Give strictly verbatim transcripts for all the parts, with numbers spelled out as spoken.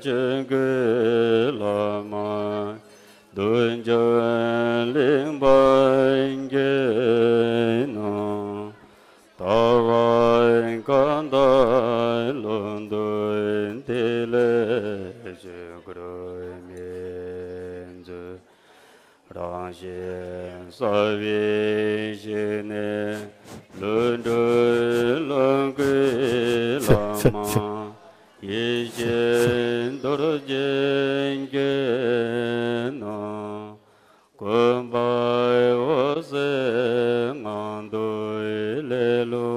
ཆོས་སྐུའི་བླ་མ། རྡོ་རྗེ་གླིང་པ་མཁྱེན་ནོ། ལྟ་བ་བཀའ་དང་ལུང་སྟོན་ཐིག་ལེ་ཆོས་སྐུར་སྨིན་མཛོད། རང་གཞན་ས་བོན་ཞིག་ནས། ལྷུན་གྲུབ་ལོངས་སྐུའི་བླ་མ། ཡེ་ཤེས་རྡོ་རྗེ་མཁྱེན་ནོ། གུས་པས་འོད་གསལ་ངང་དུ་ལེ་ལོ་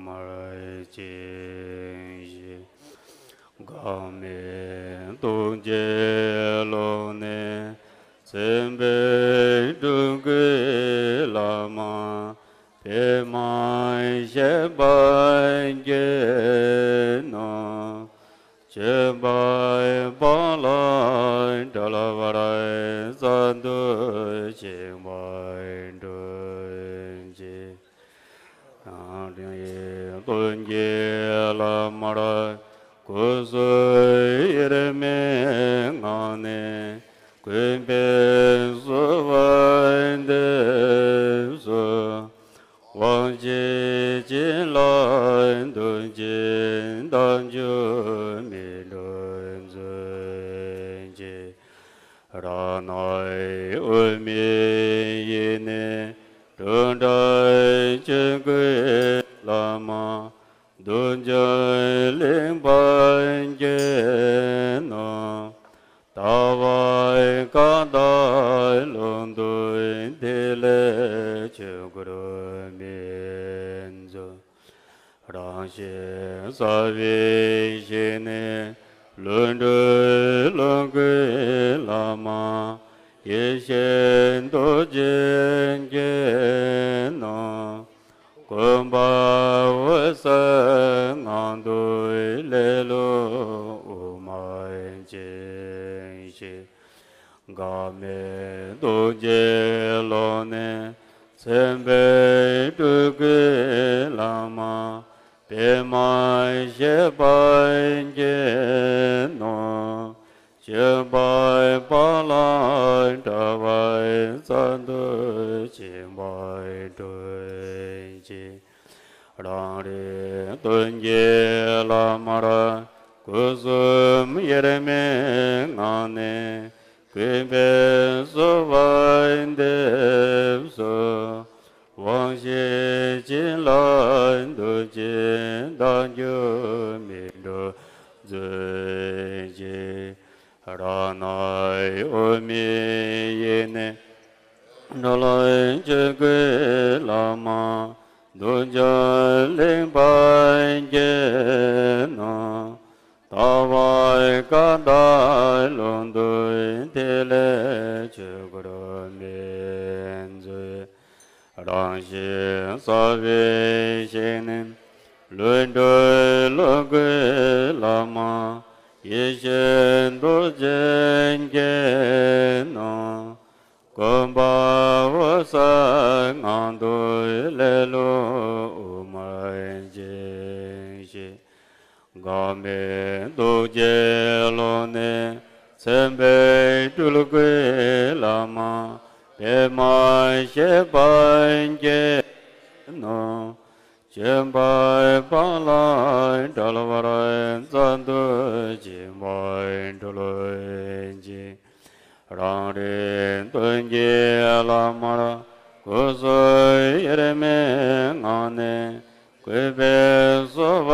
མར་བཅིངས་ཤིང་། འགག་མེད་རྡོ་རྗེའི་ཀློང་ནས། མཚན་དཔེ་སྤྲུལ་སྐུའི་བླ་མ། པདྨ་བཞད་པ་མཁྱེན་ནོ། སྤྱོད་པ་སྤང་བླང་བྲལ་བར་མཚན་དུ་བྱིང་བ་སྒྲོལ་ཅིག། རང་རིག་སྟོང་གི་བླ་མར། སྐུ་གསུམ་དབྱེར་མེད་ངང་ནས། གུས་པས་གསོལ་བ་འདེབས་སོ། དབང་ཆེན་བྱིན་རླབས་རྡོ་རྗེའི་བདག་འཇུག་སྨིན་གྲོལ་མཛོད་ཅིག། རང་སྣང་དབུ་མའི་ཡེ་ནས། སྤྲོས་བྲལ་ཆོས་སྐུའི་བླ་མ། རྡོ་རྗེ་གླིང་པ་མཁྱེན་ནོ། ལྟ་བ་བཀའ་དང་ལུང་སྟོན་ཐིག་ལེ་ཆོས་སྐུར་སྨིན་མཛོད། རང་གཞན་ས་བོན་ཞིག་ནས། ལྷུན་གྲུབ་ལོངས་སྐུའི་བླ་མ། ཡེ་ཤེས་རྡོ་རྗེ་མཁྱེན་ནོ། གུས་པས་འོད་གསལ་ངང་དུ་ལེ་ལོ་དབུ་མར་བཅིངས་ཤིང་། འགག་མེད་རྡོ་རྗེའི་ཀློང་ནས། མཚན་དཔེ་སྤྲུལ་སྐུའི་བླ་མ། པདྨ་བཞད་པ་མཁྱེན་ནོ། སྤྱོད་པ་སྤང་བླང་བྲལ་བར་མཚན་དུ་བྱིང་བ་སྒྲོལ་ཅིག། རང་རིག་སྟོང་གི་བླ་མར། སྐུ་གསུམ་དབྱེར་མེད་ངང་ནས། གུས་པས་གསོལ་བ་འདེབས་སོ། དབང་ཆེན་བྱིན་རླབས་རྡོ་རྗེའི་བདག་འཇུག་སྨིན་གྲོལ་མཛོད་ཅིག། རང་སྣང་དབུ་མའི་ཡེ་ནས། སྤྲོས་བྲལ་ཆོས་སྐུའི་བླ་མ། རྡོ་རྗེ་གླིང་པ་མཁྱེན་ནོ། ལྟ་བ་བཀའ་དང་ལུང་སྟོན་ཐིག་ལེ་ཆོས་སྐུར་སྨིན་མཛོད། རང་གཞན་ས་བོན་ཞིག་ནས། ལྷུན་གྲུབ་ལོངས་སྐུའི་བླ་མ། ཡེ་ཤེས་རྡོ་རྗེ་མཁྱེན་ནོ། གུས་པས་འོད་གསལ་ངང་དུ་ལེ་ལོ་དབུ་མར་བཅིངས་ཤིང་། འགག་མེད་རྡོ་རྗེའི་ཀློང་ནས། མཚན་དཔེ་སྤྲུལ་སྐུའི་བླ་མ། པདྨ་བཞད་པ་མཁྱེན་ནོ། སྤྱོད་པ་སྤང་བླང་བྲལ་བར་མཚན་དུ་བྱིང་བ་སྒྲོལ་ཅིག། རང་རིག་སྟོང་གི་བླ་མར། སྐུ་གསུམ་དབྱེར་མེད་ངང་ནས། གུས་པས་གསོལ་བ་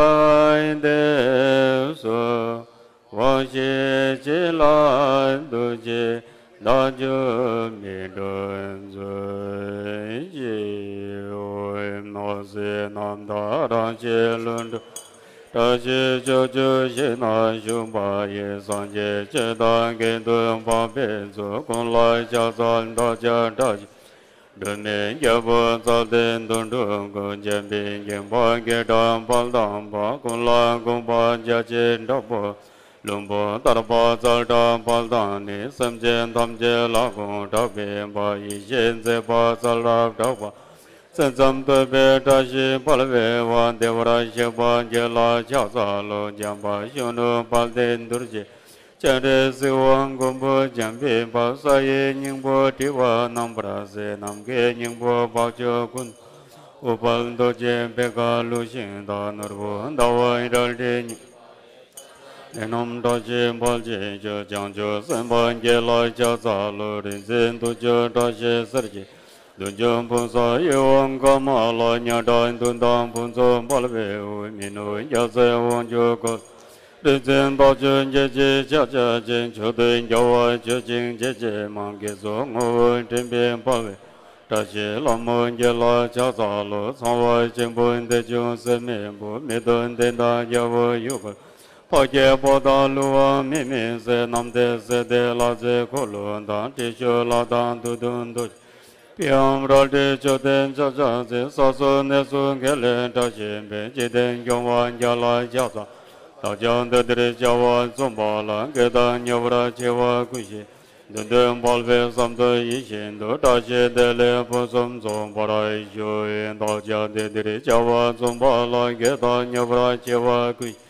འདེབས་སོ། དབང་ཆེན་བྱིན་རླབས་རྡོ་རྗེའི་བདག་འཇུག་སྨིན་གྲོལ་མཛོད་ཅིག། འོད་ནག་སེར་རྣམ་དག་རང་བཞིན་ལྷུན་གྲུབ། བཀྲ་ཤིས་ཕྱོགས་བཅུར་གཤེགས་ནས་བཞུགས་པ་ཡི། སངས་རྒྱས་ཆོས་དང་མཁྱེན་བརྩེ་འཕགས་པའི་མཚོ། ཀུན་ལ་ཕྱག་འཚལ་བདག་ཅག་བཀྲ་ཤིས། སྒྲོལ་མའི་རྒྱལ་པོ་རྩ་བརྟན་དོན་གྲུབ་སྐུ། འཇམ་དཔལ་དགྱེས་པ་བརྒྱད་ཁྲི་དཔལ་དམ་པ། ཀུན་ལ་གུས་པ་རྒྱ་ཆེན་དྲག་པོ། ལྷུན་པོ་ཐར་པ་ཙཀྲ་པཱ་ལ་དང་ནི། སེམས་ཅན་ཐམས་ཅད་ལ་དགོངས་གྲགས་པའི་དཔལ། ཡེ་ཤེས་མཛད་པ་ས་ལ་གྲགས་པ། སེམས་ཙམ་ཐོས་པས་བཀྲ་ཤིས་འཕེལ་བའི་དབང་། བདེ་བར་གཤེགས་པ་ཁྱེད་ལ་ཕྱག་འཚལ་ལོ། འཇམ་དཔལ་གཞོན་ནུ་དཔལ་ལྡན་རྡོ་རྗེ། སྤྱན་རས་གཟིགས་དབང་མགོན་པོ་འཇམ་དཔལ་དཔལ། ས་ཡི་སྙིང་པོ་བྲི་བ་རྣམ་པར་གསལ། ནམ་མཁའི་སྙིང་པོ་འཕགས་མཆོག་ཀུན། ཨུཏྤལ་རྡོ་རྗེ་འབེབས་དཀར་ལུགས་བཞིན་དང་། ནོར་བུ་ཟླ་བ་རལ་གྲི་ཉི། ལས་རྣམས་བཀྲ་ཤིས་འཕེལ་བྱེད་ཕྱིར། བྱང་ཆུབ་སེམས་དཔའ་ཁྱེད་ལ་ཕྱག་འཚལ་ལོ། རིག་འཛིན་དུང་ཕྱུར་བཀྲ་ཤིས་གསེར་གྱི། དུང་ཕྱུར་འབུམ་ཚོགས་ཡིད་འོང་དཀར་དམར་ལ། ཉ་སྒྲ་དུང་དང་ཕུན་ཚོགས་འཕེལ་བའི་དབུས། མི་ནུབ་རྒྱལ་སྲས་དབང་ཕྱུག་སྐུ། རིག་འཛིན་རྟགས་བཅུ་འགྱེད་བྱེད་ཕྱག་རྒྱ་ཅན། མཆོག་ཐུན་རྒྱལ་བ་མཆོག་སྦྱིན་བྱེད་ཅེས་མང་། དགེ་ཚོགས་ངོ་བོ་འདྲེན་པའི་དཔའ་བོས། བཀྲ་ཤིས་ལྷ་མོ་ཁྱེད་ལ་ཕྱག་འཚལ་ལོ། ཚངས་པ་ཆེན་པོ་འདི་ཕྱོགས་ཟད་མེད་བུ། མི་ལྡན་འདི་དག་རྒྱལ་པོ་ཡུལ་དཀར། འཕགས་སྐྱེས་པོ་དང་ཀླུ་དབང་མི་མིན་སྲས། རྣམ་ཐོས་སྲས་སྡེ་ལྷ་རྫས་འཁོར་ལོ་དང་། ཏྲི་ཤཱུལ་དང་བདུད་འདུལ་རྡོ་རྗེ། པི་ཝཾ་རལ་གྲི་མཆོད་རྟེན་ཕྱག་རྒྱ་མཛད། ས་སོགས་གནས་སུ་དགེ་ལེགས་བཀྲ་ཤིས་འཕེལ། འཇིག་རྟེན་སྐྱོང་བ་ཁྱེད་ལ་ཕྱག་འཚལ། བདག་ཀྱང་འདི་ལྟར་བྱ་བ་རྩོམ་པ་ལ། བགེགས་དང་ཉེ་བར་འཆི་བ་ཀུན་ཞི། བདུད་འདུལ་དཔལ་འཕེལ་བསམ་དོན་ཡིད་བཞིན་དུ། བཀྲ་ཤིས་བདེ་ལེགས་ཕུན་སུམ་ཚོགས་པར་ཤོག། བདག་ཀྱང་འདི་ལྟར་བྱ་བ་རྩོམ་པ་ལ། བགེགས་དང་ཉེ་བར་འཆི་བ་ཀུན་ཞི།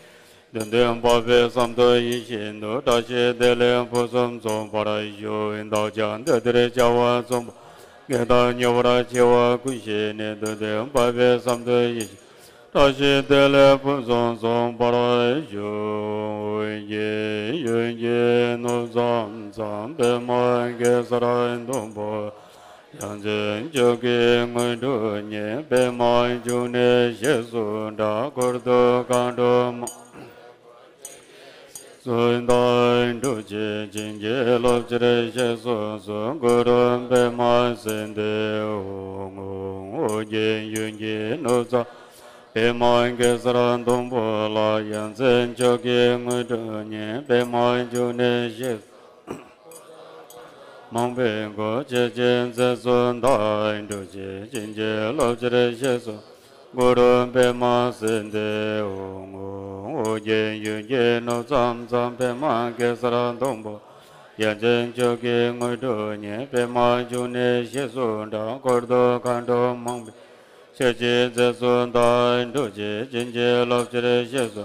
བདུད་འདུལ་དཔལ་འཕེལ་བསམ་དོན་ཡིད་བཞིན་དུ། བཀྲ་ཤིས་བདེ་ལེགས་ཕུན་སུམ་ཚོགས་པར་ཤོག། བདག་ཀྱང་འདི་ལྟར་བྱ་བ་རྩོམ་པ། བགེགས་དང་ཉེ་བར་འཆི་བ་ཀུན་ཞི་ནས། བདུད་འདུལ་དཔལ་འཕེལ་བསམ་དོན་ཡིད་བཞིན། བཀྲ་ཤིས་བདེ་ལེགས་ཕུན་སུམ་ཚོགས་པར་ཤོག། ཡིད་ཀྱི་ཡུལ་གྱི་ནོར་བུ་ཙམ་ཙམ། པདྨ་གེ་སར་སྡོང་པོ། ཡ་མཚན་མཆོག་གི་དངོས་གྲུབ་བརྙེས། པདྨ་འབྱུང་གནས་གཤེགས་སུ་གྲགས། འཁོར་དུ་མཁའ་འགྲོ་མ། སུ་དང་འགྲུབ་བྱེད་བྱིན་གྱིས་རློབ་ཕྱིར་གཤེགས་སུ་གསོལ། གུ་རུ་པདྨ་སིདྡྷི་ཧཱུྃ་ཧཱུྃ། ཨོ་རྒྱན་ཡུལ་གྱི་ནོར་བུ་ཙམ། པདྨ་གེ་སར་སྡོང་པོ་ལ། ཡ་མཚན་མཆོག་གི་དངོས་གྲུབ་བརྙེས། པདྨ་འབྱུང་གནས་གཤེགས། མང་པོས་གོ་ཆོས་ཀྱི་མཛེས་སུ་གདའ། འགྲུབ་བྱེད་བྱིན་གྱིས་རློབ་ཕྱིར་གཤེགས་སུ། གུ་རུ་པདྨ་སིདྡྷི་ཧཱུྃ་ཧཱུྃ། ཨོ་རྒྱན་ཡུལ་གྱི་ནོར་བུ་ཙམ་ཙམ། པདྨ་གེ་སར་སྡོང་པོ། ཡ་མཚན་མཆོག་གི་དངོས་གྲུབ་བརྙེས། པདྨ་འབྱུང་གནས་གཤེགས་སུ་གྲགས། འཁོར་དུ་མཁའ་འགྲོ་མང་པོས། ཆོས་ཀྱི་མཛེས་སུ་གདའ། འགྲུབ་བྱེད་བྱིན་གྱིས་རློབ་ཕྱིར་གཤེགས་སུ།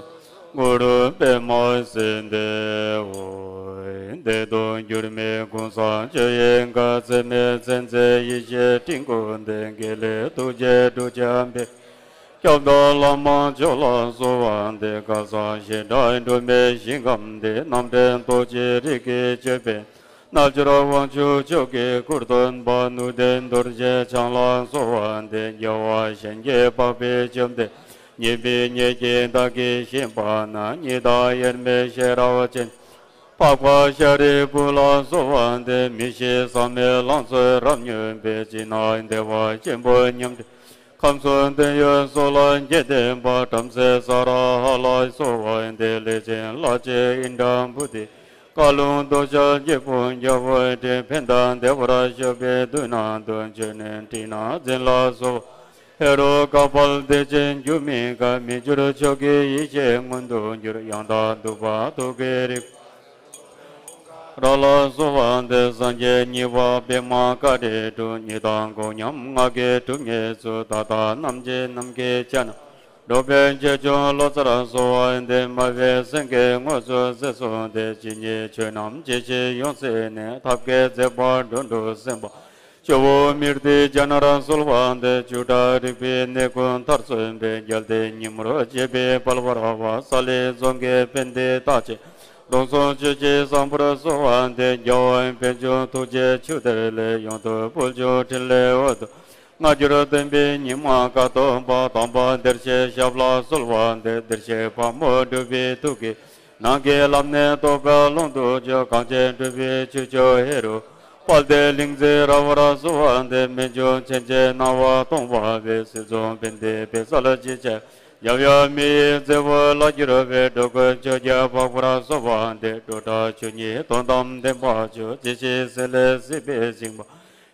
གུ་རུ་པདྨ་སིདྡྷི་ཧཱུྃ། བདེ་སྟོང་འགྱུར་མེད་ཀུན་བཟང་སྤྱོད་ཡུལ་ག། ཚད་མེད་མཚན་མཛད་ཡེ་ཤེས་སྤྲིན་ཀུན་ལྡན། དགེ་ལེགས་ཐུགས་རྗེས་བསྒྲུབ་བྱ་འབད། སྐྱབས་དང་བླ་མ་མཆོག་ལ་གསོལ་བ་འདེབས། ཁ་སང་ཞེ་དྲག་འགྲོ་མེད་ཞིང་ཁམས་འདིར། རྣམ་འདྲེན་རྡོ་རྗེ་རིགས་ཀྱི་ཅོད་པན། རྣལ་འབྱོར་དབང་ཕྱུག་མཆོག་གི་སྐུར་སྟོན་པ། ནུས་ལྡན་རྡོ་རྗེ་འཆང་ལ་གསོལ་བ་འདེབས། རྒྱལ་བ་སེང་གེ་འཕགས་པའི་བཅོམ་ལྡན། ཉན་པའི་ཉེས་ཀྱིས་བདག་གིས་ཞེན་པ་ན། ཉི་ཟླ་དབྱེར་མེད་ཤེས་རབ་ཅན། འཕགས་པ་ཤཱ་རིའི་བུ་ལ་གསོལ་བ་འདེབས། མི་ཤེས་ཟག་མེད་ལང་ཚོའི་རབ་མྱོས་པའི། ཅི་སྣང་བདེ་བ་ཆེན་པོའི་ཉམས་འདྲེན། ཁམས་གསུམ་དོན་ཡོད་གཙུག་ལག་བརྒྱད་ལྡན་པ། བྲམ་ཟེ་ས་ར་ཧ་ལ་གསོལ་བ་འདེབས། ལས་ཅན་ལྷ་ཆེན་ཨིནྡྲ་བྷུ་ཏི། བཀའ་ལུང་རྡོ་རྗེ་སྐྱེས་བུ་རྒྱལ་པོའི་སྲས། ཕན་དང་བདེ་བར་གཤེགས་པའི་མདུན་ན་འདུག། མཆོད་གནས་ཁྲི་ན་འཛིན་ལ་གསོལ་བ། ཧེ་རུ་ཀ་དཔལ་བདེ་ཆེན་འགྱུར་མེད་མཁའ། མི་འགྱུར་མཆོག་གི་ཡེ་ཤེས་མངོན་དུ་གྱུར། ཡང་དག་འདུས་པ་ཐུགས་ཀྱི་རིག། ར་ལ་གསོལ་བ་འདེབས། སངས་རྒྱས་གཉིས་པ་པདྨ་བཀའ་དྲིན་གྲུབ། གཉིས་དང་གོ་མཉམ་སྔགས་ཀྱི་གྲུབ་བརྙེས་ཚུལ། ད་ལྟ་ནམ་འཆི་ནམ་མཁའི་ཆ་ན། འགྲོ་ཕན་ཆེ་ཆུང་བློ་གསལ་གསོལ་བ་འདེབས། སྨྲ་བའི་སེང་གེ་དངོས་སུ་གཟིགས་སུ་གསོལ་ཏེ། ཇི་སྙེད་ཆོས་རྣམས་ཇི་བཞིན་ཡོངས་གཟིགས་ནས། ཐབས་མཁས་མཛད་པ་འགྲོ་དྲུག་སེམས་དཔའ། ཇོ་བོ་མི་ཏྲའི་རྒྱ་ནར་གསོལ་བ་འདེབས། བཅུ་ཕྲག་རིག་པའི་གནས་ཀུན་མཐར་སོན་པའི། རྒྱལ་བསྟན་ཉིན་མོར་བཅས་པའི་དཔལ་འབར་བ། ས་ལེ་རྫོང་གི་ཕན་བདེའི་རྟགས་ཅན། རོང་ཟོམ་ཆོས་ཀྱི་བཟང་པོར་གསོལ་བ་འདེབས། རྒྱལ་བ་དཔལ་འབྱོར་ཐུགས་རྗེའི་ཆུ་གཏེར་ལས། ཡོངས་འདུ་ཕུལ་བྱུང་ཕྲིན་ལས་འོད་དུ། སྔ་འགྱུར་སྟོན་པའི་ཉི་མ་ཀ་ཐོག་པ། དམ་པ་བདེར་གཤེགས་ཞབས་ལ་གསོལ་བ་འདེབས། བདེར་གཤེགས་ཕག་མོ་གྲུ་པའི་ཐུགས་ཀྱིས། ནམ་མཁའི་ལམ་ནས་རྟོགས་པའི་ཀློང་དུ་བྱོན། གངས་ཅན་གྲུབ་པའི་ཆོས་སྐྱོང་ཧེ་རུ། དཔལ་ལྡན་གླིང་བཞི་ར་བར་གསོལ་བ་འདེབས། རྨད་བྱུང་མཚན་ཅན་སྣང་བ་སྟོང་པ་པའི། སྲིད་མཚོ་ཕན་བདེའི་བེ་བཟའ་ལ་ཅི་བྱ། འཇམ་དབྱངས་མི་ཡི་རྫི་བོ་ལ་གྱུར་པའི། འགྲོ་ཀུན་མཆོད་ཀྱི་འཕགས་པར་གསོལ་བ་འདེབས། སྒྲོ་བཏགས་ཆོས་ཉིད་དོན་དམ་བདེན་པ་ཆོས། ཇི་ཞིག་སྲིད་ལས་སྲིད་པའི་ཞིང་པ།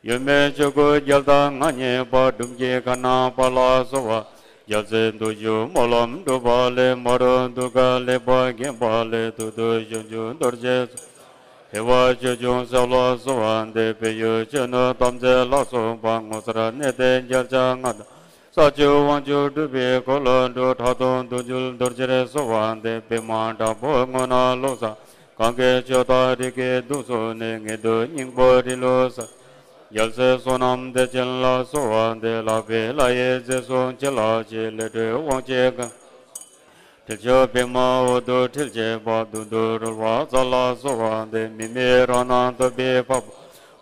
ཡོད་མེད་ཆོས་སྐུ་རྒྱལ་དང་མངའ་བརྙེས་པ། འབྲོམ་གྱི་ཁ་ནང་པ་ལ་གསོལ་བ། རྒྱལ་སྲས་འདུ་བྱེད་སྨོན་ལམ་འགྲུབ་པ་ལས། མ་རུངས་གདུལ་དཀའ་ལེགས་པར་མཁྱེན་པ་ལས། ཐུགས་རྡུལ་གཞོན་ནུ་རྡོ་རྗེ་གསུམ། བདེ་བ་ཆོས་འབྱུང་ཞབས་ལ་གསོལ་བ་འདེབས། བོད་ཡུལ་ཆོས་ནོར་དམ་རྫས་ལ་སོགས་པ། ངོ་མཚར་གནས་བརྟན་རྒྱལ་ཆེན་ལྔ་དང་། ས་བཅུ་དབང་ཕྱུག་སྤྲུལ་པའི་འཁོར་ལོ་འགྲོ། ཁྲག་འཐུང་བདུད་འཇོམས་རྡོ་རྗེར་གསོལ་བ་འདེབས། པདྨ་དྲག་པོ་ངོ་ན་ལོ་ཙཱ། གང་གི་ཆོས་དང་རིག་པའི་གདུང་སོགས་ནས། ངེས་དོན་སྙིང་པོ་རི་ལུ་ས། རྒྱལ་སྲས་བསོད་ནམས་བདེ་ཆེན་ལ་གསོལ་བ་འདེབས། ལྷག་པའི་ལྷ་ཡི་རྗེས་སུ་མཆི་ལགས་ཤིག། ལས་སྒྲོལ་དབང་ཕྱུག་གང་། དྲིལ་མཆོག་པདྨ་འོད་དུ་འཁྲིལ་བྱེད་པ། བདུད་འདུལ་རོལ་པ་རྩལ་ལ་གསོལ་བ་འདེབས། མི་མེད་རང་སྣང་སྟོང་པའི་འཕགས་པ།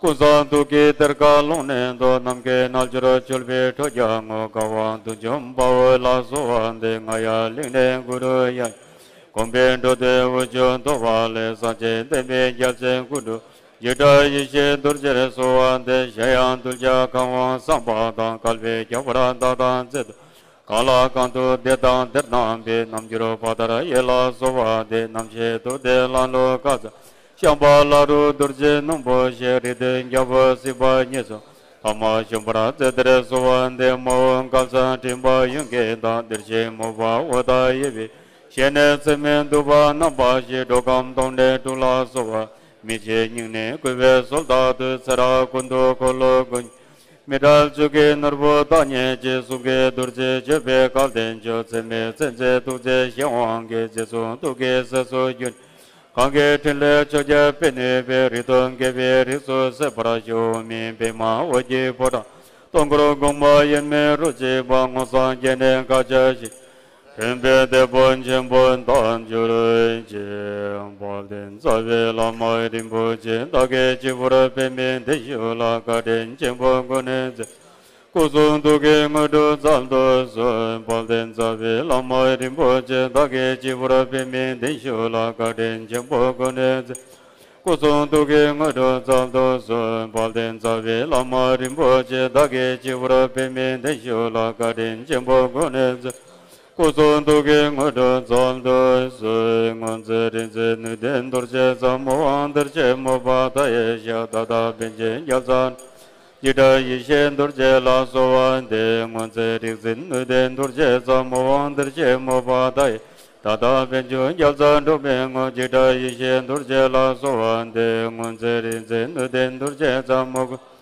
ཀུན་བཟང་ཐུགས་ཀྱི་གཏེར་ཁ་ཀློང་ནས་ཐོབ། ནམ་མཁའི་རྣལ་འབྱོར་ཆོས་པའི་ཁྲོ་རྒྱལ་ངོ་། དགའ་བ་བདུད་འཇོམས་དཔའ་བོ་ལ་གསོལ་བ་འདེབས། རྔ་ཡབ་གླིང་ནས་གུ་རུ་ཡབ། དགོངས་པའི་འགྲོ་དོན་འོད་ཆོས་ཐོབ་པ་ལས། སངས་རྒྱས་བསྟན་པའི་རྒྱལ་མཚན་སྐུ་འགྲུབ། འཇིགས་བྲལ་ཡེ་ཤེས་རྡོ་རྗེར་གསོལ་བ་འདེབས། གཞན་ཡང་གདུལ་བྱ་གང་བ་བསམ་པ་དང་། བསྐལ་པའི་རྒྱ་བར་བདག་དང་རྩེ་གདུང་། གང་ལ་གང་འདུལ་འདིར་དང་འདིར་སྣང་བའི། རྣལ་འབྱོར་བ་དར་ཡེ་ལ་གསོལ་བ་འདེབས། རྣམ་ཤེས་རྡོ་རྗེ་ལྷ་ནོར་བཀའ་སྩལ། ཤངས་པ་ལྷ་རུ་རྡོ་རྗེ་སྣུམ་པོ་ཞེས། རིགས་ལྡན་རྒྱལ་པོ་སྲིད་པ་ཉེར་བཟུང་། ཐ་མ་བྱོན་པར་མཛད་དེར་གསོལ་བ་འདེབས། མ་འོངས་གང་ཟག་འདྲེན་པ་ཡོངས་ཀྱི་བདག། བདེར་གཤེགས་མོས་པ་འོད་དང་ཡལ་བའི། ཞལ་ནས་ཚད་མེད་འདུས་པ་བསྣམས་པ་ཞིག། འགྲོ་ཁམས་སྟོང་གནས་དྲུག་ལ་གསོལ་བ། མི་ཕྱེད་སྙིང་ནས་གུས་པས་གསོལ་བ་འདེབས། ཚེ་རབས་ཀུན་ཏུ་འཁོར་ལོ་ཀུན། མི་འབྲལ་ཆོས་ཀྱི་ནོར་བུ་བདག་ཉིད་ཀྱི། གསུང་གི་རྡོ་རྗེ་གཅོད་པའི་སྐལ་ལྡན་མཆོག། ཚད་མེད་མཚན་བཅས་ཐུགས་རྗེ་གཤེན་དབང་གིས། རྗེ་བཙུན་ཐུགས་ཀྱི་སྲས་སུ་གྱུར། གང་གི་ཕྲིན་ལས་ཕྱོགས་བཅུར་སྤེལ་ནུས་པའི། རིགས་དྲུག་དགེ་བའི་རིགས་སུ་གསལ་བར་ཤོག། མིང་པདྨ་འོད་ཀྱི་ཕོ་བྲང་། སྟོང་འཁོར་དགོངས་པ་དབྱེར་མེད་རོ་གཅིག་པ། མངོན་སངས་རྒྱས་ནས་བཀའ་སྩལ་ཞིང་། མཐུན་པའི་དེད་དཔོན་ཆེན་པོ་རྣལ་འབྱོར་ཆེ། དཔལ་ལྡན་རྩ་བའི་བླ་མ་རིན་པོ་ཆེ། བདག་གིས་སྤྱི་བོར་པདྨས་གདན་ཞུས་ལ། བཀའ་དྲིན་ཆེན་པོའི་སྒོ་ནས་མཛད། སྐུ་གསུང་ཐུགས་ཀྱི་དངོས་གྲུབ་སྩལ་དུ་གསོལ། དཔལ་ལྡན་རྩ་བའི་བླ་མ་རིན་པོ་ཆེ། བདག་གིས་སྤྱི་བོར་པདྨའི་གདན་ཞུ་ལ། བཀའ་དྲིན་ཆེན་པོའི་སྒོ་ནས་མཛད། སྐུ་གསུང་ཐུགས་ཀྱི་དངོས་གྲུབ་སྩལ་དུ་གསོལ། དཔལ་ལྡན་རྩ་བའི་བླ་མ་རིན་པོ་ཆེ། བདག་གིས་སྤྱི་བོར་པདྨའི་གདན་ཞུ་ལ། བཀའ་དྲིན་ཆེན་པོའི་སྒོ་ནས་མཛད། སྐུ་གསུང་ཐུགས་ཀྱི་དངོས་གྲུབ་སྩལ་དུ་གསོལ། སྔོ་ཚལ་རིག་འཛིན་ནུས་ལྡན་རྡོ་རྗེ་རྩལ། མུ་དབང་གཏེར་ཆེན་མོས་པ་མཐའ་ཡས་ཞབས། ད་ལྟ་པཎ་ཆེན་རྒྱལ་ཚབ། འཇིགས་བྲལ་ཡེ་ཤེས་རྡོ་རྗེ་ལ་གསོལ་བ་འདེབས། སྔོ་ཚལ་རིག་འཛིན་ནུས་ལྡན་རྡོ་རྗེ་རྩལ། མུ་དབང་གཏེར་ཆེན་མོས་པ་མཐའ་ཡས། ད་ལྟ་པཎ་ཆེན་རྒྱལ་ཚབ་འགྲོ་བའི་དངོས། འཇིགས་བྲལ་ཡེ་ཤེས་རྡོ་རྗེ་ལ་གསོལ་བ་འདེབས། སྔོ་ཚལ་རིག་འཛིན་ནུས་ལྡན་རྡོ་རྗེ་རྩལ། མུ་ད་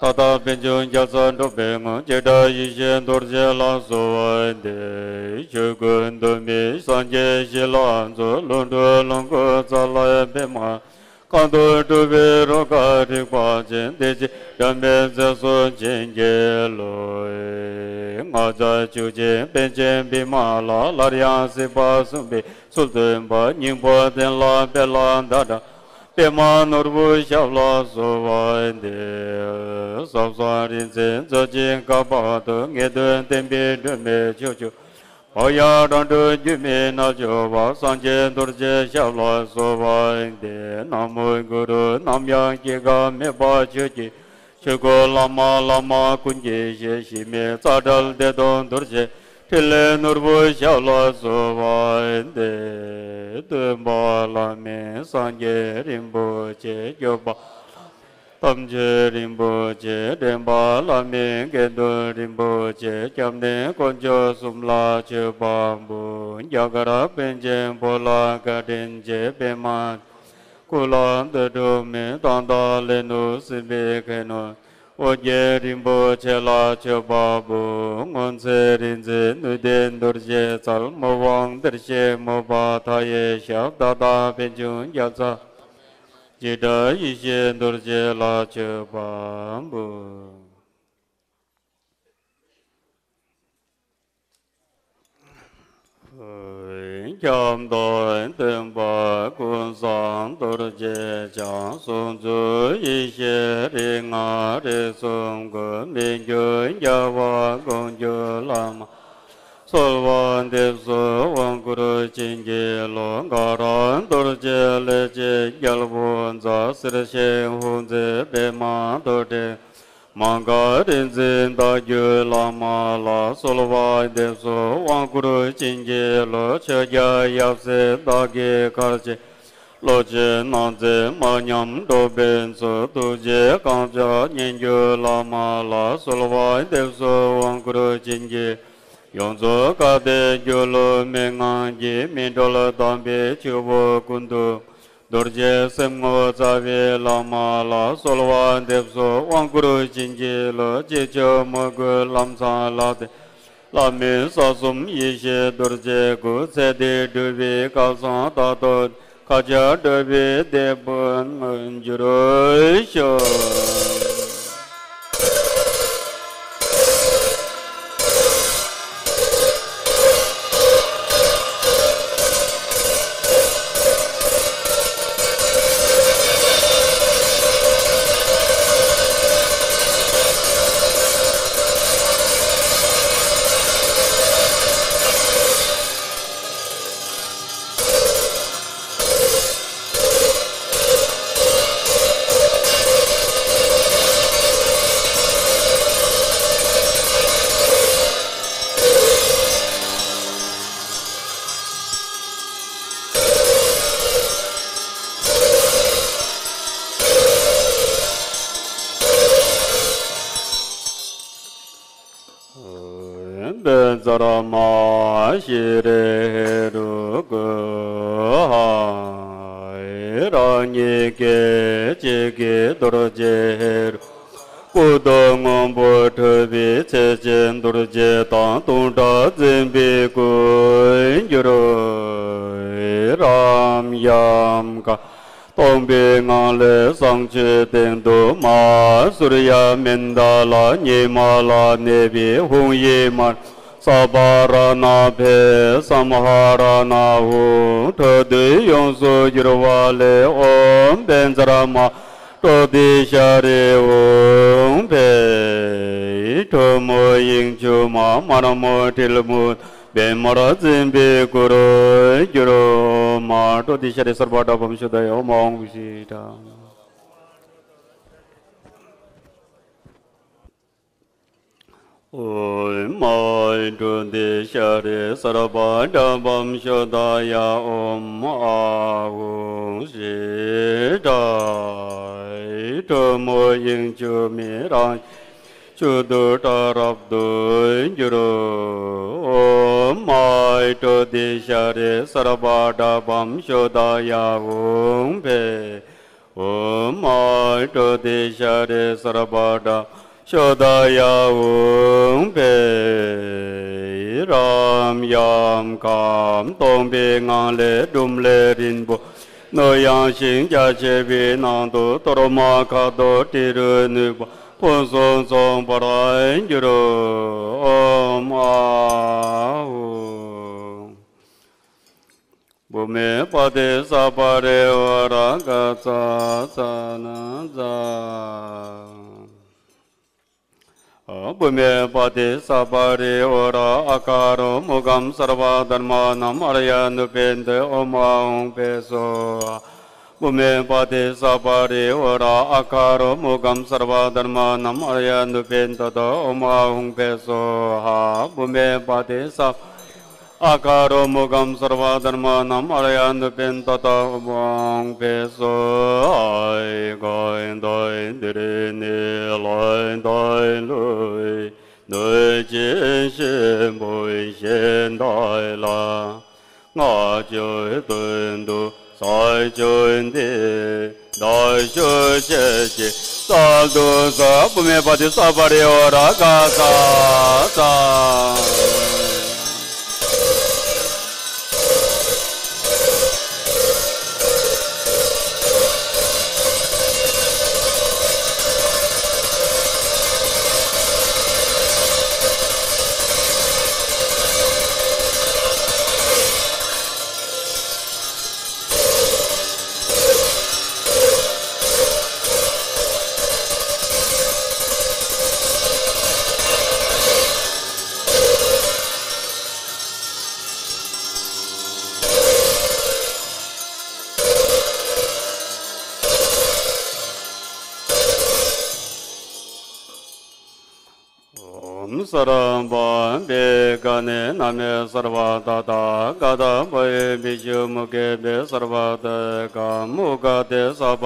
ལྟ་པཎ་ཆེན་རྒྱལ་ཚབ་འགྲོ་བའི་དངོས། འཇིགས་བྲལ་ཡེ་ཤེས་རྡོ་རྗེ་ལ་གསོལ་བ་འདེབས། ཆོས་ཀུན་འདུལ་མི་སངས་རྒྱས་ཞི་ལྷ་མཛོད། ཀླུ་སྒྲུབ་ལོངས་སྐུ་རྩ་ལ་པདྨ། གང་འདུལ་སྒྲུབ་པའི་རོལ་གར་རིག་པ་ཅན། བདེ་ཆེན་སྒྲོན་མེའི་རྩེ་སུ་བྱིན་གྱིས་རློབས། སྔགས་རྒྱ་ཆོས་ཀྱི་པཎ་ཆེན་བི་མ་ལ། སླར་ཡང་སྲིད་པ་གསུམ་པའི་ཚུལ་སྟོན་པ། སྙིང་པོ་གདན་ལ་དཔལ་ལྷ་ཟླ་གྲགས། པདྨ་ནོར་བུའི་ཞབས་ལ་གསོལ་བ་འདེབས། ཟབ་གསང་རིག་འཛིན་མཛོད་ཅིག་ག་པར་དུ། ངེས་དོན་བསྟན་པའི་སྒྲོན་མེ་ཕྱོགས་བཅུར། འཕགས་ཡུལ་རང་གྲོལ་སྒྱུ་མའི་རྣལ་འབྱོར་པ། སངས་རྒྱས་རྡོ་རྗེ་ཞབས་ལ་གསོལ་བ་འདེབས། ན་མོ་གུ་རུ། ནམ་ཡང་སྐྱེ་འགག་མེད་པ་ཆོས་ཀྱི། ཆོས་སྐུ་བླ་མ་བླ་མ་ཀུན་གྱི་གཞི། གཞི་མེད་རྩ་བྲལ་བདེ་སྟོང་རྡོ་རྗེ། ཕྲིན་ལས་ནོར་བུའི་ཞབས་ལ་གསོལ་བ་འདེབས། སྟོན་པ་བླ་མེད་སངས་རྒྱས་རིན་པོ་ཆེ། སྐྱོབ་པ་དམ་ཆོས་རིན་པོ་ཆེ། འདྲེན་པ་བླ་མེད་དགེ་འདུན་རིན་པོ་ཆེ། སྐྱབས་གནས་དཀོན་མཆོག་གསུམ་ལ་མཆོད་པ་འབུལ། རྒྱ་གར་པཎ་ཆེན་བོད་ལ་བཀའ་དྲིན་ཆེ། པདྨ་སྐུ་ལ་འདུད་འགྲོ་མི། དང་ལྟར་ལས་ནོར་སྲིད་པའི་ཁྱད་ནོར། ཨོ་རྒྱན་རིན་པོ་ཆེ་ལ་མཆོད་པ་འབུལ། སྔོ་ཚལ་རིག་འཛིན་ནུས་ལྡན་རྡོ་རྗེ་རྩལ། མུ་དབང་གཏེར་ཆེན་མོས་པ་མཐའ་ཡས་ཞབས། ད་ལྟ་པཎ་ཆེན་རྒྱལ་ཚབ། འཇིགས་བྲལ་ཡེ་ཤེས་རྡོ་རྗེ་ལ་མཆོད་པ་འབུལ། ཁྱབ་བདག་སྟོན་པ་ཀུན་བཟང་རྡོ་རྗེ་འཆང་། གསུང་མཛོད་ཡེ་ཤེས་རིགས་ལྔ་རིགས་གསུམ་སྐུ། མི་འགྱུར་རྒྱལ་བ་དཀོན་མཆོག་བླ་མ། གསོལ་བ་འདེབས་སོ་དབང་བསྐུར་བྱིན་གྱིས་རློབས། དགའ་རབ་རྡོ་རྗེ་ལས་ཀྱི་རྒྱལ་པོ་རྩལ། གསེར་ཞུན་ཧཱུྃ་མཛད་པདྨ་རྡོ་རྗེ། མ་ག་རིག་འཛིན་བདག་རྒྱུད་བླ་མ་ལ། གསོལ་བ་འདེབས་སོ་དབང་བསྐུར་བྱིན་གྱིས་རློབས། ཆོས་རྒྱལ་ཡབ་སྲས་བདག་གི་མཁར་ཆེན། བློ་ཆེན་རྣམ་འབྱེད་མ་ཉམས་གྲོགས་པོའི་མཚུར། ཐུགས་རྗེ་གངས་ལྗོངས་སྙན་བརྒྱུད་བླ་མ་ལ། གསོལ་བ་འདེབས་སོ་དབང་བསྐུར་བྱིན་གྱིས། ཡོངས་རྫོགས་བཀའ་དང་སྒྱུ་ལུས་མན་ངག་གིས། སྨིན་གྲོལ་དམ་པའི་ཆོས་འཁོར་ཀུན་ཏུ། རྡོ་རྗེ་སེམས་ངོ་མཚར་བའི་བླ་མ་ལ། གསོལ་བ་འདེབས་སོ་དབང་བསྐུར་བྱིན་གྱིས་རློབས། ཅི་བཅོལ་མོས་གུས་ལམ་བཟང་ལག་ལེན། བླ་མའི་ས་གསུམ་ཡེ་ཤེས་རྡོ་རྗེའི་སྐུ། ཚེ་འདི་སྒྲུབ་པའི་སྐལ་བཟང་རྟག་ཏུ། མཁའ་ཁྱབ་འགྲོ་བའི་བདེ་སྤོང་འགྱུར་ཤོག། བཛྲ་མ་ཤེས་རིག་ཧེ་རུ་ཀུ་ཧ། རང་ཉིད་སྐད་ཅིག་གིས་རྡོ་རྗེ་ཧེ་རུ། སྐུ་གདུང་སྔོན་པོ་འཁྲུགས་པའི་ཚེ་ཆེན་རྡོ་རྗེ་དང་སྟོང་ཕྲག་འཛིན་པའི་སྐུར་གྱུར། རབ་འབྱམས་མཁའ་སྟོང་པའི་ངང་ལས་བྱང་ཆུབ་སྟེང་དུ་མ། སུརྱ་མནྡ་ལ་ཉི་མ་ལ་གནས་པའི་ཧཱུྃ་ཡིག་མར། ས་བ་ར་ཎ་ཕཊ་སཾ་ཧ་ར་ཎ་ཧཱུྃ། འཕྲོ་འདུས་ཡོངས་སུ་གྱུར་པ་ལས། ཨོཾ་བཛྲ་མ་ཀྲོ་ཏི་ཤྭ་རི་ཧཱུྃ་ཕཊ། ཁྲོ་མོ་དབྱིངས་ཕྱུག་མ། དམར་མོ་དྲིལ་བུ། པདྨར་འཛིན་པའི་སྐུར་གྱུར་མ། ཀྲོ་ཏི་ཤྭ་རི་སརྦ་དྷ་བཾ་ཤུདྡྷ་ཡ། ཨོཾ་ཨཱཿཧཱུྃ་ཤྲཱི་ཏ། ཨོཾ་མ་ཀྲོ་ཏི་ཤྭ་རི་སརྦ་དྷ་བཾ་ཤུདྡྷ་ཡ། ཨོཾ་ཨཱཿཧཱུྃ་ཤྲཱི་ཏ། ཁྲོ་མོ་དབྱིངས་ཕྱུག་མ། རང་བཞིན་བཅུད་དུ་ཕྲ་རབ་ཏུ་གྱུར། ཨོཾ་མ་ཀྲོ་ཏི་ཤྭ་རི་སརྦ་དྷ་བཾ་ཤུདྡྷ་ཡ། ཧཱུྃ་ཕཊ། ཨོཾ་མ་ཀྲོ་ཏི་ཤྭ་རི་སརྦ་དྷ་བཾ་ཤུདྡྷ་ཡ། ཧཱུྃ་ཕཊ། རབ་འབྱམས་མཁའ་སྟོང་པའི་ངང་ལས་འབྲུམ་ལས་རིང་པོ། ནུ་ཡང་ཞིང་རྒྱ་ཆེ་བའི་ནང་དུ། གཏོར་མ་ཁ་དོག་དྲི་རོ་ནུས་པ། ཕུན་སུམ་ཚོགས་པར་གྱུར། ཨོཾ་ཨཱཿཧཱུྃ། བྷཱུ་མི་པ་ཏི་ས་པ་རི་ཝ་ར་ག་ཙ་ཙ་ན་ཙ། བྷཱུ་མི་པ་ཏི་ས་པ་རི་ཝ་ར་ཨ་ག་རོ་མུ་ཁཾ་སརྦ་དྷརྨ་ནཾ་ཨཱརྱ་ནུ་པིན་ཏི། ཨོཾ་ཨཱཿཧཱུྃ་ཕཊ་སྭཱ་ཧཱ། བྷཱུ་མི་པ་ཏི་ས་པ་རི་ཝ་ར་ཨ་ག་རོ་མུ་ཁཾ་སརྦ་དྷརྨ་ནཾ་ཨཱརྱ་ནུ་པིན་ཏ་ཏོ། ཨོཾ་ཨཱཿཧཱུྃ་ཕཊ་སྭཱ་ཧཱ། བྷཱུ་མི་པ་ཏི་ས་པ་རི་ཝ་ར་ཨ་ག་རོ་མུ་ཁཾ་སརྦ་དྷརྨ་ནཾ་ཨཱརྱ་ནུ་པིན་ཏ་ཏོ། ཨོཾ་ཨཱཿཧཱུྃ་ཕཊ་སྭཱ་ཧཱ། ཨེ་ག་ཏ་ཏི་རི་ནི་ལ་ཏ་ལུ་ནུས་ཅན་ཤེས་པོ་ཤེས་ད་ལ། ང་བཅོལ་དོན་དུ་ས་བཅོལ་འདི། བདག་བཅོལ་ཆེ་ཆེ་སལ་དུ་ས། བྷཱུ་མི་པ་ཏི་ས་པ་རི་ཝ་ར་ག་ས་ས། ཨོཾ་སརྦ་བིགྷ་ནེ་ན་མེ་སརྦ་ཏ་ཐཱ་ག་ཏ་བྷཱུ་མི་ཥུ་མུ་ཁེ་བྷེ་སརྦ་ཏ་ཀ་མུ་ཁ་ཏེ་སརྦ་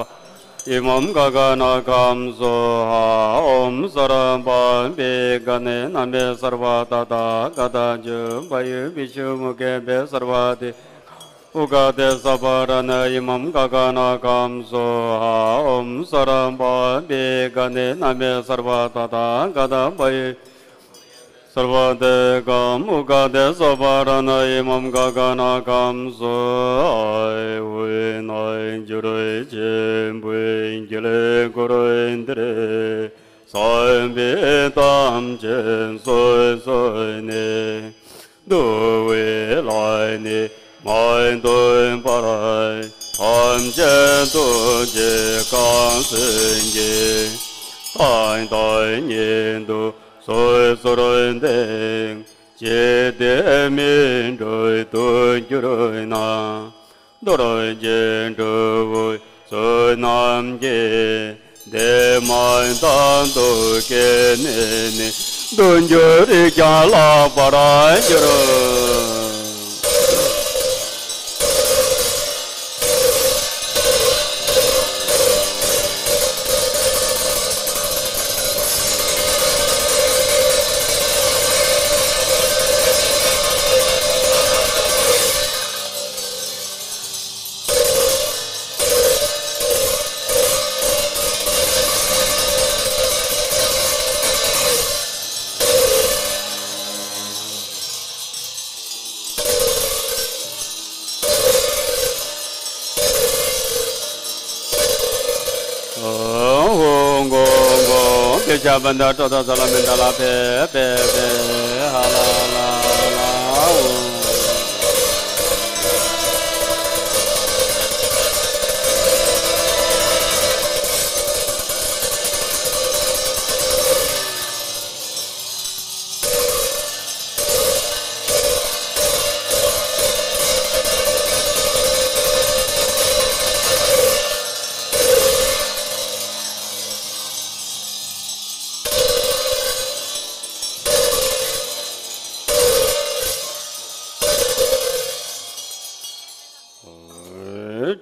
ཨི་མཾ་ག་ག་ན་ཁཾ་སྭཱ་ཧཱ། ཨོཾ་སརྦ་བིགྷ་ནེ་ན་མེ་སརྦ་ཏ་ཐཱ་ག་ཏ་ཥུ་བྷཱུ་མི་ཥུ་མུ་ཁེ་བྷེ་སརྦ་ཏ་ཐཱ་ག་ཏ་ ཨུ་ག་དེ་ས་པ་ར་ན་ཨི་མམ་ག་ག་ན་ཀམ་སྭཱ་ཧཱ། ཨོཾ་སརྦ་པི་ག་ནི་ན་མེ་སརྦ་ཏ་ཐཱ་ག་ཏ་བ་ཡེ། སརྦ་ཏེ་ཀམ་ཨུ་ག་དེ་ས་པ་ར་ན་ཨི་མམ་ག་ག་ན་ཀམ་སྭཱ་ཧཱ། ཨོ་ན་གུ་རུ་ཆེན་པོའི་དཀྱིལ་འཁོར་འདིར། བསམ་པའི་དམ་ཆོས་སོ་སོ་ནས། འདུལ་བའི་ལམ་ནི་མ་ཐོན་པར། ཐམས་ཅད་ཐུགས་རྗེས་གང་གསན་གྱིས། བདག་དང་ཉིད་དུ་སོ་སོར་འདེང་། ཅི་སྟེ་མི་འགྲོ་དུ་གྱུར་ན། རྡོ་རྗེ་གྲུབ་པའི་ཚུལ་རྣམས་ཀྱིས། བདེན་མ་དང་ཐུགས་བསྐྱེད་ནས་ནི། འདུལ་འགྱུར་རིགས་ཀྱང་བརླག་པར་འགྱུར། ཧོ་གོ་གོ་ཕེ་ཤ་བན་དཱ་ཀྲོ་དྷ་ས་ལ་མན་ད་ལ་ཕེ་ཕེ་ཕེ་ཧ་ལ་ལ་ལ་ཧོ།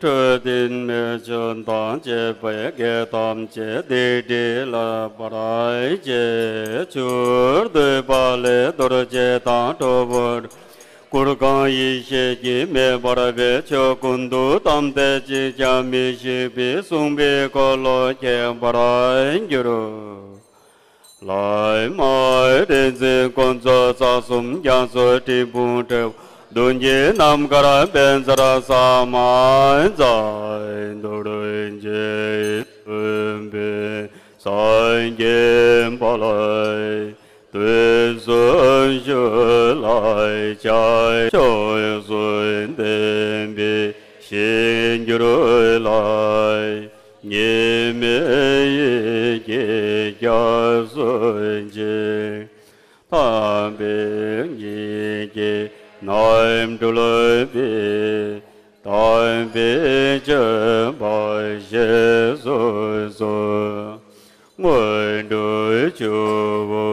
འཕྲོད་བསྟེན་མི་ཆོས་དང་བཅས་པའི་དགེ་ཐམས་ཅད་སྡིག་སྒྲིབ་བརླག་པར་བྱེད། ཕྱིར་འདུས་པ་ལས་རྡོ་རྗེ་དང་གྲོགས་པོ། གུར་ཁང་ཡེ་ཤེས་ཀྱི་མེ་འབར་བས་ཆོས་ཀུན་ཏུ་བལྟམས་ཏེ་གཅིག་ཀྱང་མི་ཤིགས་པའི་གསུང་པའི་འཁོར་ལོ་ཁེངས་པར་འགྱུར། ལྷ་མ་རིག་འཛིན་དཀོན་མཆོག་རྩ་གསུམ་རྒྱ་མཚོའི་སྤྲིན་ཕུང་འཁྲིགས། མདུན་གྱི་ནམ་མཁར་བཛྲ་ས་མ་ཛཿ། རྡོ་རྗེ་སྤུན་པའི་སངས་རྒྱས་དཔལ། དུས་གསུམ་ཞུགས་ལ་ཕྱག་འཚལ། ཕྱོགས་བཅུ་བསྟན་པའི་ཞིང་གྱུར་ལ། གཉིས་མེད་ཡེ་ཤེས་རྒྱ་མཚོ་ཆེ། དམ་པའི་ཡེ་ཤེས་རྣམ་གྲོལ་བའི། དམ་པའི་སྤྱོད་པ་ཞེས་སུ་གསོལ། སྔོན་འགྲོ་ཆུ་བོ་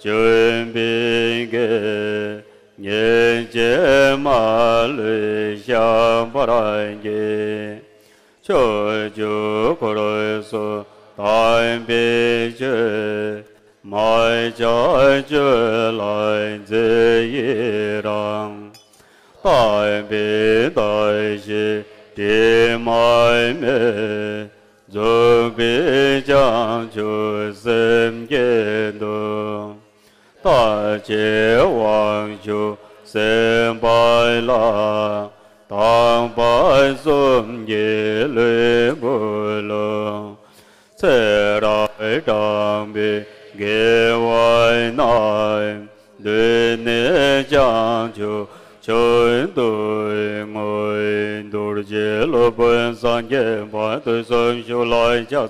འབྱོན་པའི་དགེ། ཉེས་བྱས་མ་ལུས་བཤགས་པར་བགྱི། ཕྱོགས་བཅུ་འཁོར་སོགས་དམ་པའི་ཆོས། མ་ཆགས་སྤྱོད་ལ་རྗེས་ཡི་རང་། དམ་པའི་བདག་ཉིད་དྲི་མ་མེད། རྫོགས་པའི་བྱང་ཆུབ་སེམས་བསྐྱེད་དོ། ལྟ་བྱེད་དབང་ཕྱུག་སེམས་དཔའ་ལ། དམ་པ་གསུམ་གྱི་ལུས་འབུལ་ལོ། ཚེ་རབས་དྲང་པོའི་དགེ་བ་རྣམས། བསྡུས་ནས་བྱང་ཆུབ་མཆོག་ཏུ་བསྔོ། རྡོ་རྗེ་སློབ་དཔོན་སངས་རྒྱས་དཔལ། དུས་གསུམ་ཞུགས་ལ་ཕྱག་འཚལ།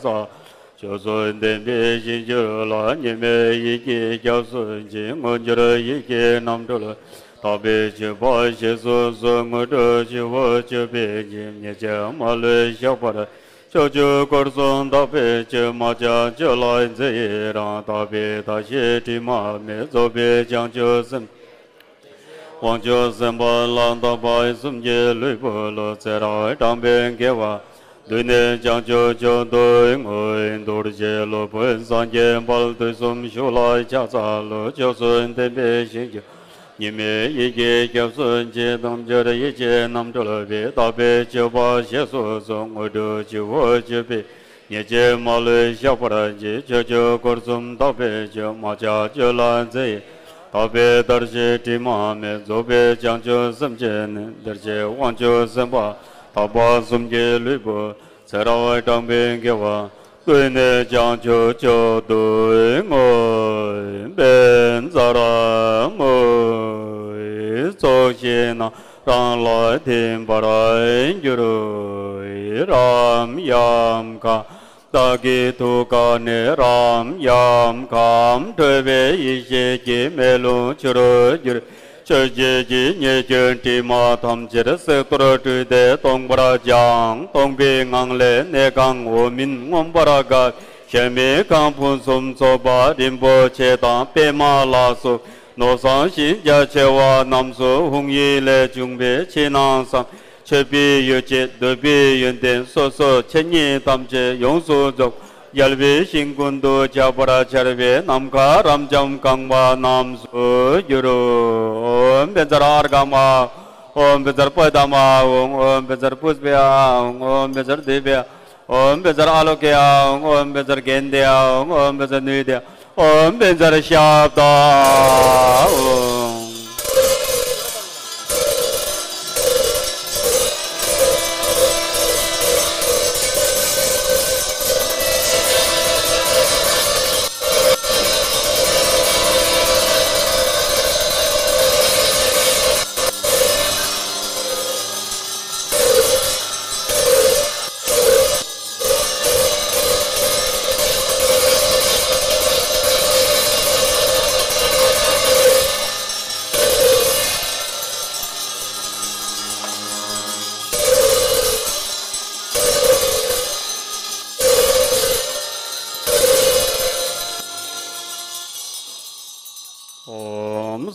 ཕྱོགས་བཅུ་བསྟན་པའི་ཞིང་གྱུར་ལ། གཉིས་མེད་ཡེ་ཤེས་རྒྱ་མཚོ་ཆེ། མངོན་གྱུར་ཡེ་ཤེས་རྣམ་གྲོལ་ལ། དག་པའི་སྤྱོད་པ་ཞེས་སུ་གསོལ། དངོས་གྲུབ་ཆུ་བོ་སྤྱོད་པའི་ཉིམ། ཉེས་བྱས་མ་ལུས་བཤགས་པར། ཕྱོགས་བཅུ་འཁོར་གསུམ་དག་པའི་ཆོས། མ་ཆགས་སྤྱོད་ལ་རྗེས་ཡི་རང་། དག་པའི་བདག་ཉིད་དྲི་མ་མེད། རྫོགས་པའི་བྱང་ཆུབ་སེམས། དབང་ཕྱུག་སེམས་དཔའ་ལ། དམ་པ་གསུམ་གྱི་ལུས་འབུལ་ལོ། ཚེ་རབས་དྲང་པོའི་དགེ་བ། བསྡུས་ནས་བྱང་ཆུབ་མཆོག་ཏུ་བསྔོ། རྡོ་རྗེ་སློབ་དཔོན་སངས་རྒྱས་དཔལ། དུས་གསུམ་ཞུགས་ལ་ཕྱག་འཚལ་ལོ། ཕྱོགས་བཅུ་བསྟན་པའི་ཞིང་གྱུར། ཉི་མའི་ཡི་གེ་སྐྱབས་སུ་མཆི། དལ་འབྱོར་ཡིད་ཀྱིས་རྣམ་གྲོལ་བའི། དག་པའི་སྤྱོད་པ་བཤད་སོ་སོ། དངོས་གྲུབ་སྤྱི་བོར་སྤྱོད་པའི། ཉེས་སྤྱོད་མ་ལུས་བཤགས་པར་བགྱི། ཕྱོགས་བཅུ་སྐོར་གསུམ་དག་པའི་ཕྱིར། མ་ཆགས་སྤྱོད་ལ་མཛེས་ཡིན། དག་པའི་དར་ཞིང་དྲི་མ་མེད། རྫོགས་པའི་བྱང་ཆུབ་སེམས་ཀྱི་གནས། འདིར་གཤེགས་དབང་ཕྱུག་སེམས་དཔའ་དག་པ་གསུམ་གྱི་ལུས་པོ་ཚེ་རབས་གྲངས་མེད་དགེ་བ་བསྡུས་ནས་བྱང་ཆུབ་མཆོག་ཏུ་བསྔོ། བཛྲ་མུ། ཚོགས་ཞིང་ན་རང་ལ་ཐིམ་པར་གྱུར། རབ་འབྱམས་མཁའ་ལྟ་བུའི་ཐུགས་ཀ་ནས། རབ་འབྱམས་ཁམས་སྤྲོས་པའི་ཡེ་ཤེས་ཀྱི་མེ་རླུང་ཆུ་རུ་གྱུར། ཆོས་བརྒྱད་ཀྱི་ཉེས་སྐྱོན་དྲི་མ་ཐམས་ཅད་བསྲེགས་གཏོར་བཀྲུས་ཏེ་སྟོང་པར་སྦྱངས། སྟོང་པའི་ངང་ལས་གནས་ཁང་འོག་མིན་མངོན་པར་དགའ་བའི་གཞལ་མེད་ཁང་ཕུན་སུམ་ཚོགས་པ་རིན་པོ་ཆེ་དང་པདྨ་ལ་སོགས་ནོར་བཟང་ཞིང་རྒྱ་ཆེ་བ་རྣམས་སུ་ཧཱུྃ་ཡིག་ལས་བྱུང་བའི་ཕྱི་ནང་གསང་མཆོད་པའི་ཡོ་བྱད་འདོད་པའི་ཡོན་ཏན་སོ་སོའི་ཆོས་ཉིད་ཐམས་ཅད་ཡོངས་སུ་རྫོགས། རྒྱལ་བའི་ཞིང་ཀུན་ཏུ་ཁྱབ་པར་འཆར་བའི་ནམ་མཁའ་རབ་འབྱམས་གང་བ་རྣམས་སུ་གྱུར། ཨོཾ་བཛྲ་ཨརྒྷཾ་ཨཱཿཧཱུྃ། ཨོཾ་བཛྲ་པུཥྚ་ཨཱཿཧཱུྃ། ཨོཾ་བཛྲ་པུཥྤེ་ཨཱཿཧཱུྃ། ཨོཾ་བཛྲ་དཱིཔེ་ཨཱཿཧཱུྃ། ཨོཾ་བཛྲ་ཨཱ་ལོ་ཀེ་ཨཱཿཧཱུྃ། ཨོཾ་བཛྲ་གནྡྷེ་ཨཱཿཧཱུྃ། ཨོཾ་བཛྲ་ནུདྡྷེ་ཨཱཿཧཱུྃ། ཨོཾ་བཛྲ་ཤབྡ་ཨཱཿཧཱུྃ། ཨོཾ་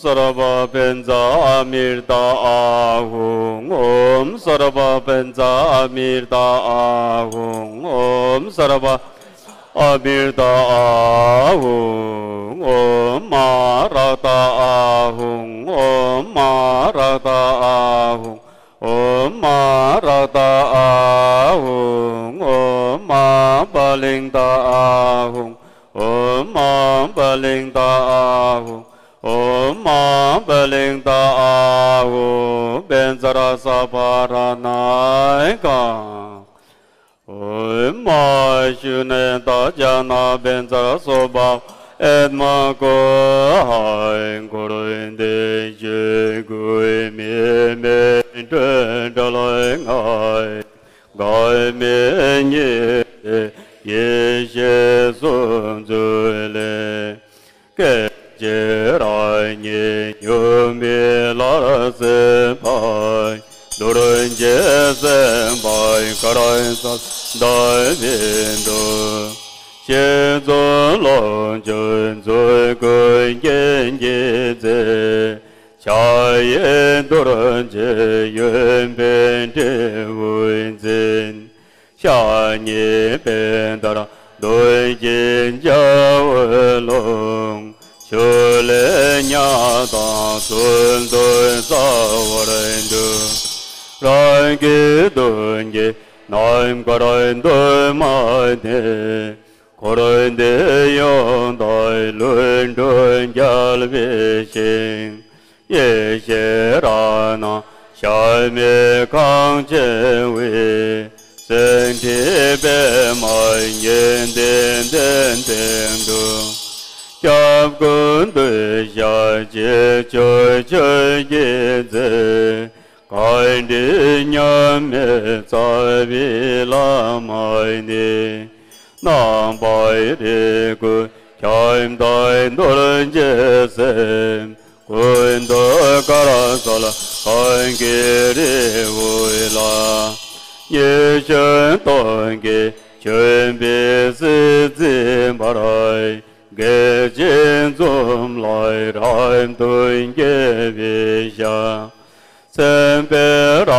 སརྦ་བཛྲ་ཨ་མྲྀ་ཏ་ཨཱཿཧཱུྃ། ཨོཾ་སརྦ་བཛྲ་ཨ་མྲྀ་ཏ་ཨཱཿཧཱུྃ། ཨོཾ་སརྦ་ཨ་མྲྀ་ཏ་ཨཱཿཧཱུྃ། ཨོཾ་མ་རཀྟ་ཨཱཿཧཱུྃ། ཨོཾ་མ་རཀྟ་ཨཱཿཧཱུྃ། ཨོཾ་མ་རཀྟ་ཨཱཿཧཱུྃ། ཨོཾ་མ་པཱ་ལིང་ཏ་ཨཱཿཧཱུྃ། ཨོཾ་མ་པཱ་ལིང་ཏ་ཨཱཿཧཱུྃ། ཨོཾ་མ་པཱ་ལིང་ཏ་ཨཱཿཧཱུྃ། བཛྲ་སརྦ་རཏྣ་ཀཾ། ཨོཾ་མ་ཤུ་ནེ་ཏཱ་ཛྙཱ་ན་བཛྲ་སོ་བྷ་ཨཱཏྨ་ཀོ་ཧཱ། འཁོར་འདས་ཆོས་སྐུ་དམིགས་མེད་སྤྲོས་བྲལ་ལྔ། འགག་མེད་ཉི་ཟེར་ཡེ་ཤེས་སུ་འཛུལ་ལས། སྐད་ཅིག་རང་ཉིད་གཉུག་མའི་ལྷར་སིམ་པ། རྡོ་རྗེ་སེམས་དཔའི་གར་ས་ཟླ་བའི་འབྲུག་ཞིག་རྫོགས་ལོངས་སྤྱོད་རྫོགས་སྐུ་རྒྱན་གྱིས་མཛེས། ཕྱག་གཡས་རྡོ་རྗེ་གཡོན་པས་སྤྲེའུ་འཛིན། ཕྱག་གཉིས་པད་ཟླར་རྡོ་རྗེ་འཇའ་འོད་ཀློང་། ཕྱོགས་ལས་ཉ་དང་ཚུལ་འདོད་རྩ་བར་འདུ། རང་གི་གདུང་གི་ནམ་མཁར་འདུས་མ་བསྟན། འཁོར་འདས་ཡང་དག་ལྷུན་གྲུབ་རྒྱལ་བའི་ཞིང་། ཡེ་ཤེས་རཏྣ་གཞལ་མེད་ཁང་ཆེན་དབུས། སེང་ཁྲི་པདྨ་ཉི་ཟླའི་གདན་སྟེང་དུ། སྐྱབས་ཀུན་འདུས་ཞལ་གཅིག་སྤྱོད་ཆོས་ཀྱི་རྫས། གར་འདི་མཉམ་མེད་རྩ་བའི་བླ་མ་ནི། རྣམ་པར་རིག་པའི་ཁྱབ་བདག་རྡོ་རྗེ་སེམས། ཀུན་ཏུ་དཀར་གསལ་གང་གི་རི་བོ་ལ། ཉི་ཤུ་སྟོང་གི་ལྗོན་པའི་གསེར་འཛིན་འབར། སྐད་ཅིག་འཛུམ་ལ་རབ་ཏུ་དགྱེས་པའི་ཞལ། སེམས་དཔའི་རབ་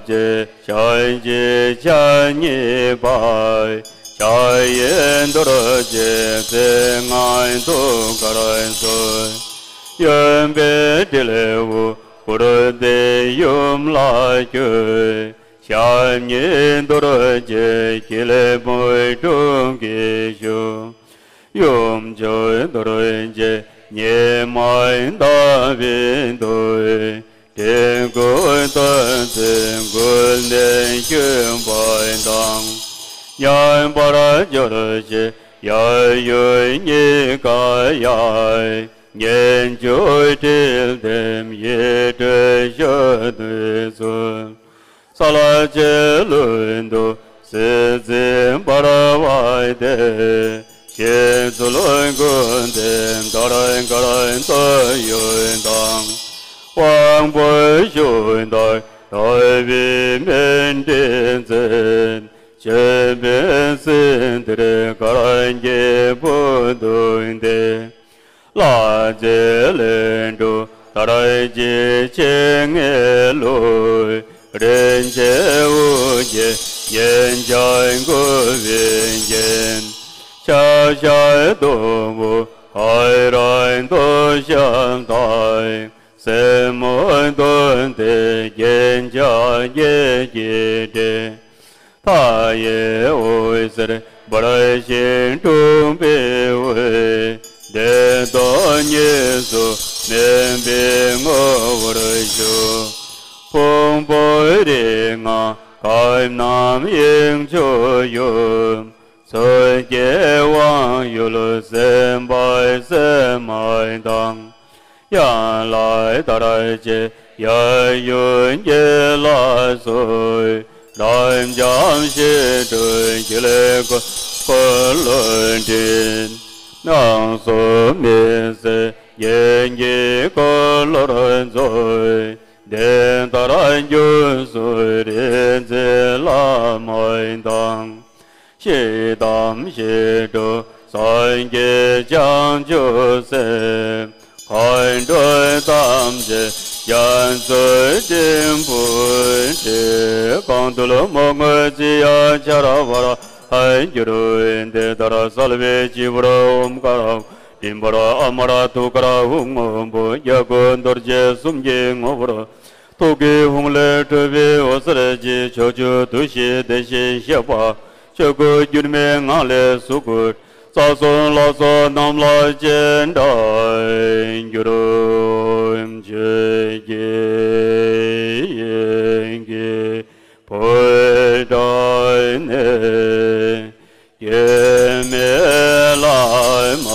ཀྱི་ཞལ་གྱི་ཕྱག་གཉིས་པ། ཕྱག་གཡས་རྡོ་རྗེ་རྩེ་ལྔ་ཐུགས་ཀར་གསོལ། གཡོན་པས་ཏྲི་ལེའུ་གུར་དེ་ཡུམ་ལ་བསྐྱོད། ཞབས་གཉིས་རྡོ་རྗེ་ཐིག་ལེ་སྤོས་དྲུག་གིས་བཞུགས། ཡུམ་མཆོག་རྡོ་རྗེ་ཉི་མ་ལྟ་བུའི་མཐུས། དྲིལ་བུ་བསྟོད་ཚེ་མགུལ་ནས་འཁྱུད་པ་དང་། མཉམ་པར་སྦྱོར་བྱེད་གཡས་གཡོན་གཉིས་ཀ་ཡང་། གཉེན་ཆུ་དྲིལ་ལྡེམ་ཡིད་སྤྲུལ་གཞོན་ནུའི་ཚུལ། ས་ལ་ཆེ་ལུས་འདུ་སྲི་འཛིན་འབར་བ་སྟེ། ཞི་ཚུལ་ཀུན་ལྡན་དར་དཀར་འདོད་ཡོན་དང་། དབང་པོ་ཞུན་དར་དག་པའི་སྨིན་གྲིབ་འཛིན། ཆེན་པོའི་སྲིད་འདིར་གར་གྱི་བུ་བཏུལ་ཏེ། ལྷ་རྗེ་ལས་འགྲོ་དར་གྱི་ཆེ་ངེས་ལུས། རིན་ཆེན་དབུ་རྒྱན་ཉིན་བྱེད་མགུལ་བའི་རྒྱན། ཕྱག་ཞབས་སྟོང་པོ་ཁ་རལ་འདོད་ཞེན་དང་། སེན་མོ་སྟོན་ཏེ་རྒྱན་ཆ་བརྒྱད་ཀྱིས་སྤྲས། མཐའ་ཡས་འོད་ཟེར་འབར་ཞིང་འཁྲུགས་པའི་འོད། བདེ་སྟོང་གཉིས་སུ་མེད་པའི་ངོ་བོར་བཞུགས། ཕུང་པོའི་རིགས་ལྔ་ཁམས་རྣམས་དབྱིངས་ཕྱུག་ཡུམ། ཚོགས་ཀྱི་དབང་ཡུལ་སེམས་དཔའི་སེམས་དཔའ་དང་། ཡན་ལག་དར་ཅན་གཡས་གཡོན་གྱི་ལྷ་སོགས། རབ་འབྱམས་ཞི་ཁྲོའི་ཐིག་ལེ་འཁོར་ལོས་སྒྲིམ། སྣང་སོགས་མི་ཟད་རྒྱན་གྱི་འཁོར་ལོར་རྫོགས། དེ་ལྟར་སྒྱུ་འཕྲུལ་རིག་འཛིན་བླ་མ་དང་། ཤེས་རབ་ཞི་ཁྲོ་སངས་རྒྱས་བྱང་ཆུབ་སེམས། མཁའ་འགྲོ་ཐམས་ཅད་རྒྱ་མཚོའི་སྤྲིན་ཕུང་འཁྲིགས། གང་འདུལ་མོས་གུས་ཚིག་གཡའ་ཆར་འབབ་ལྷར་གྱུར། དེ་ལྟར་གསལ་བའི་སྤྱི་བོར་ཨོཾ་ཀ་ར། མགྲིན་པར་ཨ་མྲ་ཏུ་ཀ་ར་ཧཱུྃ། སྔོན་པོ་རྒྱ་མཚོ་རྡོ་རྗེ་གསུམ་གྱི་ངོ་བོར། ཐུགས་ཀྱི་ཧཱུྃ་ལས་འཕྲོས་པའི་འོད་ཟེར་གྱིས། ཕྱོགས་བཅུ་དུས་བཞིའི་བདེ་ཞིང་གཤེགས་པ། ཆོས་སྐུ་འགྱུར་མེད་ངང་ལས་གཟུགས་སྐུ། རྩ་གསུམ་ལ་སོགས་རྣམས་ལ་སྤྱན་འདྲ་གྱུར། ཆོས་ཀྱི་དབྱིངས་ཀྱི་བོད་དག་ནས། སྐྱེ་མེད་བླ་མ་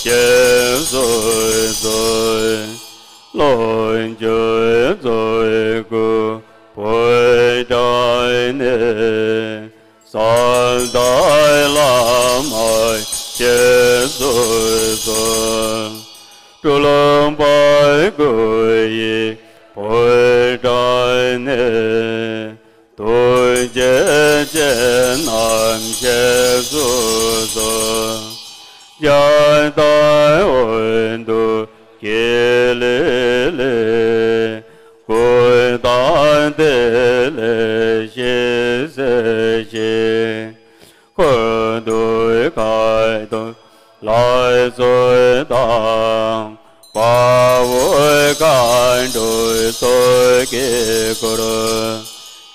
རྗེས་སུ་འཛིན། ལོངས་སྤྱོད་རྫོགས་སྐུ་བོད་དག་ནས། ཟབ་དང་བླ་མ་རྗེས་སུ་འཛིན། སྤྲུལ་པ་སྐུ་ཡི་བོད་དག་ནས། ཐུགས་རྗེ་ཅན་རྣམས་རྗེས་སུ་འཛིན། རྒྱལ་དང་དབང་དུ་གྱེས་ལེ་ལེ། སྐུ་དང་བདེ་ལེགས་ཞིང་གསལ་ཞིང་། འཁོར་དུ་ཁ་དོག་ལ་སོགས་དང་། དཔའ་བོ་མཁའ་འགྲོ་ཚོགས་ཀྱིས་བསྐོར།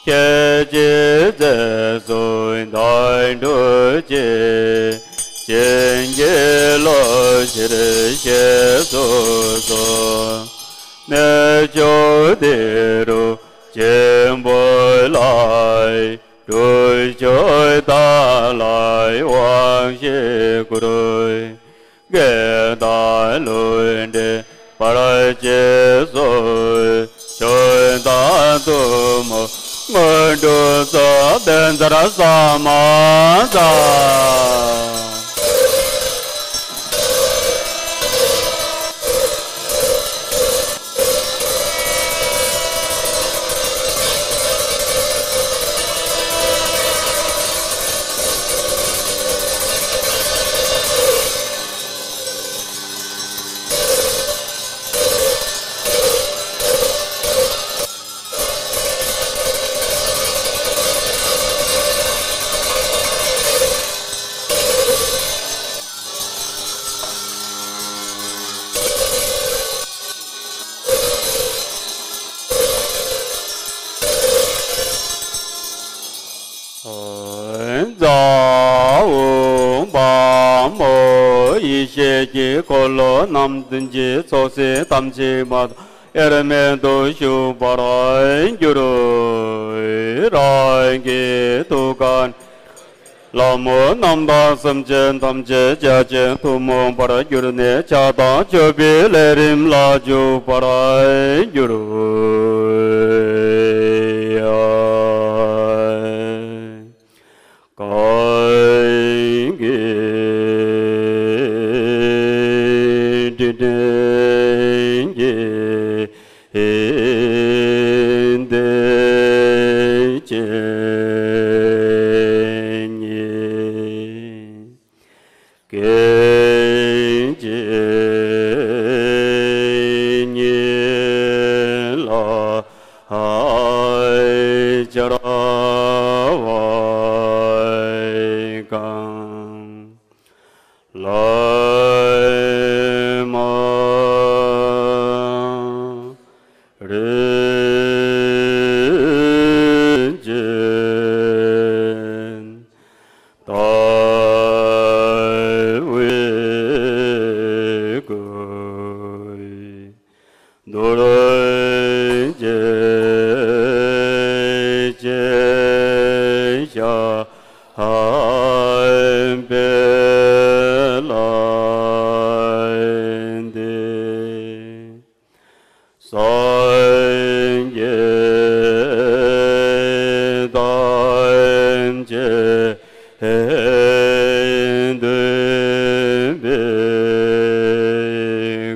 ཁྱེད་ཀྱི་མཛད་གསུང་དོན་གྲུབ་ཅིང་། བྱིན་གྱིས་རློབ་ཕྱིར་རྗེས་སུ་འཛིན། གནས་མཆོག་འདི་རུ་ཆེན་པོ་ལ། སྒྲུབ་མཆོག་དག་ལ་དབང་བཞི་བསྐུར། དགེ་དང་ལུས་འདྲེན་བར་ཆད་སོལ། མཆོག་དང་ཐུན་མོང་དངོས་གྲུབ་སྩོལ། བདེན་མཐའ་ས་མ་ཛཿ། ཛཿ་ཧཱུྃ་བཾ་མོ། ཡེ་ཤེས་ཀྱི་འཁོར་ལོ་རྣམས་ཀྱི་ཚོགས་བསགས་ཐམས་ཅད་མ་དབྱེར་མེད་དུ་ཞུགས་པར་གྱུར། རང་གི་ཐུགས་ཀར་ལྷ་མོ་རྣམས་དང་སེམས་ཅན་ཐམས་ཅད་བརྒྱ་བྱིན་ཐུན་མོང་བར་གྱུར་ནས་བྱ་དང་མཆོད་པའི་ལས་རིམ་ལ་འཇུག་པར་གྱུར། གང་གི་དྲིན་དྲན་གྱི་དེ་ཅན་ཉིད། སྐད་ཅིག་ཉིད་ལ་སྦྱར་བ་གང་། ལྷ་མ་རིག་ཅན་ལྟ་བུའི་སྐུ། རྡོ་རྗེ་ཅན་ཞབས་པད་ལ་འདུད། སངས་རྒྱས་ཐམས་ཅད་འདུས་པའི་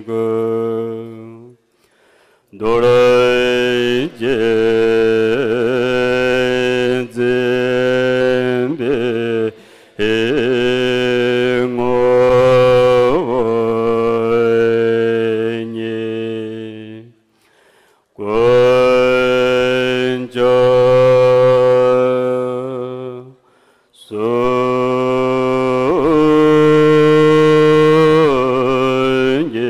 སྐུ། རྡོ་རྗེ་འཛིན་པའི་ངོ་བོ་ཉིད། དཀོན་མཆོག་གསུམ་གྱི་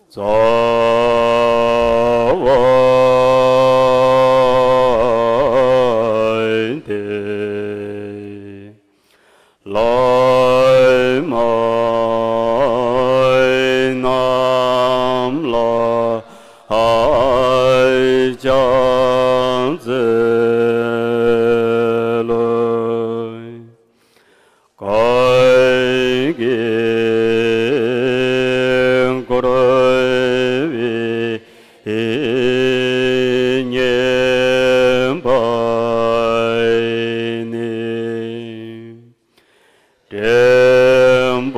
རྩ་བ་སྟེ། ལྷ་མོ་རྣམས་ལ་ཕྱག་འཚལ་ལོ། གང་གི་འཁོར་བའི་ཉེན་པ་ནི། དྲན་པ་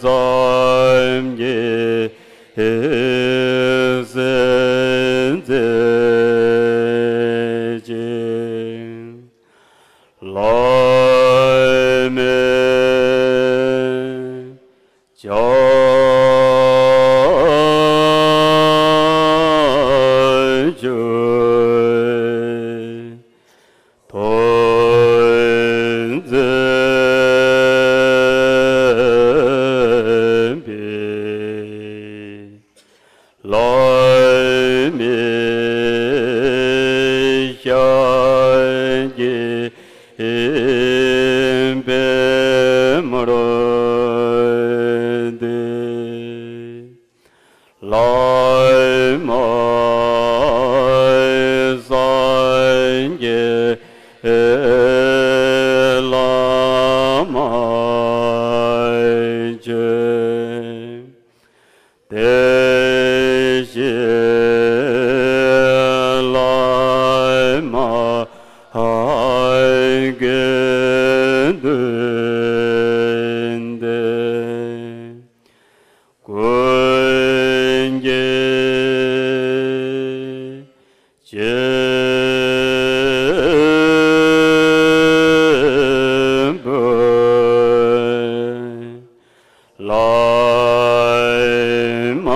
ཙམ་གྱིས་ཟིན་མཛད་ཅིང་། བླ་མེད་བྱང་ཆུབ་ཐོབ་མཛད་པའི། ལྷ་མིའི་ཞབས་ཀྱི་པདྨོར་འདུད། ལྷ་མོ་སངས་རྒྱས་བླ་མ་མཆོད། བདེ་གཤེགས་བླ་མ་དགེ་འདུན་ཏེ། ཀུན་གྱི་གཅེས་པུ་བླ་མ་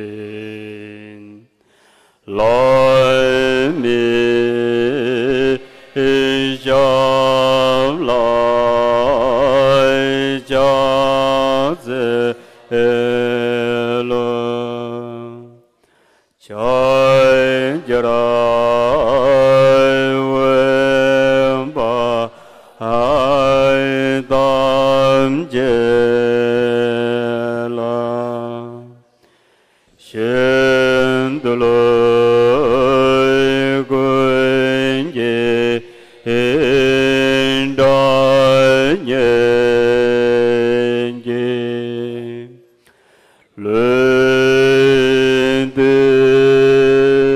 ཡིན། ལྷ་མིའི་ཞབས་ལ་ཕྱག་འཚལ་ ཕྱག་འཁྱེར་འོས་པ་ཐམས་ཅད་ལ། ཤིན་ཏུ་ལོ་ཀུན་གྱི་དགྲ་གཉེན་གྱིས། ལུས་འདུལ་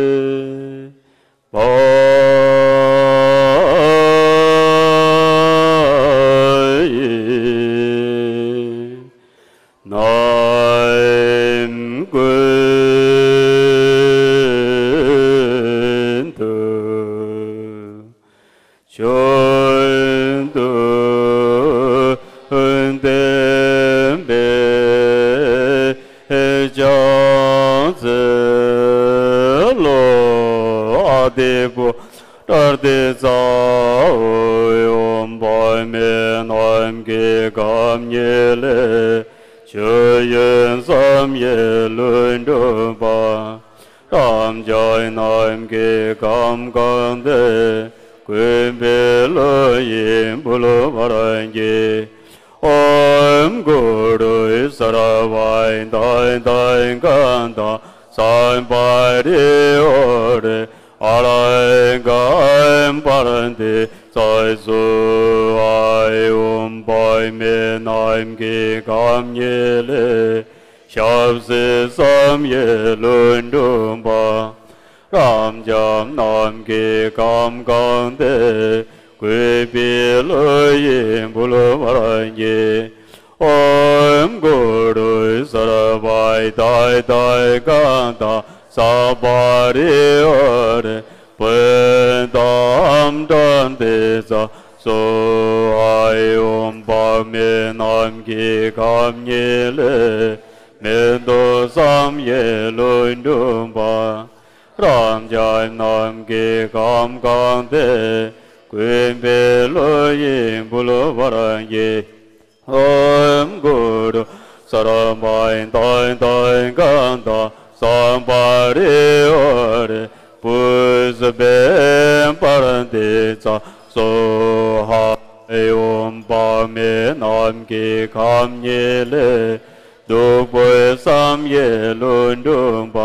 བ་ཡི། རྣམ་ཀུན་ཏུ། ཆོས་མཐུན་བསྟན་པའི་ཕྱག་འཚལ་ལོ། ཨ་ཏི་བུ་ཏྲར་ཏི་ཙ་འོ། འོ་འབངས་མི་རྣམས་ཀྱི་ཁམས་ཉིད་ལས། ཆོས་དབྱིངས་བསམ་ཡས་ལྷུན་གྲུབ་པ། རབ་འབྱམས་རྣམས་ཀྱི་ཁམས་གང་དེར། གུས་པས་བློ་ཡིས་འབུལ་བར་བགྱི། ཨོཾ་གུ་རུ་སརྦ་ཏ་ཏ་ག་ཏ་སམ་བ་རི་ཝ་རེ་ཨ་ལ་ཀ་པ་ར་ཏི་ཙ་སྭཱ་ཧཱ། འོ་འབངས་མི་རྣམས་ཀྱི་ཁམས་ཉིད་ལས། ཞབས་བསིལ་བསམ་ཡས་ལྷུན་གྲུབ་པ། རབ་འབྱམས་རྣམས་ཀྱི་ཁམས་གང་དེར། གུས་པས་བློ་ཡིས་འབུལ་བར་བགྱི། ཨོཾ་གུ་རུ་སརྦ་ཏ་ཏ་ག་ཏ་སམ་བ་རི་ཝ་རེ་བུདྡྷཱ་ཏ་ཏི་ཙ་སྭཱ་ཧཱ། འོ་འབངས་མི་རྣམས་ཀྱི་ཁམས་ཉིད་ལས། མེ་ཏོག་བསམ་ཡས་ལྷུན་གྲུབ་པ། རབ་འབྱམས་རྣམས་ཀྱི་ཁམས་གང་དེར། གུས་པས་བློ་ཡིས་འབུལ་བར་བགྱི། ཨོཾ་གུ་རུ་སརྦ་ཏ་ཏ་ག་ཏ་སམ་བ་རི་ཝ་རེ་པུཥྤེ་པ་ར་ཏི་ཙ་སྭཱ་ཧཱ། འོ་འབངས་མི་རྣམས་ཀྱི་ཁམས་ཉིད་ལས། བདུག་སྤོས་བསམ་ཡས་ལྷུན་གྲུབ་པ།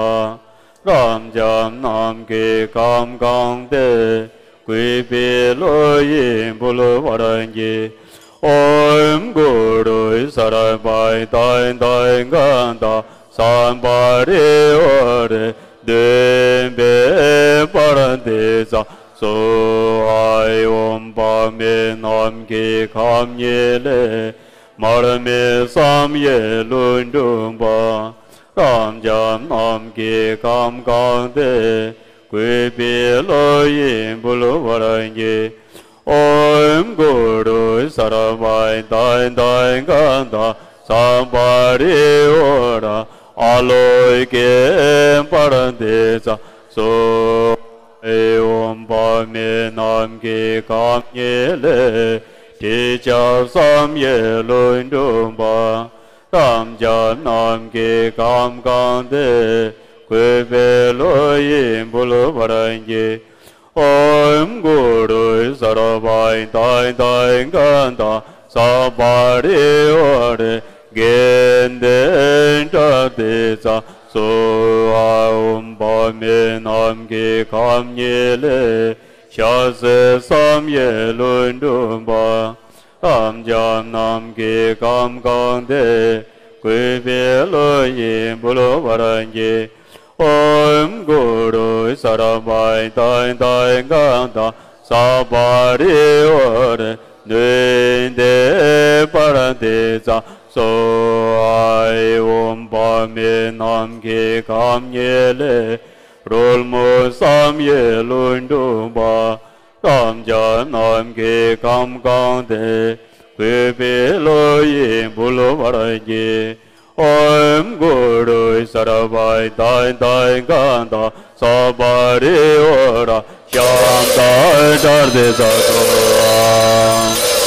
རབ་འབྱམས་རྣམས་ཀྱི་ཁམས་གང་དེར། གུས་པས་བློ་ཡིས་འབུལ་བར་བགྱི། ཨོཾ་གུ་རུ་སརྦ་ཏ་ཏ་ག་ཏ་སམ་བ་རི་ཝ་རེ་དྷཱུ་པེ་པ་ར་ཏི་ཙ་སྭཱ་ཧཱ། འོ་འབངས་མི་རྣམས་ཀྱི་ཁམས་ཉིད་ལས། མར་མེ་བསམ་ཡས་ལྷུན་གྲུབ་པ། རབ་འབྱམས་རྣམས་ཀྱི་ཁམས་གང་དེར། གུས་པས་བློ་ཡིས་འབུལ་བར་བགྱི། ཨོཾ་གུ་རུ་སརྦ་ཏ་ཏ་ག་ཏ་སམ་བ་རི་ཝ་ར་ཨ་ལོ་ཀེ་པ་ར་ཏི་ཙ་སྭཱ་ཧཱ། འོ་འབངས་མི་རྣམས་ཀྱི་ཁམས་ཉིད་ལས། དྲི་ཆབ་བསམ་ཡས་ལྷུན་གྲུབ་པ། རབ་འབྱམས་རྣམས་ཀྱི་ཁམས་གང་དེར། གུས་པས་བློ་ཡིས་འབུལ་བར་བགྱི། ཨོཾ་གུ་རུ་སརྦ་ཏ་ཏ་ག་ཏ་སམ་བ་རི་ཝ་རེ་གནྡྷེ་པྲ་ཏི་ཙ་སྭཱ་ཧཱ། འོ་འབངས་མི་རྣམས་ཀྱི་ཁམས་ཉིད་ལས། ཞལ་ཟས་བསམ་ཡས་ལྷུན་གྲུབ་པ། རབ་འབྱམས་རྣམས་ཀྱི་ཁམས་གང་དེར། གུས་པས་བློ་ཡིས་འབུལ་བར་བགྱི། ཨོཾ་གུ་རུ་སརྦ་ཏ་ཏ་ག་ཏ་སམ་བ་རི་ཝ་རེ་ནུན་དྷེ་པྲ་ཏི་ཙ་སྭཱ་ཧཱ། འོ་འབངས་མི་རྣམས་ཀྱི་ཁམས་ཉིད་ལས། རོལ་མོ་བསམ་ཡས་ལྷུན་གྲུབ་པ། རབ་འབྱམས་རྣམས་ཀྱི་ཁམས་གང་དེར། གུས་པས་བློ་ཡིས་འབུལ་བར་བགྱི། ཨོཾ་གུ་རུ་སརྦ་ཏ་ཏ་ག་ཏ་སམ་བ་རི་ཝ་ར་ཤམ་བྷ་ཏྲ་ཏི་ཙ་སྭཱ་ཧཱ།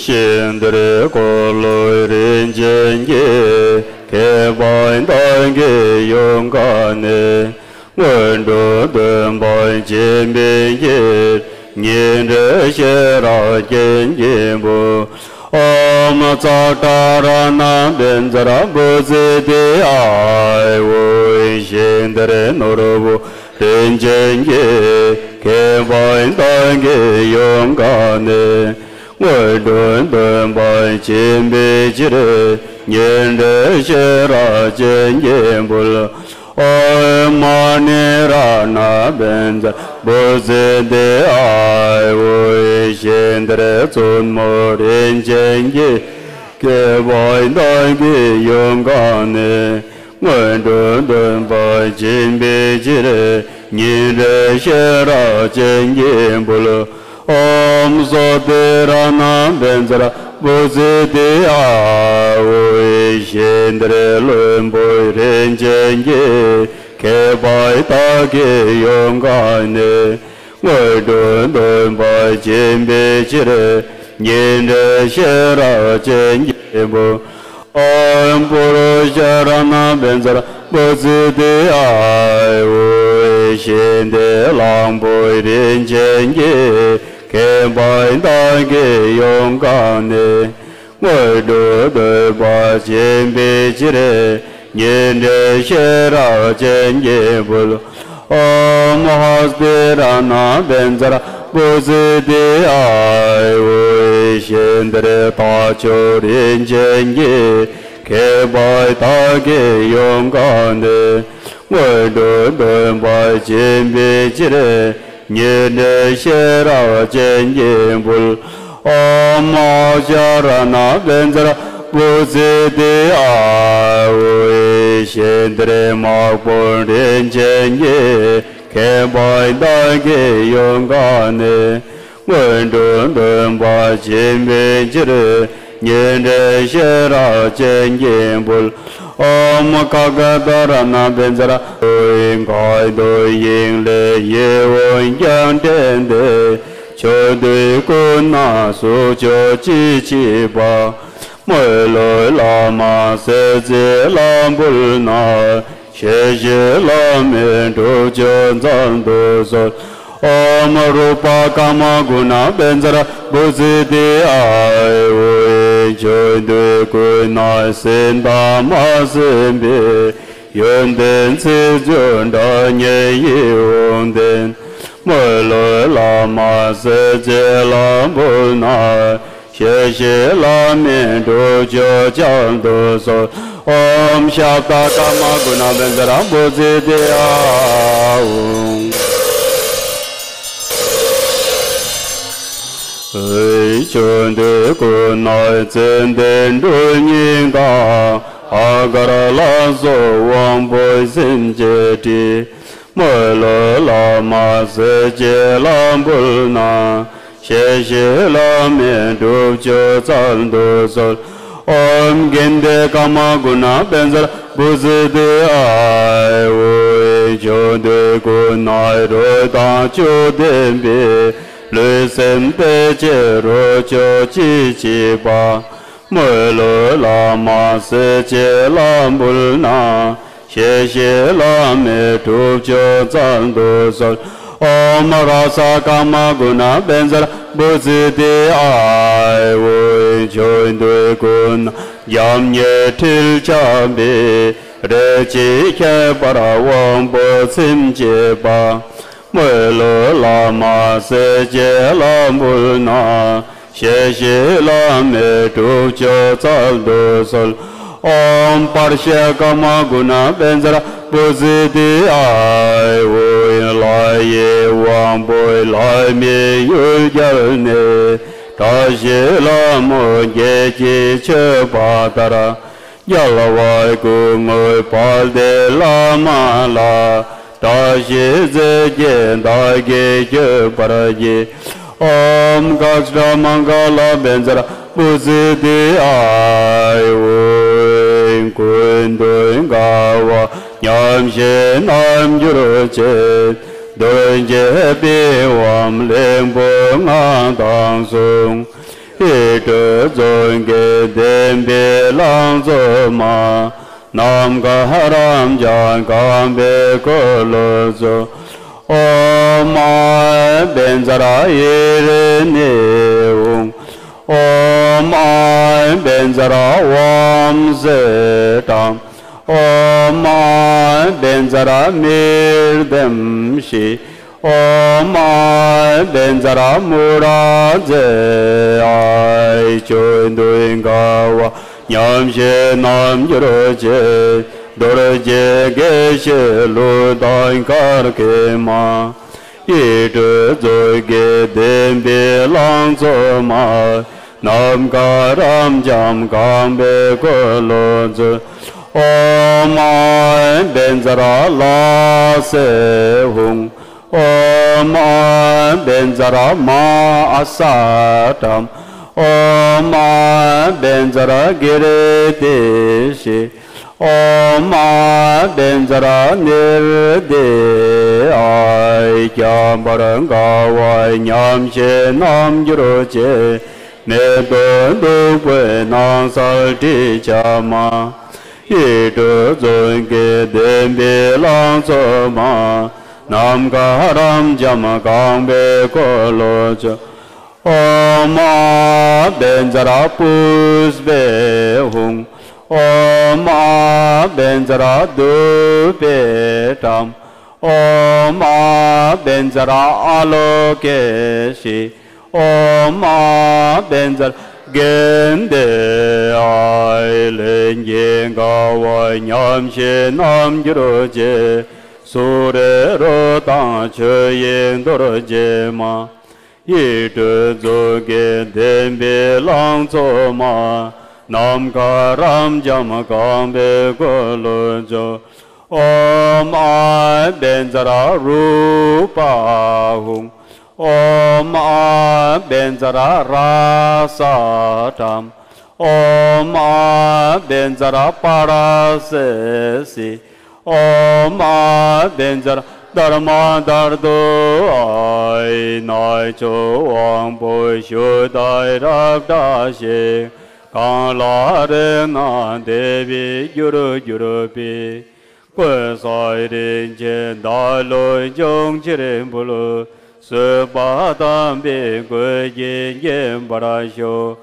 ཞིང་འདིར་འཁོར་ལོས་རིན་ཆེན་གྱིས། ཁྱད་པར་བདག་གི་ཡུམ་གང་ནས། སྔོན་འགྲོ་འདོན་པར་བྱིན་པའི་ཕྱིར། ཉིན་རེ་ཤེས་རབ་སྤྱན་གྱིས་འབུལ། ཨོཾ་ཙཀྲ་རཏྣ་བཛྲ་བྷུ་ཛི་ཏི་ཨཱ་ཧཱུྃ། ཞིང་འདིར་ནོར་བུ་རིན་ཆེན་གྱིས། ཁྱད་པར་བདག་གི་ཡུམ་གང་ནས། སྔོན་འགྲོ་འདོན་པར་བྱིན་པའི་ཕྱིར། ཉིན་རེ་ཤེས་རབ་སྤྱན་གྱིས་འབུལ། ཨོཾ་མ་ཎི་རཏྣ་བཛྲ་བྷུ་ཛི་ཏི་ཨཱ་ཧཱུྃ། ཞིང་འདིར་བཙུན་མོ་རིན་ཆེན་གྱིས། ཁྱད་པར་བདག་གི་ཡུམ་གང་ནས། སྔོན་འགྲོ་འདོན་པར་བྱིན་པའི་ཕྱིར། ཉིན་རེ་ཤེས་རབ་སྤྱན་གྱིས་འབུལ། ཨོཾ་སྭ་ཏི་རཏྣ་བཛྲ་བྷུ་ཛི་ཏི་ཨཱ་ཧཱུྃ། ཞིང་འདིར་བློན་པོ་རིན་ཆེན་གྱིས། ཁྱད་པར་བདག་གི་ཡུམ་གང་ནས། སྔོན་འགྲོ་འདོན་པར་བྱིན་པའི་ཕྱིར། ཉིན་རེ་ཤེས་རབ་སྤྱན་གྱིས་འབུལ། ཨོཾ་པུ་རུ་ཤ་རཏྣ་བཛྲ་བྷུ་ཛི་ཏི་ཨཱ་ཧཱུྃ། ཞིང་འདིར་གླང་པོ་རིན་ཆེན་གྱིས། ཁྱད་པར་བདག་གི་ཡུམ་གང་ནས། སྔོན་འགྲོ་འདོན་པར་བྱིན་པའི་ཕྱིར། ཉིན་རེ་ཤེས་རབ་སྤྱན་གྱིས་འབུལ། ཨོཾ་ཧ་སྟི་རཏྣ་བཛྲ་བྷུ་ཛི་ཏི་ཨཱ་ཧཱུྃ། ཞིང་འདིར་རྟ་མཆོག་རིན་ཆེན་གྱིས། ཁྱད་པར་བདག་གི་ཡུམ་གང་ནས། སྔོན་འགྲོ་འདོན་པར་བྱིན་པའི་ཕྱིར། ཉིན་རེ་ཤེས་རབ་སྤྱན་གྱིས་འབུལ། ཨོཾ་ཨ་ཤ་རཏྣ་བཛྲ་བྷུ་ཛི་ཏི་ཨཱ་ཧཱུྃ། ཞིང་འདིར་དམག་དཔོན་རིན་ཆེན་གྱིས། ཁྱད་པར་བདག་གི་ཡུམ་གང་ནས། སྔོན་འགྲོ་འདོན་པར་བྱིན་པའི་ཕྱིར། ཉིན་རེ་ཤེས་རབ་སྤྱན་གྱིས་འབུལ། ཨོཾ་ཁ་ག་ཏ་རཏྣ་བཛྲ། མཁའ་འགྲོའི་དབྱིངས་ལས་ཡིད་འོང་རྒྱལ་ཕྲན་ཏེ། ཆོས་འདུལ་ཀུན་ནས་ཟུག་གཅོད་ཅི་མཆིས་པ། སྨོན་ལམ་བླ་མ་སྲས་བཅས་ལ་འབུལ་ན། ཞལ་བཞེས་བླ་མེད་སྒྲུབ་མཆོག་སྩལ་དུ་གསོལ། ཨོཾ་རུ་པ་ཀརྨ་གུ་ཎ་བཛྲ་བྷུ་ཛི་ཏི་ཨཱ་ཧཱུྃ། ཆོས་འདུལ་ཀུན་ནས་ཟིན་དང་མ་ཟིན་པའི། ཡོན་ཏན་ཚིག་བརྗོད་སྒྲ་སྙན་ཡིད་འོང་ལྡན། སྨོན་ལམ་བླ་མ་སྲས་བཅས་ལ་འབུལ་ན། ཞལ་བཞེས་བླ་མེད་སྒྲུབ་མཆོག་སྩལ་དུ་གསོལ། ཨོཾ་ཤབྡ་ཀརྨ་གུ་ཎ་བཛྲ་བྷུ་ཛི་ཏི་ཨཱ་ཧཱུྃ། ཆོས་འདུལ་ཀུན་ནས་ཙན་དན་སྦྲུལ་སྙིང་དང་། ཧ་ག་ར་ལ་སོགས་དབང་པོའི་སེམས་ཅན་ཁྲིད། སྨོན་ལམ་བླ་མ་སྲས་བཅས་ལ་འབུལ་ན། ཞལ་བཞེས་བླ་མེད་སྒྲུབ་མཆོག་སྩལ་དུ་གསོལ། ཨོཾ་གནྡྷེ་ཀརྨ་གུ་ཎ་བཛྲ་བྷུ་ཛི་ཏི་ཨཱ་ཧཱུྃ། ཆོས་འདུལ་ཀུན་ནས་རོལ་དང་བཅུད་ལྡན་པའི། ལུས་སེམས་དཔེ་བྱད་རོ་ཅོག་ཅི་མཆིས་པ། སྨོན་ལམ་བླ་མ་སྲས་བཅས་ལ་འབུལ་ན། ཞལ་བཞེས་བླ་མེད་སྒྲུབ་མཆོག་སྩལ་དུ་གསོལ། ཨོཾ་ར་ས་ཀརྨ་གུ་ཎ་བཛྲ་བྷུ་ཛི་ཏི་ཨཱ་ཧཱུྃ། ཆོས་འདུལ་ཀུན་ནས་རྒྱལ་མཉེས་ཁྲིལ་འཆང་བའི། རེག་བྱའི་ཁྱད་པར་དབང་པོ་ཚིམ་བྱེད་པ། སྨོན་ལམ་བླ་མ་སྲས་བཅས་ལ་འབུལ་ན། ཞལ་བཞེས་བླ་མེད་སྒྲུབ་མཆོག་སྩལ་དུ་གསོལ། ཨོཾ་པར་ཤ་ཀརྨ་གུ་ཎ་བཛྲ་བྷུ་ཛི་ཏི་ཨཱ་ཧཱུྃ། ལྷ་ཡི་དབང་པོས་ལྷ་མིའི་ཡུལ་གྱར་ནས། བཀྲ་ཤིས་ལྷ་མོ་བརྒྱད་ཀྱིས་མཆོད་པ་ལྟར། རྒྱལ་བ་སྐུ་དངོས་དཔལ་ལྡན་བླ་མ་ལ། བཀྲ་ཤིས་རྫས་བརྒྱད་བདག་གིས་མཆོད་པར་བགྱི། ཨོཾ་གྷ་ཛྲ་མ་ག་ལ་བཛྲ་བྷུ་ཛི་ཏི་ཨཱ་ཧཱུྃ། ཀུན་ཏུ་དགའ་བ་ཉམས་བཞེས་རྣམ་འགྱུར་ཅན། གདོན་བགེགས་པའི་དབང་གླིང་བུ་ལྔ་དང་གསུམ། ཡིག་དྲུག་མཛོད་དགེ་ལྡན་པའི་ལང་ཚོ་མ། ནམ་མཁའ་རབ་འབྱམས་གང་བའི་འཁོར་ལོ་སྩོལ། ཨོཾ་ཨཱཿཧཱུྃ་བཛྲ་ཧེ་ར་ཎི་ཧཱུྃ། ཨོཾ་ཨཱཿཧཱུྃ་བཛྲ་བཾ་སེ་ཊཾ། ཨོཾ་ཨཱཿཧཱུྃ་བཛྲ་མིར་དཾ་ཤི། ཨོཾ་ཨཱཿཧཱུྃ་བཛྲ་མུ་ར་ཛེ། ཨཱཿཧཱུྃ། ཆོས་འདུལ་དགའ་བ་ཉམས་བཞེས་རྣམ་འགྱུར་ཅན། རྡོ་རྗེ་དགེ་བཤེས་ཀླུ་དང་གར་མཁན་མ། ཡིག་དྲུག་མཛོད་དགེ་ལྡན་པའི་ལང་ཚོ་མ། ནམ་མཁའ་རབ་འབྱམས་གང་བའི་འཁོར་ལོ་སྩོལ། ཨོཾ་ཨཱཿཧཱུྃ་བཛྲ་ལ་སེ་ཧཱུྃ། ཨོཾ་ཨཱཿཧཱུྃ་བཛྲ་མ་ཨ་ས་ཊཾ། ཨོཾ་ཨཱཿཧཱུྃ་བཛྲ་ཀིརྟི་ཤི། ཨོཾ་ཨཱཿཧཱུྃ་བཛྲ་ནིར་དི་ཡ། འཁྱམས་པར་དཀའ་བ་ཉམས་བཞེས་རྣམ་འགྱུར་ཅན། མེ་ཏོག་བདུག་སྤོས་སྣང་གསལ་དྲི་ཆབ་མ། ཡིག་དྲུག་མཛོད་དགེ་ལྡན་པའི་ལང་ཚོ་མ། ནམ་མཁའ་རབ་འབྱམས་གང་བའི་འཁོར་ལོ་སྩོལ། ཨོཾ་ཨཱཿཧཱུྃ་བཛྲ་པུཥྤེ་ཧཱུྃ། ཨོཾ་ཨཱཿཧཱུྃ་བཛྲ་དྷཱུ་པེ་ཊཾ། ཨོཾ་ཨཱཿཧཱུྃ་བཛྲ་ཨ་ལོ་ཀེ་ཤི། ཨོཾ་ཨཱཿཧཱུྃ་བཛྲ་གནྡྷེ་ཡ། ལྷན་སྐྱེས་དགའ་བ་ཉམས་བཞེས་རྣམ་འགྱུར་ཅན། སུ་རེ་རོ་དང་ཆོས་དབྱིངས་རྡོ་རྗེ་མ། ཡིག་དྲུག་མཛོད་དགེ་ལྡན་པའི་ལང་ཚོ་མ། ནམ་མཁའ་རབ་འབྱམས་གང་བའི་འཁོར་ལོ་སྩོལ། ཨོཾ་ཨཱཿཧཱུྃ་བཛྲ་རུ་པ་ཧཱུྃ། ཨོཾ་ཨཱཿཧཱུྃ་བཛྲ་ར་ས་ཊཾ། ཨོཾ་ཨཱཿཧཱུྃ་བཛྲ་པ་ར་སེ་སི། ཨོཾ་ཨཱཿཧཱུྃ་བཛྲ་དྷརྨ་དྷཱ་ཏུ་ཨཱཿཧཱུྃ། རྣལ་འབྱོར་དབང་པོ་ཞུགས་དང་རབ་བཀྲ་ཤིས། གང་ལ་རེག་ན་བདེ་བའི་རྒྱུར་གྱུར་པའི། ཀུན་བཟང་རིན་ཆེན་བདག་བློ་འབྱུང་ཕྱིར་འབུལ། གསོལ་བ་དམ་པའི་མགོན་གྱིས་མཉེས་པར་ཤོག།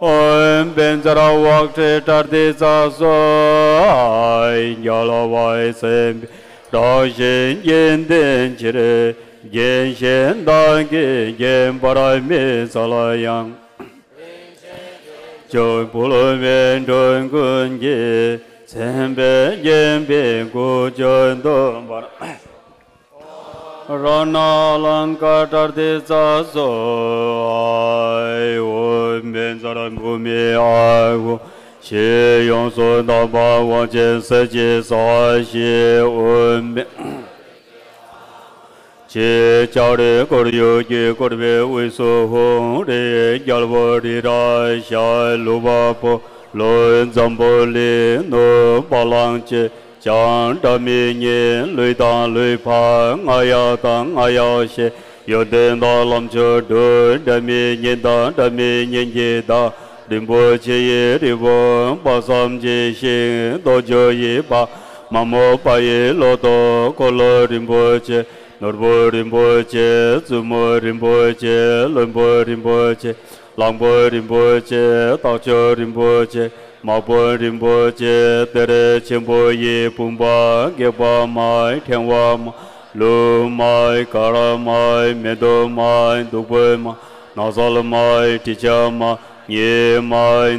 ཨོཾ་བཛྲ་ཝཀྲ་ཏ་ཏྲཱིཿཙྪ་སྭཱ་ཧཱ། རྒྱལ་བ་སྲས་དཔལ་དྲག་ཞིང་དགྱེས་ལྡན་ཕྱིར། རྒྱལ་བ་ཡེ་ཤེས་དང་བརྒྱན་པར་མི་འཚལ་ཡང་། ཆོས་འཁོར་བའི་འགྲོ་ཀུན་གྱི། མཚན་དཔལ་བརྒྱན་པའི་སྐུ་མཆོག་འདུ་བར། རཏྣ་ཨ་ལཾ་ཀ་ཏྲཱིཿཙྪ་སྭཱ་ཧཱ། ཨོཾ་བཛྲ་བྷཱུ་མི་ཨཱཿཧཱུྃ། ཞེས་ཡོངས་སུ་དག་པ་དབང་ཆེན་ཟེར་གྱིས་སྭཱ་ཧཱ་ཞེས། ཨོཾ་བཛྲ། ཅེས་ལྕགས་རིའི་ཁོར་ཡུག་གིས་བསྐོར་བའི་དབུས་སུ་ཧཱུྃ་རིའི་རྒྱལ་པོ་རི་རབ་ཞབས། ལུས་འཕགས་པོ་ལུས་འཛམ་བུ་གླིང་། ནུབ་བ་ལང་སྤྱི་བྱང་སྒྲ་མི་སྙན། ལུས་དང་ལུས་འཕགས་རྔ་ཡབ་དང་རྔ་ཡབ་ཞེས། ཡོན་ཏན་དང་ལམ་མཆོག་སྒྲུབ། སྒྲ་མི་སྙན་དང་སྒྲ་མི་སྙན་གྱི་བདག་རིན་པོ་ཆེ་ཡི་རི་བོ་དཔག་བསམ་གྱི་ཤིང་། རྡོ་རྗེ་ཡི་བ། མ་མོ་པ་ཡི་ལོ་ཏོག་འཁོར་ལོ་རིན་པོ་ཆེ། ནོར་བུ་རིན་པོ་ཆེ། བཙུན་མོ་རིན་པོ་ཆེ། བློན་པོ་རིན་པོ་ཆེ། གླང་པོ་རིན་པོ་ཆེ། སྟག་ཞོན་རིན་པོ་ཆེ། དམག་དཔོན་རིན་པོ་ཆེ། གཏེར་ཆེན་པོ་ཡི་བུམ་པ། སྒེག་པ་མ། ཕྲེང་བ་མ། ལུགས་མ། གར་མ། མེ་ཏོག་མ། བདུག་སྤོས་མ། ནགས་ཚལ་མ། དྲི་ཆབ་མ། ཉི་མ།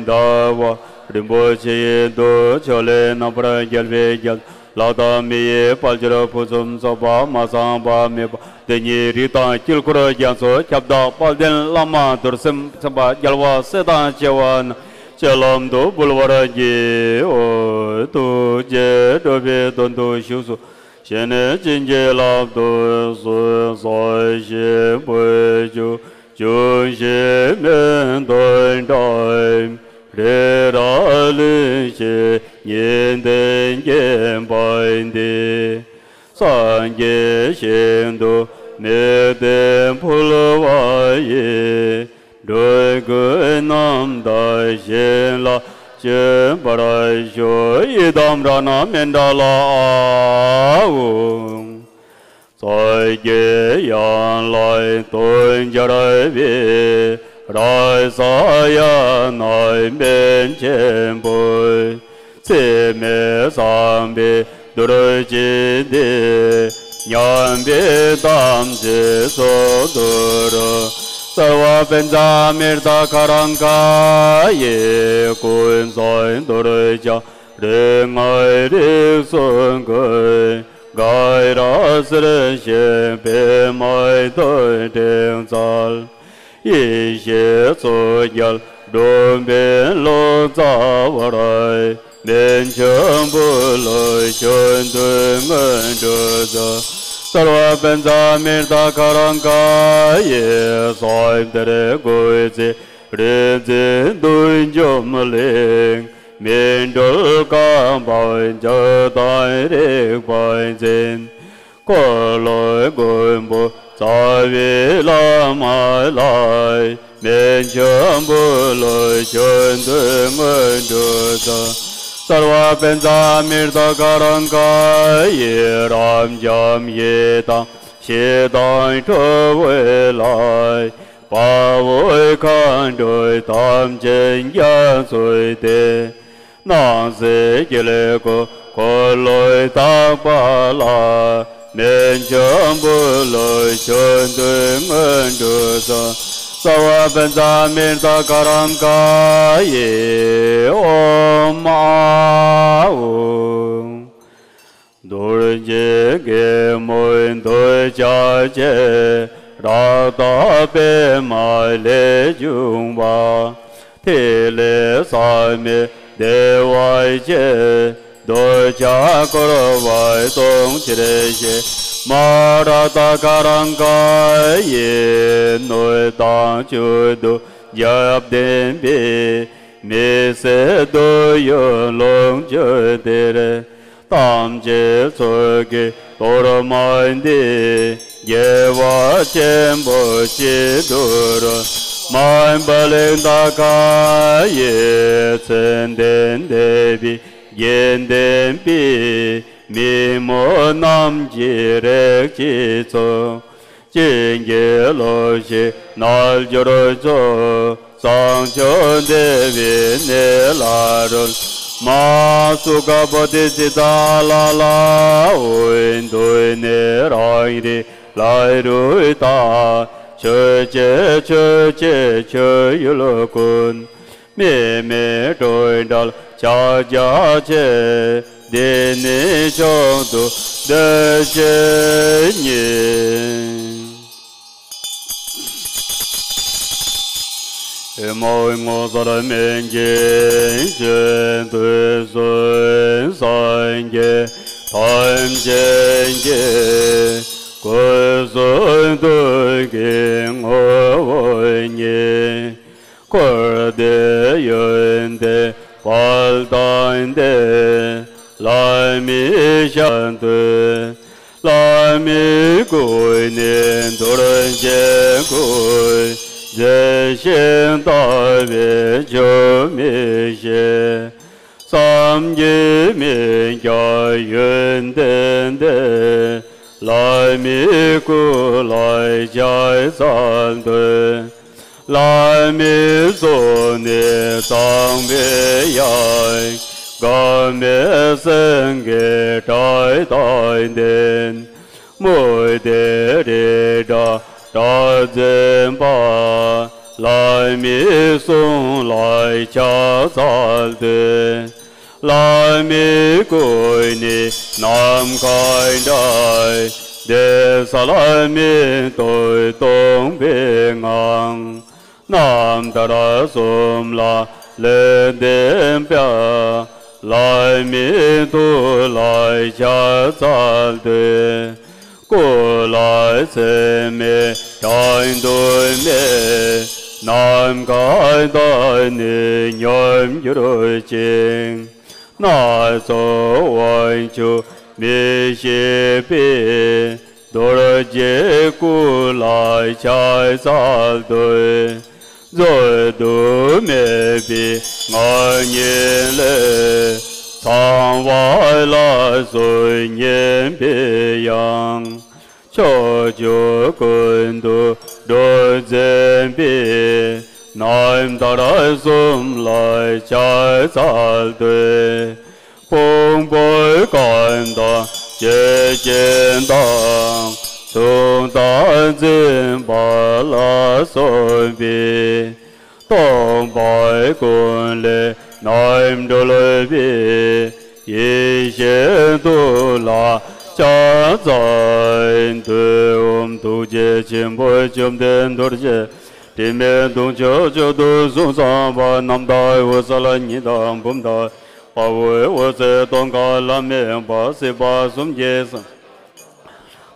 ཟླ་བ། རིན་པོ་ཆེ་ཡི་མདོག་ཕྱོགས་ལས་རྣམ་པར་རྒྱལ་བའི་རྒྱལ། ལྷ་དང་མི་ཡི་དཔལ་འབྱོར་ཕུན་སུམ་ཚོགས་པ་མ་ཚང་བ་མེད་པ། དེ་ཉིད་རིགས་དང་དཀྱིལ་འཁོར་རྒྱ་མཚོ་ཁྱབ་བདག་དཔལ་ལྡན་བླ་མ་རྡོར་སེམས་སེམས་དཔའ་རྒྱལ་བ་སྲས་དང་བཅས་པ་རྣམས་སྤྱན་ལམ་དུ་འབུལ་བར་བགྱིའོ། ཐུགས་རྗེས་འགྲོ་བའི་དོན་དུ་བཞུགས་སུ་གཤེགས་ནས་བྱིན་གྱིས་བརླབ་ཏུ་གསོལ། ཟབ་ཞི་པོས་ཆུ་འབྱུང་ཞིང་མེ་ཏོག་བཀྲ། རི་རབ་ལེགས་བྱས་ཉི་ཟླས་བརྒྱན་པ་འདི། སངས་རྒྱས་ཞིང་དུ་མི་ལྡན་ཕུལ་བ་ཡི། འགྲོ་ཀུན་རྣམ་དག་ཞིང་ལ་སྤྱོད་པར་ཤོག། ཡི་དམ་རཏྣ་མཎྜལ་ལའང་། ཕྱག་རྒྱའི་ཡན་ལག་དོན་སྦྱར་བའི། རཀྵ་ཡ་ན་པཎ་ཆེན་པོས། ཚད་མེད་བསམ་པའི་རྡོ་རྗེ་འདི། མཉམ་པའི་དམ་ཚིག་སྲོག་ཏུ་རུ། སརྦ་པཉྩ་མིརྡ་ག་རཾ་ཀ་ཡེ། ཀུན་བཟང་གདུལ་བྱ་རིགས་ལྔའི་རིགས་སུ་འཁོད། ག་ར་གསེར་ཞུན་པདྨའི་ཐོད་ཕྲེང་རྩལ། ཡེ་ཤེས་མཚོ་རྒྱལ་སྒྲོན་མེ་ལོ་ཙཱ་བར། སྨན་ཆེན་པོ་ལ་བྱོན་དུས་སྔོན་འགྲོ་མཛད། སརྦ་པཉྩ་མིརྡ་ག་རཾ་ཀ་ཡེ། བསམ་གཏན་སྒོ་འབྱེད་རིག་འཛིན་བདུད་འཇོམས་གླིང་། སྨིན་གྲོལ་བཀའ་འབུམ་སྤྱི་དང་རིག་པ་འཛིན། འཁོར་ལོའི་མགོན་པོ་རྩ་བའི་བླ་མ་ལ། སྨན་ཆེན་པོ་ལ་བྱོན་དུས་སྔོན་འགྲོ་མཛད། སརྦ་པཉྩ་མིརྡ་ག་རཾ་ཀ་ཡེ། རབ་འབྱམས་ཡི་དམ་ཞི་དང་ཁྲོ་བོའི་ལྷ། དཔའ་བོའི་མཁའ་འགྲོ་དམ་ཅན་རྒྱ་མཚོའི་སྡེ། སྣང་སྲིད་དཀྱིལ་འཁོར་འཁོར་ལོས་དག་པ་ལ། སྨན་ཆེན་པོ་ལ་བྱོན་དུས་སྔོན་འགྲོ་མཛད། སརྦ་པཉྩ་མིརྡ་ག་རཾ་ཀ་ཡེ། ཨོཾ་ཨཱཿཧཱུྃ། རྡོ་རྗེ་རྒན་མོའི་འདོད་ཆགས་ཆེ། རཀྟ་པདྨ་ལས་བྱུང་བ། ཐིག་ལེ་ཟག་མེད་བདེ་བ་ཆེ། འདོད་ཆགས་འཁོར་བ་སྲུང་ཕྱིར་གཤེགས། མ་རཀྟ་ག་རཾ་ཀ་ཡེ། སྣོད་དང་བཅུད་དུ་རྒྱབ་ལྡན་པའི། མི་ཟད་འདོད་ཡོན་ལོངས་སྤྱོད་གཏེར། ཐམས་ཅད་མཚོ་སྐྱེས་གཏོར་མ་འདི། དགེ་བ་ཆེན་པོ་ཅི་འགྲུབ་རུང་། མར་པ་ལི་ཏ་ཀ་ཡེ། མཚན་ལྡན་འདས་པའི་དགེ་འདུན་པའི། མི་མོ་རྣམས་ཀྱི་རིགས་ཀྱི་གཙོ། བྱིན་གྱིས་རློབས་ཤིང་རྣལ་འབྱོར་མཚོ། བཟང་སྤྱོད་བདེ་བའི་གནས་ལ་རོལ། མ་སུ་ཁ་བོ་དྷི་ཙིཏྟ་ལ་ལ་འོད། འདུས་ནས་རང་རིག་ལྷ་རུ་དག། ཆོས་ཀྱི་ཆོས་ཀྱི་ཆོས་ཡུལ་ཀུན། དམིགས་མེད་སྤྲོས་བྲལ་ཕྱག་རྒྱ་ཆེ། འདི་ནི་མཆོག་ཏུ་བསྟོད་བྱས་ཉིད། ཨེ་མ་ཧོ། ངོ་མཚར་སྨན་གྱི་བཅུད་དུས་གསུམ་སངས་རྒྱས་ཐམས་ཅད་ཀྱི། སྐུ་གསུང་ཐུགས་ཀྱི་ངོ་བོ་ཉིད། འཁོར་འདས་ཡོན་ཏན་དཔལ་དང་ལྡན། ལྷ་མིའི་ཞབས་འདུན། ལྷ་མིའི་སྐུ་ནི་རྡོ་རྗེའི་སྐུ། མཛེས་ཤིང་དག་པའི་ཆུ་མིག་བཞིན། བསམ་གྱིས་མི་ཁྱབ་ཡོན་ཏན་ལྡན། ལྷ་མིའི་སྐུ་ལ་ཕྱག་འཚལ་འདུད། ལྷ་མིའི་གཟུགས་ནི་དྭངས་པའི་དབྱངས། དགའ་མའི་སེང་གེ་སྒྲ་དང་ལྡན། མུ་སྟེགས་རི་བྲག་སྒྲ་འཛིན་པ། ལྷ་མིའི་གསུང་ལ་ཕྱག་འཚལ་འདུད། ལྷ་མིའི་སྐུ་ནི་ནམ་མཁའ་འདྲ། དེ་ས་ལྷ་མིའི་སྟོབས་སྟོང་པའི་ངང་། རྣམ་ཐར་གསུམ་ལ་ལེགས་ལྡན་པ། ལྷ་མིའི་ཐུགས་ལ་ཕྱག་འཚལ་འདུད། སྐུ་ལ་ཚད་མེད་གྲངས་དུ་མེད། ནམ་མཁའ་དང་ནི་མཉམ་གྱུར་ཅིང་། སྣ་ཚོགས་དབང་ཕྱུག་མི་ཤེས་པའི། རྡོ་རྗེའི་སྐུ་ལ་ཕྱག་འཚལ་འདུད། རྫོགས་དུ་མེད་པའི་ངང་ཉིད་ལས། ཚངས་པ་ལ་སོགས་མཉེས་པའི་དབྱངས། ཕྱོགས་བཅུ་ཀུན་ཏུ་སྒྲོག་འཛིན་པའི། རྣམ་ཐར་གསུམ་ལ་ཕྱག་འཚལ་ཏེ། ཕུང་པོའི་ཁམས་དང་སྐྱེ་མཆེད་དང་། གཟུགས་དང་འཛིན་པ་ལ་སོགས་པའི། སྟོང་པ་ཀུན་ལས་རྣམ་གྲོལ་བའི། ཡེ་ཤེས་མཐུ་ལ་ཕྱག་འཚལ་ཏེ། ཨོཾ་ཐུགས་རྗེ་ཆེན་པོ་བཅོམ་ལྡན་རྡོ་རྗེ། དྲི་མེད་གདུང་བརྒྱད་མཆོག་ཏུ་གཟུགས་བཟང་བ། རྣམ་དག་འོད་གསལ་ཉི་ལྟར་འབུམ་ལྡན། དཔའ་བོའི་འོད་ཟེར་སྟོང་གང་ལམ་མེ་འབར། སྲིད་པ་གསུམ་གྱི་སེམས།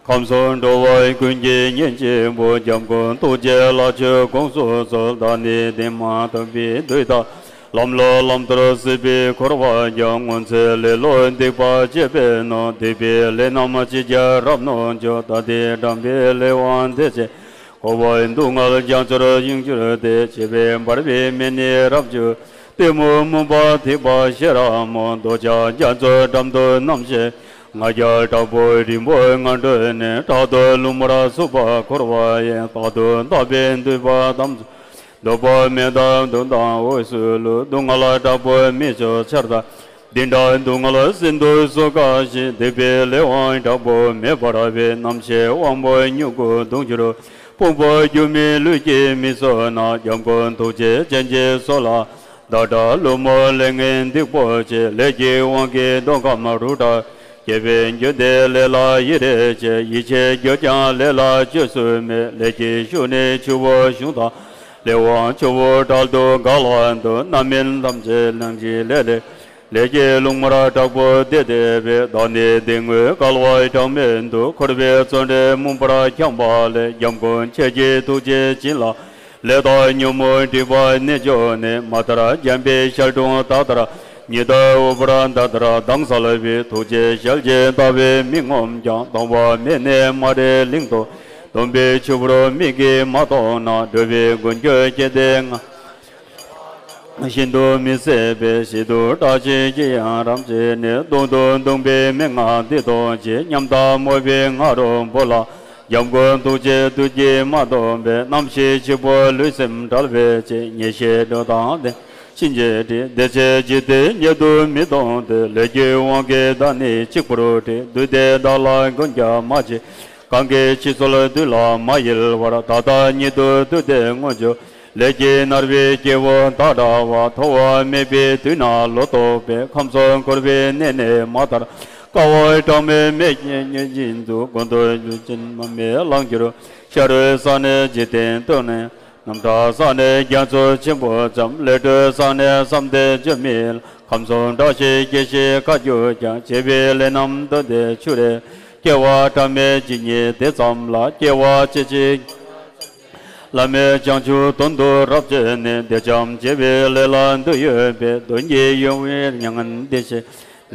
ཁམས་གསུམ་འགྲོ་བ་ཀུན་གྱི་གཉེན་གཅིག་པུ། འཇམ་མགོན་ཐུགས་རྗེ་ལ་མཆོད་དགོངས་སུ་གསོལ། བདག་ནི་དེ་མ་ཐག་པའི་དུས་དང་། ལམ་ལ་ལམ་མཐར་སྲིད་པའི་འཁོར་བ་ཀྱང་། སྔོན་ཚེ་ལས་ལོག་སྡིག་པ་སྤྱད་པས་ན། སྡིག་པའི་ལས་རྣམས་ཅི་བྱས་རབ་གནང་བྱུང་། ད་ལྟའི་དགྲ་བོའི་ལས་དབང་འདི་བྱས། འཁོར་བའི་སྡུག་བསྔལ་རྒྱ་མཚོར་གཡེང་གྱུར་ཏེ། བྱིས་པའི་འབར་བའི་མེ་ནི་རབ་གྱུར། གཏི་མུག་མུན་པ་ཐིགས་པ་ཤེལ་ར་མོ། འདོད་ཆགས་རྒྱ་མཚོའི་འགྲམ་དུ་བསྣམས་ཤིང་། ང་རྒྱལ་དྲག་པོས་རི་མོའི་ངང་བྲོས་ནས། དྲག་ཏུ་རླུང་མར་བསྲུབས་པ་འཁོར་བ་ཡི། རྟག་ཏུ་བདག་པོས་འདུལ་བ་དམ་འདོད་པ་མེད་དང་དུག་དང་འོ་ཟོས་ལུས། སྡུག་བསྔལ་དྲག་པོས་མི་ཆོད་ཆར་ལྟར། འདི་འདྲ་སྡུག་བསྔལ་ཟིན་དུ་གསོད་དཀའ་ཞིང་། སྡིག་པའི་ལས་དབང་དྲག་པོས་མེ་འབར་བས། རྣམ་ཤེས་དབང་པོ་མྱུ་གུ་དུག་འགྱུར། ཕུང་པོ་སྒྱུ་མའི་ལུས་ཀྱིས་མི་གསོད་ན། འཇམ་མགོན་ཐུགས་རྗེ་ཅན་གྱིས་གསོད་ལ། བདག་འདྲ་ཀླུ་མོ་ལས་ངན་སྡིག་པོ་ཆེ། ལས་ཀྱི་དབང་གིས་འདོད་ཁམས་རུ་དྲག་སྐྱེ་བའི་རྒྱུ་དེ་ལས་ལ་ཡི་རེ་ཆེ། ཡིད་ཆེས་རྒྱུ་ཀྱང་ལས་ལ་བཅོས་སུ་མེད། ལས་ཀྱི་ཤུགས་ནི་ཆུ་བོ་གཞུང་དང་། ལས་དབང་ཆུ་བོ་བྲལ་དུ་འགག་ལ་འདུད། རྣམ་སྨིན་ཐམས་ཅད་ལས་ཀྱི་ལས་ལས། ལས་ཀྱི་རླུང་དམར་དྲག་པོ་བདས་ཏེ་སྦེ། བདག་ནི་སྡེ་དངོས་བསྐལ་པའི་གྲངས་མེད་དུ། འཁོར་བའི་བཙོན་རའི་མུན་པར་འཁྱམས་པ་ལས། འཇམ་མགོན་ཁྱེད་ཀྱི་ཐུགས་རྗེ་བྱིན་རླབས། ལས་དང་ཉོན་མོངས་སྒྲིབ་པ་ནད་གཅོད་ནས། མ་ཐར་འཇམ་པའི་ཞལ་དྲུང་ད་ལྟར། ཉི་ཟླ་འོད་འབར་ད་ལྟར་དྭངས་གསལ་བའི། ཐུགས་རྗེའི་ཞལ་གྱིས་བལྟ་བས་མི་ངོམས་ཀྱང་། སྟོང་པ་མེ་ནི་མ་རིག་གླིང་དུ། སྟོང་པའི་ཆུ་བུར་མིག་གིས་མ་མཐོང་ན། འགྲོ་བའི་མགོན་ཁྱོད་ཁྱེད་དེ་ང་། ཤིན་ཏུ་མི་བཟད་པའི་ཞི་དུལ་དྲག་ཅིང་ཅི་ཡང་རབ་བྱས་ནས། གདོང་དུ་གདུང་པའི་མན་ངག་འདི་ཐོས་ཤིང་། ཉམས་དང་མོས་པའི་ང་རོ་པོ་ལ། འཇམ་མགོན་ཐུགས་རྗེའི་བདུད་ཀྱིས་མ་བཟློག་པའི། རྣམ་ཤེས་འཆི་འཕོ་ལུས་སེམས་བྲལ་བའི་ཚེ། ཉེས་ཤེས་སྒྲོ་དང་ལྡན་ཕྱིན་ཆད་བྲི། བདེ་གཤེགས་འཇིག་རྟེན་ཉིད་དུ་མི་གཏོང་སྟེ། ལས་ཀྱི་དབང་གིས་བདག་ནི་གཅིག་པུར་བྲི། བདུད་སྡེ་བདག་ལ་མགོན་ཀྱང་མ་བྱེད། གང་གིས་འཆི་གསོལ་བདུད་ལ་མ་གཡེལ་བར། ད་ལྟ་ཉིད་དུ་བདུད་སྡེ་མངོན་གྱུར། ལས་ཀྱིས་མནར་བའི་སྐྱེ་བོ་བདག་འདྲ་བ། ཐོག་མེད་པའི་དུས་ན་ལོ་ཐོག་པའི། ཁམས་གསུམ་འཁོར་བའི་གནས་ནས་མ་ཐར། དཀའ་བ་གྲངས་མེད་མེད་ཀྱང་མྱུར་བཞིན་དུ། མགོན་དུ་གྱུར་ཅིང་མ་སྨད་ལང་གྱུར། ཤ་རུས་བསགས་ནས་འཇིག་རྟེན་སྟོང་ནས། རྣམ་ཐར་བསགས་ནས་རྒྱ་མཚོ་ཆེན་པོ་ཙམ། ལས་འཕྲོ་བསགས་ནས་བསམ་གཏན་བརྗོད་མེད། ཁམས་གསུམ་བཀྲ་ཤིས་སྐྱེ་ཤིང་ཁ་གྱུར་ཀྱང་། བྱས་པའི་ལས་རྣམས་དོན་དེ་ཆུ་རེ། སྐྱེ་བ་གྲངས་མེད་ཇི་སྙེད་དེ་ཙམ་ལ། སྐྱེ་བ་ཅི་མཆིས་བླ་མེད་བྱང་ཆུབ་དོན་དུ་རབ་བྱས་ནས། འདོད་ཀྱང་བྱས་པའི་ལས་ལ་འདོད་ཡོད་པས། དོན་གྱི་ཡུལ་དབེན་མྱ་ངན་འདས་ཕྱིར།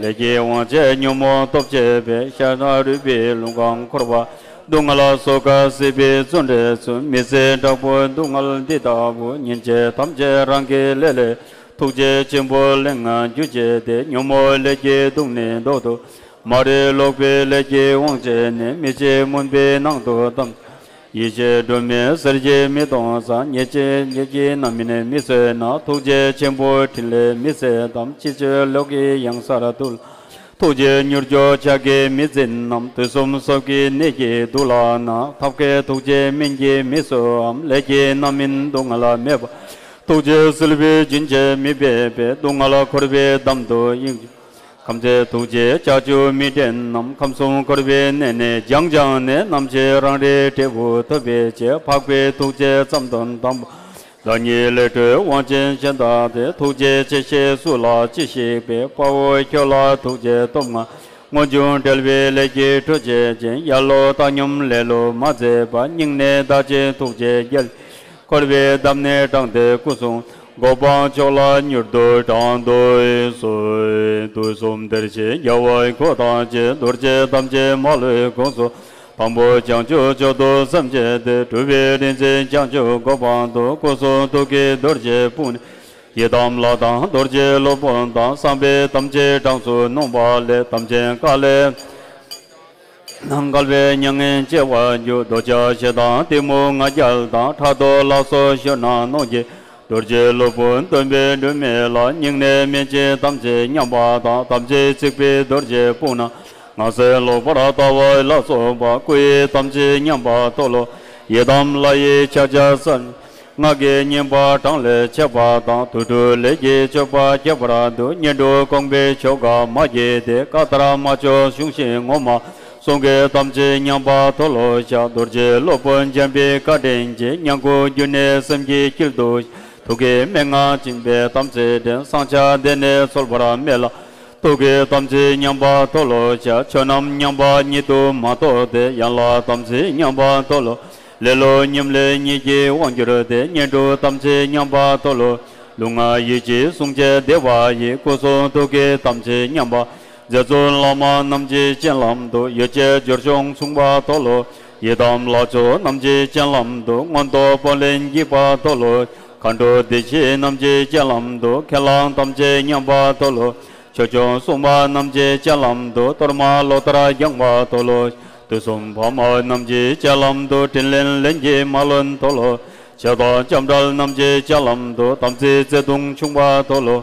ལས་ཀྱི་དབང་བྱས་ཉོན་མོངས་སྟོབས་ཆེ་བས། ཤ་ཟ་རུས་པའི་རླུང་ཁམས་འཁོར་བ། སྡུག་བསྔལ་སོ་ཁ་སྲིད་པའི་བཙོན་རའི་ཚུལ། མི་བཟད་དྲག་པོའི་སྡུག་བསྔལ་འདི་ལྟ་བུ། ཉེན་ཆེ་ཐམས་ཅད་རང་གི་ལས་ལས། ཐུགས་རྗེ་ཆེན་པོས་ལས་ངན་རྒྱུ་བྱས་ཏེ། ཉོན་མོངས་ལས་ཀྱི་དུག་ནི་ལྡོག་ཏུ། མ་རིག་ལོག་པའི་ལས་ཀྱི་དབང་བྱས་ནས། མི་ཤེས་མུན་པའི་ནང་དུ་བསྡམས། ཡེ་ཤེས་སྒྲོན་མེ་གསལ་བྱེད་མི་གཏོང་ས། ཉེས་ཆད་ལས་ཀྱི་རྣམ་སྨིན་མི་བཟོད་ན། ཐུགས་རྗེ་ཆེན་པོའི་ཕྲིན་ལས་མི་ཟད་དམ། ཕྱི་ཆོས་ལོག་གི་གཡང་སར་ཐུག་ལ། ཐུགས་རྗེའི་མྱུར་མགྱོགས་ཕྱག་གིས་མི་འཛིན་ནམ། དུས་གསུམ་སྲོག་གི་ནད་ཀྱིས་དུག་ལ་ན། ཐབས་མཁས་ཐུགས་རྗེའི་སྨན་གྱིས་མི་གསོའམ། ལས་ཀྱི་རྣམ་སྨིན་སྡུག་བསྔལ་མེད་པ། ཐུགས་རྗེ་བསིལ་བའི་རྒྱུན་ཆད་མི་འབད་པས། སྡུག་བསྔལ་འཁོར་བའི་འདམ་དུ་གཡེང་། ཁམས་ཚད་ཐུགས་རྗེའི་ལྕགས་ཀྱུས་མི་འདྲེན་ནམ། ཁམས་གསུམ་འཁོར་བའི་གནས་ནས་སྦྱངས་སྦྱངས་ནས། ནམ་ཕྱེད་རང་རིག་འབྲས་བུ་ཐོབ་པའི་ཕྱིར། འཕགས་པའི་ཐུགས་རྗེ་ཙམ་དོན་དམ་པ། བདག་ཉིད་ལས་འཕྲོས་དབང་ཅན་གཞན་དག་སྟེ། ཐུགས་རྗེ་ཆེ་ཞེས་སུ་ལ་ཅི་ཞིག་པའི། དཔའ་བོ་ཁྱོད་ལ་ཐུགས་རྗེ་སྟོབས་མངའ། སྔོན་བྱུང་འབྲེལ་བའི་ལས་ཀྱི་གྲོགས་བྱེད་ཅིང་། ཡར་ལོག་བཏང་སྙོམས་ལེ་ལོ་མ་མཛད་པ། སྙིང་ནས་བདག་ཅག་ཐུགས་རྗེ་རྒྱལ། འཁོར་བའི་འདམ་ནས་དྲངས་ཏེ་སྐུ་གསུང་། གོ་འཕང་མཆོག་ལ་མྱུར་དུ་དྲངས་ཐུབ་གསོལ། དུས་གསུམ་བདེར་གཤེགས་རྒྱལ་བའི་སྐུ་དང་བཅས། རྡོ་རྗེ་ཐམས་ཅད་མ་ལུས་དགོངས་སུ། དང་པོ་བྱང་ཆུབ་མཆོག་ཏུ་སེམས་བསྐྱེད་དེ། སྒྲུབ་པའི་རིག་འཛིན་བྱང་ཆུབ་གོ་འཕང་དུ། སྐུ་གསུང་ཐུགས་ཀྱི་རྡོ་རྗེའི་དཔུང་ནི། ཡི་དམ་ལྷ་དང་རྡོ་རྗེ་སློབ་དཔོན་དང་། གསང་བའི་དམ་ཚིག་གྲངས་སུ་སྣང་བ་ལས། དམ་ཅན་དཀའ་ལས་བཀལ་བའི་མྱ་ངན་བྱེད་པར་འགྱུར། འདོད་ཆགས་ཞེ་སྡང་གཏི་མུག་ང་རྒྱལ་དང་། ཕྲག་དོག་ལ་སོགས་ཞུགས་ན་སྣང་བརྒྱད། རྡོ་རྗེ་སློབ་དཔོན་སྟོན་པའི་སྒྲོན་མེ་ལ། སྙིང་ནས་མན་ཆད་དམ་ཚིག་མཉམ་པ་དང་། དམ་ཚིག་ཚིག་པའི་རྡོ་རྗེའི་དཔུང་ནི། ངག་གསལ་ལོག་པར་ལྟ་བ་ལ་སོགས་པ། སྐུ་ཡི་དམ་ཚིག་ཉམས་པ་མཐོལ་ལོ། ཡི་དམ་ལྷ་ཡི་ཕྱག་རྒྱ་གསལ། ངག་གི་བསྙེན་པ་གྲངས་ལས་ཆད་པ་དང་། དུར་ཁྲོད་ལས་ཀྱི་མཆོད་པ་ཁྱད་པར་དུ། བསྙེན་སྒྲུབ་དགོངས་པའི་ཆོ་ག་མ་བགྱིས་ཏེ། བཀའ་ལྟར་མ་བྱོན་གཞུང་བཞིན་ངོ་མ་སྲུང་གི་དམ་ཚིག་ཉམས་པ་མཐོལ་ལོ་བཤགས། རྡོ་རྗེ་སློབ་དཔོན་འཇམ་པའི་བཀའ་དྲིན་གྱིས། ཉན་དགུ་རྒྱུད་ནས་སེམས་ཀྱི་དཀྱིལ་དུ། ཐུགས་ཀྱི་མན་ངག་བཅིངས་པའི་དམ་ཚིག་འདྲེན། བསྲང་བྱ་བདེ་གནས་ཚོལ་བར་མེད་ལ། ཐུགས་ཀྱི་དམ་ཚིག་ཉམས་པ་མཐོལ་ལོ་བཤགས། ཆོས་རྣམས་མཉམ་པ་ཉིད་དུ་མ་རྟོགས་ཏེ། ཡན་ལག་དམ་ཚིག་ཉམས་པ་མཐོལ་ལོ། ལེ་ལོ་ཉམས་ལེན་གཉིས་ཀྱི་དབང་གྱུར་ཏེ། བསྙེན་སྒྲུབ་དམ་ཚིག་ཉམས་པ་མཐོལ་ལོ། ལུས་ངག་ཡིད་ཀྱི་བསྲུང་བྱའི་བདེ་བ་ཡིས། སྐུ་གསུང་ཐུགས་ཀྱི་དམ་ཚིག་ཉམས་པ། རྗེ་བཙུན་བླ་མ་རྣམས་ཀྱི་སྤྱན་ལམ་དུ། ཡོ་བྱད་སྦྱོར་བྱུང་མཚུངས་པ་མཐོལ་ལོ། ཡི་དམ་ལྷ་མཆོག་རྣམས་ཀྱི་སྤྱན་ལམ་དུ། མངོན་རྟོགས་སྤོ་ལེན་བགྱིས་པ་མཐོལ་ལོ། མཁའ་འགྲོ་བདེ་གཤེགས་རྣམས་ཀྱི་སྤྱན་ལམ་དུ། ཁས་བླངས་དམ་ཚིག་ཉམས་པ་མཐོལ་ལོ། ཆོས་སྐྱོང་སྲུང་མ་རྣམས་ཀྱི་སྤྱན་ལམ་དུ། གཏོར་མ་ལོག་ལྟར་བགྱང་བ་མཐོལ་ལོ། དུས་གསུམ་འཕགས་མ་རྣམས་ཀྱི་སྤྱན་ལམ་དུ། དྲིན་ལན་ལན་གྱིས་མ་ལོན་མཐོལ་ལོ། ཞེ་སྡང་ལྕམ་དྲལ་རྣམས་ཀྱི་སྤྱན་ལམ་དུ། དམ་ཚིག་བརྩེ་གདུང་ཆུང་བ་མཐོལ་ལོ།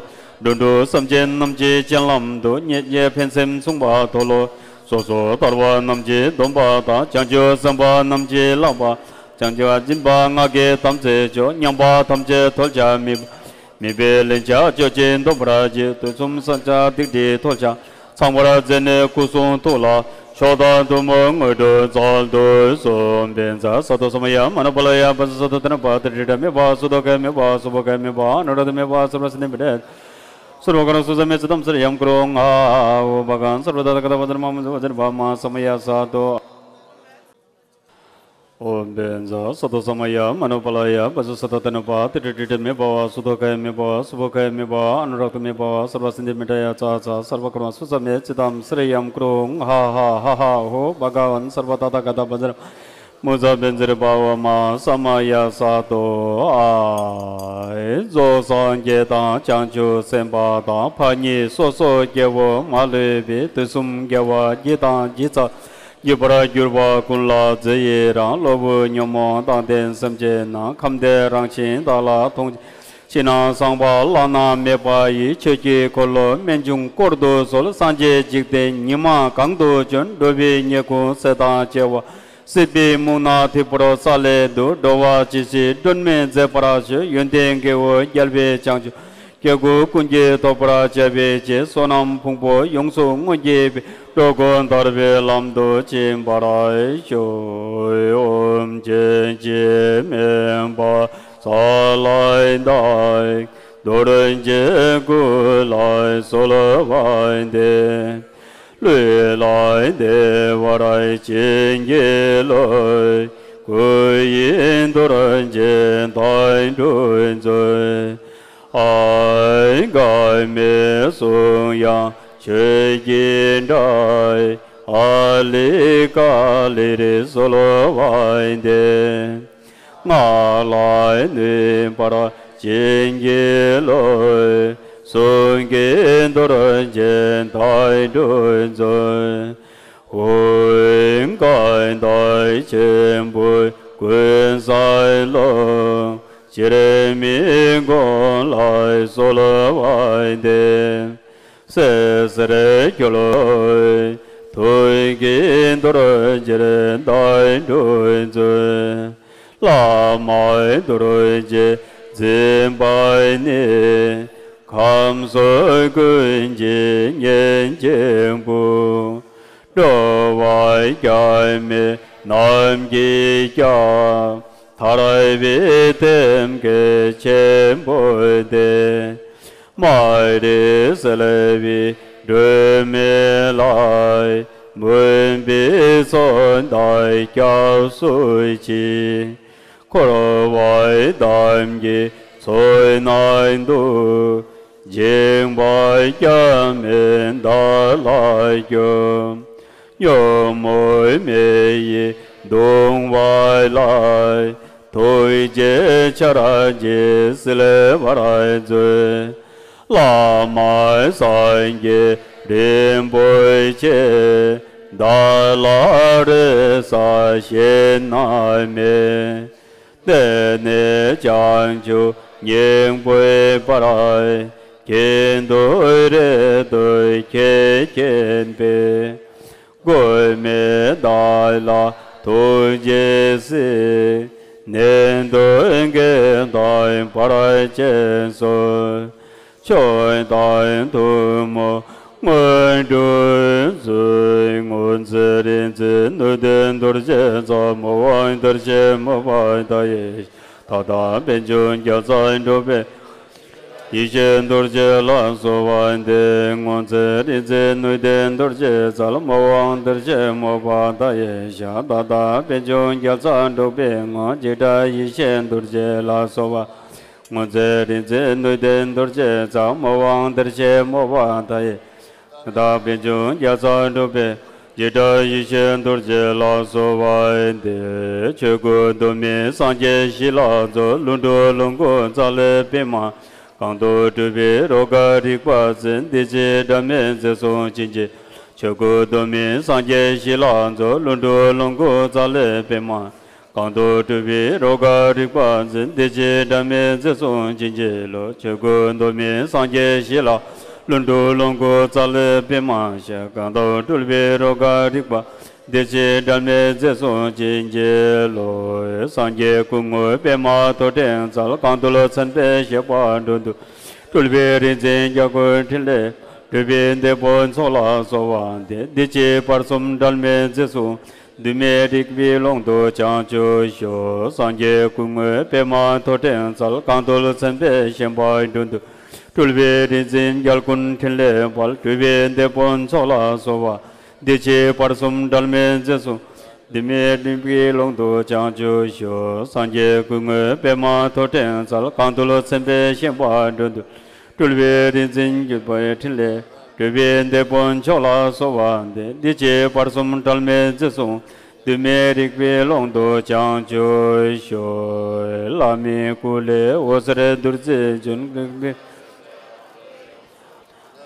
འགྲོ་དྲུག་སེམས་ཅན་རྣམས་ཀྱི་སྤྱན་ལམ་དུ། ཉེ་རྒྱས་ཕན་སེམས་མཚུངས་པ་མཐོལ་ལོ། སོ་སོར་ཐར་པ་རྣམས་ཀྱི་སྡོམ་པ་དང་། བྱང་ཆུབ་སེམས་དཔའ་རྣམས་ཀྱི་བསླབ་པ། བྱང་ཆུབ་སྦྱིན་པ་སྔགས་ཀྱི་དམ་ཚིག་མཆོག་ཉམས་པ་ཐམས་ཅད་མཐོལ་བྱ་མི་དམིགས་པའི་ལན་ཆགས་གཅོད་ཅིང་སྡོམ་པར་བྱེད། དུས་གསུམ་བསྲང་བྱ་སྡིག་སྒྲིབ་མཐོལ་བྱ་ཚང་བར་མཛད་ནས། སྐུ་གསུང་ཐུགས་ལ་མཆོག་དང་ཐུན་མོང་དངོས་གྲུབ་སྩལ་དུ་གསོལ། བཛྲ་སཏྭ་ས་མ་ཡ་མ་ནུ་པཱ་ལ་ཡ། བཛྲ་སཏྭ་ཏ་ནུ་པཱ་ཏ་ཏྲྀ་ཏྲ་མེ་བྷ། སུ་ཏོ་ཀ་མེ་བྷ། སུ་བྷོ་ཀ་མེ་བྷ། ཨ་ནུ་རཀྟ་མེ་བྷ། སརྦ་སན་དྷི་མེ་ཏྲ། སརྦ་ཀ་ར་སུ་ས་མེ་ཙི་ཏམ། སརྦ་ཡཾ་ཀུ་རུ་ཨཱཿཧཱུྃ་ཕཊ་ཀ་ཨཱཿཧཱུྃ། སརྦ་ད་ཐཱ་ག་ཏ་བཛྲ་མ་མ་ཛུ་བཛྲ་བྷ་མ་ས་མ་ཡ་སཏྭ། ཨོཾ་བཛྲ་སཏྭ་ས་མ་ཡ་མ་ནུ་པཱ་ལ་ཡ། བཛྲ་སཏྭ་ཏ་ནུ་པཱ་ཏ་ཏྲྀ་ཏྲྀ་མེ་བྷ། སུ་ཏོ་ཀ་མེ་བྷ། སུ་བྷོ་ཀ་མེ་བྷ། ཨ་ནུ་རཀྟ་མེ་བྷ། སརྦ་སན་དྷི་མེ་ཏྲ་ཡ། ཙ་ཙ། སརྦ་ཀརྨ་སུ་ས་མེ་ཙི་ཏམ། སརྦ་ཡཾ་ཀུ་རུ་ཨཱཿཧཱུྃ་ཧ་ཧ་ཧ་ཧ་ཧོ། བྷ་ག་ཝན་སརྦ་ད་ཐཱ་ག་ཏ་བཛྲ་མ་མ་ཛུ་བཛྲ་བྷ་མ་ས་མ་ཡ་སཏྭ། ཨཱཿཧཱུྃ། རྫོགས་སངས་རྒྱས་དང་བྱང་ཆུབ་སེམས་དཔའ་དང་། ཕར་ཕྱིན་སོ་སོའི་སྐྱེ་བོ་མ་ལུས་པའི། དུས་གསུམ་དགེ་བ་བགྱིས་དང་བགྱིད་འཚལ། བགྱིད་པར་གྱུར་པ་ཀུན་ལ་རྗེས་ཡི་རང་། སློབ་བུ་ཉོན་མོངས་དང་ལྡན་སེམས་ཅན་རྣམས། ཁམས་བདེ་རང་བཞིན་བདག་ལ་མཐོང་ཅིང་། ཕྱི་ནང་གསང་བ་བླ་ན་མེད་པ་ཡི། ཆོས་ཀྱི་འཁོར་ལོ་རྨད་བྱུང་བསྐོར་དུ་གསོལ། སངས་རྒྱས་འཇིག་རྟེན་ཉི་མ་གང་དུ་བྱོན། འགྲོ་བའི་ཉེས་ཀུན་ཟས་དང་བཅས་པ། སྲིད་པའི་མུན་ནག་ཐིབས་པོར་སལ་ལེ་འདུག། འགྲོ་བ་ཇི་སྲིད་སྒྲོན་མེ་མཛད་པར་ཤོག། ཡོན་ཏན་དགེ་བའི་རྒྱལ་པོའི་བྱང་ཆུབ། སྐྱེ་དགུ་ཀུན་གྱིས་ཐོབ་པར་བྱ་བའི་ཕྱིར། བསོད་ནམས་ཕུང་པོ་ཡོངས་སུ་བསྔོ་བགྱིས་པའི། འགྲོ་ཀུན་ཐར་པའི་ལམ་དུ་ཕྱིན་པར་ཤོག། ཨོཾ་བྱིན་གྱིས་མི་འབའ་ས་ལ་བདག། རྡོ་རྗེ་ཀུན་ལ་གསོལ་བ་འདེབས། ལུས་ལ་བདེ་བར་བྱིན་གྱིས་རློབས། སྐུ་ཡི་རྡོ་རྗེ་མཐའ་དྲུག་མཛོད། ཨཱཿཧཱུྃ་མི་གསུང་དབྱངས་ཆོས་ཀྱི་སྒྲ། ཨཱ་ལི་ཀཱ་ལིར་གསོལ་བ་འདེབས། ངག་ལ་ནུས་པར་བྱིན་གྱིས་རློབས། གསུང་གི་རྡོ་རྗེ་མཐའ་དྲུག་མཛོད། ཧཱུྃ་སྐད་དཔལ་ཆེན་པོས་ཀུན་བཟང་རློབས། སྤྱིར་མི་མགོན་ལ་གསོལ་བ་འདེབས། སད་སེར་ཁྱོད་ལ་ཐུགས་ཀྱི་རྡོ་རྗེ་མཐའ་དྲུག་མཛོད། བླ་མ་རྡོ་རྗེ་འཛིན་པ་ནི། ཁམས་གསུམ་ཀུན་གྱི་གཉེན་གཅིག་པུ། འགྲོ་བ་སྐྱབས་མེད་ནམ་མཁའི་སྐྱབས། ཐར་པའི་ཐེམ་སྐས་ཆེན་པོ་འདི། མ་རིག་སེལ་བའི་སྒྲོན་མེ་ལ། མུན་པའི་མཚོ་དང་སྐྱབས་སུ་མཆི། འཁོར་བའི་འདམ་གྱི་མཚོ་ནང་དུ། འཇིགས་པ་སྐྱབས་མེད་བདག་ལ་སྐྱོབས། ཉོན་མོངས་མེ་ཡིས་གདུང་བ་ལ། ཐུགས་རྗེའི་ཆར་གྱིས་བསིལ་བར་མཛོད། བླ་མ་སངས་རྒྱས་རིན་པོ་ཆེ། བདག་ལ་རེ་ས་གཞན་ན་མེད། དེ་ནས་བྱང་ཆུབ་སྙིང་པོའི་བར། ཁྱེད་དུ་རེ་ལྟོས་ཁྱེད་མཁྱེན་པས། མགོན་མེད་བདག་ལ་ཐུགས་རྗེས་གཟིགས། ནན་ཏུར་འགེངས་དང་བར་ཆད་སོལ། མཆོག་དང་ཐུན་མོང་དངོས་གྲུབ་སྩོལ། སྔོ་ཚལ་རིན་ཆེན་སྣོད་ལྡན་རྡོ་རྗེ་རྩེ། མོས་པ་དར་ཞིང་སྨུག་པ་མཐའ་ཡས། ད་ལྟ་པད་འབྱུང་རྒྱ་མཚོར་འགྲོ་བའི། ཡེ་ཤེས་རྡོ་རྗེ་ལ་གསོལ་བ་འདེབས། སྔོ་ཚལ་རིན་ཆེན་སྣོད་ལྡན་རྡོ་རྗེ་རྩེ་ལ། མོས་པ་དར་ཞིང་སྨུག་པ་མཐའ་ཡས་ཤར། ད་ལྟ་པད་འབྱུང་རྒྱ་མཚོར་འགྲོ་བའི་ངང་། འཇིགས་བྲལ་ཡེ་ཤེས་རྡོ་རྗེ་ལ་གསོལ་བ། སྔོ་ཚལ་རིན་ཆེན་སྣོད་ལྡན་རྡོ་རྗེ་རྩེ། མོས་པ་དར་ཞིང་སྨུག་པ་མཐའ་ཡས། ད་ལྟ་པད་འབྱུང་རྒྱ་མཚོར་འགྲོ་བའི། འཇིགས་བྲལ་ཡེ་ཤེས་རྡོ་རྗེ་ལ་གསོལ་བ་འདེབས། ཆོས་སྐུ་གདོད་མའི་སངས་རྒྱས་ཞི་ལྷ་མཛོད། ཀླུ་སྒྲུབ་ལོངས་སྐུ་རྩ་ལས་པདྨ། གང་དུ་སྤྲུལ་པའི་རོལ་གར་རིག་པ་འཛིན། འདི་ཕྱི་འབྲལ་མེད་མཛེས་བཟུང་བྱིན་གྱིས། ཆོས་སྐུ་གདོད་མའི་སངས་རྒྱས་ཞི་ལྷ་མཛོད། ཀླུ་སྒྲུབ་ལོངས་སྐུ་རྩ་ལས་པདྨ། གང་དུ་སྤྲུལ་པའི་རོལ་གར་རིག་པ་འཛིན། འདི་ཕྱི་འབྲལ་མེད་མཛེས་བཟུང་བྱིན་གྱིས་རློབས། ཆོས་སྐུ་གདོད་མའི་སངས་རྒྱས་ཞི་ལྷ། ཀླུ་སྒྲུབ་ལོངས་སྐུ་རྩ་ལས་པདྨ་ཞལ། གང་དུ་སྤྲུལ་པའི་རོལ་གར་རིག་པ། འདི་ཕྱི་འབྲལ་མེད་མཛེས་བཟུང་བྱིན་གྱིས་རློབས། སངས་རྒྱས་སྐུ་དངོས་པདྨ་ཐོད་ཕྲེང་རྩལ། གང་འདུལ་མཚན་དཔེའི་བཤེས་པ་འགྲོ་འདུལ། སྤྲུལ་པའི་རིག་འཛིན་རྒྱལ་ཀུན་ཕྲིན་ལས། སྤྲུལ་པའི་དེད་དཔོན་ཚོགས་ལ་གསོལ་བ་འདེབས། འདི་ཕྱི་བར་གསུམ་འབྲལ་མེད་མཛེས་བཟུང་། འདུས་མའི་རིག་པའི་ཀློང་དུ་བྱང་ཆུབ་ཤོག། སངས་རྒྱས་སྐུ་དངོས་པདྨ་ཐོད་ཕྲེང་རྩལ། གང་འདུལ་མཚན་དཔེའི་བཤེས་པ་འགྲོ་འདུལ། སྤྲུལ་པའི་རིག་འཛིན་རྒྱལ་ཀུན་ཕྲིན་ལས་དཔལ། སྤྲུལ་པའི་དེད་དཔོན་ཚོགས་ལ་གསོལ་བ། འདི་ཕྱི་བར་གསུམ་འབྲལ་མེད་མཛེས་བཟུང་། འདུས་མའི་རིག་པའི་ཀློང་དུ་བྱང་ཆུབ་ཤོག། སངས་རྒྱས་སྐུ་དངོས་པདྨ་ཐོད་ཕྲེང་རྩལ། གང་འདུལ་མཚན་དཔེའི་བཤེས་པ་འགྲོ་འདུལ། སྤྲུལ་པའི་རིག་འཛིན་སྤྲུལ་པའི་ཕྲིན་ལས། སྤྲུལ་པའི་དེད་དཔོན་མཆོག་ལ་གསོལ་བ་འདེབས། འདི་ཕྱི་བར་གསུམ་འབྲལ་མེད་མཛེས་བཟུང་། འདུས་མའི་རིག་པའི་ཀློང་དུ་བྱང་ཆུབ་ཤོག། བླ་མའི་སྐུ་ལས་འོད་ཟེར་རྡུལ་བརྩེགས་འབྱུང་།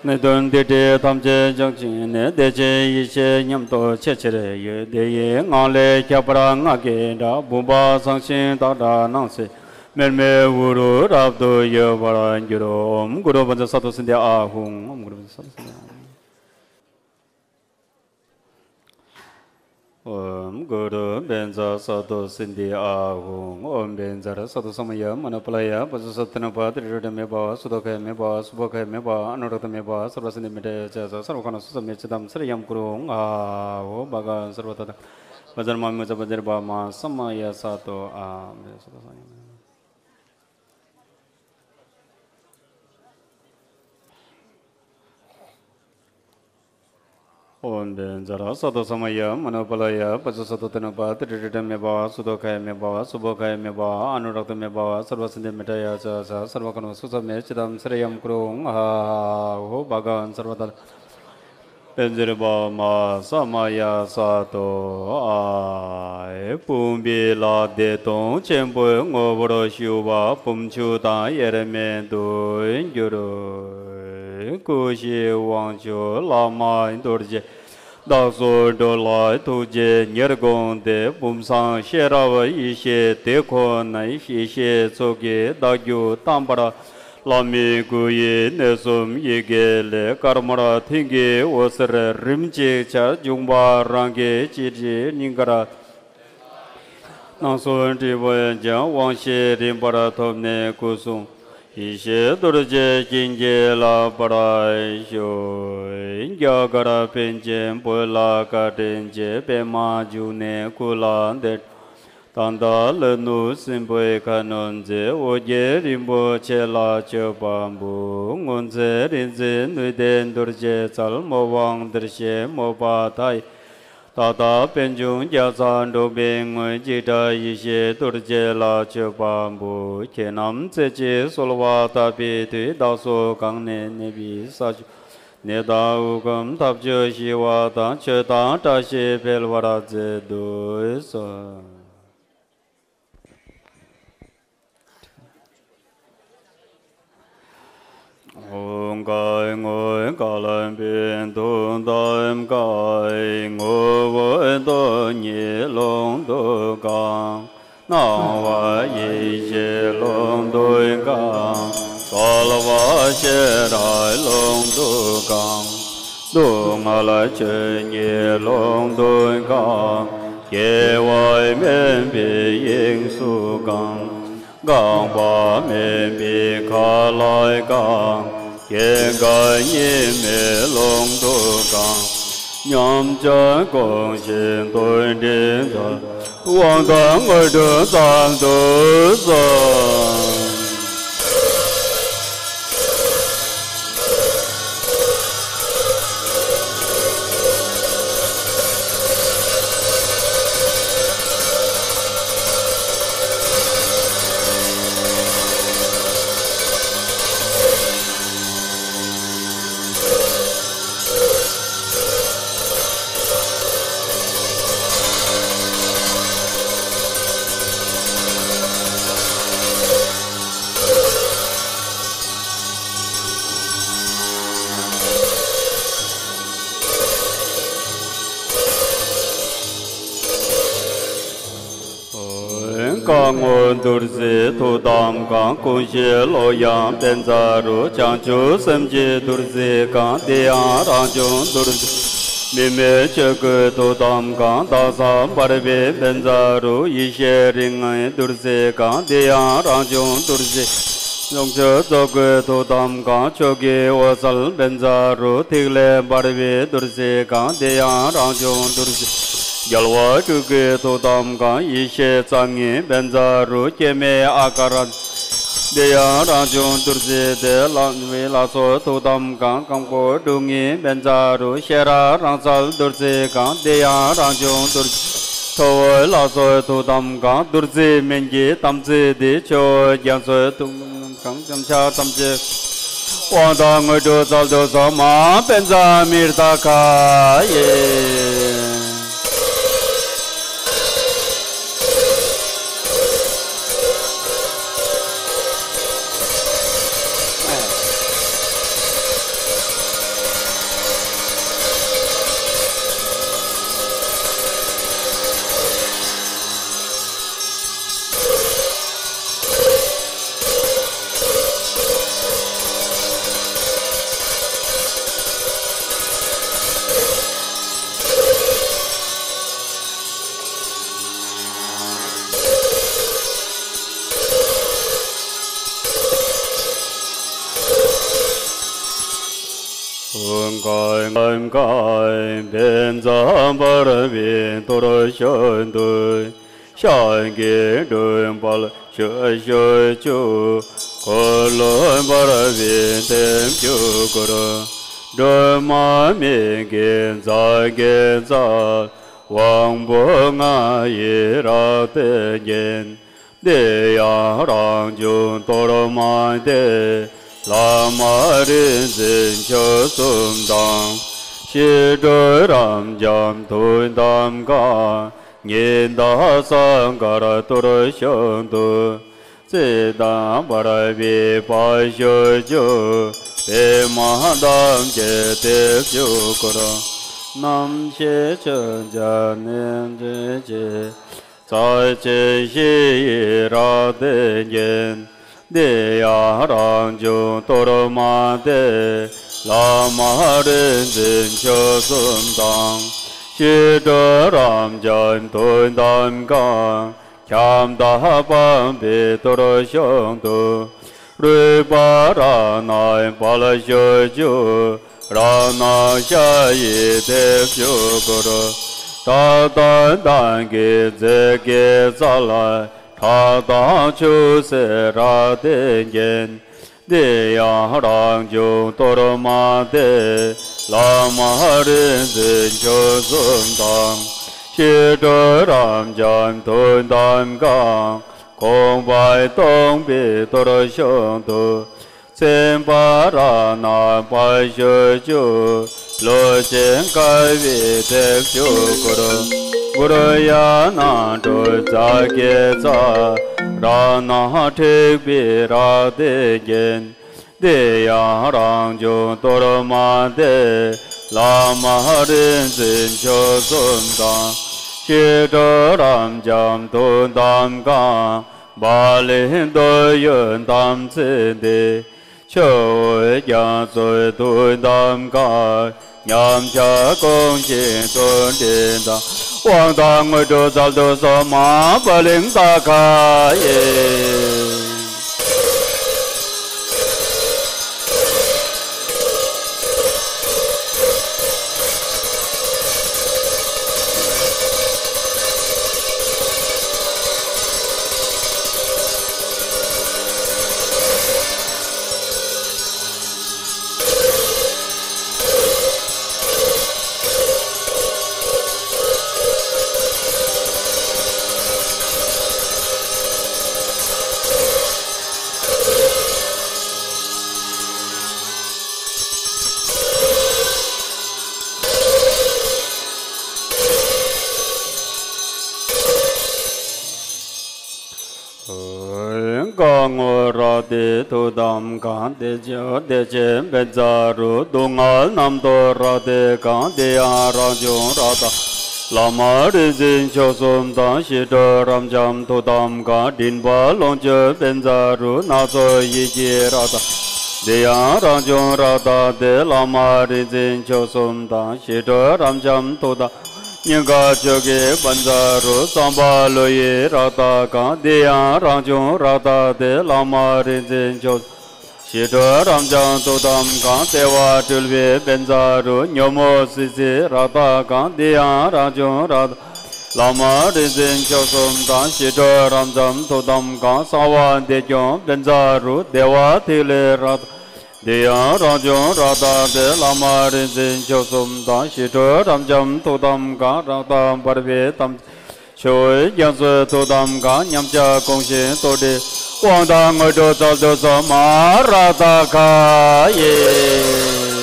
ནད་གདོན་སྡིག་སྒྲིབ་ཐམས་ཅད་བྱང་ཞིང་གནས། བདེ་ཆེན་ཡེ་ཤེས་ཉམས་རྟོགས་ཆེས་ཆེར་ཡོད། དེ་ཡི་ངང་ལས་ཁྱད་པར་ལྔ་གི་སྒྲ། བུམ་པ་བཟང་ཞིང་དག་སྒྲ་སྣང་སྲིད། མེར་མེར་འུ་རུ་རབ་ཏུ་ཡོད་པར་འགྱུར། ཨོཾ་གུ་རུ་བཛྲ་སཏྭ་སིདྡྷི་ཨཱ་ཧཱུྃ། ཨོཾ་གུ་རུ་བཛྲ་སཏྭ་སིདྡྷི་ཨཱ་ཧཱུྃ། ཨོཾ་གུ་རུ་བཛྲ་སཏྭ་སིདྡྷི་ཨཱ་ཧཱུྃ། ཨོཾ་བཛྲ་སཏྭ་ས་མ་ཡ་མ་ན་པ་ལ་ཡ་པ་ཙ་སཏྭ་ན་པ་ཏྲི་ཏྲ་མེ་བྷ་སུ་དོ་ཁ་མེ་བྷ་སུ་བྷོ་ཁ་མེ་བྷ་ཨ་ནུ་རཀྟ་མེ་བྷ་སརྦ་སན་དྷི་མེ་ཏྲ་ཡ་ཙ་ས་སརྦ་ཁ་ན་སུ་ས་མེ་ཅི་ཏམ་སར་ཡམ་གུ་རུ་ཨཱ་ཧོ་བྷ་ག་སརྦ་ད་ད་བཛྲ་མ་མུ་ཙ་བཛྲ་བྷ་མ་ས་མ་ཡ་ས་ཏོ་ཨཱ། ཨོཾ་བཛྲ་སཏྭ་ས་མ་ཡ་མ་ནུ་པ་ལ་ཡ་པ་ཙ་སཏྭ་ཏ་ནུ་པ་ཏྲི་ཏྲ་མེ་བྷ་སུ་དོ་ཁ་མེ་བྷ་སུ་བྷོ་ཁ་མེ་བྷ་ཨ་ནུ་རཀྟ་མེ་བྷ་སརྦ་སན་དྷི་མེ་ཏྲ་ཡ་ཙ་ས་སརྦ་ཁ་ན་སུ་ས་མེ་ཅི་ཏམ་སར་ཡམ་གུ་རུ་ཨཱ་ཧོ་བྷ་ག་སརྦ་ད་བཛྲ་བྷ་མ་ས་མ་ཡ་ས་ཏོ་ཨཱ། བུམ་པའི་ལྷ་བདེ་སྟོང་ཆེན་པོའི་ངོ་བོར་ཞུ་བ་བུམ་ཆུ་དང་དབྱེར་མེད་དུ་འགྱུར། སྐུ་བཞི་དབང་ཕྱུག་བླ་མ་རྡོ་རྗེ་བདག་སོགས་འགྲོ་ལ་ཐུགས་རྗེས་ཉེར་དགོངས་ཏེ། བུམ་བཟང་ཤེས་རབ་ཡེ་ཤེས་དེ་ཁོ་ནའི། ཡེ་ཤེས་ཚོགས་ཀྱི་བདག་རྒྱུད་དམ་པར། བླ་མའི་སྐུ་ཡི་གནས་གསུམ་ཡི་གེ་ལས། དཀར་དམར་མཐིང་གི་འོད་ཟེར་རིམ་གཅིག་ཤར། འབྱུང་པོ་རང་གི་སྤྱི་དྲིལ་སྙིང་གར། སྣང་སྲིད་སྒྲིབ་པ་སྦྱངས། དབང་བཞི་རིམ་པར་ཐོབ་ནས་སྐུ་གསུང་ཡེ་ཤེས་རྡོ་རྗེ་བྱིན་གྱིས་བརླབ་པར་ཤོག། རྒྱ་གར་པཎ་ཆེན་བོད་ལ་བཀའ་དྲིན་ཆེ། པདྨ་འབྱུང་གནས་སྐུ་ལ་འདི། ད་ལྟ་ལྷོ་ནུབ་སྲིན་པོའི་ཁ་གནོན་མཛད། ཨོ་རྒྱན་རིན་པོ་ཆེ་ལ་མཆོད་པ་འབུལ། སྔོ་ཚལ་རིག་འཛིན་སྣོད་ལྡན་རྡོ་རྗེ་རྩལ། མོས་པ་དར་ཞིང་སྨུག་པ་མཐའ་ཡས། ད་ལྟ་པད་འབྱུང་རྒྱ་མཚོར་འགྲོ་བའི་མགོན། འཇིགས་བྲལ་ཡེ་ཤེས་རྡོ་རྗེ་ལ་མཆོད་པ་འབུལ། ཁྱེད་རྣམས་རྩེ་གཅིག་གསོལ་བ་བཏབ་པའི་མཐུས། བདག་སོགས་གང་ནས་གནས་པའི་ས་ཕྱོགས། ནད་དང་དབུལ་ཕོངས་ཐབས་ཇུས་ཞི་བ་དང་། ཆོས་དང་བཀྲ་ཤིས་འཕེལ་བར་མཛད་དུ་གསོལ། ཨོཾ་གང་ངོས་གང་བླ་མའི་ཐུགས་དམ་བསྐང་། ངོ་བོ་སྟོང་ཉིད་ཀློང་དུ་བསྐང་། སྣང་བ་ཡེ་ཤེས་ཀློང་དུ་བསྐང་། གསལ་བ་ཤེས་རབ་ཀློང་དུ་བསྐང་། སྡུག་བསྔལ་ཆོས་ཉིད་ཀློང་དུ་བསྐང་། སྐྱེ་བ་མེད་པའི་དབྱིངས་སུ་བསྐང་། འགག་པ་མེད་པའི་མཁའ་ལ་བསྐང་། སྐྱེ་འགག་གཉིས་མེད་ཀློང་དུ་བསྐང་། ཉམས་ཆག་ཀུན་ཞི་དོན་དྲིལ་མཛད། དབང་དང་དངོས་གྲུབ་ཙམ་དུ་གསོལ། བསྐང་ངོ་བདུད་རྩིའི་ཐུགས་དམ་བསྐང་། ཀུན་གཞི་ཀློང་ཡངས་བཛྲ་རུ། བྱང་ཆུབ་སེམས་ཀྱི་བདུད་རྩི་བསྐང་། འདི་ཡང་རང་བྱུང་བདུད་རྩི། མི་མེད་ཆོས་སྐུའི་ཐུགས་དམ་བསྐང་། དྭགས་པོ་འབར་བའི་བཛྲ་རུ། ཡེ་ཤེས་རིགས་ལྔའི་བདུད་རྩི་བསྐང་། འདི་ཡང་རང་བྱུང་བདུད་རྩི། བྱང་ཆུབ་རྫོགས་སྐུའི་ཐུགས་དམ་བསྐང་། ཕྱོགས་ཀྱི་འོད་གསལ་བཛྲ་རུ། ཐིག་ལེ་འབར་བའི་བདུད་རྩི་བསྐང་། འདི་ཡང་རང་བྱུང་བདུད་རྩི། རྒྱལ་བ་སྤྲུལ་སྐུའི་ཐུགས་དམ་བསྐང་། ཡེ་ཤེས་རྩ་ལྔའི་བཛྲ་རུ། སྐྱེ་མེད་ཨ་ཀ་ར། འདི་ཡང་རང་བྱུང་བདུད་རྩི་སྟེ། བླ་མའི་ལྷ་ཚོགས་ཐུགས་དམ་བསྐང་། རྐང་པོ་དྲུག་ལྔའི་བཛྲ་རུ། ཤེས་རབ་རང་གསལ་བདུད་རྩི་བསྐང་། འདི་ཡང་རང་བྱུང་བདུད་རྩི། ཁྲོ་བོའི་ལྷ་ཚོགས་ཐུགས་དམ་བསྐང་། བདུད་རྩི་སྨན་གྱི་དམ་ཚིག་འདི། ཆུ་བོ་རྒྱ་མཚོའི་ཐུགས་དམ་བསྐང་། ཁྱབ་བྱ་ཐམས་ཅད། དབང་དང་དངོས་གྲུབ་སྩལ་དུ་གསོལ། མ་ཧཱ་བཛྲ་མི་ཏྲ་ཀ་ཡེ། ཀུན་དགའ་བཛྲ་འབར་བའི་ཐོར་ཤུགས་འདི། ཤཱཀྱའི་སྒྲུབ་པ་ལ་ཕྱག་ཕྱི་ཞུ། འཁོར་ལོ་འབར་བའི་ཐེག་མཆོག་སྐོར། སྒྲོལ་མ་མིག་གི་རྫ་རྒྱས་རྩལ། དབང་པོ་ལྔ་ཡི་རབ་ཏུ་བརྒྱན། འདི་ཡང་རང་བྱུང་གཏོར་མ་སྟེ། བླ་མ་རིག་འཛིན་མཆོག་གསུམ་དང་། ཞི་ཁྲོ་རབ་འབྱམས་ཐུགས་དམ་བསྐང་། ཉི་ཟླ་གསལ་མགར་གཏོར་ཤུགས་འདི། ཙིཏྟ་འབར་བའི་ཕྱག་ཕྱི་ཞུ། པདྨ་འདམ་གྱི་ཐེག་མཆོག་སྐོར། རྣམ་ཤེས་ཆོས་འཆར་གནས་འདྲེན་བྱེད། རྩ་ཆེན་བཞི་ཡི་རབ་ཏུ་བརྒྱན། འདི་ཡང་རང་བྱུང་གཏོར་མ་སྟེ། བླ་མ་རིག་འཛིན་མཆོག་གསུམ་དང་། ཞི་ཁྲོ་རབ་འབྱམས་ཐུགས་དམ་བསྐང་། ཁྱབ་བདག་དཔལ་བེའུའི་གཏོར་ཤུགས་འདི། རུས་པ་རཏྣའི་ཕྱག་ཕྱི་ཞུ། རཏྣ་ཤ་ཡི་ཐེག་མཆོག་སྐོར། ཏདྱ་ཐཱ་གི་རྫས་ཀྱི་རྩལ། ཕྲག་དོག་ཆོས་སྲེད་རབ་ཏུ་བརྒྱན། འདི་ཡང་རང་བྱུང་གཏོར་མ་སྟེ། བླ་མ་རིག་འཛིན་མཆོག་གསུམ་དང་། ཞི་ཁྲོ་རབ་འབྱམས་ཐུགས་དམ་བསྐང་། ཁོང་པའི་སྟོང་པའི་གཏོར་ཤུགས་འདི། སེམས་དཔའ་རཏྣ་པ་ཞབས་ཀྱུ། ལུས་ཅན་དཀར་བའི་ཐེག་མཆོག་གུ་རུ། གུ་རུ་ཡ་ན་གྲུ་ཙ་གེ་ཙ། རཏྣ་དྲེགས་པའི་རཀྟས་བརྒྱན། དེ་ཡང་རང་བྱུང་གཏོར་མ་སྟེ། བླ་མ་རིག་འཛིན་མཆོག་གསུམ་དང་། ཞི་ཁྲོ་རབ་འབྱམས་ཐུགས་དམ་བསྐང་། བ་ལི་འདོད་ཡོན་དམ་ཚིག་འདི། ཆུ་བོ་རྒྱ་མཚོའི་ཐུགས་དམ་བསྐང་། ཉམས་ཆག་ཀུན་ཤེས་དུད་འགྲོ་དང་། དབང་དང་དངོས་གྲུབ་བཙལ་དུ་གསོལ། མ་པ་ལིང་ཏ་ཁ་ཡེ། སྐུ་ངོ་རཀྟའི་ཐུགས་དམ་བསྐང་། བདེ་མཆོག་བདེ་ཆེན་བཛྲ་རུ། སྡུག་བསྔལ་རྣམ་རྟོག་རཀྟས་བསྐང་། དེ་ཡང་རང་བྱུང་རཀྟ། བླ་མ་རིག་འཛིན་མཆོག་གསུམ་དང་། ཞི་ཁྲོ་རབ་འབྱམས་ཐུགས་དམ་བསྐང་། མགྲིན་པ་ལོངས་སྤྱོད་བཛྲ་རུ། སྣ་ཚོགས་ཡིད་ཀྱི་རཀྟ། དེ་ཡང་རང་བྱུང་རཀྟ་སྟེ། བླ་མ་རིག་འཛིན་མཆོག་གསུམ་དང་། ཞི་ཁྲོ་རབ་འབྱམས་ཐུགས་དམ། སྙིང་ག་ཆོས་ཀྱི་བཛྲ་རུ། བསམ་པ་ལྷོད་ཡེ་རཀྟ་བསྐང་། འདི་ཡང་རང་བྱུང་རཀྟ་སྟེ། བླ་མ་རིག་འཛིན་མཆོག། ཞི་ཁྲོ་རབ་འབྱམས་ཐུགས་དམ་བསྐང་། ལྟེ་བ་སྤྲུལ་པའི་བཛྲ་རུ། ཉོན་མོངས་སིལ་སིལ་རཀྟ་བསྐང་། འདི་ཡང་རང་བྱུང་རཀྟ། བླ་མ་རིག་འཛིན་མཆོག་གསུམ་དང་། ཞི་ཁྲོ་རབ་འབྱམས་ཐུགས་དམ་བསྐང་། གསང་བ་འདི་སྐྱོང་བཛྲ་རུ། བདེ་བ་ཐིག་ལེ་རཀྟ། འདི་ཡང་རང་བྱུང་རཀྟ་སྟེ། བླ་མ་རིག་འཛིན་མཆོག་གསུམ་དང་། ཞི་ཁྲོ་རབ་འབྱམས་ཐུགས་དམ་བསྐང་། རཀྟ་འབར་བའི་དམ། ཆུ་བོ་རྒྱ་མཚོའི་ཐུགས་དམ་བསྐང་། ཉམས་ཆག་ཀུན་ཤེས་དུད་འགྲོའི། དབང་དང་དངོས་གྲུབ་བཙལ་དུ་གསོལ། མ་ཧཱ་རཀྟ་ཁ་ཡེ།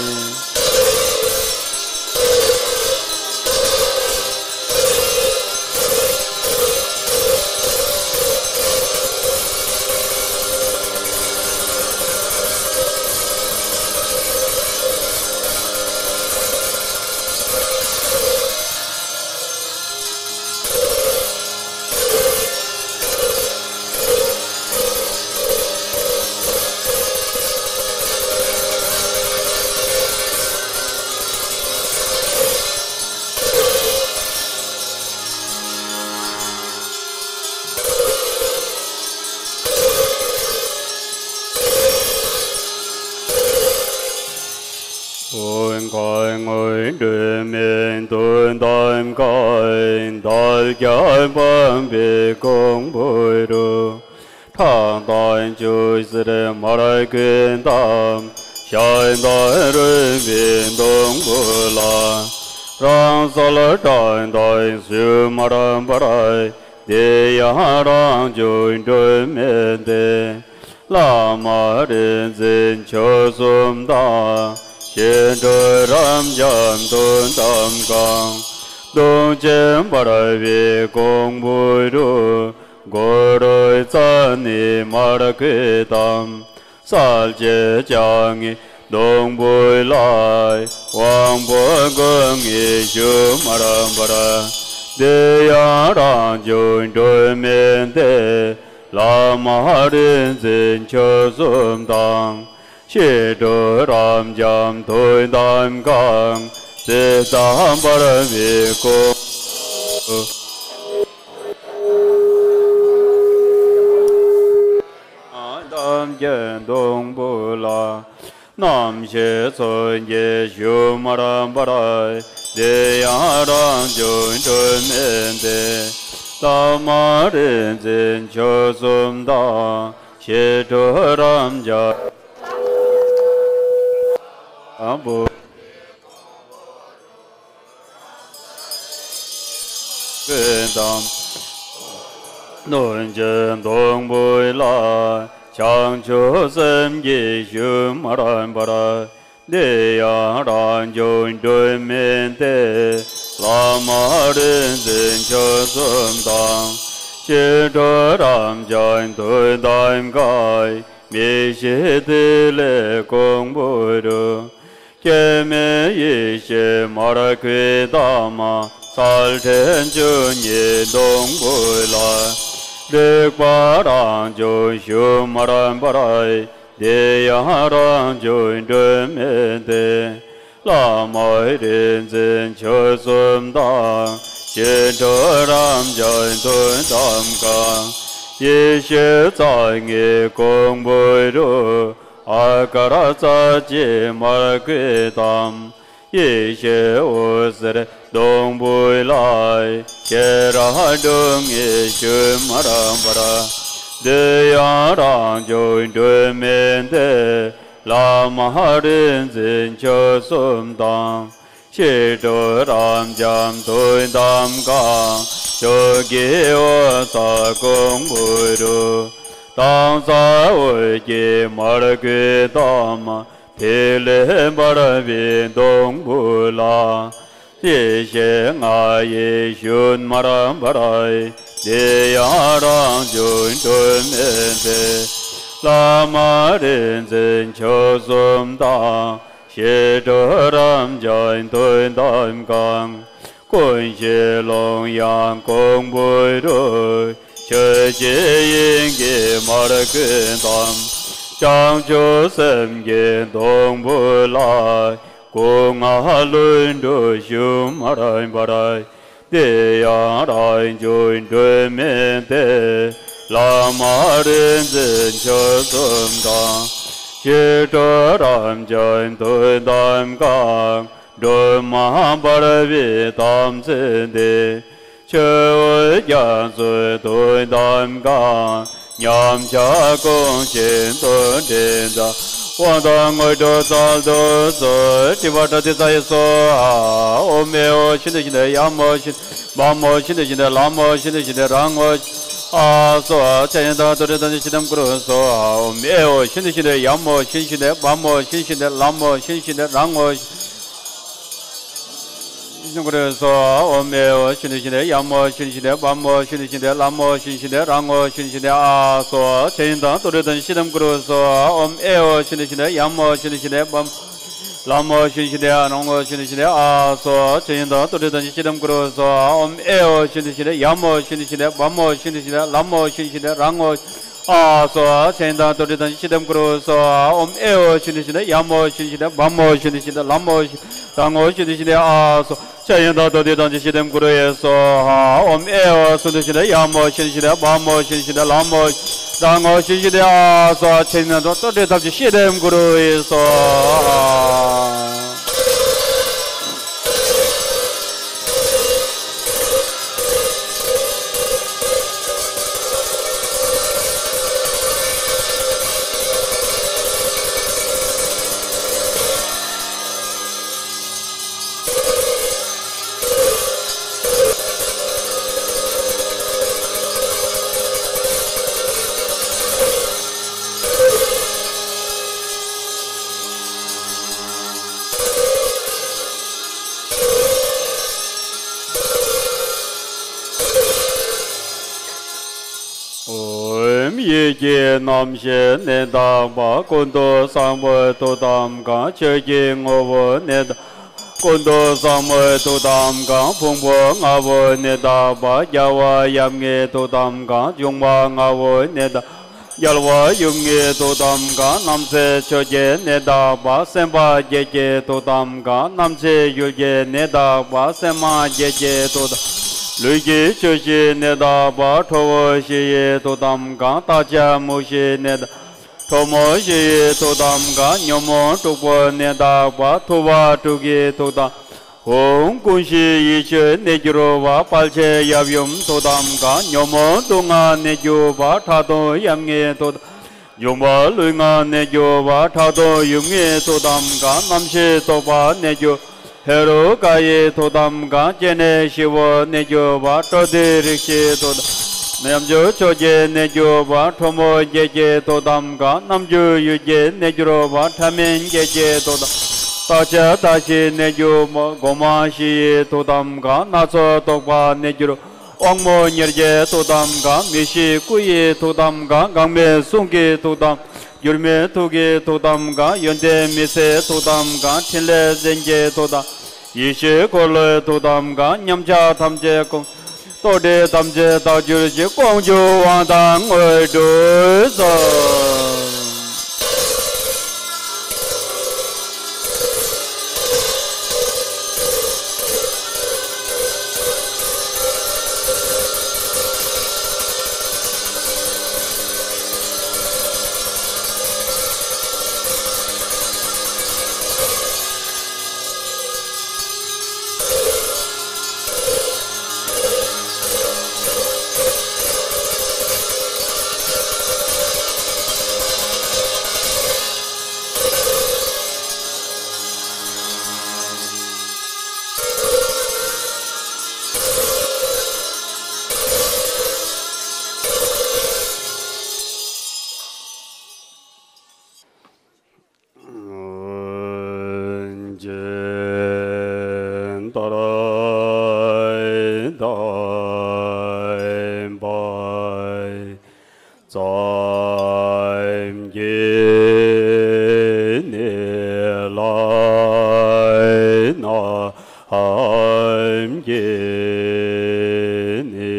ཀུན་དགའ་དངོས་གྲུབ་མེ་ཏོག་དམ་མཁའ་དར་རྒྱས་པ་འབེབས་ཀོང་བུ་རུ། ཁྲག་དང་ཆུ་སེར་མར་གོས་དང་། ཞལ་དང་རུས་པའི་སྡོང་པོ་ལ། རང་གསལ་དྲི་དང་ཞུན་མར་འབར། དེ་ཡང་རང་བྱུང་སྒྲོན་མེ་སྟེ། བླ་མ་རིག་འཛིན་མཆོག་གསུམ་དང་། ཞི་ཁྲོ་རབ་འབྱམས་ཐུགས་དམ་བསྐང་། གདོང་ཅན་འབར་བའི་ཀོང་བུ་རུ། སྒོ་རུ་རྩ་ནས་མར་གོས་དང་། གསལ་བྱེད་བྱ་ངན་སྡོང་པོ་ལ། དབང་པོ་ཀུན་གྱི་ཞུན་མར་འབར། དེ་ཡང་རང་བྱུང་སྒྲོན་མེ་སྟེ། བླ་མ་རིག་འཛིན་མཆོག་གསུམ་དང་། ཞི་ཁྲོ་རབ་འབྱམས་ཐུགས་དམ་བསྐང་། ཙིཏྟ་འབར་བའི་ཀོང་བུ། དམ་ཅན་སྡོང་པོ་ལ། རྣམ་ཤེས་མཚོན་གྱི་ཞུན་མར་འབར། དེ་ཡང་རང་བྱུང་སྒྲོན་མེ་སྟེ། བླ་མ་རིག་འཛིན་མཆོག་གསུམ་དང་། ཞི་ཁྲོ་རབ་འབྱམས་བུ། ཀུན་དང་། གདོང་ཅན་སྡོང་པོ་ལ། བྱང་ཆུབ་སེམས་ཀྱི་ཞུན་མར་འབར། འདི་ཡང་རང་བྱུང་སྒྲོན་མེ་སྟེ། བླ་མ་རིག་འཛིན་མཆོག་གསུམ་དང་། ཞི་ཁྲོ་རབ་འབྱམས་དོན་དམ་མཁའ། མི་ཤིགས་ཐིག་ལེ་ཀོང་བུ་རུ། སྐྱེ་མེད་ཡེ་ཤེས་མར་ཁུའི་མདབ་མ། ཚལ་ཕྲན་བཅུ་གཉིས་སྡོང་བུ་ལ། རིག་པ་རང་བྱུང་ཞུན་མར་འབར། འདི་ཡང་རང་བྱུང་སྒྲོན་མེ་སྟེ། བླ་མ་རིག་འཛིན་མཆོག་གསུམ་དང་། ཞི་ཁྲོ་རབ་འབྱམས་དོན་དམ་མཁའ། ཡེ་ཤེས་རྩ་བརྒྱད་ཀོང་བུ་རུ། ཨ་ཀཱ་ར་རྩ་གཅིག་མར་ཁུའི་མདབ། ཡེ་ཤེས་འོད་ཟེར་སྡོང་བུ་ལ། ཤེས་རབ་སྒྲོན་མེ་ཞུན་མར་འབར། འདི་ཡང་རང་བྱུང་སྒྲོན་མེ་སྟེ། བླ་མ་རིག་འཛིན་མཆོག་གསུམ་དང་། ཞི་ཁྲོ་རབ་འབྱམས་དོན་དམ་མཁའ། ཕྱོགས་ཀྱི་འོད་ཟེར་ཀོང་བུ་རུ། དྭངས་གསལ་འོད་ཀྱི་མར་ཁུའི་མདབ་མ། ཐིག་ལེ་འབར་བའི་སྡོང་བུ་ལ། ཡེ་ཤེས་ལྔ་ཡི་ཞུན་མར་འབར། འདི་ཡང་རང་བྱུང་སྒྲོན་མེ་སྟེ། བླ་མ་རིག་འཛིན་མཆོག་གསུམ་དང་། ཞི་ཁྲོ་རབ་འབྱམས་དོན་དམ་མཁའ། ཀུན་གཞི་ཀློང་ཡངས་ཀོང་བུ་རུ། ཆོས་ཀྱི་དབྱིངས་ཀྱི་མར་ཁུའི་མདབ། བྱང་ཆུབ་སེམས་ཀྱི་སྡོང་བུ་ལ། སྐུ་ལྔ་ལྷུན་གྲུབ་ཞུན་མར་འབར། འདི་ཡང་རང་བྱུང་སྒྲོན་མེ་སྟེ། བླ་མ་རིག་འཛིན་མཆོག་གསུམ་དང་། ཞི་ཁྲོ་རབ་འབྱམས་དོན་དམ་མཁའ། སྒྲོན་མ་འབར་བའི་དམ་ཚིག་འདི། ཆོས་འོད་རྒྱ་མཚོའི་དོན་དམ་མཁའ། ཉམས་ཆག་ཀུན་གཞི་དོན་འདྲེན་དང་། དབང་དང་དངོས་གྲུབ་སྩལ་དུ་གསོལ། སྲིད་པ་བྲལ་ཏེ་རྩ་བའི་སོ་ཧ། ཨོཾ་ཨེ་ཨོ་ཤིན་ཏུ་ཤིན་ཏུ་ཡ་མོ་ཤིན་ཏུ་བ་མོ་ཤིན་ཏུ་ཤིན་ཏུ་ལ་མོ་ཤིན་ཏུ་ཤིན་ཏུ་ར་མོ། ཨ་སོ་ཧ། ཕྱག་གཡས་བཏང་དུར་ཁྲོད་བཏང་ཞི་བདེ་སྐུ་རུ་སོ་ཧ། ཨོཾ་ཨེ་ཨོ་ཤིན་ཏུ་ཤིན་ཏུ་ཡ་མོ་ཤིན་ཏུ་ཤིན་ཏུ་བ་མོ་ཤིན་ཏུ་ཤིན་ཏུ་ལ་མོ་ཤིན་ཏུ་ཤིན་ཏུ་ར་མོ། ཤིན་ཏུ་སྐུ་རུ་སོ་ཧ། ཨོཾ་ཨེ་ཨོ་ཤིན་ཏུ་ཤིན་ཏུ་ཡ་མོ་ཤིན་ཏུ་ཤིན་ཏུ་བ་མོ་ཤིན་ཏུ་ཤིན་ཏུ་ལ་མོ་ཤིན་ཏུ་ཤིན་ཏུ་ར་མོ་ཤིན་ཏུ་ཤིན་ཏུ། ཨ་སོ་ཧ། ཕྱག་གཡས་བཏང་དུར་ཁྲོད་བཏང་ཞི་བདེ་སྐུ་རུ་སོ་ཧ། ཨོཾ་ཨེ་ཨོ་ཤིན་ཏུ་ཤིན་ཏུ་ཡ་མོ་ཤིན་ཏུ་ཤིན་ཏུ་བ་མོ། ལ་མོ་ཤིན་ཏུ་ཤིན་ཏུ་ཡ་ར་མོ་ཤིན་ཏུ་ཤིན་ཏུ། ཨ་སོ་ཧ། ཕྱག་གཡས་བཏང་དུར་ཁྲོད་བཏང་ཞི་བདེ་སྐུ་རུ་སོ་ཧ། ཨོཾ་ཨེ་ཨོ་ཤིན་ཏུ་ཤིན་ཏུ་ཡ་མོ་ཤིན་ཏུ་ཤིན་ཏུ་བ་མོ་ཤིན་ཏུ་ཤིན་ཏུ་ལ་མོ་ཤིན་ཏུ་ཤིན་ཏུ་ར་མོ། ཨ་སོ་ཧ། ཕྱག་གཡས་བཏང་དུར་ཁྲོད་བཏང་ཞི་བདེ་སྐུ་རུ་སོ་ཧ། ཨོཾ་ཨེ་ཨོ་ཤིན་ཏུ་ཤིན་ཏུ་ཡ་མོ་ཤིན་ཏུ་ཤིན་ཏུ་བ་མོ་ཤིན་ཏུ་ཤིན་ཏུ་ལ་མོ་ཤིན་ཏུ་ར་མོ་ཤིན་ཏུ་ཤིན་ཏུ། ཨ་སོ་ཕྱག་གཡས་བཏང་དུར་ཁྲོད་བཏང་ཞི་བདེ་སྐུ་རུ་སོ་ཧ། ཨོཾ་ཨེ་ཨོ་ཤིན་ཏུ་ཤིན་ཏུ་ཡ་མོ་ཤིན་ཏུ་ཤིན་ཏུ་བ་མོ་ཤིན་ཏུ་ཤིན་ཏུ་ལ་མོ་ར་མོ་ཤིན་ཏུ་ཤིན་ཏུ། ཨ་སོ་ཧ། ཕྱག་གཡས་བཏང་དུར་ཁྲོད་བཏང་ཞི་བདེ་སྐུ་རུ་སོ་ཧ། ཨོཾ། ཡིད་ཀྱི་རྣམ་ཤེས་ནི་དག་པ། ཀུན་ཏུ་བཟང་པོའི་ཐུགས་དམ་བསྐང་། ཆོས་ཀྱི་དངོས་པོ་ནི་དག་པ། ཀུན་ཏུ་བཟང་པོའི་ཐུགས་དམ་བསྐང་། ཕུང་པོ་ལྔ་པོ་ནི་དག་པ། རྒྱལ་བ་ཡབ་ཀྱི་ཐུགས་དམ་བསྐང་། འབྱུང་བ་ལྔ་པོ་ནི་དག་པ། རྒྱལ་བ་ཡུམ་གྱི་ཐུགས་དམ་བསྐང་། རྣམ་སྲས་ཆོས་ཀྱི་ནི་དག་པ། སེམས་དཔའ་བརྒྱད་ཀྱི་ཐུགས་དམ་བསྐང་། རྣམ་སྲས་ཡུལ་གྱི་ནི་དག་པ། སེམས་མ་བརྒྱད་ཀྱི་ཐུགས་དམ། ལུས་ཀྱི་ཆོས་བཞི་ནི་དག་པ། ཁྲོ་བོ་བཞི་ཡི་ཐུགས་དམ་བསྐང་། རྟག་ཆད་མུ་བཞི་ནི་དག་པ། ཁྲོ་མོ་བཞི་ཡི་ཐུགས་དམ་བསྐང་། ཉོན་མོངས་དྲུག་པོ་ནི་དག་པ། ཐུབ་པ་དྲུག་གི་ཐུགས་དམ། ཧཱུྃ། ཀུན་གཞི་ཡེ་ཤེས་ནི་གྱུར་པ། དཔལ་ཆེན་ཡབ་ཡུམ་ཐུགས་དམ་བསྐང་། ཉོན་མོངས་དུག་ལྔ་ནི་གྱུར་པ། ཁྲག་འཐུང་ཡབ་ཀྱི་ཐུགས་དམ། འབྱུང་བ་ལུས་ལྔ་ནི་གྱུར་པ། ཁྲག་འཐུང་ཡུམ་གྱི་ཐུགས་དམ་བསྐང་། རྣམ་ཤེས་རྟོག་པ་ནི་གྱུར། ཧེ་རུ་ཀ་ཡི་ཐུགས་དམ་བསྐང་། སྐྱེ་གནས་བཞི་པོ་ནི་གྱུར་པ། སྤྲོ་བདེ་རིགས་བཞིའི་ཐུགས་དམ། ཉམས་བཅོས་ཕྱོགས་ཀྱི་གནས་གྱུར་པ། ཁྲོ་མོ་བརྒྱད་ཀྱི་ཐུགས་དམ་བསྐང་། རྣམ་འགྱུར་ཡུལ་གྱི་གནས་གྱུར་པ། ཕྲ་མེན་བརྒྱད་ཀྱི་ཐུགས་དམ། རྟག་ཆད་མཐའ་བཞིའི་གནས་གྱུར་པ། སྒོ་མང་བཞི་ཡི་ཐུགས་དམ་བསྐང་། སྣ་ཚོགས་རྟོག་པ་གནས་གྱུར། དབང་མོ་ཉེར་བརྒྱད་ཐུགས་དམ་བསྐང་། མི་ཤིགས་སྐུ་ཡི་ཐུགས་དམ་བསྐང་། འགག་མེད་གསུང་གི་ཐུགས་དམ། འགྱུར་མེད་ཐུགས་ཀྱི་ཐུགས་དམ་བསྐང་། ཡོན་ཏན་མི་ཟད་ཐུགས་དམ་བསྐང་། ཕྲིན་ལས་ཅན་གྱི་ཐུགས་དམ། ཡེ་ཤེས་འཁོར་ལོའི་ཐུགས་དམ་བསྐང་། མཉམ་གཞག་ཐམས་ཅད་སྐོང་། རྟོག་བྲལ་ཐམས་ཅད་དག་གྱུར་ཅིག། ཀོང་ཇོ་དབང་དང་དངོས་གྲུབ་སྩོལ། ཇི་ལྟར་བསྟན་པ་ཙམ་གྱིས་ནི་ལགས་ན། ཨམ་གྱིས་ནི་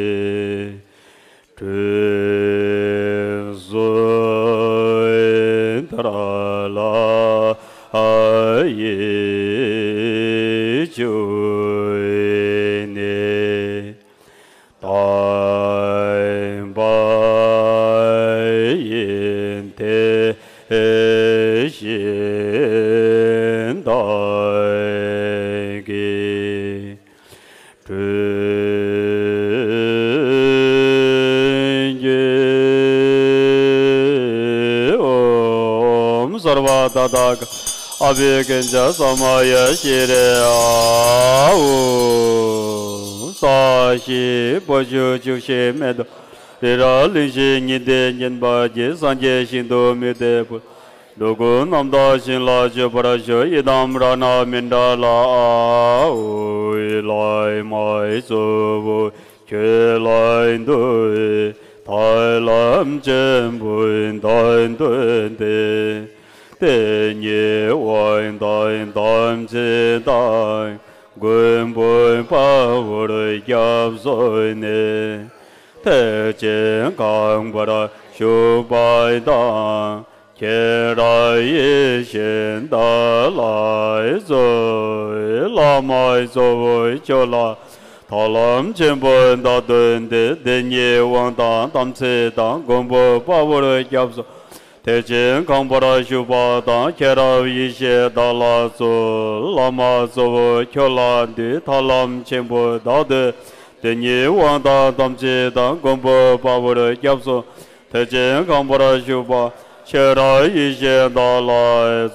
གྲུབ་ཟིན་ལ་ཡིད་ཆུ་ནི། བསྟན་པ་ཡིན་དེ་བཞིན་བདག་གིས། གྲུབ་ཀྱི་ཨོཾ་སརྦ་ཏ་ཏ་ཀ་ཨ་བྷི་ཀན་ཇ་ས་མ་ཡ་ཤྲི་ཨ་ཨུ། ས་གཞི་སྤོ་ཆུ་ཆུ་ཤིང་མེ་ཏོག་རི་རབ་གླིང་བཞི་ཉི་ཟླས་བརྒྱན་པ་གྱི་སངས་རྒྱས་ཞིང་དུ་མི་ཏེ་བུ། འགྲོ་ཀུན་རྣམ་དག་ཞིང་ལ་སྤྱོད་པར་ཤོག། ཡི་དམ་རཏྣ་མཎྜལ་ཨ་ཨུ། བླ་མ་གཙོ་བོ་ཁྱོད་ལ་འདུད། ཐར་ལམ་ཆེན་པོའི་བདག་མདུན་ཏེ། དེ་ཉིད་དབང་དང་དམ་ཚིག་དང་། མགོན་པོ་དཔའ་བོར་སྐྱབས་སོང་ནས། ཐེག་ཆེན་ཁང་པར་ཞུགས་པ་དང་། ཁྱེད་རང་ཡིད་བཞིན་བདག་ལ་གསོལ། བླ་མ་གཙོ་བོ་ཁྱོད་ལ། ཐར་ལམ་ཆེན་པོའི་བདག་མདུན་ཏེ། དེ་ཉིད་དབང་དང་དམ་ཚིག་དང་། མགོན་པོ་དཔའ་བོར་སྐྱབས་སུ། ཐེག་ཆེན་ཁང་པར་ཞུགས་པ་དང་། ཁྱེད་རང་ཡིད་བཞིན་བདག་ལ་གསོལ། བླ་མ་གཙོ་བོ་ཁྱོད་ལ་འདུད། ཐར་ལམ་ཆེན་པོའི་བདག་མདུན། དེ་ཉིད་དབང་དང་དམ་ཚིག་དང་། མགོན་པོ་དཔའ་བོར་སྐྱབས་སུ། ཐེག་ཆེན་ཁང་པར་ཞུགས་པ། ཁྱེད་རང་ཡིད་བཞིན་བདག་ལ་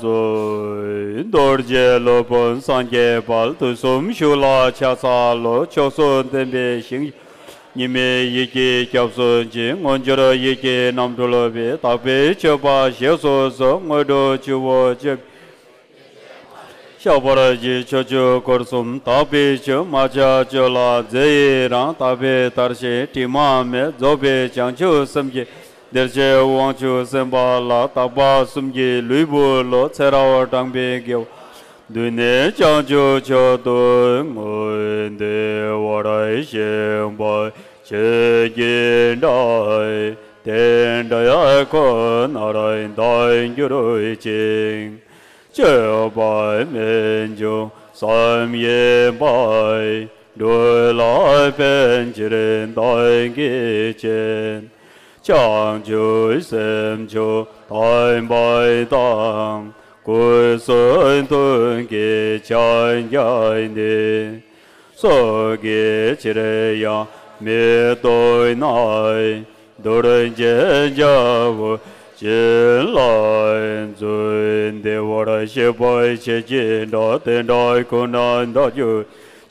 གསོལ། རྡོ་རྗེ་སློབ་དཔོན་སངས་རྒྱས་དཔལ། དུས་གསུམ་བཞུགས་ལ་ཕྱག་འཚལ་ལོ། མཆོག་གསུམ་ལྡན་པའི་ཞིང་། ཉི་མའི་ཡིད་ཀྱིས་སྐྱབས་སུ་མཆི། དངོས་འབྱོར་ཡིད་ཀྱི་རྣམ་སྤྲུལ་པའི། དག་པའི་སྤྱོད་པ་བཞེས་སུ་གསོལ། དངོས་གྲུབ་ཆུ་བོ་ཆེན་པོའི། བཤགས་པར་བགྱི། ཕྱོགས་བཅུ་འཁོར་གསུམ་དག་པའི་ཆོས། མ་ཆགས་སྤྱོད་ལ་རྗེས་ཡི་རང་། དག་པའི་དར་ཞིང་དྲི་མ་མེད། རྫོགས་པའི་བྱང་ཆུབ་སེམས་ཀྱི། བདེར་གཤེགས་དབང་ཕྱུག་སེམས་དཔའ་ལ། དག་པ་གསུམ་གྱི་ལུས་འབུལ་ལོ། ཚེ་རབས་དྲངས་པའི་དགེ་བ། འདུས་ནས་བྱང་ཆུབ་མཆོག་ཏུ་བསྔོ། བདེ་བར་གཤེགས་པ་ཆོས་ཀྱི་སྒྲ། དེ་འདྲ་ཁོ་ནར་བདག་གྱུར་ཅིག། སྤྱོད་པ་རྨད་བྱུང་བསམ་ཡས་པ། འགྲོ་ལ་ཕན་ཕྱིར་བདག་གིས་བྱིན། བྱང་ཆུབ་སེམས་མཆོག་དམ་པ་དང་། སྐུ་གསུང་ཐུགས་ཀྱི་ཕྱག་རྒྱ་འདི། སྲོག་གི་ཕྱིར་ཡང་མི་གཏོང་ན། རྡོ་རྗེ་རྒྱལ་པོ་བྱིན་ལ་མཛོད། བདེ་བར་གཤེགས་པ་ཆོས་ཀྱི་སྒྲ། དེ་འདྲ་ཁོ་ནར་བདག་གྱུར།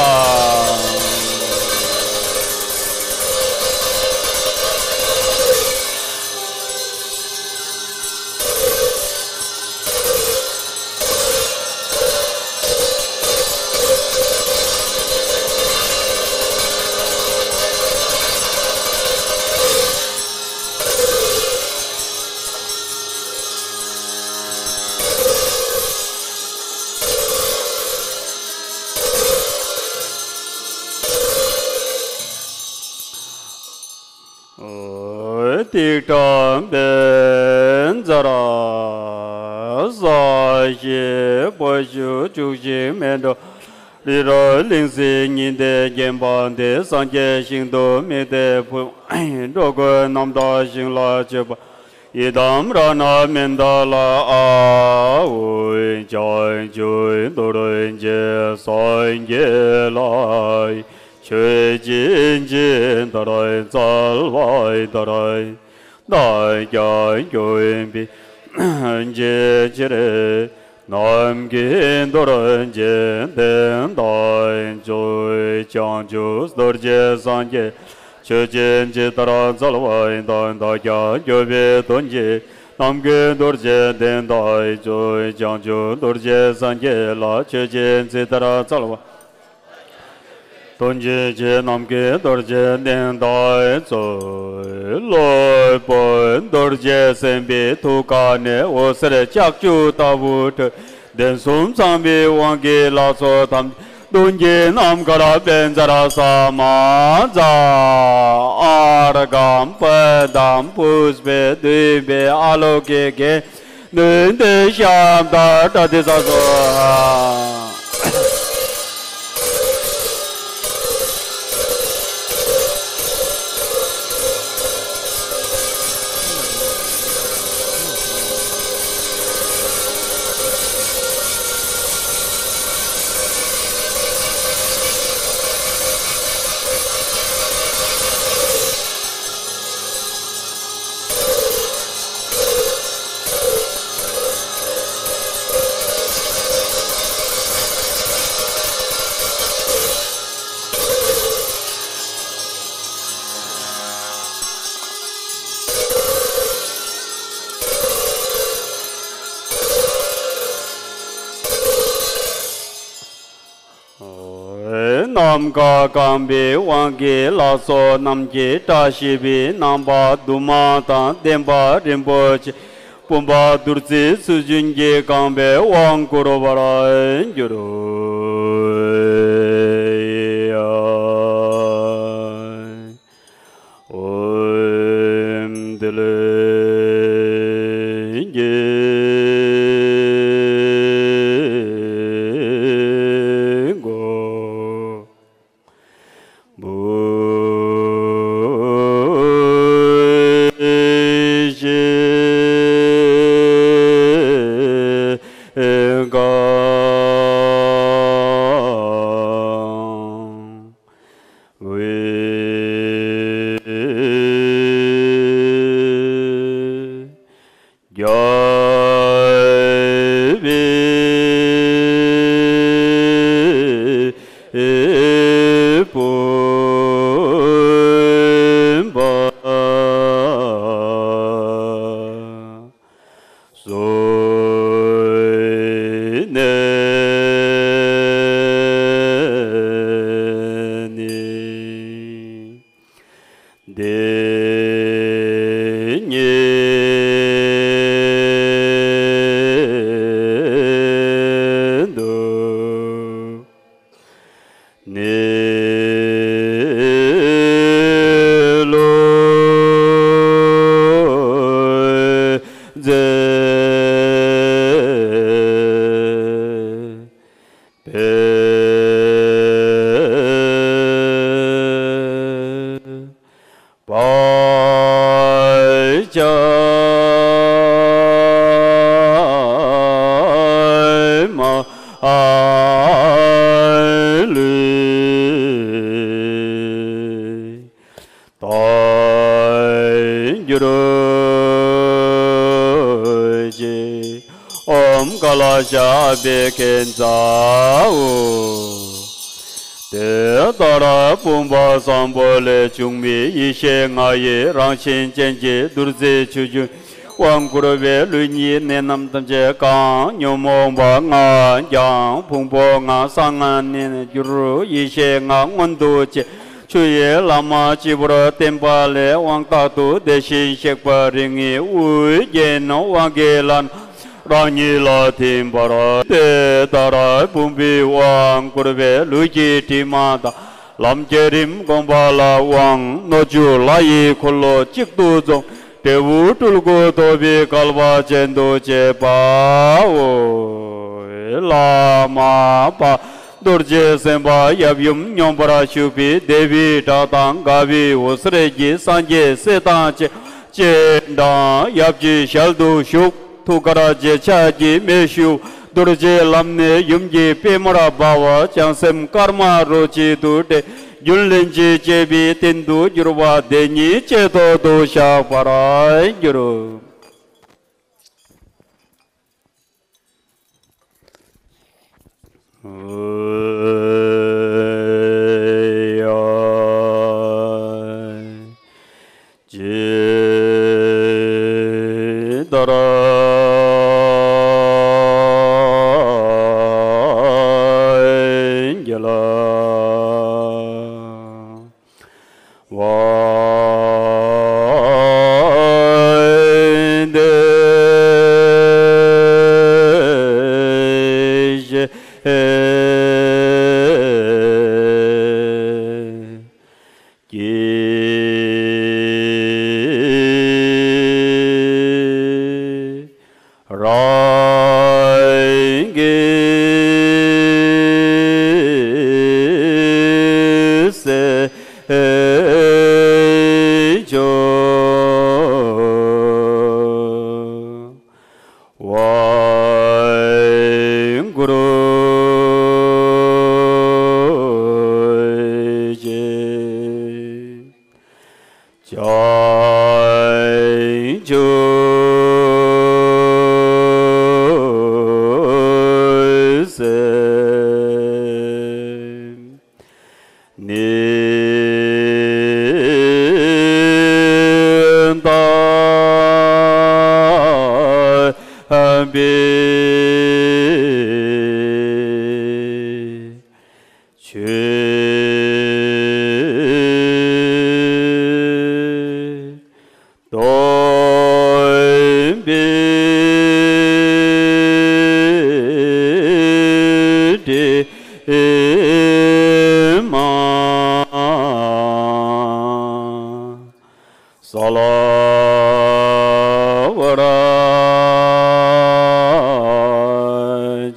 ཨ། ཏིག་ཏྲ་བཛྲ་ས་ཞེས་པོ་ཞུ་བཅུ་གཅིག་མེ་འགྲོ། རི་རབ་གླིང་བཞི་ཉི་ཟླས་བརྒྱན་པ་འདི། སངས་རྒྱས་ཞིང་དུ་དམིགས་ཏེ་བུ། འགྲོ་ཀུན་རྣམ་དག་ཞིང་ལ་སྤྱོད་པ། ཡི་དམ་རཏྣ་མནྡ་ལ་ཨཱཿཧཱུྃ། བྱང་ཆུབ་རྡོ་རྗེ་སངས་རྒྱས་ལ། ཆོས་ཀྱི་ཇི་ལྟར་སྩལ་པ་ལྟར། བདག་ཀྱང་སྐྱོབ་པའི་ཕྱིར། ནམ་མཁའི་རྡོ་རྗེ་གདན་དུ་བྱོན། བྱང་ཆུབ་རྡོ་རྗེ་སངས་རྒྱས། ཆོས་ཀྱི་ཇི་ལྟར་སྩལ་པ་དང་། བདག་ཀྱང་སྐྱོབ་པའི་དོན་གྱིས། ནམ་མཁའི་རྡོ་རྗེ་གདན་དུ་བྱོན། བྱང་ཆུབ་རྡོ་རྗེ་སངས་རྒྱས་ལ། ཆོས་ཀྱི་ཇི་ལྟར་སྩལ་བ། དོན་གྱི་ཆོས་ནམ་མཁའི་རྡོ་རྗེ་གདན་དུ་བྱོན། སློབ་དཔོན་རྡོ་རྗེ་སེམས་དཔའི་ཐུགས་ཀ་ནས་འོད་ཟེར་ལྕགས་ཀྱུ་ལྟ་བུ་འཕྲོས། གདན་གསུམ་ཚང་བའི་དབང་གིས་ལྷ་ཚོགས་ཐམས་ཅད་གདུང་གི་ནམ་མཁར་བཛྲ་ས་མ་ཛཿ། ཨརྒྷཾ་པཱདྱཾ་པུཥྤེ་དྷཱུ་པེ་ཨཱ་ལོ་ཀེ་གེ་ནུདྡྷེ་ཤམ་བྷ་ཏ་ཏེ་ས་སྭཱ་ཧཱ། ནམ་མཁའ་གང་བའི་དབང་གིས་ལྷ་ཚོགས་རྣམས་ཀྱི་བཀྲ་ཤིས་པའི་རྣམ་པ་དུ་མ་དང་ལྡན་པ་རིན་པོ་ཆེ་བུམ་པ་བདུད་རྩིའི་ཚུལ་བཞིན་གྱིས་གང་བའི་དབང་བསྐུར་བར་འགྱུར། ཨོཾ་ཏེ་ལོ་ཀེ་གོ། བུ་ཤི་ཀ། ལུས་མཛད་པའི། བར་ཆད་མ་ལུས་དག་གྱུར་ཅིག། ཨོཾ་ཀ་ལ་ཤ་པི་ཀེ་ཛ་འོ། དེ་ལྟར་བུམ་པ་བཟང་པོ་ལས་བྱུང་བའི་ཡེ་ཤེས་ལྔ་ཡི་རང་བཞིན་ཅན་གྱི་རྡོ་རྗེ་ཆུ་རྒྱུན་དབང་བསྐུར་བས་ལུས་ཉིད་གནས་རྣམས་ཐམས་ཅད་གང་། ཉོན་མོངས་པ་ལྔ་སྦྱངས། ཕུང་པོ་ལྔ་སངས་རྒྱས་རྣམས་ཡེ་ཤེས་ལྔ་མངོན་དུ་བྱས། ཆུ་ཡི་ལྷག་མ་སྤྱི་བོར་བསྟིམ་པ་ལས་དབང་རྟག་ཏུ་དེ་བཞིན་གཤེགས་པ་རིགས་ལྔའི་དབུ་རྒྱན་དབང་གི་ལྷ་རྣམས་རང་ཉིད་ལ་ཐིམ་པར། དེ་ལྟར་བུམ་པའི་དབང་བསྐུར་བས་ལུས་ཀྱི་དྲི་མ་དག། ལམ་གྱི་རིམས་བསྒོམ་པ་ལ་དབང་། སྣོད་བཅུད་ལྷ་ཡི་འཁོར་ལོ་གཅིག་ཏུ་འཛོམས། འབྲས་བུ་སྤྲུལ་སྐུ་ཐོབ་པའི་སྐལ་བ་ཅན་དུ་བྱེད་པའོ། བླ་མ་དཔལ་རྡོ་རྗེ་སེམས་དཔའ་ཡབ་ཡུམ་སྙོམས་པར་ཞུགས་པའི་བདེ་བའི་བྲག་དང་དགའ་བའི་འོད་ཟེར་གྱི་སངས་རྒྱས་སྲས་དང་བཅས་པ་སྤྱན་དྲངས། ཡབ་ཀྱི་ཞལ་དུ་ཞུགས། ཐུགས་ཀར་རྗེས་ཆགས་ཀྱི་མེ་ཤུགས། རྡོ་རྗེ་ལམ་ནས་ཡུམ་གྱི་པད་མར་འབར་བ། བྱང་སེམས་དཀར་དམར་རོ་གཅིག་ཏུ་འདྲེས། རྒྱུན་ལྷན་ཅིག་སྐྱེས་པའི་རྟེན་དུ་གྱུར་པ་དེ་ཉིད་ཆེས་མཐོ་དུ་བཞག་པར་འགྱུར། ཇི་ལྟར་རྒྱལ་བ། རང་གི་སྲས་མཆོག་དབང་བསྐུར་ཅིག། བྱང་ཆུབ་སེམས་ནི་དག་པའི་ཆོས་སྟོན་པའི་དྲི་མ་སལ་བར་བྱ།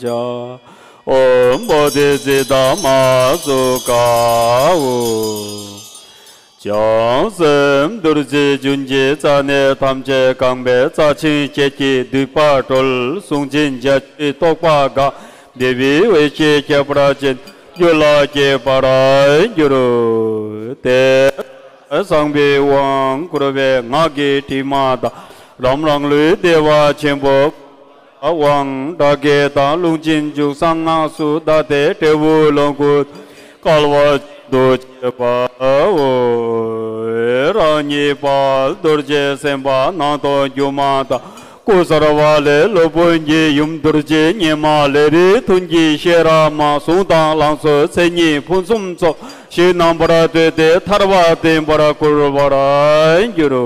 ཨོཾ་བོ་དྷི་ཙིཏྟ་མ་ཟུ་ཀ་འོ། བྱང་སེམས་རྡོ་རྗེ་རྒྱུན་གྱི་རྩ་ནས་ཐམས་ཅད་གང་བའི་རྩ་ཆེན་ཁྱེད་ཀྱི་མདུད་པ་སྒྲོལ། གཟུངས་ཆེན་བརྒྱད་ཅུའི་རྟོག་པ་འགགས། བདེ་བའི་འོད་ཞགས་ཁྱད་པར་ཅན་རྒྱུད་ལ་སྐྱེ་བར་འགྱུར་ཏེ། བཟང་པོའི་དབང་བསྐུར་བས་ངག་གི་དྲི་མ་དག། ལམ་རང་ལུས་བདེ་བ་ཆེན་པོ་དབང་། དགྲ་བགེགས་དང་རླུང་ཆེན་འཇུག་གསང་སྔགས་སུ་བཟླས་ཏེ་འབྲས་བུ་ལོངས་སྐུ་སྐལ་བ་དུ་བྱེད་པའོ། རང་ཉིད་དཔལ་རྡོ་རྗེ་སེམས་དཔའ་སྣང་སྟོང་སྒྱུ་མ་དང་སྐུ་གསར་བ་ལས་སློབ་དཔོན་གྱི་ཡུམ་རྡོ་རྗེ་སྙེ་མ་ལས་རིགས་མཐུན་གྱི་ཤེས་རབ་མ། གཟུངས་དང་ལང་ཚོའི་མཚན་ཉིད་ཕུན་སུམ་ཚོགས་ཤིང་རྣམ་པར་བཏུད་དེ་ཐར་པ་བསྟན་པར་བསྐུལ་བར་འགྱུར།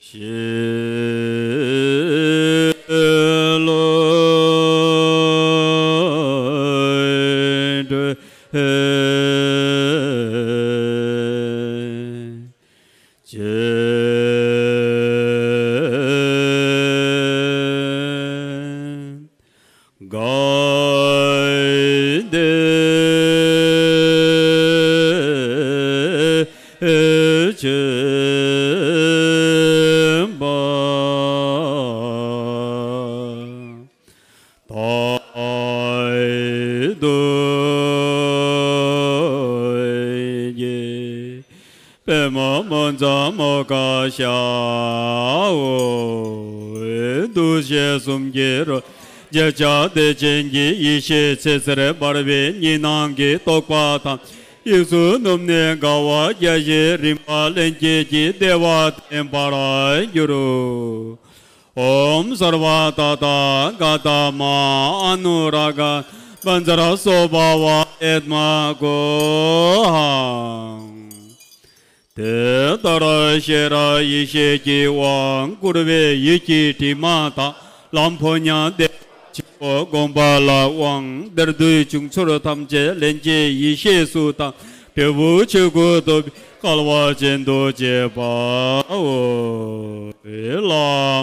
ཤེས་ལོས་གྲོལ། ཅན། གལ་ཏེ་ཆོས་པ་དག་ཏུ་གྱུར། པདྨ་མོ་ཛ་མོ་ཀ་ཤ་འོ། འདུ་ཤེས་གསུམ་གྱི་རོ་རྗེ་ལྕགས་བདེ་ཆེན་གྱི་ཡེ་ཤེས་ཚེ་ཟེར་འབར་བའི་གཉིས་སྣང་གི་རྟོག་པ་དང་། ཡིད་སུ་ནུབ་ནས་དགའ་བ་རྒྱ་ཞིང་རིམ་པ་ལྷན་སྐྱེས་ཀྱི་བདེ་བ་ཐོན་པར་འགྱུར། ཨོཾ་སརྦ་ད་ཏ་ག་ཏ་མ་ཨ་ནུ་ར་ག་བཛྲ་སོ་བྷ་བ་ཨད་མ་གོ་ཧཾ། དེ་ལྟར་ཤེས་རབ་ཡེ་ཤེས་ཀྱི་དབང་བསྐུར་བའི་ཡིད་ཀྱི་དྲི་མ་དག་ལམ་ཕོ་ཉ་བདེ་བ་ཆེན་པོ་བསྒོམ་པ་ལ་དབང་། དེར་འདུས་བྱུང་ཚོར་ཐམས་ཅད་ལྷན་སྐྱེས་ཡེ་ཤེས་སུ་དང་འབྲས་བུ་ཆོས་སྐུ་ཐོབ་པའི་སྐལ་བ་ཅན་དུ་བྱེད་པའོ། བླ་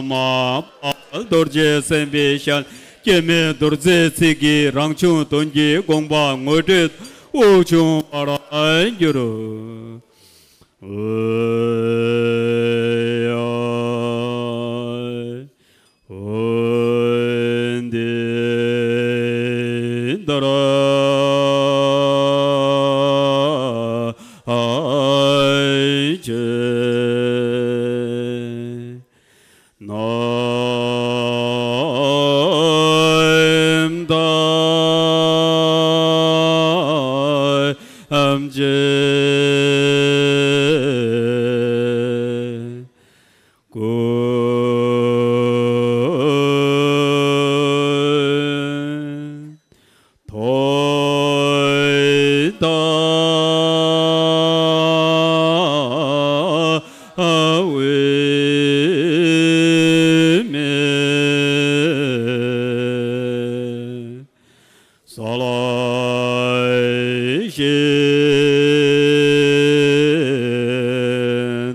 མ་དཔལ་རྡོ་རྗེ་སེམས་དཔའི་ཞལ་སྐྱེ་མེད་རྡོ་རྗེའི་ཚིག་གིས་རང་བྱུང་དོན་གྱི་དགོངས་པ་ངོ་སྤྲོད་དབུགས་ཕྱུང་བར་འགྱུར། འོ་འདི་ལྟར་ཨ་ཅེ། རྣམ་ཐམས་ཅད་ཀུན་ཐོབ་ལྟ་བའི་མེ་ས་ལ་ཤེས་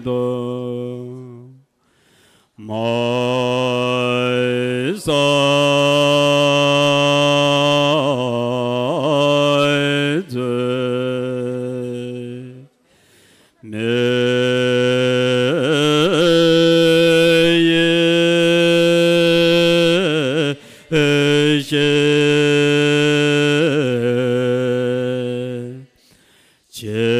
དང་། མ་ས་ཙེ་མེ་ཡེ་ཤེས། ཆེ།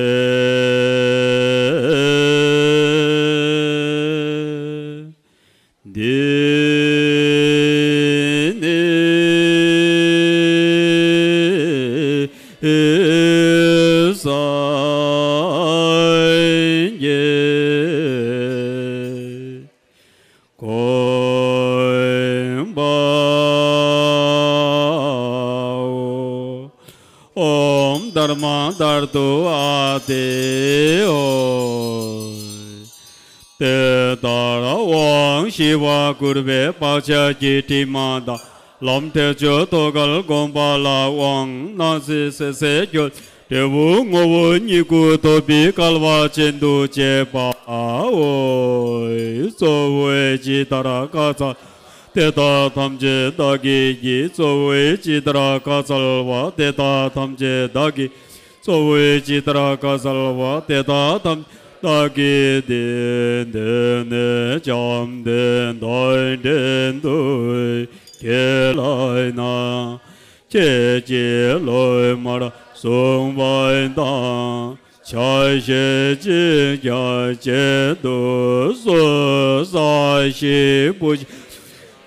འདི་ནི་སངས་རྒྱས་གོ་འཕང་པའོ། ཨོཾ་དྷརྨ་དྷཱ་ཏུ་ཨ་ཏི་ཨོ། དེ་ལྟར་དབང་བཞི་པ་བསྐུར་བའི་བག་ཆགས་ཀྱི་དྲི་མ་དག་ལམ་ཐེག་མཆོག་ཐོབ་འགལ་བསྒོམ་པ་ལ་དབང་། སྣང་སྲིད་སད་སེར་སྐྱོ་འབྲས་བུ་ངོ་བོ་ཉིད་སྐུ་ཐོབ་པའི་སྐལ་བ་ཅན་དུ་བྱེད་པའོ། གཙོ་བོས་ཇི་ལྟར་བཀའ་སྩལ་དེ་དག་ཐམས་ཅད་བདག་གིས་བགྱི། གཙོ་བོས་ཇི་ལྟར་བཀའ་སྩལ་པ་དེ་དག་ཐམས་ཅད་བདག་གིས། གཙོ་བོས་ཇི་ལྟར་བཀའ་སྩལ་པ་དེ་དག་ཐམས་ཅད་བདག་གིས་བགྱི། དེ་ནས་བཅོམ་ལྡན་འདས་བསྟན་དུ་ཁས་བླངས་ན། ཁྱེད་ཀྱིས་སློབ་མར་གསུངས་པ་དང་། ཆ་ཤས་ཅིག་ཀྱང་བྱེད་དུ་གསོལ། ས་གཞི་བུ་གཞི་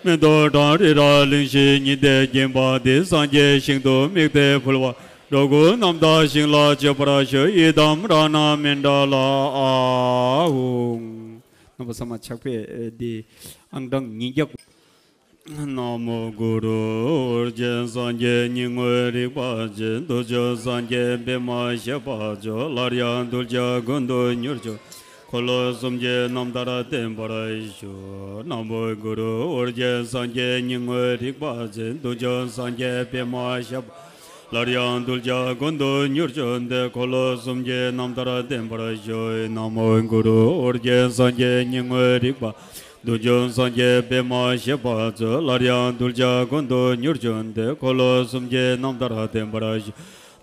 མེ་ཏོག་བཀྲམ། རི་རབ་གླིང་བཞི་ཉི་ཟླས་བརྒྱན་པ་འདི། སངས་རྒྱས་ཞིང་དུ་དམིགས་ཏེ་ཕུལ་བ། འགྲོ་ཀུན་རྣམ་དག་ཞིང་ལ་སྤྱོད་པར་ཞུ། ཡི་དམ་རཏྣ་མཎྜལ་ཨཱཿཧཱུྃ། རྣམ་པ་ཚང་མ་ཕྱག་དཔེ་འདི་ཨང་གྲངས་ཉིས་བརྒྱ། ན་མོ་གུ་རུ། རྗེ་སངས་རྒྱས་ཉིད་དངོས་རིག་པ་ཅན། ཐུགས་མཆོག་སངས་རྒྱས་པདྨ་ཞབས་པད་མཆོག་ལྷར་ཡང་གདུལ་བྱ་ཀུན་ཏུ་མྱུར་མཆོག་འཁོར་ལོ་སུམ་བརྒྱའི་རྣམ་ཐར་བསྟན་པར་ཞུ། ན་མོ་གུ་རུ། ཨོ་རྒྱན་སངས་རྒྱས་ཉིད་དངོས་རིག་པ་ཅན། བདུད་འཇོམས་སངས་རྒྱས་པདྨ་ཞབས། སླར་ཡང་གདུལ་བྱ་ཀུན་ཏུ་མྱུར་བྱོན་ཏེ། འཁོར་ལོ་སུམ་བརྒྱའི་རྣམ་ཐར་བསྟན་པར་ཞུ། ན་མོ་གུ་རུ། ཨོ་རྒྱན་སངས་རྒྱས་ཉིད་དངོས་རིག་པ། བདུད་འཇོམས་སངས་རྒྱས་པདྨ་ཞབས་པད་མཚོ། སླར་ཡང་གདུལ་བྱ་ཀུན་ཏུ་མྱུར་བྱོན་ཏེ། འཁོར་ལོ་སུམ་བརྒྱའི་རྣམ་ཐར་བསྟན་པར་ཞུ།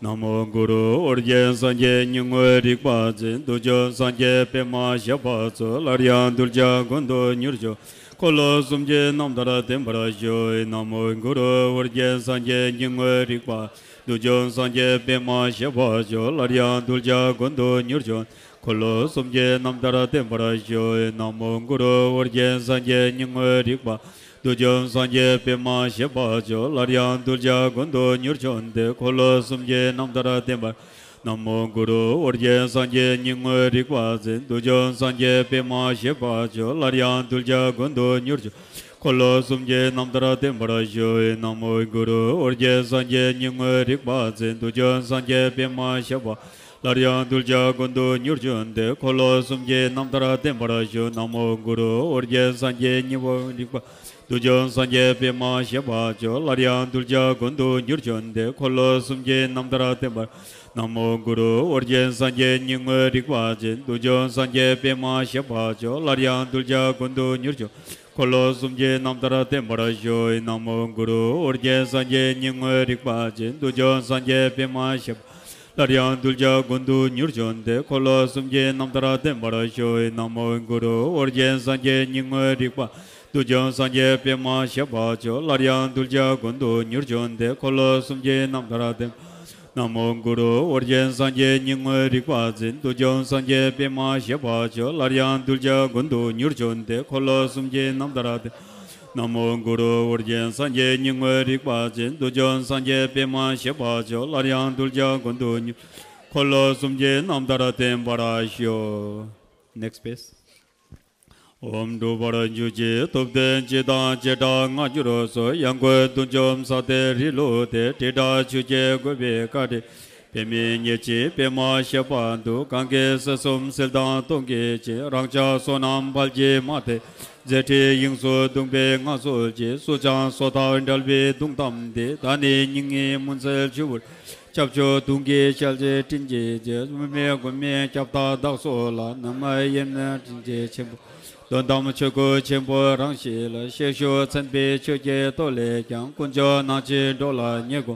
ན་མོ་གུ་རུ། ཨོ་རྒྱན་སངས་རྒྱས་ཉིད་དངོས་རིག་པ་ཅན། བདུད་འཇོམས་སངས་རྒྱས་པདྨ་ཞབས་པད་མཚོ། སླར་ཡང་གདུལ་བྱ་ཀུན་ཏུ་མྱུར་བྱོན། འཁོར་ལོ་སུམ་བརྒྱའི་རྣམ་ཐར་བསྟན་པར་ཞུ། ན་མོ་གུ་རུ། ཨོ་རྒྱན་སངས་རྒྱས་ཉིད་དངོས་རིག་པ། བདུད་འཇོམས་སངས་རྒྱས་པདྨ་ཞབས་པད་མཚོ། སླར་ཡང་གདུལ་བྱ་ཀུན་ཏུ་མྱུར་བྱོན། འཁོར་ལོ་སུམ་བརྒྱའི་རྣམ་ཐར་བསྟན་པར་ཞུ། ན་མོ་གུ་རུ། ཨོ་རྒྱན་སངས་རྒྱས་ཉིད་དངོས་རིག་པ། བདུད་འཇོམས་སངས་རྒྱས་པདྨ་ཞབས་པད་མཚོ། སླར་ཡང་གདུལ་བྱ་ཀུན་ཏུ་མྱུར་བྱོན་ཏེ། འཁོར་ལོ་སུམ་བརྒྱའི་རྣམ་ཐར་བསྟན་པར། ན་མོ་གུ་རུ། ཨོ་རྒྱན་སངས་རྒྱས་ཉིད་དངོས་རིག་པ་ཅན། བདུད་འཇོམས་སངས་རྒྱས་པདྨ་ཞབས་པད་མཚོ། སླར་ཡང་གདུལ་བྱ་ཀུན་ཏུ་མྱུར་བྱོན། འཁོར་ལོ་སུམ་བརྒྱའི་རྣམ་ཐར་བསྟན་པར་ཞུ། ན་མོ་གུ་རུ། ཨོ་རྒྱན་སངས་རྒྱས་ཉིད་དངོས་རིག་པ་ཅན། བདུད་འཇོམས་སངས་རྒྱས་པདྨ་ཞབས་པད། སླར་ཡང་གདུལ་བྱ་ཀུན་ཏུ་མྱུར་བྱོན་ཏེ། འཁོར་ལོ་སུམ་བརྒྱའི་རྣམ་ཐར་བསྟན་པར་ཞུ། ན་མོ་གུ་རུ། ཨོ་རྒྱན་སངས་རྒྱས་ཉིད་དངོས་རིག་པ། བདུད་འཇོམས་སངས་རྒྱས་པདྨ་ཞབས་པད་མཚོ། སླར་ཡང་གདུལ་བྱ་ཀུན་ཏུ་མྱུར་བྱོན་ཏེ། འཁོར་ལོ་སུམ་བརྒྱའི་རྣམ་ཐར་བསྟན་པར། ན་མོ་གུ་རུ། ཨོ་རྒྱན་སངས་རྒྱས་ཉིད་དངོས་རིག་པ་ཅན། བདུད་འཇོམས་སངས་རྒྱས་པདྨ་ཞབས་པད་མཚོ། སླར་ཡང་གདུལ་བྱ་ཀུན་ཏུ་མྱུར་བྱོན། འཁོར་ལོ་སུམ་བརྒྱའི་རྣམ་ཐར་བསྟན་པར་ཞུ། ན་མོ་གུ་རུ། ཨོ་རྒྱན་སངས་རྒྱས་ཉིད་དངོས་རིག་པ་ཅན། བདུད་འཇོམས་སངས་རྒྱས་པདྨ་ཞབས། སླར་ཡང་གདུལ་བྱ་ཀུན་ཏུ་མྱུར་བྱོན་ཏེ། འཁོར་ལོ་སུམ་བརྒྱའི་རྣམ་ཐར་བསྟན་པར་ཞུ། ན་མོ་གུ་རུ། ཨོ་རྒྱན་སངས་རྒྱས་ཉིད་དངོས་རིག་པ། བདུད་འཇོམས་སངས་རྒྱས་པདྨ་ཞབས་པད་མཚོ། སླར་ཡང་གདུལ་བྱ་ཀུན་ཏུ་མྱུར་བྱོན་ཏེ། འཁོར་ལོ་སུམ་བརྒྱའི་རྣམ་ཐར་བསྟན། ན་མོ་གུ་རུ། ཨོ་རྒྱན་སངས་རྒྱས་ཉིད་དངོས་རིག་པ་ཅན། བདུད་འཇོམས་སངས་རྒྱས་པདྨ་ཞབས་པད་མཚོ། སླར་ཡང་གདུལ་བྱ་ཀུན་ཏུ་མྱུར་བྱོན་ཏེ། འཁོར་ལོ་སུམ་བརྒྱའི་རྣམ་ཐར་བསྟན། ན་མོ་གུ་རུ། ཨོ་རྒྱན་སངས་རྒྱས་ཉིད་དངོས་རིག་པ་ཅན། བདུད་འཇོམས་སངས་རྒྱས་པདྨ་ཞབས་པད་མཚོ། སླར་ཡང་གདུལ་བྱ་ཀུན་ཏུ་མྱུར། འཁོར་ལོ་སུམ་བརྒྱའི་རྣམ་ཐར་བསྟན་པར་ཞུ། Next page. ཨོཾ་འབྲུག་པར་འཇུག་ཅིང་ཐུབ་བསྟན་སྤྱི་དང་བྱེ་བྲག་སྔ་འགྱུར་སོགས། ཡང་སྒོས་བདུད་འཇོམས་ས་ཏེ་རི་ལུ་སྟེ། དྲིལ་བསྒྲགས་ཆུ་སྐྱེས་བཀོད་པའི་བཀའ་དྲིན། པདྨའི་ཉེར་གཅིག་པདྨ་ཞབས་པད་དུ། གང་གི་སྲིད་གསུམ་ཟིལ་དང་གདོང་གི་གཅིག་རང་ཅག་བསོད་ནམས་དཔལ་གྱིས་མ་ཐེག་མཛད་འཕྲིན་དབྱིངས་སུ་གདུང་བའི་ངང་ཚུལ་གྱིས། སུ་ཀྱང་སོ་ཐར་འབྲལ་བའི་གདུང་གཏམ་འདི། ད་ནི་སྙིང་ནས་མུན་སེལ་ཆུ་བུར། སྐྱབས་མཆོག་གདུང་གི་ཞལ་གྱི་སྤྲིན་གྱི་རྗེས། མུ་མེད་མགོན་མེད་ཁྱབ་བདག་བདག་སོགས་ལ། ནམ་མཁའ་དབྱེར་མེད་སྤྲིན་གྱི་ཆེན་པོ། དོན་དམ་ཆོས་སྐུ་ཆེན་པོ་རང་བཞིན་ལ། གཤེགས་བཞུགས་མཚན་དཔེའི་ཆོས་ཀྱི་ཐོག་ལས་ཀྱང་། དཀོན་མཆོག་ནང་བཞིན་འགྲོ་ལ་ཉེར་མཁོ།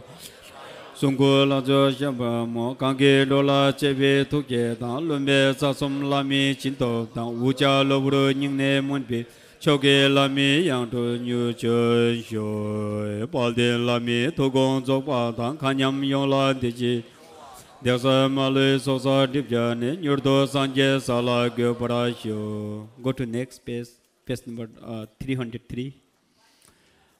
གསུང་སྐུ་ལག་མཇུག་བཞད་པ་སྨོ། གང་གིས་འགྲོ་ལ་གཅེས་པའི་ཐུགས་བསྐྱེད་དང་། བླུན་པོའི་རྩ་གསུམ་བླ་མའི་བྱིན་སྟོབས་དང་། འུ་ཅག་གློ་བུར་སྙིང་ནས་མུན་པའི། ཕྱོགས་ཀྱི་བླ་མའི་ཡང་སྤྲུལ་མྱུར་བྱོན་ཤོག་དཔལ་ལྡན་བླ་མའི་ཐུགས་དགོངས་རྫོགས་པ་དང་། མཁའ་མཉམ་ཡོངས་ལ་བདེ་སྐྱིད། གདུགས་དཀར་མ་ལུས་ཚོགས་བསགས་སྒྲིབ་སྦྱངས་ནས། མྱུར་དུ་སངས་རྒྱས་ས་ལ་འགོད་པར་ཤོག Go to next page, page number uh, three hundred three.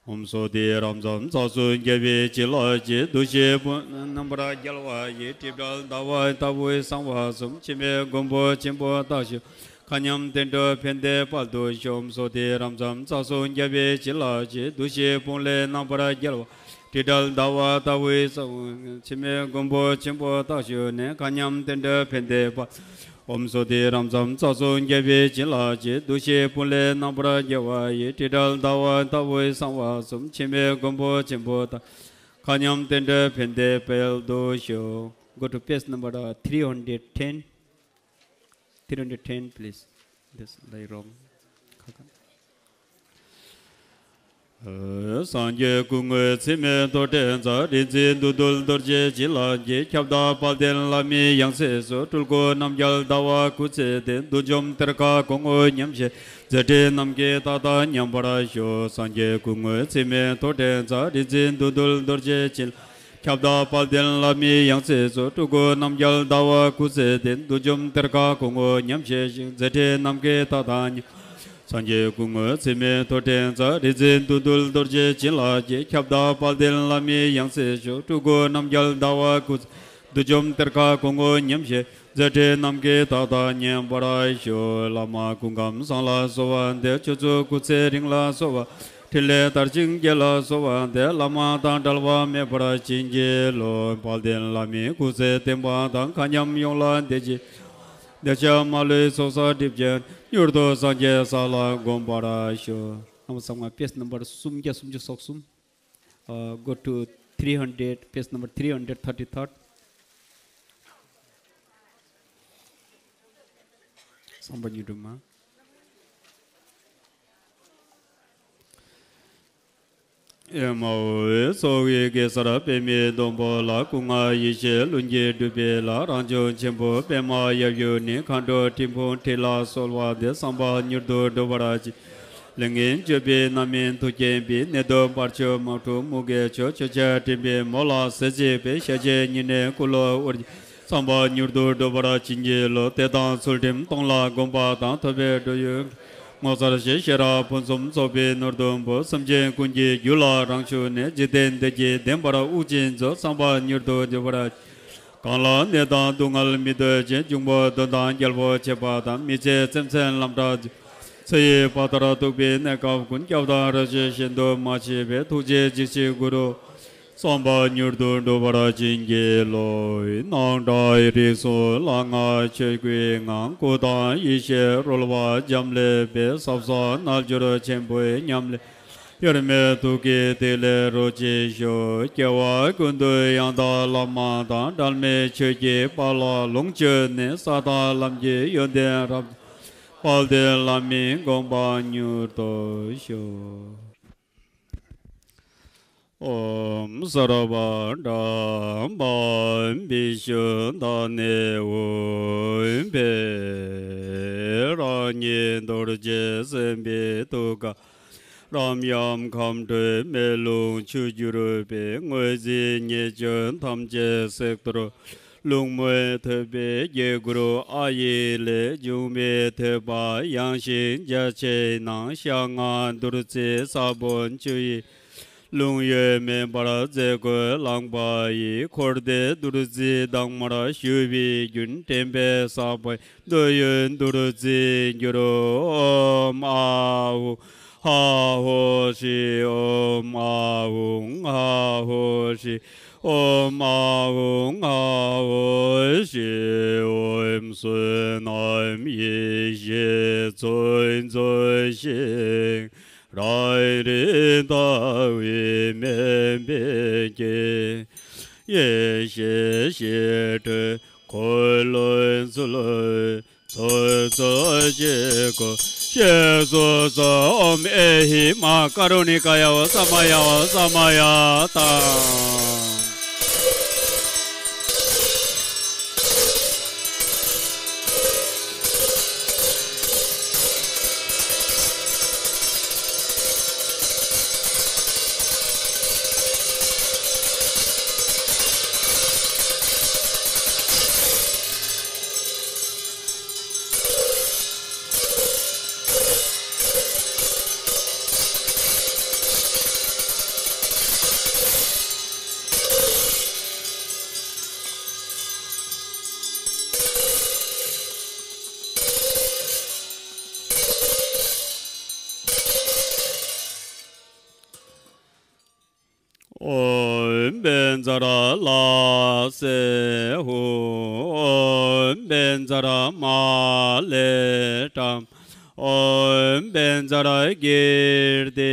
ཨོཾ་སྭ་ཏི་རམ་ཙམ་རྩ་གསུམ་རྒྱལ་བའི་བྱིན་རླབས་ཀྱིས། འདུ་ཤེས་ཕུང་རྣམ་པར་རྒྱལ་བ་ཡི། སྒྲིབ་བྲལ་ཟླ་བ་ལྟ་བུའི་གསང་བ་གསུམ། འཆི་མེད་མགོན་པོ་ཆེན་པོ་རྟག་བཞུགས། མཁའ་མཉམ་བསྟན་འགྲོའི་ཕན་བདེའི་དཔལ་དུ་ཤོག་ཨོཾ་སྭ་ཏི་རམ་ཙམ་རྩ་གསུམ་རྒྱལ་བའི་བྱིན་རླབས་ཀྱིས། འདུ་ཤེས་ཕུང་ལས་རྣམ་པར་རྒྱལ་བ། སྒྲིབ་བྲལ་ཟླ་བ་ལྟ་བུའི་གསང་། འཆི་མེད་མགོན་པོ་ཆེན་པོ་རྟག་བཞུགས་ནས། མཁའ་མཉམ་བསྟན་འགྲོའི་ཕན་བདེའི་དཔལ། ཨོཾ་སྭ་ཏི་རམ་ཙམ་རྩ་གསུམ་རྒྱལ་བའི་བྱིན་རླབས་ཀྱིས། འདུ་ཤེས་ཕུང་ལས་རྣམ་པར་རྒྱལ་བ་ཡི། སྒྲིབ་བྲལ་ཟླ་བ་ལྟ་བུའི་གསང་བ་གསུམ། འཆི་མེད་མགོན་པོ་ཆེན་པོ་དང་། མཁའ་མཉམ་བསྟན་འགྲོའི་ཕན་བདེའི་དཔལ་དུ་ཤོག Go to page number uh, three hundred ten. Three hundred ten, please. This line wrong. སངས་རྒྱས་སྐུ་དངོས་འཚེ་མེད་ཐོག་ཕྲེང་རྩལ། རིག་འཛིན་བདུད་འདུལ་རྡོ་རྗེ་བྱིན་རླབས་ཀྱིས། ཁྱབ་བདག་དཔལ་ལྡན་བླ་མའི་ཡང་སྲིད་སོགས། སྤྲུལ་སྐུ་རྣམ་རྒྱལ་ཟླ་བ་སྐུ་ཚེ་བརྟན། བདུད་འཇོམས་གཏེར་ཁ་གོང་འོག་ཉམས་བཞེས། མཛད་འཕྲིན་ནམ་མཁའི་མཐའ་དང་མཉམ་པར་ཤོག་སངས་རྒྱས་སྐུ་དངོས་འཚེ་མེད་ཐོག་ཕྲེང་རྩལ། རིག་འཛིན་བདུད་འདུལ་རྡོ་རྗེ་བྱིན། ཁྱབ་བདག་དཔལ་ལྡན་བླ་མའི་ཡང་སྲིད་སོགས། སྤྲུལ་སྐུ་རྣམ་རྒྱལ་ཟླ་བ་སྐུ་ཚེ་བརྟན། བདུད་འཇོམས་གཏེར་ཁ་གོང་འོག་ཉམས་བཞེས་ཤིང་། མཛད་འཕྲིན་ནམ་མཁའི་མཐའ་དང་མཉམ། སངས་རྒྱས་སྐུ་དངོས་འཚེ་མེད་ཐོག་ཕྲེང་རྩལ། རིག་འཛིན་བདུད་འདུལ་རྡོ་རྗེ་བྱིན་རླབས་ཀྱིས། ཁྱབ་བདག་དཔལ་ལྡན་བླ་མའི་ཡང་སྲིད་སོགས། སྤྲུལ་སྐུ་རྣམ་རྒྱལ་ཟླ་བ་སྐུ་ཚེ། བདུད་འཇོམས་གཏེར་ཁ་གོང་འོག་ཉམས་བཞེས། མཛད་འཕྲིན་ནམ་མཁའི་མཐའ་དང་མཉམ་པར་ཤོག་བླ་མ་སྐུ་ཁམས་བཟང་ལ་གསོལ་བ་འདེབས། ཆོས་ཚུལ་སྐུ་ཚེ་རིང་ལ་གསོལ་བ། འཕྲིན་ལས་དར་ཞིང་རྒྱས་ལ་གསོལ་བ་འདེབས། བླ་མ་དང་འབྲལ་བ་མེད་པར་བྱིན་གྱིས་རློབས། དཔལ་ལྡན་བླ་མའི་སྐུ་ཚེ་བརྟན་པ་དང་། མཁའ་མཉམ་ཡོངས་ལ་བདེ་སྐྱིད། འདོད་ཆགས་མ་ལུས་ཚོགས་བསགས་སྒྲིབ་སྦྱངས། མྱུར་དུ་སངས་རྒྱས་ས་ལ་འགོད་པར་ཤོག། རྣམ་པ་ཚང་མ་page number སུམ་བརྒྱ་སུམ་ཅུ་སོ་གསུམ། Uh, go to three hundred, page number three hundred thirty-third. བསམ་པ་མྱུར་འགྲུབ་མ། ཨེ་མ་ཧོ། ཚོགས་ཀྱི་གེ་སར་པདྨའི་སྡོང་པོ་ལ། སྐུ་ལྔ་ཡེ་ཤེས་ལྷུན་གྱིས་གྲུབ་པའི་ལྷ། རང་བྱུང་ཆེན་པོ་པདྨ་ཡབ་ཡུམ་ནི། མཁའ་འགྲོ་སྤྲིན་ཕུང་ཁྲི་ལ་གསོལ་བ་འདེབས། བསམ་པ་མྱུར་དུ་འགྲུབ་པར་བྱིན། ལས་ངན་སྤྱོད་པའི་རྣམ་སྨིན་མཐུ་རྐྱེན་པས། ནད་གདོན་བར་ཆད་དམག་འཁྲུག་མུ་གེ་ཕྱོགས། ཆོས་ཆེན་འདྲེན་པའི་མོ་ལ། ཟས་བཅད་པའི་ཤ་ཆེན་ཉེ་གནས་སྐུ་ལུ་དབུར། བསམ་པ་མྱུར་དུ་འགྲུབ་པར་བྱིན་གྱིས་རློབས། དད་དང་ཚུལ་ཁྲིམས་སྟོང་ལ་གོམས་པ་དང་། ཐོབ་པའི་འགྲོ་ཡུལ་ངོ་མཚར་ཆེ། ཤེས་རབ་ཕུན་སུམ་ཚོགས་པའི་ནོར་བུ་པོ། སེམས་ཅན་ཀུན་གྱི་རྒྱུད་ལ་རང་ཞུགས་ནས། འཇིག་རྟེན་འདི་ཉིད་བདེན་པར་དབུགས་འབྱིན་མཛོད། བསམ་པ་མྱུར་དུ་འགྲུབ་པར། གང་ལ་ནད་དང་སྡུག་བསྔལ་མི་འདོད་ཅིང་། འབྱུང་པོ་གདོན་དང་རྒྱལ་པོ་གཅེས་པ་དང་། མི་ཚེ་ཙམ་ཚད་ལམ་འདྲ་འཇུག། ཚེ་ཡི་བར་དར་སྡུག་པའི་གནས་སྐབས་ཀུན། སྐྱབས་དང་རོགས་བྱེད་གཞན་དུ་མ་མཆིས་པའི། ཐུགས་རྗེ་འཇིགས་བྱེད་གུ་རུ། བསམ་པ་མྱུར་དུ་འགྲུབ་པར་བྱིན་གྱིས་རློབས། སྣང་གྲགས་རིག་གསུམ་ལྷ་སྔགས་ཆོས་སྐུའི་ངང་། སྐུ་དང་ཡེ་ཤེས་རོལ་པ་འབྱམས་ཀླས་པའི། ཟབ་གསང་རྣལ་འབྱོར་ཆེན་པོའི་ཉམས་ལེན། དབྱེར་མེད་ཐུགས་ཀྱི་ཐིག་ལེར་རོ་གཅིག་ཤོག། སྐྱེ་བ་ཀུན་ཏུ་ཡང་དག་བླ་མ་དང་། འབྲལ་མེད་ཆོས་ཀྱི་དཔལ་ལ་ལོངས་སྤྱོད་ནས། ས་དང་ལམ་གྱི་ཡོན་ཏན་རབ། དཔལ་ལྡན་བླ་མའི་དགོངས་པ་མྱུར་ཐོབ་ཤོག། ཨོཾ་སརྦ་ཌྷརྨ་བི་ཤུདྡྷ་ནཻ་ཝུདྡྷེ། རང་ཉིད་རྡོ་རྗེ་སེམས་དཔའི་ཐུགས་ཀ་རབ་འབྱམས་ཁམས་སྤྲུལ་མེ་རླུང་ཆུ་སྐྱུར་པའི། དངོས་གཟུགས་ཉེས་སྐྱོན་ཐམས་ཅད་སྲེག་གཏོར། རླུང་མེ་ཐོད་པའི་རྒྱན་གུ་རུ་ཨཱ་ཡིག་ལས། འབྱུང་པོའི་ཐོད་པ་ཡངས་ཤིང་རྒྱ་ཆེའི་ནང་། ཤ་ལྔ་བདུད་རྩིའི་ས་བོན་ཆུ་ཡི། རླུང་གཡོས་མེ་འབར་རྫས་བསྐོལ་རླངས་པ་ཡིས། འཁོར་འདས་བདུད་རྩིའི་དྭངས་མར་བཞུ་བའི་རྒྱུན། འདྲེན་པའི་ས་བོན་འདོད་ཡོན་བདུད་རྩིར་གྱུར། ཨོཾ་ཨཱཿཧཱུྃ་ཧ་ཧོ་ཧྲཱིཿ། ཨོཾ་ཨཱཿཧཱུྃ་ཧ་ཧོ་ཧྲཱིཿ། ཨོཾ་ཨཱཿཧཱུྃ་ཧ་ཧོ་ཧྲཱིཿ། ཨོཾ་བསོད་ནམས་ཡེ་ཤེས་མཚོན་མཛོད་ཞིང་། རང་རིག་ཟླ་བའི་མེ་འབར་གྱིས། ཡེ་ཤེས་ཞི་ཁྲོའི་འཁོར་ལོས་སྒྱུར། ཚོགས་རྫོགས་ཆོས་སྐུ་ཞེས་སུ་གསོལ། ཨོཾ་ཨེ་ཧི་མ་ཀ་རུ་ཎི་ཀ་ཡ་ཝ་ས་མ་ཡ་ཝ་ས་མ་ཡ་ཏཱ། ཨོཾ་བཛྲ་ལ་སེ་ཧུ། ཨོཾ་བཛྲ་མ་ལེ་ཏྲཾ། ཨོཾ་བཛྲ་ཀིརྟི་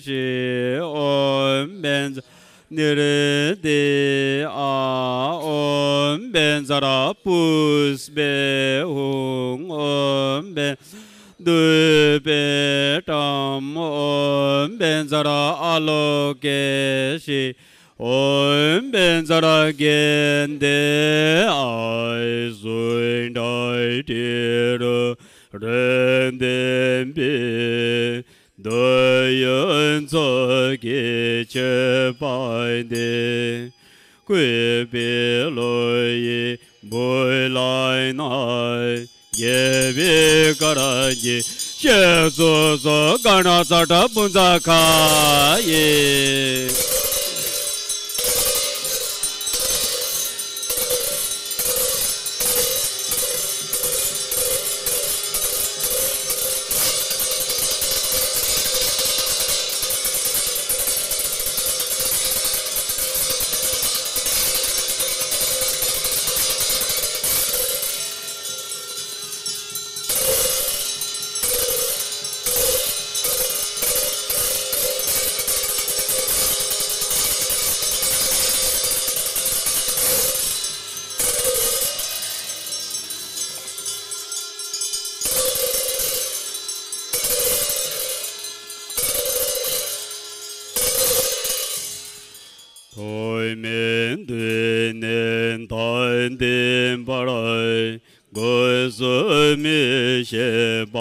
ཤྲཱི། ཨོཾ་བཛྲ་ནི་རི་དྷི་ཨཱཿ། ཨོཾ་བཛྲ་པུཥྤེ་ཧཱུྃ། ཨོཾ་བཛྲ་དྷཱུ་པེ་ཏཾ། ཨོཾ་བཛྲ་ཨཱ་ལོ་ཀེ་ཤྲཱི། ཨོཾ་བཛྲ་གནྡྷེ་ཨཱཿ། གསུང་སྒྲ་དྲི་རོ་རེག་ལྡན་པའི། འདོད་ཡོན་ཚོགས་ཀྱི་མཆོད་པ་འདི། གུས་པས་བློ་ཡི་སྦུབས་ལ་གནང་། དགྱེས་པའི་བཀའ་དྲིན་ཞེས་སུ་གསོལ། ག་ན་ཛ་དྲ་བྷཱུ་ཛ་ག་ཡེ། དུས་ནས་ད་ལྟའི་བར། སྒོས་སུ་མི་ཤེས་པ་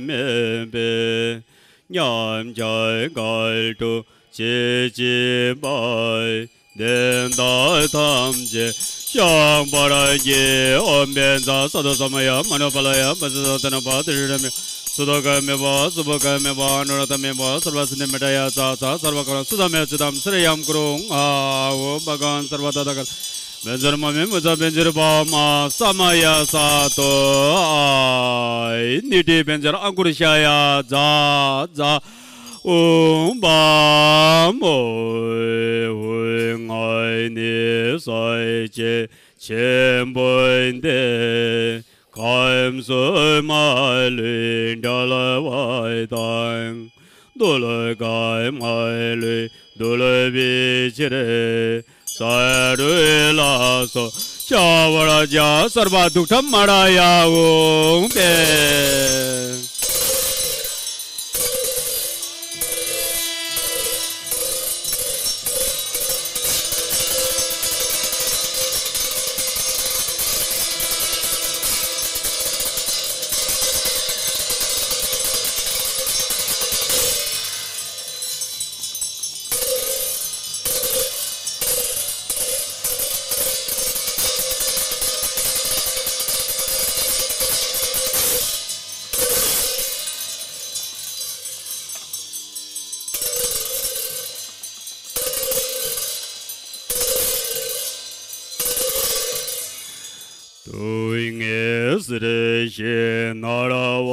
མེད་པས། མཉམ་གཞག་གར་དྲུག་ཅེས་བྱ་བ། དེ་དག་ཐམས་ཅད་བཤགས་པར་བགྱི། ཨོཾ་བཛྲ་སཏྭ་ས་མ་ཡ་མ་ནོ་པཱ་ལ་ཡ། བཛྲ་སཏྭ་ན་པ་ཏི་རི་ར་མི། སུ་ཏོ་ཀ་མེ་བ། སུ་བོ་ཀ་མེ་བ། ཨ་ནུ་ར་ཏ་མེ་བ། སརྦ་སི་ནི་མེ་ཏྲ་ཡ་ཙཱ་ཙཱ། སརྦ་ཀ་ར་སུ་ཏ་མེ་ཙི་ཏམ་སི་རི་ཡམ་ཀུ་རུ་ཨ་ཧོ། བ་གང་སརྦ་ཏ་ཏ་ཀ་ལ། བཛྲ་མ་མེ་མུ་ཙ་བཛྲ་བ་མ་ས་མ་ཡ་ས་ཏོ་ཨ་ནི་ཏི། བཛྲ་ཨང་ཀུ་རི་ཤ་ཡ་ཛ་ཛ་ཨུཾ་བ་མོ་ཧུ། ང་ནི་སངས་རྒྱས་ཆེན་པོ་འདི། ཁམས་གསུམ་མ་ལུས་བསྒྲལ་བ་དང་། འདོད་ཁམས་མ་ལུས་འདུལ་བའི་ཕྱིར། ས་རུ་ལ་སོགས་བྱ་བར་བྱ། སརྦ་དུག་ཁྲ་མ་ར་ཡ་ཨུཾ་ཨེ། དུས་ངན་སྲིད་ཞི་ནར་བ་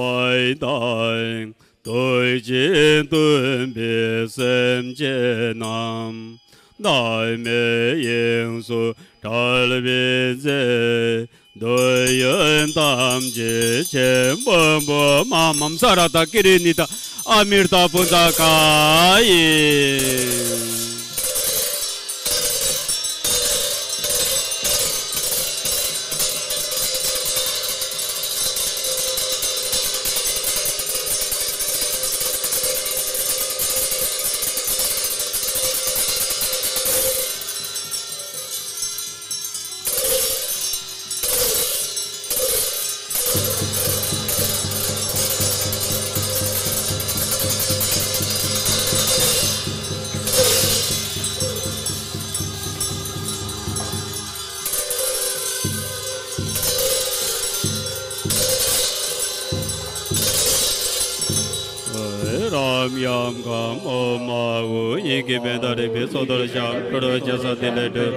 དང་། དུས་གཅིག་སྟོན་པའི་སེམས་ཅན་རྣམས། བདག་མེད་དབྱིངས་སུ་བསྒྲལ་བའི་ཚེ། འདོད་ཡོན་ཐམས་ཅད་ཆེན་པོ་པོ། མ་མ་ས་ར་ཏ་ཀི་རི་ནི་ཏ་ཨ་མི་ར་ཏ་པུན་ཙ་ཀ་ཡི། རབ་འབྱམས་ཁམས་འོག་མ་འོག་དབྱིངས་ཀྱི་བེན་དྷ་རིག་པའི་ཚོགས་གཏོར་བཤམས། འགྲོ་དྲུག་རྒྱལ་སྲས་ཐིག་ལེ་སྒྲོལ།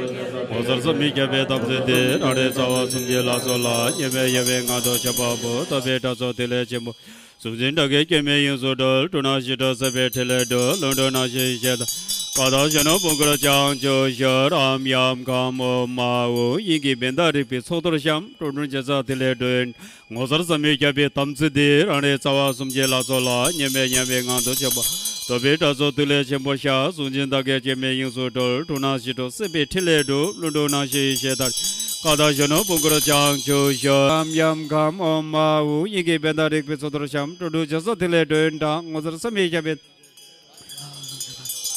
ངོ་མཚར་བསམ་མི་ཁྱབ་པའི་དམ་ཚིག་འདི། རང་རིག་རྩ་བ་གསུམ་གྱི་ལྷ་ཚོགས་ལ། སྙན་པའི་དབྱངས་པའི་ངང་དུ་མཆོད་པ་འབུལ། བསྟོད་པའི་སྒྲ་ཚོགས་ཐིག་ལེ་ཆེན་པོ། གཟུང་འཛིན་དགྲ་བགེགས་སྐྱོན་མེད་དབྱིངས་སུ་སྒྲོལ། འཁྲུལ་སྣང་ཞི་ཁྲོ་སྲིད་པའི་ཕྲིན་ལས་སྒྲོལ། རླུང་སྒྲོལ་སྣང་ཞིང་ཡེ་ཤེས་དར། ཀ་དག་གཞོན་ནུ་བོན་སྐུར་བརྐྱང་ཕྱོགས་བཞིར། རབ་འབྱམས་ཁམས་འོག་མ་འོག་དབྱིངས་ཀྱི་བེན་དྷ་རིག་པའི་ཚོགས་གཏོར་བཤམས། འགྲོ་དྲུག་རྒྱལ་སྲས་ཐིག་ལེ་སྒྲོལ། ངོ་མཚར་བསམ་མི་ཁྱབ་པའི་དམ་ཚིག་འདི། རང་རིག་རྩ་བ་གསུམ་གྱི་ལྷ་ཚོགས་ལ། སྙན་པའི་དབྱངས་པའི་ངང་དུ་མཆོད་པ། བསྟོད་པའི་སྒྲ་ཚོགས་ཐིག་ལེ་ཆེན་པོ་བཤམས། གཟུང་འཛིན་དགྲ་བགེགས་སྐྱོན་མེད་དབྱིངས་སུ་སྒྲོལ། འཁྲུལ་སྣང་ཞི་ཁྲོ་སྲིད་པའི་ཕྲིན་ལས་སྒྲོལ། རླུང་སྒྲོལ་སྣང་ཞིང་ཡེ་ཤེས་དར། ཀ་དག་གཞོན་ནུ་བོན་སྐུར་བརྐྱང་ཕྱོགས་བཞིར། རབ་འབྱམས་ཁམས་འོག་མ་འོག་དབྱིངས་ཀྱི་བེན་དྷ་རིག་པའི་ཚོགས་གཏོར་བཤམས། འགྲོ་དྲུག་རྒྱལ་སྲས་ཐིག་ལེ་སྒྲོལ་དང་། ངོ་མཚར་བསམ་མི་ཁྱབ་པའི།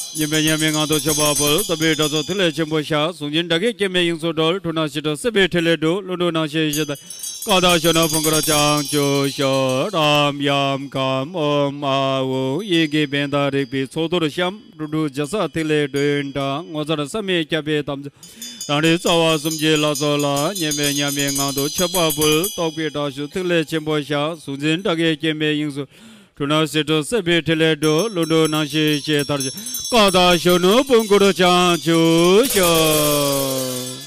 སྙན་པའི་དབྱངས་པའི་ངང་དུ་མཆོད་པ་འབུལ། བསྟོད་པའི་སྒྲ་ཚོགས་ཐིག་ལེ་ཆེན་པོ་བཤམས། གཟུང་འཛིན་དགྲ་བགེགས་སྐྱོན་མེད་དབྱིངས་སུ་སྒྲོལ། འཁྲུལ་སྣང་ཞི་ཁྲོ་སྲིད་པའི་ཕྲིན་ལས་སྒྲོལ། རླུང་སྒྲོལ་སྣང་ཞིང་ཡེ་ཤེས་དར། ཀ་དག་གཞོན་ནུ་བོན་སྐུར་བརྐྱང་ཕྱོགས་བཞིར། རབ་འབྱམས་ཁམས་འོག་མ་འོག་དབྱིངས་ཀྱི་བེན་དྷ་རིག་པའི་ཚོགས་གཏོར་བཤམས། འགྲོ་དྲུག་རྒྱལ་སྲས་ཐིག་ལེ་སྒྲོལ་དང་། ངོ་མཚར་བསམ་མི་ཁྱབ་པའི་དམ་ཚིག་རང་རིག་རྩ་བ་གསུམ་གྱི་ལྷ་ཚོགས་ལ། སྙན་པའི་དབྱངས་པའི་ངང་དུ་མཆོད་པ་འབུལ། བསྟོད་པའི་སྒྲ་ཚོགས་ཐིག་ལེ་ཆེན་པོ་བཤམས། གཟུང་འཛིན་དགྲ་བགེགས་སྐྱོན་མེད་དབྱིངས་སུ། འཁྲུལ་སྣང་ཞི་ཁྲོ་སྲིད་པའི་ཕྲིན་ལས་སྒྲོལ། རླུང་སྒྲོལ་སྣང་ཞིང་ཡེ་ཤེས་དར་ཞིང་། ཀ་དག་གཞོན་ནུ་བོན་སྐུར་བརྐྱང་ཕྱོགས་བཞིར།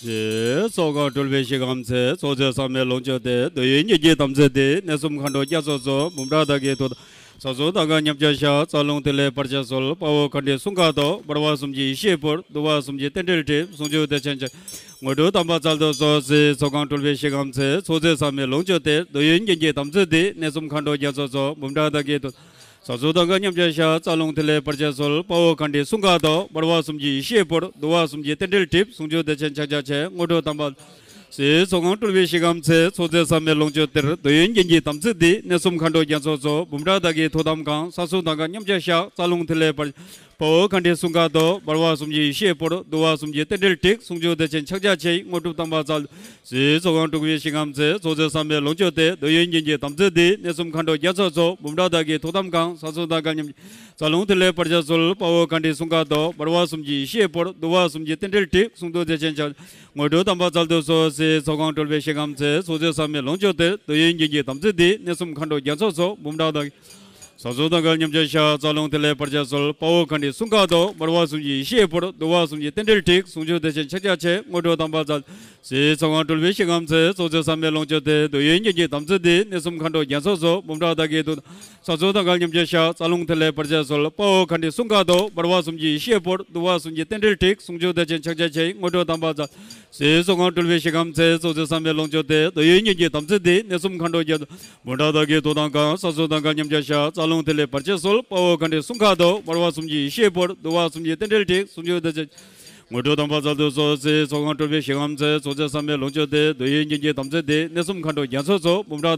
ཞེས་ཚོགས་ཁང་སྤྲུལ་པའི་ཞིང་ཁམས་ཚེ་ཚོགས་རྫས་བསམ་མེད་ལོངས་སྤྱོད་དེ། འདོད་ཡོན་ཀུན་གྱི་དམ་ཚིག་འདི། གནས་གསུམ་མཁའ་འགྲོ་རྒྱ་མཚོ་སོགས་འབུམ་ཕྲག་དག་གིས་ཐུགས་དམ། ས་སྲུང་དམ་མཁའ་མཉམ་སྦྱོར་ཞག་རྩ་རླུང་ཐིག་ལེ་བར་ཆད་སོལ། དཔའ་བོ་མཁའ་འགྲོའི་གསུང་ཁ་དོག། འབར་བ་གསུམ་གྱི་ཡེ་ཤེས་སྤོར། བསྡུ་བ་གསུམ་གྱི་རྟེན་འབྲེལ་འགྲིག། ཟུང་འཇུག་བདེ་ཆེན་ཕྱག་རྒྱ་ཆེ། དངོས་གྲུབ་དམ་པ་སྩལ་དུ་གསོལ། ཞེས་ཚོགས་ཁང་སྤྲུལ་པའི་ཞིང་ཁམས་ཚེ་ཚོགས་རྫས་བསམ་མེད་ལོངས་སྤྱོད་དེ། འདོད་ཡོན་ཀུན་གྱི་དམ་ཚིག་འདི། གནས་གསུམ་མཁའ་འགྲོ་རྒྱ་མཚོ་སོགས་འབུམ་ཕྲག་དག་གིས་ཐུགས་དམ། ས་སྲུང་དམ་མཁའ་མཉམ་སྦྱོར་ཞག་རྩ་རླུང་ཐིག་ལེ་བར་ཆད་སོལ། དཔའ་བོ་མཁའ་འགྲོའི་གསུང་ཁ་དོག། འབར་བ་གསུམ་གྱི་ཡེ་ཤེས་སྤོར། བསྡུ་བ་གསུམ་གྱི་རྟེན་འབྲེལ་འགྲིག། ཟུང་འཇུག་བདེ་ཆེན་ཕྱག་རྒྱ་ཆེ། དངོས་གྲུབ་དམ་པ། ཞེས་ཚོགས་ཁང་སྤྲུལ་པའི་ཞིང་ཁམས་ཚེ་ཚོགས་རྫས་བསམ་མེད་ལོངས་སྤྱོད་དེ། འདོད་ཡོན་ཀུན་གྱི་དམ་ཚིག་འདི། གནས་གསུམ་མཁའ་འགྲོ་རྒྱ་མཚོ་སོགས་འབུམ་ཕྲག་དག་གིས་ཐུགས་དམ་བསྐང་། ས་སྲུང་དམ་མཁའ་མཉམ་སྦྱོར་ཞག་རྩ་རླུང་ཐིག་ལེ་བར། དཔའ་བོ་མཁའ་འགྲོའི་གསུང་ཁ་དོག། འབར་བ་གསུམ་གྱི་ཡེ་ཤེས་སྤོར། བསྡུ་བ་གསུམ་གྱི་རྟེན་འབྲེལ་འགྲིག། ཟུང་འཇུག་བདེ་ཆེན་ཕྱག་རྒྱ་ཆེ། དངོས་གྲུབ་དམ་པ་སྩལ། ཞེས་ཚོགས་ཁང་སྤྲུལ་པའི་ཞིང་ཁམས་ཚེ་ཚོགས་རྫས་བསམ་མེད་ལོངས་སྤྱོད་དེ། འདོད་ཡོན་ཀུན་གྱི་དམ་ཚིག་འདི། གནས་གསུམ་མཁའ་འགྲོ་རྒྱ་མཚོ་སོགས་འབུམ་ཕྲག་དག་གིས་ཐུགས་དམ་བསྐང་། ས་སྲུང་དམ་མཁའ་མཉམ། རྩ་རླུང་ཐིག་ལེ་བར་ཆད་སོལ། དཔའ་བོ་མཁའ་འགྲོའི་གསུང་ཁ་དོག། འབར་བ་གསུམ་གྱི་ཡེ་ཤེས་སྤོར། བསྡུ་བ་གསུམ་གྱི་རྟེན་འབྲེལ་འགྲིག། ཟུང་འཇུག་བདེ་ཆེན་ཕྱག་དངོས་གྲུབ་དམ་པ་སྩལ་དུ་གསོལ། ཞེས་ཚོགས་ཁང་སྤྲུལ་པའི་ཞིང་ཁམས་ཚེ་ཚོགས་རྫས་བསམ་མེད་ལོངས་སྤྱོད་དེ། འདོད་ཡོན་ཀུན་གྱི་དམ་ཚིག་འདི། གནས་གསུམ་མཁའ་འགྲོ་རྒྱ་མཚོ་སོགས་འབུམ་ཕྲག་དག། ས་སྲུང་དམ་མཁའ་མཉམ་སྦྱོར་ཞག་རྩ་རླུང་ཐིག་ལེ་བར་ཆད་སོལ། དཔའ་བོ་མཁའ་འགྲོའི་གསུང་ཁ་དོག། འབར་བ་གསུམ་གྱི་ཡེ་ཤེས་སྤོར། བསྡུ་བ་གསུམ་གྱི་རྟེན་འབྲེལ་འགྲིག། ཟུང་འཇུག་བདེ་ཆེན་ཕྱག་རྒྱ་ཆེ། དངོས་གྲུབ་དམ་པ་སྩལ། ཞེས་ཚོགས་ཁང་སྤྲུལ་པའི་ཞིང་ཁམས་ཚེ་ཚོགས་རྫས་བསམ་མེད་ལོངས་སྤྱོད་དེ། འདོད་ཡོན་ཀུན་གྱི་དམ་ཚིག་འདི། གནས་གསུམ་མཁའ་འགྲོ་རྒྱ་མཚོ་སོགས་འབུམ་ཕྲག་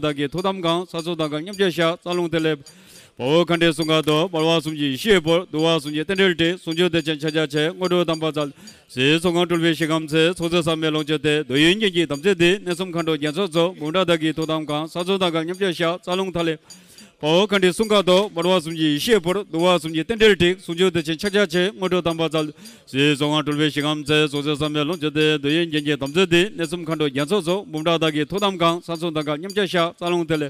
དག་གིས་ཐུགས་དམ། ས་སྲུང་དམ་མཁའ་མཉམ་སྦྱོར་ཞག་རྩ་རླུང་ཐིག་ལེ་བར་ཆད་སོལ། དཔའ་བོ་མཁའ་འགྲོའི་གསུང་ཁ་དོག། འབར་བ་གསུམ་གྱི་ཡེ་ཤེས་སྤོར། བསྡུ་བ་གསུམ་གྱི་རྟེན་འབྲེལ་འགྲིག། ཟུང་འཇུག་བདེ་ཆེན་ཕྱག་རྒྱ་ཆེ། དངོས་གྲུབ་དམ་པ་སྩལ། ཞེས་ཚོགས་ཁང་སྤྲུལ་པའི་ཞིང་ཁམས་ཚེ་ཚོགས་རྫས་བསམ་མེད་ལོངས་སྤྱོད་དེ། འདོད་ཡོན་ཀུན་གྱི་དམ་ཚིག་འདི། གནས་གསུམ་མཁའ་འགྲོ་རྒྱ་མཚོ་འབུམ་ཕྲག་དག་གིས་ཐུགས་དམ་བསྐང་། ས་སྲུང་དམ་མཁའ་མཉམ་སྦྱོར་ཞག་རྩ་རླུང་ཐིག་ལེ་བར་ཆད་སོལ། དཔའ་བོ་མཁའ་འགྲོའི་གསུང་ཁ་དོག། འབར་བ་གསུམ་གྱི་ཡེ་ཤེས་སྤོར། བསྡུ་བ་གསུམ་གྱི་རྟེན་འབྲེལ་འགྲིག། ཟུང་འཇུག་བདེ་ཆེན། དངོས་གྲུབ་དམ་པ་སྩལ་དུ་གསོལ། ཞེས་ཚོགས་ཁང་སྤྲུལ་པའི་ཞིང་ཁམས་ཚེ་ཚོགས་རྫས་བསམ་མེད་ལོངས་སྤྱོད་དེ། འདོད་ཡོན་ཀུན་གྱི་དམ་ཚིག་འདི། གནས་གསུམ་མཁའ་འགྲོ་རྒྱ་མཚོ་སོགས་འབུམ་ཕྲག་དག་གིས་ཐུགས་དམ་བསྐང་། ས་སྲུང་དམ་མཁའ་མཉམ་སྦྱོར་ཞག་རྩ་རླུང་ཐིག་ལེ།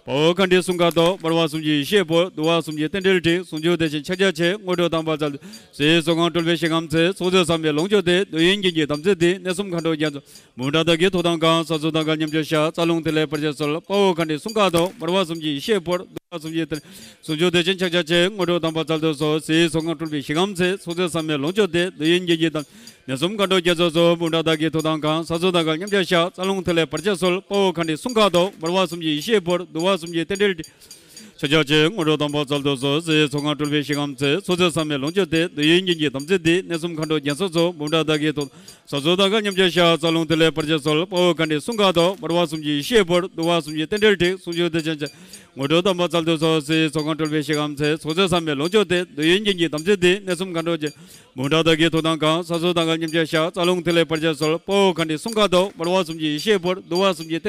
དཔའ་བོ་མཁའ་འགྲོའི་གསུང་ཁ་དོག། འབར་བ་གསུམ་གྱི་ཡེ་ཤེས་སྤོར། བསྡུ་བ་གསུམ་གྱི་རྟེན་འབྲེལ་འགྲིག། ཟུང་འཇུག་བདེ་ཆེན་ཕྱག་རྒྱ་ཆེ། དངོས་གྲུབ་དམ་པ་སྩལ། ཞེས་ཚོགས་ཁང་སྤྲུལ་པའི་ཞིང་ཁམས་ཚེ་ཚོགས་རྫས་བསམ་མེད་ལོངས་སྤྱོད་དེ། འདོད་ཡོན་ཀུན་གྱི་དམ་ཚིག་འདི། གནས་གསུམ་མཁའ་འགྲོ་རྒྱ་མཚོ་སོགས་འབུམ་ཕྲག་དག་གིས་ཐུགས་དམ་བསྐང་། ས་སྲུང་དམ་མཁའ་མཉམ་སྦྱོར་ཞག་རྩ་རླུང་ཐིག་ལེ། དཔའ་བོ་མཁའ་འགྲོའི་གསུང་ཁ་དོག། འབར་བ་གསུམ་གྱི་ཡེ་ཤེས་སྤོར། བསྡུ་བ་གསུམ་གྱི་རྟེན་འབྲེལ་འགྲིག། ཟུང་འཇུག་བདེ་ཆེན་ཕྱག་རྒྱ་ཆེ། དངོས་གྲུབ་དམ་པ་སྩལ། ཞེས་ཚོགས་ཁང་སྤྲུལ་པའི་ཞིང་ཁམས་ཚེ་ཚོགས་རྫས་བསམ་མེད་ལོངས་སྤྱོད་དེ། འདོད་ཡོན་ཀུན་གྱི་དམ་ཚིག་འདི། གནས་གསུམ་མཁའ་འགྲོ་རྒྱ་མཚོ་སོགས་འབུམ་ཕྲག་དག་གིས་ཐུགས་དམ་བསྐང་། ས་སྲུང་དམ་མཁའ་མཉམ་སྦྱོར་ཞག་རྩ་རླུང་ཐིག་ལེ། དཔའ་བོ་མཁའ་འགྲོའི་གསུང་ཁ་དོག། འབར་བ་གསུམ་གྱི་ཡེ་ཤེས་སྤོར། བསྡུ་བ་གསུམ་གྱི་རྟེན་འབྲེལ་འགྲིག། ཟུང་འཇུག་བདེ་ཆེན་ཕྱག་རྒྱ་ཆེ། དངོས་གྲུབ་དམ་པ་སྩལ། ཞེས་ཚོགས་ཁང་སྤྲུལ་པའི་ཞིང་ཁམས་ཚེ་ཚོགས་རྫས་བསམ་མེད་ལོངས་སྤྱོད་དེ། འདོད་ཡོན་ཀུན་གྱི་དམ་ཚིག་འདི། གནས་གསུམ་མཁའ་འགྲོ་རྒྱ་མཚོ་འབུམ་ཕྲག་དག་གིས་ཐུགས་དམ་བསྐང་། ས་སྲུང་དམ་མཁའ་མཉམ་སྦྱོར་ཞག་རྩ་རླུང་ཐིག་ལེ་བར་ཆད་སོལ། དཔའ་བོ་མཁའ་འགྲོའི་གསུང་ཁ་དོག། འབར་བ་གསུམ་གྱི་ཡེ་ཤེས་སྤོར། བསྡུ་བ་གསུམ་གྱི་རྟེན།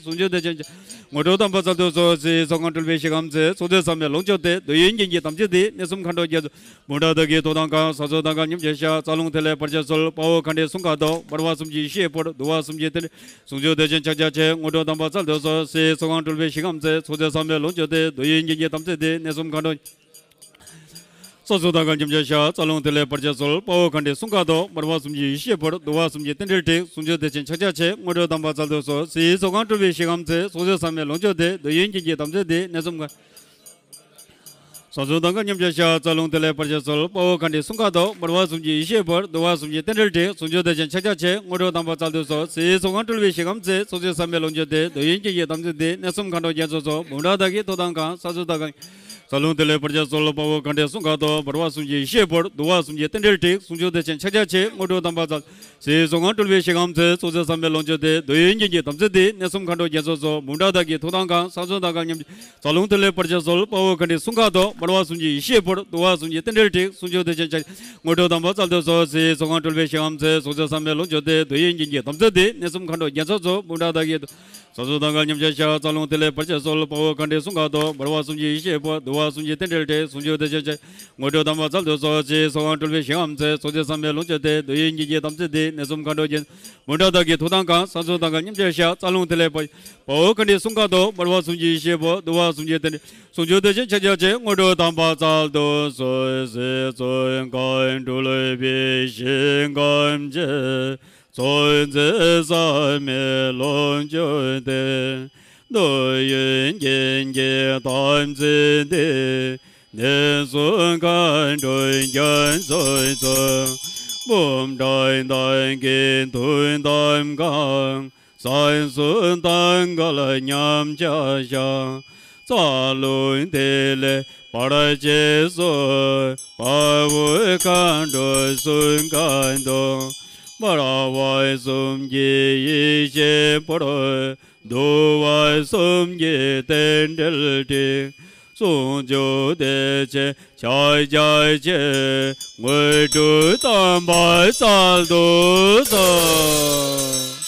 ཟུང་འཇུག་བདེ་ཆེན་ཕྱག་རྒྱ་ཆེ། དངོས་གྲུབ་དམ་པ་སྩལ་དུ་གསོལ། ཞེས་ཚོགས་ཁང་སྤྲུལ་པའི་ཞིང་ཁམས་ཚེ་ཚོགས་རྫས་བསམ་མེད་ལོངས་སྤྱོད་དེ། འདོད་ཡོན་ཀུན་གྱི་དམ། གནས་གསུམ་མཁའ་འགྲོ་རྒྱ་མཚོ་སོགས་འབུམ་ཕྲག་དག་གིས་ཐུགས་དམ་བསྐང་། ས་སྲུང་དམ་མཁའ་མཉམ་སྦྱོར་ཞག་རྩ་རླུང་ཐིག་ལེ་བར་ཆད་སོལ། དཔའ་བོ་མཁའ་འགྲོའི་གསུང་ཁ་དོག། འབར་བ་གསུམ་གྱི་ཡེ་ཤེས་སྤོར། བསྡུ་བ་གསུམ་གྱི་རྟེན་འབྲེལ་འགྲིག། ཕྱག་རྒྱ་ཆེ། དངོས་གྲུབ་དམ་པ་སྩལ་དུ་གསོལ། ཞེས་ཚོགས་ཁང་སྤྲུལ་པའི་ཞིང་ཁམས་ཚེ་ཚོགས་རྫས་བསམ་མེད་ལོངས་སྤྱོད་དེ། འདོད་ཡོན་ཀུན་གྱི་དམ་ཚིག་འདི། གནས་གསུམ་མཁའ་འགྲོ་རྒྱ་མཚོ་སོགས་འབུམ་ཕྲག་དག་གིས་ཐུགས། ས་སྲུང་དམ་མཁའ་མཉམ་སྦྱོར་ཞག་རྩ་རླུང་ཐིག་ལེ་བར་ཆད་སོལ། དཔའ་བོ་མཁའ་འགྲོའི་གསུང་ཁ་དོག། འབར་བ་གསུམ་གྱི་ཡེ་ཤེས་སྤོར། བསྡུ་བ་གསུམ་གྱི་རྟེན་འབྲེལ་འགྲིག། ཟུང་འཇུག་བདེ་ཆེན་ཕྱག་དངོས་གྲུབ་དམ་པ་སྩལ་དུ་གསོལ། ཞེས་ཚོགས་ཁང་སྤྲུལ་པའི་ཞིང་ཁམས་ཚེ་ཚོགས་རྫས་བསམ་མེད་ལོངས་སྤྱོད་དེ། འདོད་ཡོན་ཀུན་གྱི་དམ་ཚིག་འདི། གནས་གསུམ་མཁའ་འགྲོ་རྒྱ། འབུམ་ཕྲག་དག་གིས་ཐུགས་དམ་བསྐང་། ས་སྲུང་དམ་མཁའ་མཉམ་སྦྱོར་ཞག་རྩ་རླུང་ཐིག་ལེ་བར་ཆད་སོལ། དཔའ་བོ་མཁའ་འགྲོའི་གསུང་ཁ་དོག། འབར་བ་གསུམ་གྱི་ཡེ་ཤེས་སྤོར། བསྡུ་བ་གསུམ་གྱི་རྟེན་འབྲེལ་འགྲིག། ཟུང་འཇུག་བདེ་ཆེན་ཕྱག་དངོས་གྲུབ་དམ་པ་སྩལ་དུ་གསོལ། ཞེས་ཚོགས་ཁང་སྤྲུལ་པའི་ཞིང་ཁམས་ཚེ་ཚོགས་རྫས་བསམ་མེད་ལོངས་སྤྱོད་དེ། འདོད་ཡོན་ཀུན་གྱི་དམ་ཚིག་འདི། གནས་གསུམ་མཁའ་འགྲོ་རྒྱ་མཚོ་འབུམ་ཕྲག་དག་གིས་ཐུགས་དམ་བསྐང་། ས་སྲུང་དམ་མཁའ་མཉམ་སྦྱོར་ཞག་རྩ་རླུང་ཐིག་ལེ་བར་ཆད་སོལ། དཔའ་བོ་མཁའ་འགྲོའི་གསུང་ཁ་དོག། འབར་བ་གསུམ་གྱི་ཡེ་ཤེས་སྤོར། བསྡུ་བ་གསུམ་གྱི་རྟེན་འབྲེལ། ཟུང་འཇུག་བདེ་ཆེན་ཕྱག་རྒྱ་ཆེ། དངོས་གྲུབ་དམ་པ་སྩལ་དུ་གསོལ། ཞེས་ཚོགས་ཁང་སྤྲུལ་པའི་ཞིང་ཁམས་ཚེ་ཚོགས་རྫས་བསམ་མེད་ལོངས་སྤྱོད་དེ། འདོད་ཡོན་ཀུན་གྱི་དམ་ཚིག་འདི། གནས་གསུམ་མཁའ་འགྲོ། ས་སྲུང་དམ་མཁའ་མཉམ་སྦྱོར་ཞག་རྩ་རླུང་ཐིག་ལེ་བར་ཆད་སོལ། དཔའ་བོ་མཁའ་འགྲོའི་གསུང་ཁ་དོག། འབར་བ་གསུམ་གྱི་ཡེ་ཤེས་སྤོར། བསྡུ་བ་གསུམ་གྱི་རྟེན་འབྲེལ་འགྲིག། ཟུང་འཇུག་བདེ་ཆེན་ཕྱག་རྒྱ་ཆེ། དངོས་གྲུབ་དམ་པ་སྩལ་དུ་གསོལ། ཞེས་ཚོགས་ཁང་སྤྲུལ་པའི་ཞིང་ཁམས་ཚེ་ཚོགས་རྫས་བསམ་མེད་ལོངས་སྤྱོད་དེ། འདོད་ཡོན་ཀུན་གྱི་དམ་ཚིག་འདི། གནས་གསུམ་མཁའ། ས་སྲུང་དམ་མཁའ་མཉམ་སྦྱོར་ཞག་རྩ་རླུང་ཐིག་ལེ་བར་ཆད་སོལ། དཔའ་བོ་མཁའ་འགྲོའི་གསུང་ཁ་དོག། འབར་བ་གསུམ་གྱི་ཡེ་ཤེས་སྤོར། བསྡུ་བ་གསུམ་གྱི་རྟེན་འབྲེལ་འགྲིག། ཟུང་འཇུག་བདེ་ཆེན་ཕྱག་རྒྱ་ཆེ། དངོས་གྲུབ་དམ་པ་སྩལ་དུ་གསོལ། ཞེས་ཚོགས་ཁང་སྤྲུལ་པའི་ཞིང་ཁམས་ཚེ་ཚོགས་རྫས་བསམ་མེད་ལོངས་སྤྱོད་དེ། འདོད་ཡོན་ཀུན་གྱི་དམ་ཚིག་འདི། གནས་གསུམ་མཁའ་འགྲོ་རྒྱ་མཚོ་སོགས་འབུམ་ཕྲག་དག་གིས་ཐུགས་དམ་བསྐང་། ས་སྲུང་དམ་མཁའ། རྩ་རླུང་ཐིག་ལེ་བར་ཆད་སོལ། དཔའ་བོ་མཁའ་འགྲོའི་གསུང་ཁ་དོག། འབར་བ་གསུམ་གྱི་ཡེ་ཤེས་སྤོར། བསྡུ་བ་གསུམ་གྱི་རྟེན་འབྲེལ་འགྲིག། ཟུང་འཇུག་བདེ་ཆེན་ཕྱག་རྒྱ་ཆེ། དངོས་གྲུབ་དམ་པ་སྩལ། ཞེས་ཚོགས་ཁང་སྤྲུལ་པའི་ཞིང་ཁམས་ཚེ་ཚོགས་རྫས་བསམ་མེད་ལོངས་སྤྱོད་དེ། འདོད་ཡོན་ཀུན་གྱི་དམ་ཚིག་འདི། གནས་གསུམ་མཁའ་འགྲོ་རྒྱ་མཚོ་སོགས་འབུམ་ཕྲག་དག་གིས་ཐུགས་དམ་བསྐང་། ས་སྲུང་དམ་མཁའ་མཉམ། རྩ་རླུང་ཐིག་ལེ་བར་ཆད་སོལ། དཔའ་བོ་མཁའ་འགྲོའི་གསུང་ཁ་དོག། འབར་བ་གསུམ་གྱི་ཡེ་ཤེས་སྤོར། བསྡུ་བ་གསུམ་གྱི་རྟེན་འབྲེལ་འགྲིག། ཟུང་འཇུག་བདེ་ཆེན་ཕྱག་དངོས་གྲུབ་དམ་པ་སྩལ་དུ་གསོལ། ཞེས་ཚོགས་ཁང་སྤྲུལ་པའི་ཞིང་ཁམས་ཚེ་ཚོགས་རྫས་བསམ་མེད་ལོངས་སྤྱོད་དེ། འདོད་ཡོན་ཀུན་གྱི་དམ་ཚིག་འདི། གནས་གསུམ་མཁའ་འགྲོ་རྒྱ་མཚོ་སོགས་འབུམ་ཕྲག་དག་གིས། ས་སྲུང་དམ་མཁའ་མཉམ་སྦྱོར་ཞག་རྩ་རླུང་ཐིག་ལེ་བར་ཆད་སོལ། དཔའ་བོ་མཁའ་འགྲོའི་གསུང་ཁ་དོག། འབར་བ་གསུམ་གྱི་ཡེ་ཤེས་སྤོར། བསྡུ་བ་གསུམ་གྱི་རྟེན་འབྲེལ་འགྲིག། ཟུང་འཇུག་བདེ་ཆེན་ཕྱག་དངོས་གྲུབ་དམ་པ་སྩལ་དུ་གསོལ། ཞེས་ཚོགས་ཁང་སྤྲུལ་པའི་ཞིང་ཁམས་ཚེ་ཚོགས་རྫས་བསམ་མེད་ལོངས་སྤྱོད་དེ། འདོད་ཡོན་ཀུན་གྱི་དམ་ཚིག་འདི། གནས་གསུམ་མཁའ་འགྲོ་རྒྱ། འབུམ་ཕྲག་དག་གིས་ཐུགས་དམ་བསྐང་། ས་སྲུང་དམ་མཁའ་མཉམ་སྦྱོར་ཞག་རྩ་རླུང་ཐིག་ལེ་བར། དཔའ་བོ་མཁའ་འགྲོའི་གསུང་ཁ་དོག། འབར་བ་གསུམ་གྱི་ཡེ་ཤེས་སྤོར། བསྡུ་བ་གསུམ་གྱི་རྟེན་འབྲེལ། ཟུང་འཇུག་བདེ་ཆེན་ཕྱག་རྒྱ་ཆེ། དངོས་གྲུབ་དམ་པ་སྩལ་དུ་གསོལ། ཞེས་ཚོགས་ཁང་སྤྲུལ་པའི་ཞིང་ཁམས་ཚེ། ཐུགས་བརྩེ་ཟབ་མོས་ལོངས་སྤྱོད་དེ། འདོད་ཡོན་ཀུན་གྱི་དམ་ཚིག་འདི། ནད་གསུམ་མཁའ་འགྲོའི་རྒྱ་མཚོའི་ཚོགས། འབུམ་ཕྲག་དག་གི་མཐུ་དང་བསྐང་། གསང་གསུམ་དམ་མཁའ་ལ་མཉམ་བཞག་ཤིང་། རྩ་རླུང་ཐིག་ལེ་བར་ཆད་སོགས། དཔའ་བོ་མཁའ་འགྲོ་གསུམ་ཀ་དང་། འབར་བ་གསུམ་གྱི་ཡེ་ཤེས་སྤོར། འདུལ་བ་གསུམ་གྱི་རྟེན་འབྲེལ་འགྲིག། ཟུང་འཇུག་བདེ་ཆེན་ཕྱག་རྒྱ་ཆེ། དངོས་གྲུབ་དམ་པ་སྩལ་དུ་གསོལ།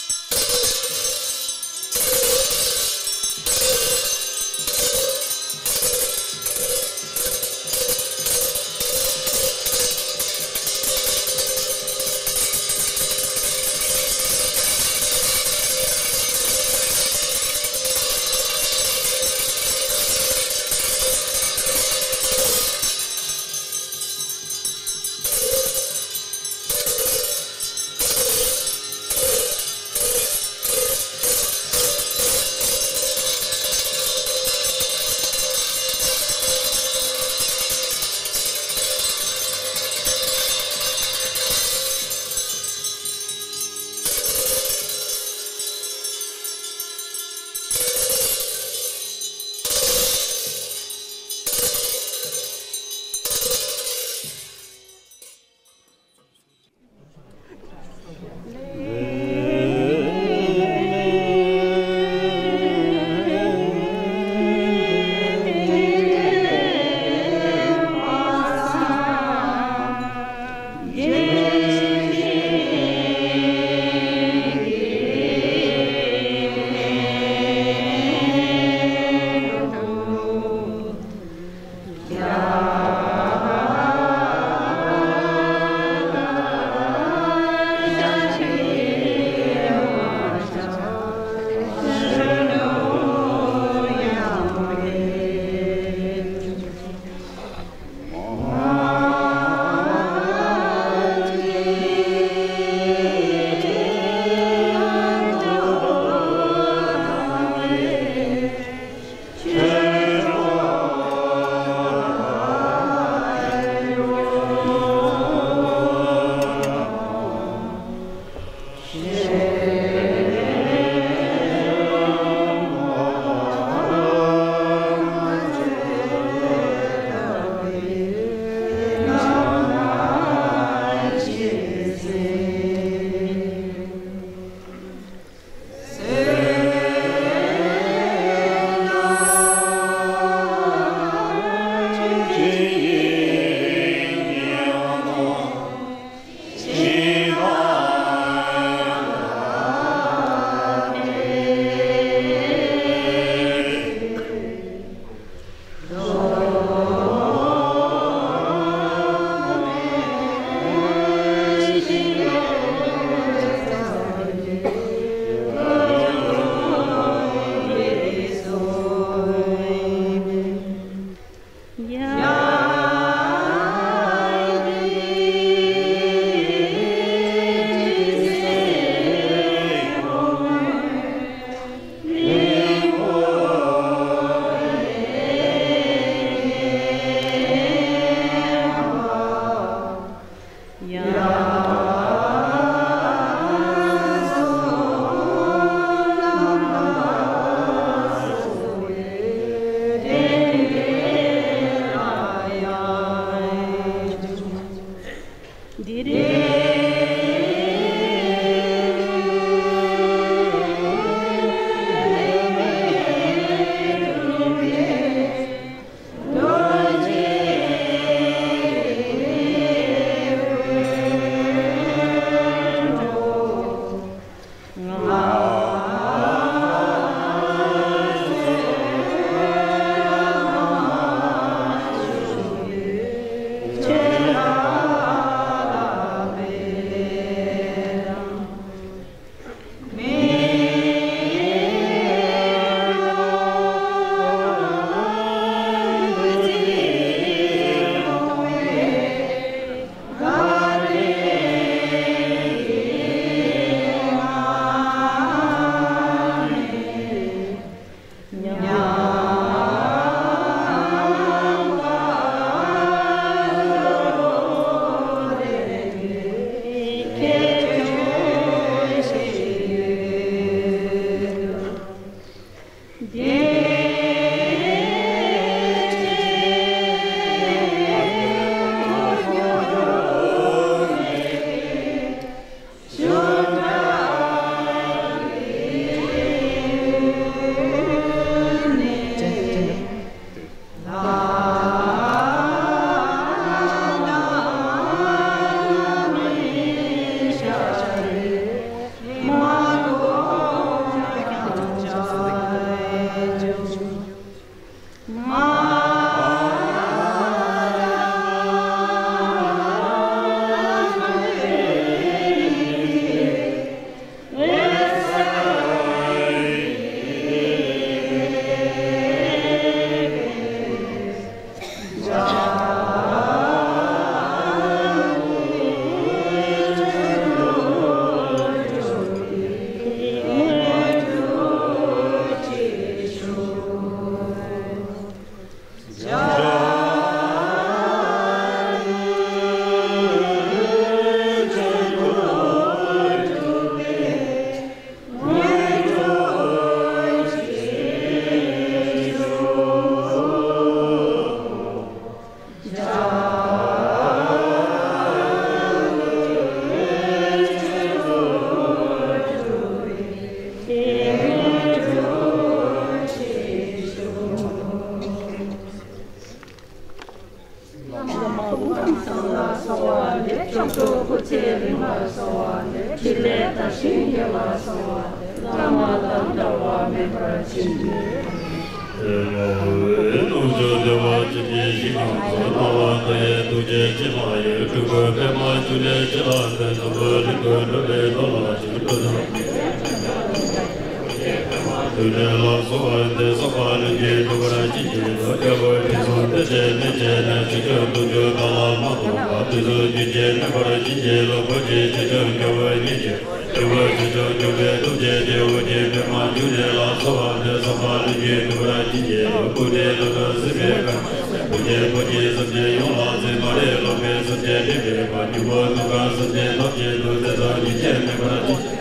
སོགས་སྐུ་ཚེ་རིང་བར་གསོལ་བ་འདེབས། ཕྲིན་ལས་དར་ཞིང་རྒྱས་པར་གསོལ་བ་འདེབས། བླ་མ་དང་འབྲལ་བ་མེད་པར་བྱིན་གྱིས་རློབས། རྣམ་དཔྱོད་བདེ་བ་ཅན་གྱི་ཞིང་ཁམས་སུ། སྣང་བ་མཐའ་ཡས་ཐུགས་རྗེའི་བྱིན་རླབས་ཡོད། སྤྲུལ་སྐུ་པདྨ་འབྱུང་གནས་སྤྱན་ལ་ཕེབས། འཛམ་བུ་གླིང་དུ་འགྲོ་བའི་དོན་ལ་ཕྱིན། འབྱུང་གནས་ལ་གསོལ་བ་འདེབས། བསམ་པ་ལྷུན་གྱིས་འགྲུབ་པར་བྱིན་གྱིས་རློབས། རྒྱལ་པོའི་ཕུན་སུམ་ཚོགས་ཀྱི་ནི་བྱས་ནས། ཕྱོགས་བཅུ་དུས་གཅིག་བདག་ལ་མ་ཐོགས་པ། དུས་གསུམ་རྒྱུན་གྱི་གནས་པར་བྱིན་གྱིས་རློབས། བུ་གཅིག་ཆོས་སྐྱོང་རྒྱལ་པོ་ཉིད་ཀྱི། རྒྱལ་པོ་ཆོས་སྐྱོང་སྐྱོང་བའི་ཐུགས་རྗེ་ཆེ། ཨོ་རྒྱན་པདྨ་འབྱུང་གནས་ལ་གསོལ་བ་འདེབས། བསམ་པ་ལྷུན་གྱིས་འགྲུབ་པར་བྱིན་གྱིས་རློབས། སྐུ་དེ་ལྷ་དང་སྲིད་པའི་ཁམས། བུ་སྐྱེས་བུ་སྐྱེས་སེམས་ཅན་ཡོངས་ལ་གཟིགས། མ་རིག་ལོག་པའི་སེམས་ཅན་འདྲེན་པའི་དཔལ། སྙིང་པོ་གདུང་དཀར་སེམས་ཅན་ཐམས་ཅད་དུ། བརྩེ་བ་ཉིད་ཀྱིས་གནས་པར་བྱིན།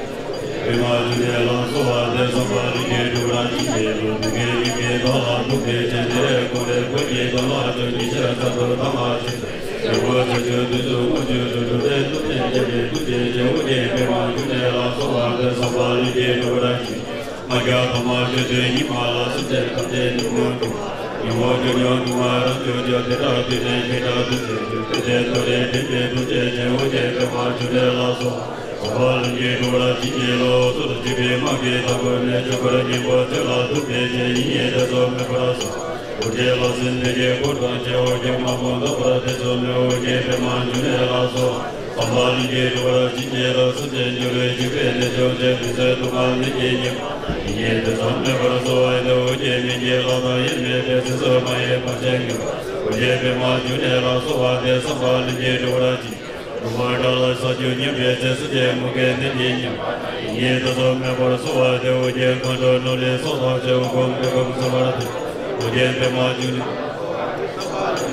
པདྨ་འབྱུང་གནས་ལ་གསོལ་བ་འདེབས། བསམ་པ་ལྷུན་གྱིས་འགྲུབ་པར་བྱིན་གྱིས་རློབས། སྡུག་བསྔལ་མྱ་ངན་འདས་ལ་ཐུགས་རྗེ་ཆེ། ཉེ་རེ་འཁོར་རེ་བུ་སྐྱེས་དོན་ལ་སྤྱོད། ཉིན་ཕྱེད་ཚར་དུ་ཐ་མ་ཆད། རྒྱལ་པོ་ཆོས་སྐྱོང་དུས་གསུམ་དངོས་བརྒྱུད་དུ། འགྲོ་དོན་ཐམས་ཅད་མཁྱེན་པའི་ཐུགས་རྗེ་ཆེ། ཨོ་རྒྱན་པདྨ་འབྱུང་གནས་ལ་གསོལ་བ་འདེབས། བསམ་པ་ལྷུན་གྱིས་འགྲུབ་པར་བྱིན། ལྔ་བརྒྱ་ཐ་མ་ཆོས་སྡུད་ཉི་མ་ལ། སེམས་ཅན་ཐམས་ཅད་ཉོན་མོངས་སྐྱོབ། ཉོན་མོངས་སྐྱོབ་ཉོན་སྡུག་བསྔལ་རང་བྱུང་སྐྱོབ། དེ་དག་དུས་གནས་ཁྱེད་དག་ཐུགས་རྗེ་ཆེ། དེ་ལྟར་ཐོ་རེ་འདྲེན་པའི་ཐུགས་རྗེ་ཆེ། ཨོ་རྒྱན་པདྨ་འབྱུང་གནས་ལ་གསོལ། བསམ་པ་ལྷུན་གྱིས་འགྲུབ་པར་བྱིན་གྱིས་རློབས། སོ་སོར་ཐུག་པའི་དམག་གིས་མཐའ་བསྐོར་ནས། ཆོས་འཁོར་གཉན་པོ་ཚེ་ལ་ཐུག་པའི་ཕྱིར། ཡིད་གཉིས་ཐེ་ཚོམ་མེད་པར་གསོལ། འོ་བརྒྱལ་ལ་སྲིན་སྡེ་བརྒྱད་འཁོར་དང་བཅས། འོ་བརྒྱལ་དམག་དཔུང་འདག་པར་ཐེ་ཚོམ་མེད། འོ་བརྒྱལ་པདྨ་འབྱུང་གནས་ལ་གསོལ། བསམ་པ་ལྷུན་གྱིས་འགྲུབ་པར་བྱིན་གྱིས་རློབས། སེམས་ཅན་སྙིང་རུས་འཇིགས་པའི་ནད་བྱུང་ཚེ། མི་བཟོད་སྡུག་བསྔལ་ནད་ཀྱིས་ཉེན། ཡིད་གཉིས་ཐེ་ཚོམ་མེད་པར་གསོལ་བ་འདེབས། འོ་བརྒྱལ་མི་དགེ་ལྷ་དང་དབྱེར་མེད་པའི། ཚེ་བསོད་མ་ཡིན་བར་ཆད་ངན་པ། འོ་བརྒྱལ་པདྨ་འབྱུང་གནས་ལ་གསོལ་བ་འདེབས། བསམ་པ་ལྷུན་གྱིས་འགྲུབ་པར་བྱིན། སྡུག་བསྔལ་དགྲ་ལ་ས་བཅུད་ཉམས་པའི་ཚེ། སེམས་ཅན་མུ་གེའི་ནད་ཀྱིས་ཉེན། ཡིད་གཉིས་ཐེ་ཚོམ་མེད་པར་གསོལ་བ་འདེབས། འོ་བརྒྱལ་མཁའ་འགྲོ་ནོར་ལྷའི་ཚོགས་དང་བཅས། འོ་འཁོར་བའི་ཁམས་སོས་པར་ཐལ། འོ་བརྒྱལ་པདྨ་འབྱུང་གནས་ལ་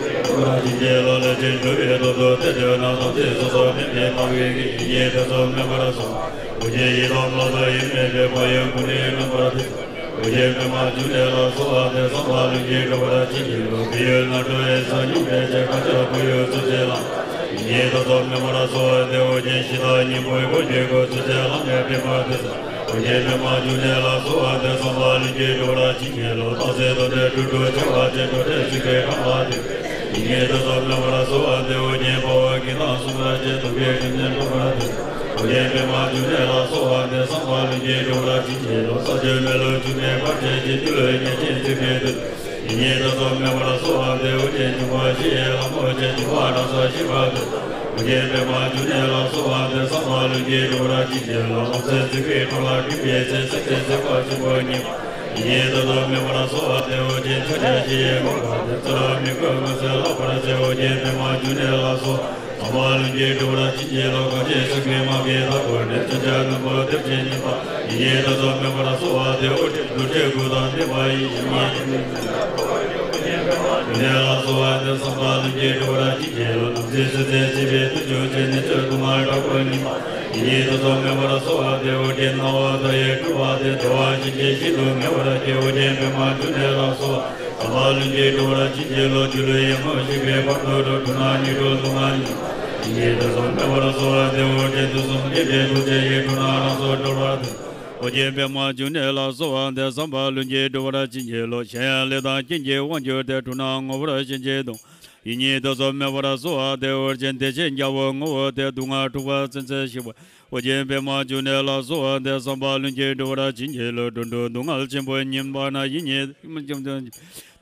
གསོལ་བ་འདེབས། བྱིན་གྱིས་རློབས། ལས་ཅན་འགྲོ་བའི་དོན་དུ་གཏན་བདེ་བ་ན། དམ་ཚིག་སོ་སོར་མེད་པའི་དམག་གིས་ཀྱང་། ཡིད་གཉིས་ཐེ་ཚོམ་མེད་པར་གསོལ། འོ་བརྒྱལ་ཡི་དམ་ལྷ་དང་དབྱེར་མེད་པའི། འཕགས་ཡུལ་ཀུན་ནས་བསྣུན་པར་ཐལ། འོ་བརྒྱལ་པདྨ་འབྱུང་གནས་ལ་གསོལ་བ་འདེབས། བསམ་པ་ལྷུན་གྱིས་འགྲུབ་པར་བྱིན་གྱིས་རློབས། བོད་ཡུལ་ནང་འགྲོ་བའི་ས་སྙོམས་པའི་ཕྱིར། མཁའ་ཁྱབ་བོད་ཡུལ་ཚུན་ཆད་ལ། ཡིད་གཉིས་ཐེ་ཚོམ་མེད་པར་གསོལ་བ་འདེབས། འོ་བརྒྱལ་གཞི་བདག་གཉན་པོའི་འཁོར་གྱིས་བསྐོར། ཚུན་ཆད་ལམ་ཡང་འདྲེན་པར་ཐལ། འོ་བརྒྱལ་པདྨ་འབྱུང་གནས་ལ་གསོལ་བ་འདེབས། བསམ་པ་ལྷུན་གྱིས་འགྲུབ་པར་བྱིན་གྱིས་རློབས། སྟག་གཟིག་དོམ་དྲེད་དྲུག་དྲུག་བྱེ་བ་ཅན། འགྲོ་དྲེད་སྲིན་པོའི་ཁ་ལ་ཐིམ། ཡིད་གཉིས་ཐེ་ཚོམ་མེད་པར་གསོལ་བ་འདེབས། འོ་བརྒྱལ་དཔའ་བོ་གིང་དང་སུ་འདྲ་བཅས། དུག་གི་རིམས་ནད་སྐྲོད་པར་ཐལ། འོ་བརྒྱལ་པདྨ་འབྱུང་གནས་ལ་གསོལ་བ་འདེབས། བསམ་པ་ལྷུན་གྱིས་འགྲུབ་པར་བྱིན་གྱིས་རློབས། ས་ཆུ་མེ་རླུང་ཆུ་མེ་བར་ཆད་ཀྱིས། སྒྱུ་ལུས་ཉེས་ཅན་ཚིག་གིས་བཏུལ། ཡིད་གཉིས་ཐེ་ཚོམ་མེད་པར་གསོལ་བ་འདེབས། འོ་བརྒྱལ་འབྱུང་བ་བཞི་ཡི་ལྷ་མོ་ཆེ། འབྱུང་བ་རང་སར་ཞི་བར་མཛད། འོ་བརྒྱལ་པདྨ་འབྱུང་གནས་ལ་གསོལ་བ་འདེབས། བསམ་པ་ལྷུན་གྱིས་འགྲུབ་པར་བྱིན་གྱིས་རློབས། རློབ་ཚན་ཚིག་པའི་ཁྲོད་ལ་འགྲིམ་པའི་ཚེ། སེམས་ཅན་སྲེག་པ་ཆེན་པོ་ཉིད། ཡིད་གཉིས་ཐེ་ཚོམ་མེད་པར་གསོལ་བ་འདེབས། འོ་བརྒྱལ་ཕྱག་རྒྱ་བཞི་ཡི་གོ་འཕང་མཛད། ཚེ་རབས་མི་བསྐལ་མུན་སེལ་ལག་པར་མཛད། འོ་བརྒྱལ་པདྨ་འབྱུང་གནས་ལ་གསོལ། བསམ་པ་ལྷུན་གྱིས་འགྲུབ་པར་བྱིན་གྱིས་རློབས། གངས་ཅན་སེང་གེའི་དམག་གིས་མཐའ་བསྐོར་ནས། མཚོན་ཆ་རྣོན་པོ་གདེབ་ཅིང་མཉེན་པ། ཡིད་གཉིས་ཐེ་ཚོམ་མེད་པར་གསོལ་བ་འདེབས། འོ་བརྒྱལ་རྡུལ་བྲལ་དགུག་དང་ལྡན་པ་ཡིས། ཡིད་གཉིས་ཐེ་ཚོམ་མེད་པར་གསོལ་བ་འདེབས། འོ་བརྒྱལ་པདྨ་འབྱུང་གནས་ལ་གསོལ་བ་འདེབས། བསམ་པ་ལྷུན་གྱིས་འགྲུབ་པར་བྱིན་གྱིས་རློབས། ནམ་ཚིག་སྲིད་རྩེར་གཅིག་པའི་དུས་བྱུང་ཚེ། ནད་གཅོད་སྡུག་བསྔལ་དྲག་པོས་ཉེན་པ། ཡིད་གཉིས་ཐེ་ཚོམ་མེད་པར་གསོལ་བ་འདེབས། འོ་བརྒྱལ་སྣང་བ་མཐའ་ཡས་སྤྲུལ་པ་དེས། བདེ་བ་ཅན་གྱི་ཞིང་དུ་ངེས་པར་སྐྱེ། འོ་བརྒྱལ་པདྨ་འབྱུང་གནས་ལ་གསོལ་བ། བསམ་པ་ལྷུན་གྱིས་འགྲུབ་པར་བྱིན་གྱིས་རློབས། སྒྱུ་ལུས་ཡང་མོ་ཞིག་པའི་བར་དུ་འགྲོ། འཁྲུལ་སྣང་ཉིད་དུ་སྡུག་བསྔལ་མྱོང་། ཡིད་གཉིས་ཐེ་ཚོམ་མེད་པར་གསོལ་བ་འདེབས། འོ་བརྒྱལ་དུས་གསུམ་མཁྱེན་པའི་ཐུགས་རྗེ་ཡིས། འཁྲུལ་སྣང་རང་སར་གྲོལ་བར་ཐལ། འོ་བརྒྱལ་པདྨ་འབྱུང་གནས་ལ་གསོལ་བ་འདེབས། བསམ་པ་ལྷུན་གྱིས་འགྲུབ་པར་བྱིན་གྱིས་རློབས། གཞན་ཡང་ལས་དང་རྐྱེན་གྱིས་དབང་གྱུར་ཏེ། འཁྲུལ་སྣང་ངོ་བོར་ཞེན་ཅིང་གདུང་། ཡིད་གཉིས་ཐེ་ཚོམ་མེད་པར་གསོལ་བ་འདེབས། འོ་བརྒྱལ་བདེ་ཆེན་རྒྱལ་པོའི་ངོ་བོ་དེས། སྡུག་བསྔལ་འཁྲུགས་པ་ཚུན་ཚོད་ཞི་བར། འོ་བརྒྱལ་པདྨ་འབྱུང་གནས་ལ་གསོལ་བ་འདེབས། བསམ་པ་ལྷུན་གྱིས་འགྲུབ་པར་བྱིན་གྱིས་རློབས། འགྲོ་དྲུག་སྡུག་བསྔལ་ཆེན་པོས་ཉེན་པ་ན། ཡིད་གཉིས་ཐེ་ཚོམ་མེད་པར་གསོལ།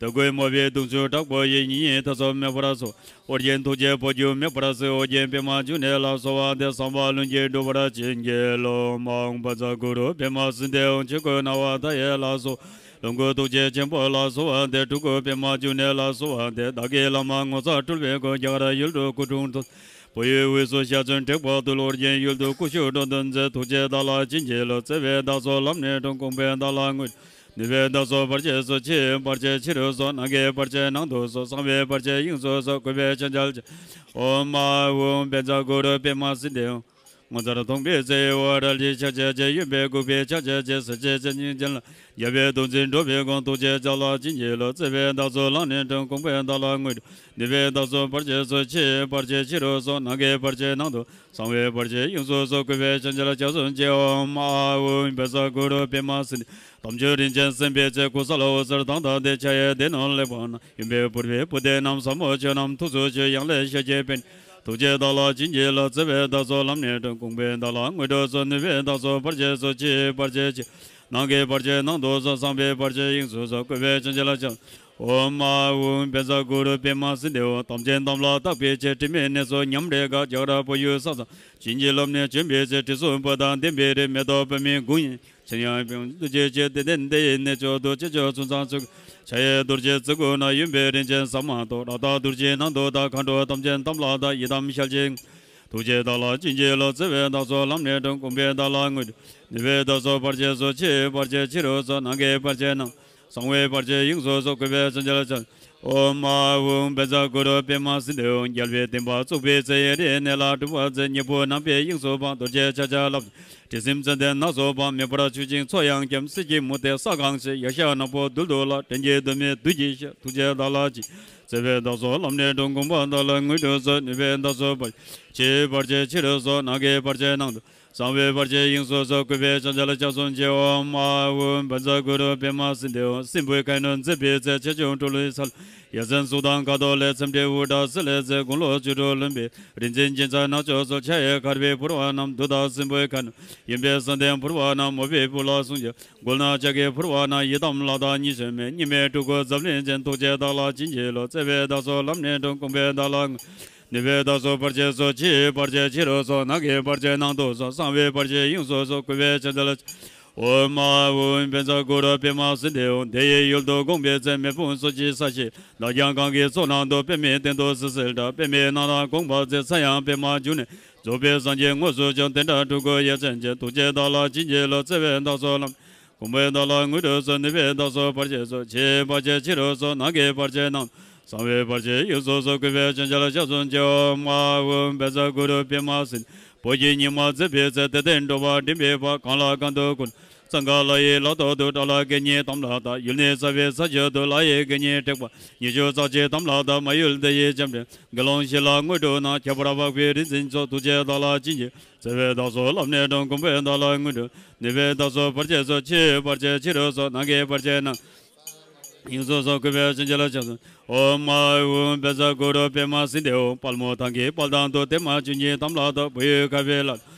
དུག་ལྔའི་མུ་གེའི་གདུང་ཤུགས་དྲག་པོ་ཡིས། ཡིད་གཉིས་ཐེ་ཚོམ་མེད་པར་གསོལ། འོ་བརྒྱལ་ཐུགས་རྗེའི་འཕོ་འགྱུར་མེད་པར་གཟིགས། འོ་བརྒྱལ་པདྨ་འབྱུང་གནས་ལ་གསོལ་བ་འདེབས། བསམ་པ་ལྷུན་གྱིས་འགྲུབ་པར་བྱིན་གྱིས་རློབས། ཨོཾ་བཛྲ་གུ་རུ་པདྨ་སིདྡྷི་ཧཱུྃ། ཆོས་སྐུ་སྣང་བ་མཐའ་ཡས་ལ་གསོལ། ལོངས་སྐུ་ཐུགས་རྗེ་ཆེན་པོ་ལ་གསོལ་བ་འདེབས། སྤྲུལ་སྐུ་པདྨ་འབྱུང་གནས་ལ་གསོལ་བ་འདེབས། བདག་གི་བླ་མ་ངོ་མཚར་སྤྲུལ་པའི་སྐུ། རྒྱ་གར་ཡུལ་དུ་སྐུ་འཁྲུངས་ཐུགས། བོད་ཡུལ་དབུས་སུ་ཞལ་ཚོན་བྲེགས་པ་དུས། ཨོ་རྒྱན་ཡུལ་དུ་སྐུ་བཞུགས་འགྲོ་དོན་མཛད། ཐུགས་རྗེས་བདག་ལ་བྱིན་གྱིས་རློབས། བརྩེ་བས་བདག་སོགས་ལམ་སྣ་དྲོངས། དགོངས་པས་བདག་ལ་བསྔོས། ནུས་པས་བདག་སོགས་བར་ཆད་སོལ། ཕྱི་ཡི་བར་ཆད་ཕྱི་རུ་སོལ། ནང་གི་བར་ཆད་ནང་དུ་སོལ། གསང་བའི་བར་ཆད་དབྱིངས་སུ་སོལ། གུས་པས་ཕྱག་འཚལ་ཕྱག། ཨོཾ་ཨཱཿཧཱུྃ་བཛྲ་གུ་རུ་པདྨ་སིདྡྷི་ཧཱུྃ། ངོ་མཚར་མཐོང་བའི་ཚེ་ཡི་འོད། རལ་གྲིའི་ཕྱག་རྒྱ་བྱེད། གཡོན་པས་འགུགས་པའི་ཕྱག་རྒྱ་བྱེད། གསད་བྱེད་བྱེད་ཅིང་བྱིན་རླབས། རྒྱལ་བའི་གདུང་འཛིན་འགྲོ་བའི་དགོངས། ཐུགས་རྗེས་བདག་ལ་བྱིན་གྱིས་རློབས། བརྩེ་བས་བདག་སོགས་ལམ་སྣ་དྲོངས། དགོངས་པས་བདག་ལ་བསྔོས། ནུས་པས་བདག་སོགས་བར་ཆད་སོལ། ཕྱི་ཡི་བར་ཆད་ཕྱི་རུ་སོལ། ནང་གི་བར་ཆད་ནང་དུ། གསང་བའི་བར་ཆད་དབྱིངས་སུ་སོལ། གུས་པས་ཕྱག་འཚལ་ཕྱག་འཚལ་ཕྱག་འཚལ་ཕྱག་འཚལ། ཨོཾ་ཨཱཿཧཱུྃ་བཛྲ་གུ་རུ་པདྨ་སིདྡྷི་ཧཱུྃ། དམ་ཆོས་རིན་ཆེན་གསན་པའི་ཚེ། སྐུ་གསལ་འོད་ཟེར་མདངས་དང་ལྡན། ཕྱག་གཡས་སྡེ་སྣོད་ལེགས་པར་གནང་། གཡོན་པས་ཕུར་པའི་སྤུ་ལྡན་བསྣམས། ཟབ་མོ་ཆོས་རྣམས་ཐུགས་སུ་ཆུད། ཡང་ལེ་ཤ་གྱེས་པས་ནི། ཐུགས་རྗེ་བདག་ལ་བྱིན་གྱིས་རློབས། བརྩེ་བས་བདག་སོགས་ལམ་སྣེ་དྲོངས། དགོངས་པས་བདག་ལ་དངོས་གྲུབ་སྩོལ། ནུས་པས་བདག་སོགས་བར་ཆད་སོལ། ཆེས་བར་ཆད་ཕྱིར། ནམ་མཁའི་བར་ཆད་ནང་དུ་སོལ། གསང་བའི་བར་ཆད་དབྱིངས་སུ་སོལ། གུས་པས་བྱང་ཆུབ་ལ་ཕྱག། ཨོཾ་ཨཱཿཧཱུྃ་བཛྲ་གུ་རུ་པདྨ་སིདྡྷི་ཧཱུྃ། དམ་ཅན་དམ་ལ་བཏགས་པའི་ཕྱིར། དྲི་མེད་གནས་སུ་ཉམས་རེ་དགའ། རྒྱ་གར་བོད་ཡུལ་ས་མཚམས། བྱིན་གྱིས་རློབས་ནས་བྱོན་པའི་ཚེ། དྲི་བསུང་སྤོས་དང་ལྡན་པའི་རི། མེ་ཏོག་པདྨའི་དགུང་ཡང་། མཆིལ་ཡང་དཔལ་མོ་རྡོ་རྗེ་ཆེ། དད་ལྡན་དེ་ཡི་གནས་མཆོག་ཏུ། ཅི་བཅོལ་ཚུན་ཚང་ཚུལ་གྱིས། ཕྱག་གཡས་རྡོ་རྗེ་རྩེ་དགུ་ན། གཡོན་པས་རིན་ཆེན་ཟ་མ་ཏོག་རཀྟ་རྡོ་རྗེའི་ནང་དུ་བཏགས། མཁའ་འགྲོ་དམ་ཅན་དམ་ལ་བཏགས། ཡི་དམ་ཞལ་གཅིག། ཐུགས་རྗེས་བདག་ལ་བྱིན་གྱིས་རློབས། བརྩེ་བས་བདག་སོགས་ལམ་སྣེ་དྲོངས། དགོངས་པས་བདག་ལ་དངོས་གྲུབ། ནུས་པས་བདག་སོགས་བར་ཆད་སོལ། ཆེས་བར་ཆད་ཕྱི་རུ་སོལ། ནམ་མཁའི་བར་ཆད་ནང་། གསང་བའི་བར་ཆད་དབྱིངས་སུ་སོལ། གུས་པས་བྱང་ཆུབ་ལ་ཕྱག། ཨོཾ་ཨཱཿཧཱུྃ་བཛྲ་གུ་རུ་པདྨ་སིདྡྷི་ཧཱུྃ། རྒྱལ་བའི་བསྟན་པ་བཙུགས་པའི་ཚེ། ཡེ་རེ་གནས་ལ་སྒྲུབ་པར་མཛད། སྙིང་པོ་རྣམ་པའི་དབྱིངས་སུ་སྤངས། རྡོ་རྗེ་ཕྱག་རྒྱ་རླབས་ཆེན། དྲི་ཟིམ་ཙན་དན་ནགས་སུ་སྤངས། མེ་འབར་ཆུ་སྦྱིན་མཚོ་ཡང་འཁྱམས། གསེར་གྱི་མུ་ཏིག་ས་གང་བཞིན། ཡ་ཤ་ནག་པོ་རྡུལ་དུ་བརླག། གྲི་གུག་དུ་མའི་བདུད་ཀྱི་ཞལ། ཐུགས་རྗེས་བདག་ལ་བྱིན། བརྩེ་བས་བདག་སོགས་ལམ་སྣེ་དྲོངས། དགོངས་པས་བདག་ལ་དངོས་གྲུབ་སྩོལ། ནུས་པས་བདག་སོགས་བར། ཆེས་བར་ཆད་ཕྱི་རུ་སོལ། ནམ་མཁའི་བར་ཆད་ནང་དུ། གསང་བའི་བར་ཆད་དབྱིངས་སུ་སོལ། གུས་པས་བྱང་ཆུབ་ལ་ཕྱག་འཚལ་ལོ། ཨོཾ་ཨཱཿཧཱུྃ་བཛྲ་གུ་རུ་པདྨ་སིདྡྷི་ཧཱུྃ། སྲིན་པོའི་ཁ་གནོན་མཛད་པའི་ཚེ། ཆེ་ཆུང་འཁྲུག་ལོའི་ས་ལ། ཡ་མཚན་གཟུགས་དང་ཁ་དོག་ལས། འཚེམ་བྲལ་དབུ་སྐྲ་སེར་ལས་མཛེས། དགུང་ལོ་བཅུ་དྲུག་ལོན་པའི། རིན་ཆེན་སྦྱིན་སྲེག་ནག་ཕྱོགས་སུ། ཕྱག་གཡས་འཁར་བའི་ཕུར་པ་བསྣམས། བདུད་དང་སྲིན་པོའི་ཁ་གནོན། གཡོན་པས་བསམ་གཏན་ཕུར་པ་བསྣམས། མོས་པའི་བུ་ལ་གསུང་ཞུ། མགུལ་ན་ལྕགས་ཀྱི་ཕུར་པ་བསྣམས། ཡི་དམ་ལྷ་དང་གཉིས་བྱོན་མའི། གཉིས་མེད་སྤྲུལ་སྐུ་འཛམ་གླིང་ཅན། ཐུགས་རྗེས་བདག་ལ་བྱིན་གྱིས་རློབས། བརྩེ་བས་བདག་སོགས་ལམ་སྣེ་དྲོངས། དགོངས་པས་བདག་ལ་དངོས། ནུས་པས་བདག་སོགས་བར་ཆད་སོལ། ཆེས་བར་ཆད་ཕྱི་རུ་སོལ། ནམ་མཁའི་བར་ཆད་ནང་དུ་སོལ། གསང་བའི་བར་ཆད་དབྱིངས་སུ་སོལ། གུས་པས་བྱང་ཆུབ་ལ་ཕྱག། ཨོཾ་ཨཱཿཧཱུྃ་བཛྲ་གུ་རུ་པདྨ་སིདྡྷི་ཧཱུྃ། དེ་ཡི་ཡུལ་དུ་དགོངས་པའི་ཚེ། མེ་དཔུང་སོལ་ཞིང་ས་གཞི། ལ་རྒྱ་གང་གི་མཚོ་ནང་དུ། པདྨའི་སྟེང་དུ་བསིལ་བསིལ་འདྲ། པདྨའི་རྣམ་ཐར་དགོངས་པར་མཛད། ས་ཡང་པདྨ་འབྱུང་གནས། རྫོགས་པའི་སངས་རྒྱས་དངོས་སུ་བྱོན། དེ་འདྲ་སྤྲུལ་སྐུ་ཡ་མཚན་ཅན། ཐུགས་རྗེས་བདག་ལ་བྱིན་གྱིས་རློབས། བརྩེ་བས་བདག་སོགས་ལམ། དགོངས་པས་བདག་ལ་དངོས་གྲུབ་སྩོལ། ནུས་པས་བདག་སོགས་བར་ཆད་སོལ། ཆེས་བར་ཆད་ཕྱི་རུ་སོལ། ནམ་མཁའི་བར་ཆད་ནང་། གསང་བའི་བར་ཆད་དབྱིངས་སུ་སོལ། གུས་པས་བྱང་ཆུབ་ལ་ཕྱག་འཚལ་ལོ། ཨོཾ་ཨཱཿཧཱུྃ་བཛྲ་གུ་རུ་པདྨ་སིདྡྷི། བོད་ཀྱི་ཉི་མ་མཛད་པའི་ཚེ། དད་ལྡན་འགྲོ་བ་འདྲེན་པའི་དཔལ། གང་ལ་གང་དུ་ཀུན། གཙང་ཁ་ལ་ཡི་ལ་ཐོག་ཏུ། ཊཱ་ལ་གད་སྙིགས་དམ་ལ་བཏགས། ཡུལ་ནི་ས་བོན་ས་གཞི་དུ། ལ་ཡི་གད་སྙིགས་བྲེགས་པ། ཉི་ཤུ་རྩ་གཅིག་དམ་ལ་བཏགས། མ་ཡུལ་དེ་ཡི་ལྕམ་དྲལ། དགེ་སློང་བཞི་ལ་དངོས་གྲུབ་གནང་། ཁྱད་པར་འཕགས་པའི་རིག་འཛིན་མཆོག་ཐུགས་རྗེས་བདག་ལ་བྱིན་གྱིས། བརྩེ་བས་བདག་སོགས་ལམ་སྣེ་དྲོངས། དགོངས་པས་བདག་ལ་དངོས་གྲུབ། ནུས་པས་བདག་སོགས་བར་ཆད་སོལ། ཆེས་བར་ཆད་ཕྱི་རུ་སོལ། ནམ་མཁའི་བར་ཆད་ནང་། དབྱིངས་སུ་སོལ། གུས་པས་བྱིན་གྱིས་བརླབ་ཕྱག་འཚལ། ཨོཾ་ཨཱཿཧཱུྃ་བཛྲ་གུ་རུ་པདྨ་སིདྡྷི་ཧཱུྃ། དཔལ་མོ་ཐང་གི་དཔལ་ཐང་དུ། བདེ་མ་བཅུ་གཉིས་དམ་ལ་བཏགས། བོད་ཡུལ་ཁ་བའི་ལ།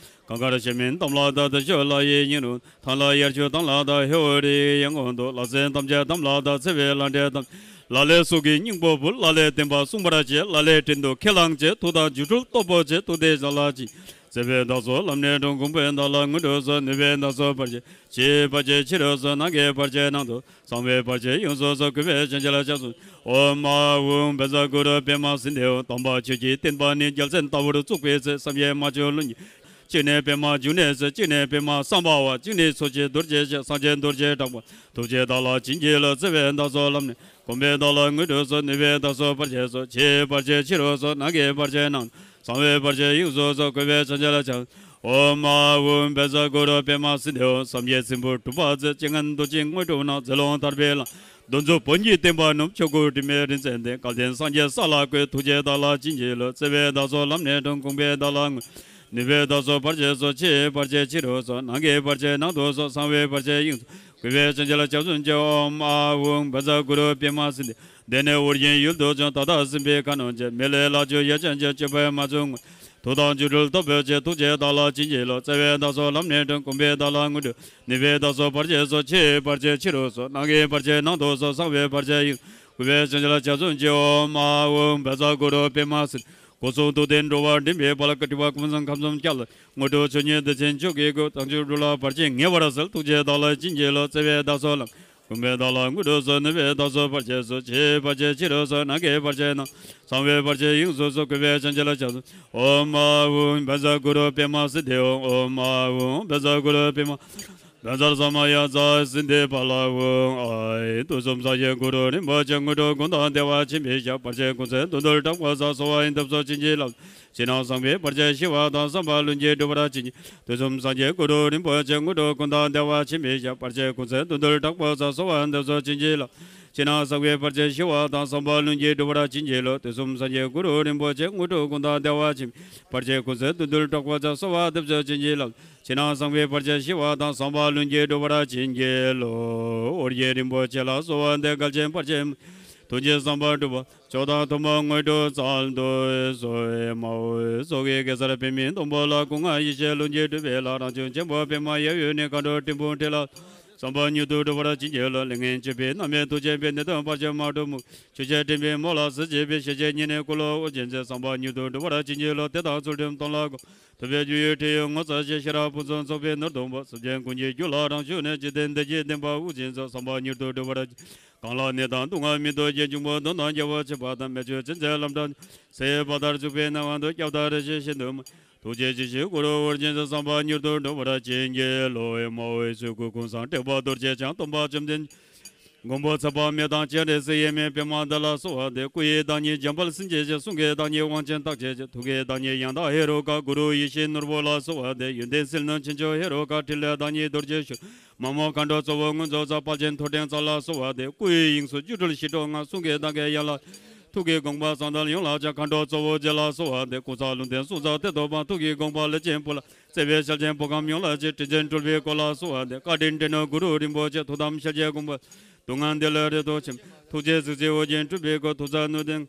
གངས་དཀར་བྱེ་མའི་དམ་ལ་བཏགས། དེ་ཕྱོགས་ལ་ཡི་སྙིང་རུས། ཐང་ལྷ་དབྱར་ཆུ་དམ་ལ་བཏགས། ཧེ་ཧོ་རི་ཡི་ཡང་གོང་དུ། ལྷ་སྲིན་ཐམས་ཅད་དམ་ལ་བཏགས། འཚེ་བའི་ལྷ་འདྲེ་དམ། ལ་ལས་སྲོག་གི་སྙིང་པོ་ཕུལ། ལ་ལས་བསྟན་པ་སྲུང་བར་བྱེད། ལ་ལས་བྲན་དུ་ཁས་བླངས་བྱེད། ཐུགས་དམ་རྫུ་འཕྲུལ་སྟོབས་པོ་ཆེ། ཐུགས་རྗེས་བདག་ལ་བྱིན། བརྩེ་བས་བདག་སོགས་ལམ་སྣེ་དྲོངས། དགོངས་པས་བདག་ལ་དངོས་གྲུབ་སྩོལ། ནུས་པས་བདག་སོགས་བར་ཆད། ཆེས་བར་ཆད་ཕྱི་རུ་སོལ། ནམ་མཁའི་བར་ཆད་ནང་དུ། གསང་བའི་བར་ཆད་དབྱིངས་སུ་སོལ། གུས་པས་བྱིན་གྱིས་བརླབ་ཕྱག་འཚལ། ཨོཾ་ཨཱཿཧཱུྃ་བཛྲ་གུ་རུ་པདྨ་སིདྡྷི་ཧཱུྃ། དམ་པ་ཆོས་ཀྱི་བསྟན་པ་ནི། རྒྱལ་མཚན་ལྟ་བུར་བཙུགས་པའི་ཚེ། བསམ་ཡས་མ་བྱོན་ལྷུན་གྱིས། གཅིག་ནས་པདྨ་འབྱུང་གནས་སུ། གཅིག་ནས་པདྨ་སམྦྷ་ཝ། གཅིག་ནས་མཚོ་སྐྱེས་རྡོ་རྗེ་ཞལ། སངས་རྒྱས་རྡོ་རྗེ་དྲག་པོ། ཐུགས་རྗེས་བདག་ལ་བྱིན་གྱིས་རློབས། བརྩེ་བས་བདག་སོགས་ལམ་སྣེ། དགོངས་པས་བདག་ལ་དངོས་གྲུབ་སྩོལ། ནུས་པས་བདག་སོགས་བར་ཆད་སོལ། ཆེས་བར་ཆད་ཕྱི་རུ་སོལ། ནམ་མཁའི་བར་ཆད་ནང་། གསང་བའི་བར་ཆད་དབྱིངས་སུ་སོལ། གུས་པས་བྱིན་གྱིས་བརླབ་ཕྱག། ཨོཾ་ཨཱཿཧཱུྃ་བཛྲ་གུ་རུ་པདྨ་སིདྡྷི་ཧཱུྃ། བསམ་ཡས་སྲིན་བུ་གྲུ་པ་མཛད། ལྕེ་ངན་བདུད་ཀྱི་དངོས་གྲུབ་གནང་། རྫས་ཀློང་ཐར་པའི་ལམ། གདོན་མཛུབ་བོན་གྱི་བསྟན་པ་བསྣུབས། ཆོས་སྐུ་དྲི་མེད་རིན་ཆེན་ལྡན། སྐལ་ལྡན་སངས་རྒྱས་ས་ལ་བཀོད། ཐུགས་རྗེས་བདག་ལ་བྱིན་གྱིས་རློབས། བརྩེ་བས་བདག་སོགས་ལམ་སྣེ་དྲོངས། དགོངས་པས་བདག་ལ་དངོས། ནུས་པས་བདག་སོགས་བར་ཆད་སོལ། ཆེས་བར་ཆད་ཕྱི་རུ་སོལ། ནམ་མཁའི་བར་ཆད་ནང་དུ་སོལ། གསང་བའི་བར་ཆད་དབྱིངས་སུ། གུས་པས་བྱིན་གྱིས་བརླབ་ཕྱག་འཚལ་ལོ། ཨོཾ་ཨཱཿཧཱུྃ་བཛྲ་གུ་རུ་པདྨ་སིདྡྷི། དེ་ནས་འོད་ཀྱི་ཡུལ་དུ་བྱོན། ད་ལྟ་སྲིད་པའི་ཁ་གནོན་བྱེད། མེ་ལྷའི་ལྷ་ཆོས་ཡ་མཚན་ཅན། སྤྱོད་པ་མ་བྱུང་ངོ་། ཐུགས་དམ་རྫུ་འཕྲུལ་སྟོབས་པོ་ཆེ། ཐུགས་རྗེས་བདག་ལ་བྱིན་གྱིས་རློབས། བརྩེ་བས་བདག་སོགས་ལམ་སྣེ་དྲོངས། དགོངས་པས་བདག་ལ་དངོས་གྲུབ། ནུས་པས་བདག་སོགས་བར་ཆད་སོལ། ཆེས་བར་ཆད་ཕྱི་རུ་སོལ། ནམ་མཁའི་བར་ཆད་ནང་དུ་སོལ། གསང་བའི་བར་ཆད་དབྱིངས། གུས་པས་བྱིན་གྱིས་བརླབ་ཕྱག་འཚལ་ལོ། ཨོཾ་ཨཱཿཧཱུྃ་བཛྲ་གུ་རུ་པདྨ་སིདྡྷི། སྒོ་གསུམ་འདུལ་ཏེ་འགྲོ་བ་འདྲེན་པའི་དཔལ། དྲི་བ་ཀུན་བསལ་ཁམས་གསུམ་སྐྱོང་ལ། དངོས་གྲུབ་ཆོས་ཉིད་བདེ་ཆེན་མཆོག་གི་སྐུ། བྱང་ཆུབ་འགྲོ་ལ་བར་ཆད་ངེས་པར་སེལ། ཐུགས་རྗེས་བདག་ལ་བྱིན་གྱིས་རློབས། བརྩེ་བས་བདག་སོགས་ལམ། དགོངས་པས་བདག་ལ་དངོས་གྲུབ་སྩོལ། ནུས་པས་བདག་སོགས་བར་ཆད་སོལ། ཆེས་བར་ཆད་ཕྱི་རུ་སོལ། ནམ་མཁའི་བར་ཆད་ནང་། གསང་བའི་བར་ཆད་དབྱིངས་སུ་སོལ། གུས་པས་བྱིན་གྱིས་བརླབ་ཕྱག་འཚལ། ཨོཾ་ཨཱཿཧཱུྃ་བཛྲ་གུ་རུ་པདྨ་སིདྡྷི་ཧཱུྃ། ཨོཾ་ཨཱཿཧཱུྃ་བཛྲ་གུ་རུ་པདྨ། བཛྲ་ས་མ་ཡ་ཛཿསིདྡྷི་ཕ་ལ་ཧཱུྃ། ཨཱཿ། དུས་གསུམ་སངས་རྒྱས་གུ་རུ་རིན་པོ་ཆེ། དངོས་གྲུབ་ཀུན་དང་བདེ་བ་ཆེན་པོའི་ཞབས། བར་ཆད་ཀུན་སེལ་བདུད་འདུལ་དྲག་པོ་ཚ། གསོལ་བ་འདེབས་སོ་བྱིན་གྱིས་བརླབ། ཕྱི་ནང་གསང་བའི་བར་ཆད་ཞི་བ་དང་། བསམ་པ་ལྷུན་གྱིས་འགྲུབ་པར་བྱིན་གྱིས། དུས་གསུམ་སངས་རྒྱས་གུ་རུ་རིན་པོ་ཆེ། དངོས་གྲུབ་ཀུན་དང་བདེ་བ་ཆེན་པོའི་ཞབས། བར་ཆད་ཀུན་སེལ་བདུད་འདུལ་དྲག་པོ་ཚ། གསོལ་བ་འདེབས་སོ་བྱིན་གྱིས་བརླབ། ཕྱི་ནང་གསང་བའི་བར་ཆད་ཞི་བ་དང་། བསམ་པ་ལྷུན་གྱིས་འགྲུབ་པར་བྱིན་གྱིས་རློབས། དུས་གསུམ་སངས་རྒྱས་གུ་རུ་རིན་པོ་ཆེ། དངོས་གྲུབ་ཀུན་དང་བདེ་བ་ཆེན་པོའི། བར་ཆད་ཀུན་སེལ་བདུད་འདུལ་དྲག་པོ་ཚ། གསོལ་བ་འདེབས་སོ་བྱིན་གྱིས་བརླབ། ཕྱི་ནང་གསང་བའི་བར་ཆད་ཞི་བ་དང་། བསམ་པ་ལྷུན་གྱིས་འགྲུབ་པར་བྱིན་གྱིས་རློབས། ཨོ་རྒྱན་རིན་པོ་ཆེ་ལ་གསོལ་བ་འདེབས། བསྐལ་ཆེན་བར་ཆད། ཐུགས་རྗེས་བསམ་པ་འགྲུབ་པ། མཆོག་དང་ཐུན་མོང་དངོས་གྲུབ་སྩལ་དུ་གསོལ། མ་འོངས་སོགས་ཀྱི་གེ་སར་པདྨའི་སྡོང་པོ་ལ། སྐུ་ལྔ་ཡེ་ཤེས་ལྷུན་གྱིས་གྲུབ་པའི་ལྷ། རང་བྱུང་ཆེན་པོ་པདྨ་ཡབ་ཡུམ་ནི། མཁའ་འགྲོ་སྤྲིན་ཕུང་འདྲེས་ལ། བསམ་པ་མྱུར་དུ་འགྲུབ་པར་བྱིན་གྱིས་རློབས། ལས་ངན་སྤྱོད་པའི་རྣམ་སྨིན་ཐུགས་རྗེ་དཔལ། ནད་གདོན་བར་ཆད་མ་གྲུབ་མོད། ཆོས་རྒྱལ་འདྲེན་པའི་མོད་ལ་གཟི་བརྗིད་པའི། ཞལ་བྱས་ཉེ་གནས་འཁོར་ལོ་དབུ་རྒྱན་མཛད། བསམ་པ་མྱུར་དུ་འགྲུབ་པར་བྱིན་གྱིས་རློབས། དེ་དག་ཚུལ་ཁྲིམས་སྟོང་ལ་གོམས། ཐུབ་པའི་རྒྱུ་ཡི་ཁྲིད་ཡིག་ངོ་མཚར་ཆེ། ཤེས་རབ་ཕུན་སུམ་ཚོགས་པའི་ནོར་སྡོང་པོ། སེམས་ཅན་ཀུན་གྱི་རྒྱུད་ལ་རང་བྱུང་ནས། འཇིག་རྟེན་བདེ་སྐྱིད་ལྡན་པ་དབུ་རྒྱན་མཛད། བསམ་པ་མྱུར་དུ་འགྲུབ་པར་བྱིན། གང་ལ་ནད་དང་སྡུག་བསྔལ་མི་སྡུག་བྱེད། འབྱུང་པོ་གདོན་དང་རྒྱལ་བ་ཆེན་པོ་དང་། མེ་མཆོད་ཚིམ་བྱེད་ལྷ་འདྲེ། ཚེ་བར་དར་བཅུག་པའི་ནད་དབང་དུ། སྐྱབས་དང་རེ་ཞིག་ཤིན་ཏུ་མ། ཐུགས་རྗེ་ཇི་བཞིན་གུ་རུ་དབུ་རྒྱན་མཛད། བསམ་པ་མྱུར་དུ་འགྲུབ་པར་བྱིན་གྱིས་རློབས། མ་འོངས་ཚེ་འགུགས་ཀུན་བཟང་དྲེགས་པ་གདུལ་བྱའི་ལྗང་སྟོན་པ་བཅོམ་ལྡན། མགོན་པོ་ཚེ་དཔག་མེད་དང་སྤྱན་རས་གཟིགས། ཡེ་མེད་པདྨ་འདི་ལ་གསོལ་བ་འདེབས། སྐུ་ཡི་བདག་ཉིད་འཇམ་དཔལ་སེང་གེ་ཆེ། གསུང་གི་བདག་ཉིད་དབང་ཆེན་རྟག་བྱེད་ཆེ། ཐུགས་ཀྱི་བདག་ཉིད་ཡང་དག་ཧེ་རུ་ཀ། གུ་རུ་ཡིད་བཞིན་ནོར་བུ་ལ་གསོལ་བ་འདེབས། ཡོན་ཏན་ཟིལ་གནོན་ཆེན་མཆོག་ཧེ་རུ་ཀ། ཕྲིན་ལས་བདག་ཉིད་རྡོ་རྗེ་ཤུགས། མ་མོ་མཁའ་འགྲོ་གཙོ་བོ་མངོན་རྫོགས་རྩལ། དཔལ་ཆེན་ཐོད་ཕྲེང་རྩལ་ལ་གསོལ་བ་འདེབས། སྐུ་ཡི་དབྱིངས་སུ་སྒྱུ་འཕྲུལ་ཞི་ཁྲོ་མངའ། གསུང་གི་བདག་ཉིད་ཡན་ལག་ཐུགས་ཀྱི་དགོངས་པ་བསམ་དོན་ཡོངས་ལ་འཆར། མཁའ་འགྲོ་གཙོ་བོ་རྗེ་ལ་གསོལ་བ་འདེབས། ཀུན་བཟང་ལུང་བསྟན་གསུང་རྩ་གཏེར་སྟོན་པ། ཐུགས་ཀྱི་དགོངས་པ་ལས་ཅན་པོ་ལ། བརྩེ་བའི་ཞལ་ཆེམས་པོ་ཁམས་ཡོངས་ལ་ཕྱེ། དྲིན་ཅན་སྤྲུལ་པའི་སྐུ་ལ་གསོལ་བ་འདེབས། བཀའ་དྲིན་དྲན་ནོ་གུ་རུ་རིན་པོ་ཆེ། ཐུགས་དམ་ཞལ་བཞེས་དགོངས་པ། སྡུག་བསྔལ་འདི་ལས་རེ་དོགས་ཆེན། ཐུགས་རྗེ་གཟིགས་ཚེ་ཨོ་རྒྱན་སྤྲུལ་པའི་སྐུ། ཐུགས་རྩ་ནུས་ལྡན།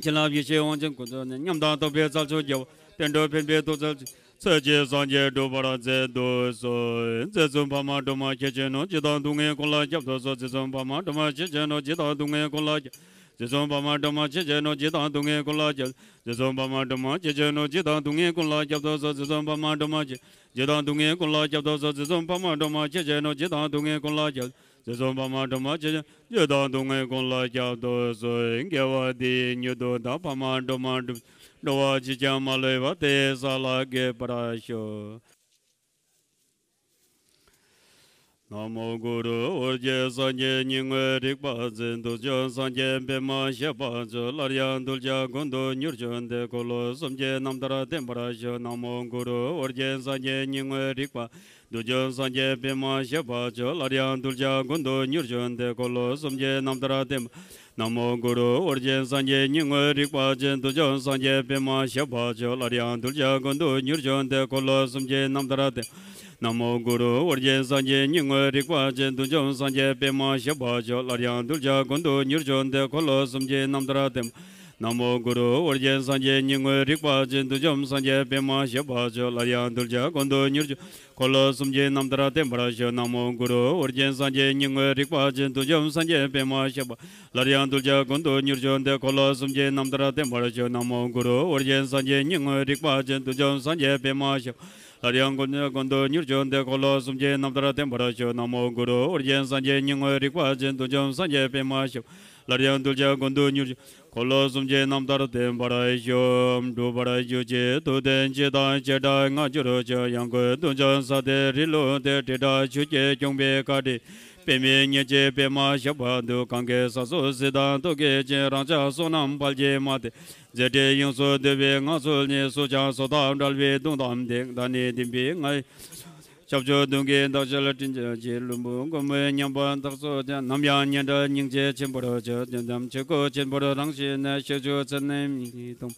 བྱིན་རླབས་ཡེ་ཤེས་དབང་ཆེན་ཀུན་རྫོགས་ནས། ཉམས་དང་རྟོགས་པའི་རྩལ་མཆོག་རྒྱལ་བ། བསྟན་འགྲོ་ཕན་པའི་ཐུགས་རྩལ་ཆེ། ཚེ་གཅིག་སངས་རྒྱས་འགྲུབ་པར་མཛད་དུ་གསོལ། མཛད་བཙུན་འཕགས་མ་སྒྲོལ་མ་ཁྱེད་མཁྱེན་ནོ། འཇིགས་དང་སྡུག་བསྔལ་ཀུན་ལ་སྐྱབས་སུ་གསོལ། མཛད་བཙུན་འཕགས་མ་སྒྲོལ་མ་ཁྱེད་མཁྱེན་ནོ། འཇིགས་དང་སྡུག་བསྔལ་ཀུན་ལ་སྐྱབས། མཛད་བཙུན་འཕགས་མ་སྒྲོལ་མ་ཁྱེད་མཁྱེན་ནོ། འཇིགས་དང་སྡུག་བསྔལ་ཀུན་ལ་སྐྱབས། མཛད་བཙུན་འཕགས་མ་སྒྲོལ་མ་ཁྱེད་མཁྱེན་ནོ། འཇིགས་དང་སྡུག་བསྔལ་ཀུན་ལ་སྐྱབས་སུ་གསོལ། མཛད་བཙུན་འཕགས་མ་སྒྲོལ་མ་ཁྱེད། འཇིགས་དང་སྡུག་བསྔལ་ཀུན་ལ་སྐྱབས་སུ་གསོལ། མཛད་བཙུན་འཕགས་མ་སྒྲོལ་མ་ཁྱེད་མཁྱེན་ནོ། འཇིགས་དང་སྡུག་བསྔལ་ཀུན་ལ་སྐྱབས། མཛད་བཙུན་འཕགས་མ་སྒྲོལ་མ་ཁྱེད་མཁྱེན། འཇིགས་དང་སྡུག་བསྔལ་ཀུན་ལ་སྐྱབས་སུ་གསོལ། དགེ་བ་འདི་ཡིས་མྱུར་དུ་བདག་འཕགས་མ་སྒྲོལ་མ་སྒྲུབ། འགྲོ་བ་གཅིག་ཀྱང་མ་ལུས་པ། དེ་ཡི་ས་ལ་འགོད་པར་ཤོག། ན་མོ་གུ་རུ་ཨོ་རྒྱན་སངས་རྒྱས་ཉིད་དངོས་རིག་པ་ཅན། དུས་འཇོམས་སངས་རྒྱས་པདྨ་ཞབས་པད་མཆོག། སླར་ཡང་གདུལ་བྱ་ཀུན་ཏུ་མྱུར་བྱོན་ཏེ། འཁོར་ལོ་གསུམ་གྱི་རྣམ་ཐར་བསྟན་པར་ཤོག། ན་མོ་གུ་རུ་ཨོ་རྒྱན་སངས་རྒྱས་ཉིད་དངོས་རིག་པ། དུས་འཇོམས་སངས་རྒྱས་པདྨ་ཞབས་པད་མཆོག། སླར་ཡང་གདུལ་བྱ་ཀུན་ཏུ་མྱུར་བྱོན་ཏེ། འཁོར་ལོ་གསུམ་གྱི་རྣམ་ཐར་བསྟན་པ། ན་མོ་གུ་རུ་ཨོ་རྒྱན་སངས་རྒྱས་ཉིད་དངོས་རིག་པ་ཅན། དུས་འཇོམས་སངས་རྒྱས་པདྨ་ཞབས་པད་མཆོག། སླར་ཡང་གདུལ་བྱ་ཀུན་ཏུ་མྱུར་བྱོན་ཏེ། འཁོར་ལོ་གསུམ་གྱི་རྣམ་ཐར་བསྟན། ན་མོ་གུ་རུ་ཨོ་རྒྱན་སངས་རྒྱས་ཉིད་དངོས་རིག་པ་ཅན། དུས་འཇོམས་སངས་རྒྱས་པདྨ་ཞབས་པད་མཆོག། སླར་ཡང་གདུལ་བྱ་ཀུན་ཏུ་མྱུར་བྱོན་ཏེ། འཁོར་ལོ་གསུམ་གྱི་རྣམ་ཐར་བསྟན། ན་མོ་གུ་རུ་ཨོ་རྒྱན་སངས་རྒྱས་ཉིད་དངོས་རིག་པ་ཅན། དུས་འཇོམས་སངས་རྒྱས་པདྨ་ཞབས་པད་མཆོག། སླར་ཡང་གདུལ་བྱ་ཀུན་ཏུ་མྱུར་བྱོན། འཁོར་ལོ་གསུམ་གྱི་རྣམ་ཐར་བསྟན་པར་ཤོག། ན་མོ་གུ་རུ་ཨོ་རྒྱན་སངས་རྒྱས་ཉིད་དངོས་རིག་པ་ཅན། དུས་འཇོམས་སངས་རྒྱས་པདྨ་ཞབས་པད། སླར་ཡང་གདུལ་བྱ་ཀུན་ཏུ་མྱུར་བྱོན་ཏེ། འཁོར་ལོ་གསུམ་གྱི་རྣམ་ཐར་བསྟན་པར་ཤོག། ན་མོ་གུ་རུ་ཨོ་རྒྱན་སངས་རྒྱས་ཉིད་དངོས་རིག་པ་ཅན། དུས་འཇོམས་སངས་རྒྱས་པདྨ་ཞབས། སླར་ཡང་གདུལ་བྱ་ཀུན་ཏུ་མྱུར་བྱོན་ཏེ། འཁོར་ལོ་གསུམ་གྱི་རྣམ་ཐར་བསྟན་པར་ཤོག། ན་མོ་གུ་རུ་ཨོ་རྒྱན་སངས་རྒྱས་ཉིད་དངོས་རིག་པ་ཅན། དུས་འཇོམས་སངས་རྒྱས་པདྨ་ཞབས། སླར་ཡང་གདུལ་བྱ་ཀུན་ཏུ་མྱུར་བྱོན། འཁོར་ལོ་གསུམ་གྱི་རྣམ་ཐར་བསྟན་པར་ཤོག། འགྲུབ་པར་གྱུར་ཅིག། ཐུབ་བསྟན་སྤྱི་དང་བྱེ་བྲག་སྔ་འགྱུར་ཆོས། ཡང་སྒོས་གདུལ་བྱ་ས་དེར་རི་ལུང་དེར། དྲིལ་བསྒྲགས་ཆོས་ཀྱི་སྐྱོང་བའི་བཀའ་དྲིན། པདྨའི་ཉིན་བྱེད་པདྨ་ཞབས་པད་འདུད། གང་གི་ས་སོགས་གཟི་དང་རྟོག་གེ་ཅན། རང་ཅག་བསོད་ནམས་དཔལ་གྱིས་མ་ཐེག། མཛད་འཕྲིན་ཡོངས་སུ་འདུས་པའི་ངང་ཚུལ་ནི། སུ་ཀྱང་སོ་ཐར་བྲལ་བའི་གདུང་དང་ལྡན། བདག་ནི་བདེན་པའི་ང་ཡི་ཁྱབ་འཇུག་གདུང་གི་བདག་ཆེན་དྲིན་ཅན་གྱི། ལྷུན་པོ་མགོན་པོའི་མཉམ་པ་རྟག་སོ་ཅན། ནམ་ཡང་སྙན་གྲགས་སྙིང་རྗེ་ཆེན་པོར་གྱུར། དོན་དམ་ཆོས་སྐུ་ཆེན་པོར་རང་བཞིན་གནས། ཕྱོགས་བཅུ་ཚད་མེད་མིག་གིས་མཐོང་།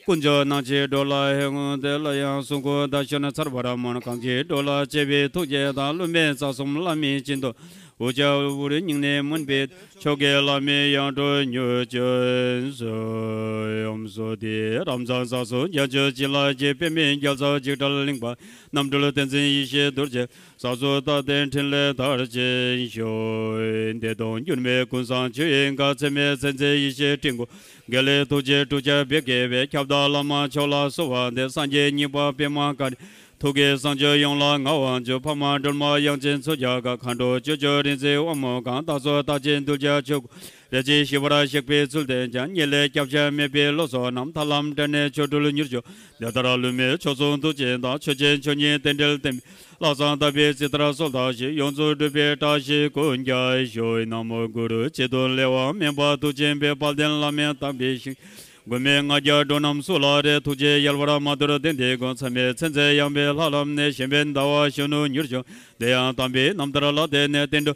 དཀོན་མཆོག་སྣང་བྱེད་འགྲོ་ལ་ཕན་དགོངས་ཏེ། སླར་ཡང་གསུང་ཁུངས་བདག་ཤུལ་ཚར་བར་སྨོན། གང་གིས་འགྲོ་ལ་གཅེས་པའི་ཐུགས་བསྐྱེད་དང་། བསླུ་མེད་རྩ་གསུམ་བླ་མའི་སྤྱན་སྟོན། འུ་ཅག་དབུ་རུ་སྙིང་ནས་སྨོན་པའི། མཆོག་གི་བླ་མའི་ཡང་སྤྲུལ་མྱུར་བྱོན་གསོལ། ཡུམ་སོགས་ཏེ། རབ་འབྱམས་ས་སོགས་རྒྱ་ཆོས་བྱིན་རླབས་ཀྱི། པདྨའི་རྒྱལ་ཚབ་འཇིགས་བྲལ་གླིང་པ། རྣམ་གྲོལ་བསྟན་འཛིན་ཡེ་ཤེས་རྡོ་རྗེ། ས་སོགས་རྟག་བརྟན་ཕྲིན་ལས་མཐར་ཕྱིན་ཤོག། བདེ་སྟོང་འགྱུར་མེད་ཀུན་བཟང་ཆོས་དབྱིངས་ཀ། ཚད་མེད་ཚད་མཛད་ཡེ་ཤེས་སྤྲིན་དགུ། དགེ་ལེགས་ཐུགས་རྗེའི་གྲུ་ཆར་འབེབས་དགེ་བའི། ཁྱབ་བདག་བླ་མ་མཆོག་ལ་གསོལ་བ་འདེབས། སངས་རྒྱས་གཉིས་པ་པདྨ་ཀ་ནི། ཐུགས་ཀྱི་བཟང་སྤྱོད་ཡོངས་ལ་མངའ་དབང་ཕྱུག། འཕགས་མ་སྒྲོལ་མ་དབྱངས་ཅན་མཚོ་རྒྱལ་ཁ། མཁའ་འགྲོ་སྤྱོད་མཆོག་རིག་འཛིན་དབང་མོ་གང་། རྟག་སོ་རྟག་ཅན་གདུལ་བྱ་ཆོས་སྐུ། རེ་ཅིག་ཞི་བར་གཤེགས་པའི་ཚུལ་བསྟན་ཀྱང་། ཉེ་ལས་སྐྱབས་ཤ་མེད་པའི་བློ་སོགས་རྣམས། ཐར་ལམ་བྲལ་ནས་ཆོ་འཕྲུལ་མྱུར་བྱོན། དེ་ལྟར་ལུས་མེད་མཆོག་གསུམ་ཐུགས་རྗེ་དང་། ཆོས་ཅན་ཆོས་ཉིད་རྟེན་འབྲེལ་བསྟན་པའི། ལྷག་བསམ་དག་པའི་ཇི་ལྟར་གསོལ་བ་བཞིན། ཡོངས་སུ་འགྲུབ་པའི་བཀྲ་ཤིས་ཀུན་ཁྱབ་ཤོག། ན་མོ་གུ་རུ། སྤྱི་དོན་ལས་དབང་མེད་པ་ཐུགས་མཁྱེན་པའི། དཔལ་ལྡན་བླ་མའི་དམ་པའི་ཞིང་། མགོན་མེད་ལྔ་བརྒྱ་འགྲོ་རྣམས་སུ་ལ་རེ། ཐུགས་རྗེ་ཡལ་བར་མ་དོར་བདེན་བདེ་ཀུན། ཚད་མེད་ཚད་མཛད་ཡངས་པའི་ལྷ་ལམ་ནས། གཞན་ཕན་ཟླ་བ་གཞོན་ནུ་མྱུར་བྱོན། དེ་ཡང་དམ་པའི་རྣམ་ཐར་ལ་བརྟེན་ནས། བསྟན་འགྲོ་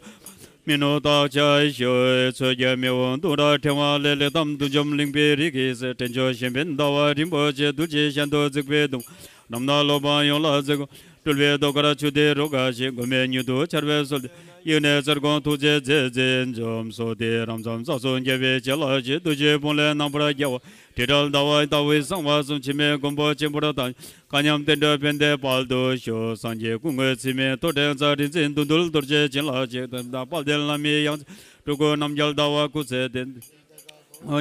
མི་ནུབ་རྟག་ཆགས་ཤོག། ཚོས་བརྒྱ་མི་འོང་གདུང་རབས་ཕྲེང་བ་ལས། ལེགས་བལྟམས་བདུད་འཇོམས་གླིང་པའི་རིགས་ཀྱི་སྲས། འདྲེན་མཆོག་གཞན་ཕན་ཟླ་བ་རིན་པོ་ཆེ། གདུལ་བྱའི་གཞན་དུ་གཟིགས་པའི་གདུང་། རྣམ་དག་སློབ་དཔོན་ཡོངས་ལ་གཟིགས། སྤྲུལ་པའི་ཟློས་གར་ཆུ་གཏེར་རུ་ཁ་ཞིག། མགོན་མེད་མྱུར་དུ་འཆར་བའི་གསོལ་འདེབས། དབྱིངས་ནས་ཚེ་སྐོང་ཐུགས་རྗེ་རྗེས་འཛིན་འཇོམས་སོ་སྟེ། རབ་འབྱམས་ས་གསུམ་རྒྱལ་བའི་བྱིན་རླབས་ཀྱིས། བདུད་ཀྱི་དཔུང་ལས་རྣམ་པར་རྒྱལ་བ། དྲི་བྲལ་ཟླ་བ་ལྟ་བུའི་གསང་བ་གསུམ། འཆི་མེད་མགོན་པོ་ཆེན་པོར་བལྟ། མཁའ་མཉམ་བསྟན་འགྲོའི་ཕན་བདེ་འཕེལ་དུ་ཤོག་སངས་རྒྱས་སྐུ་དངོས་འཚེ་མེད་ཐོག་འདྲེན་རྩ། རིག་འཛིན་བདུད་འདུལ་རྡོ་རྗེ་བྱིན་རླབས་ཀྱིས། དཔལ་ལྡན་བླ་མའི་ཡང་སྤྲུལ་སྐུ། རྣམ་རྒྱལ་ཟླ་བ་སྐུ་ཚེ་བརྟན།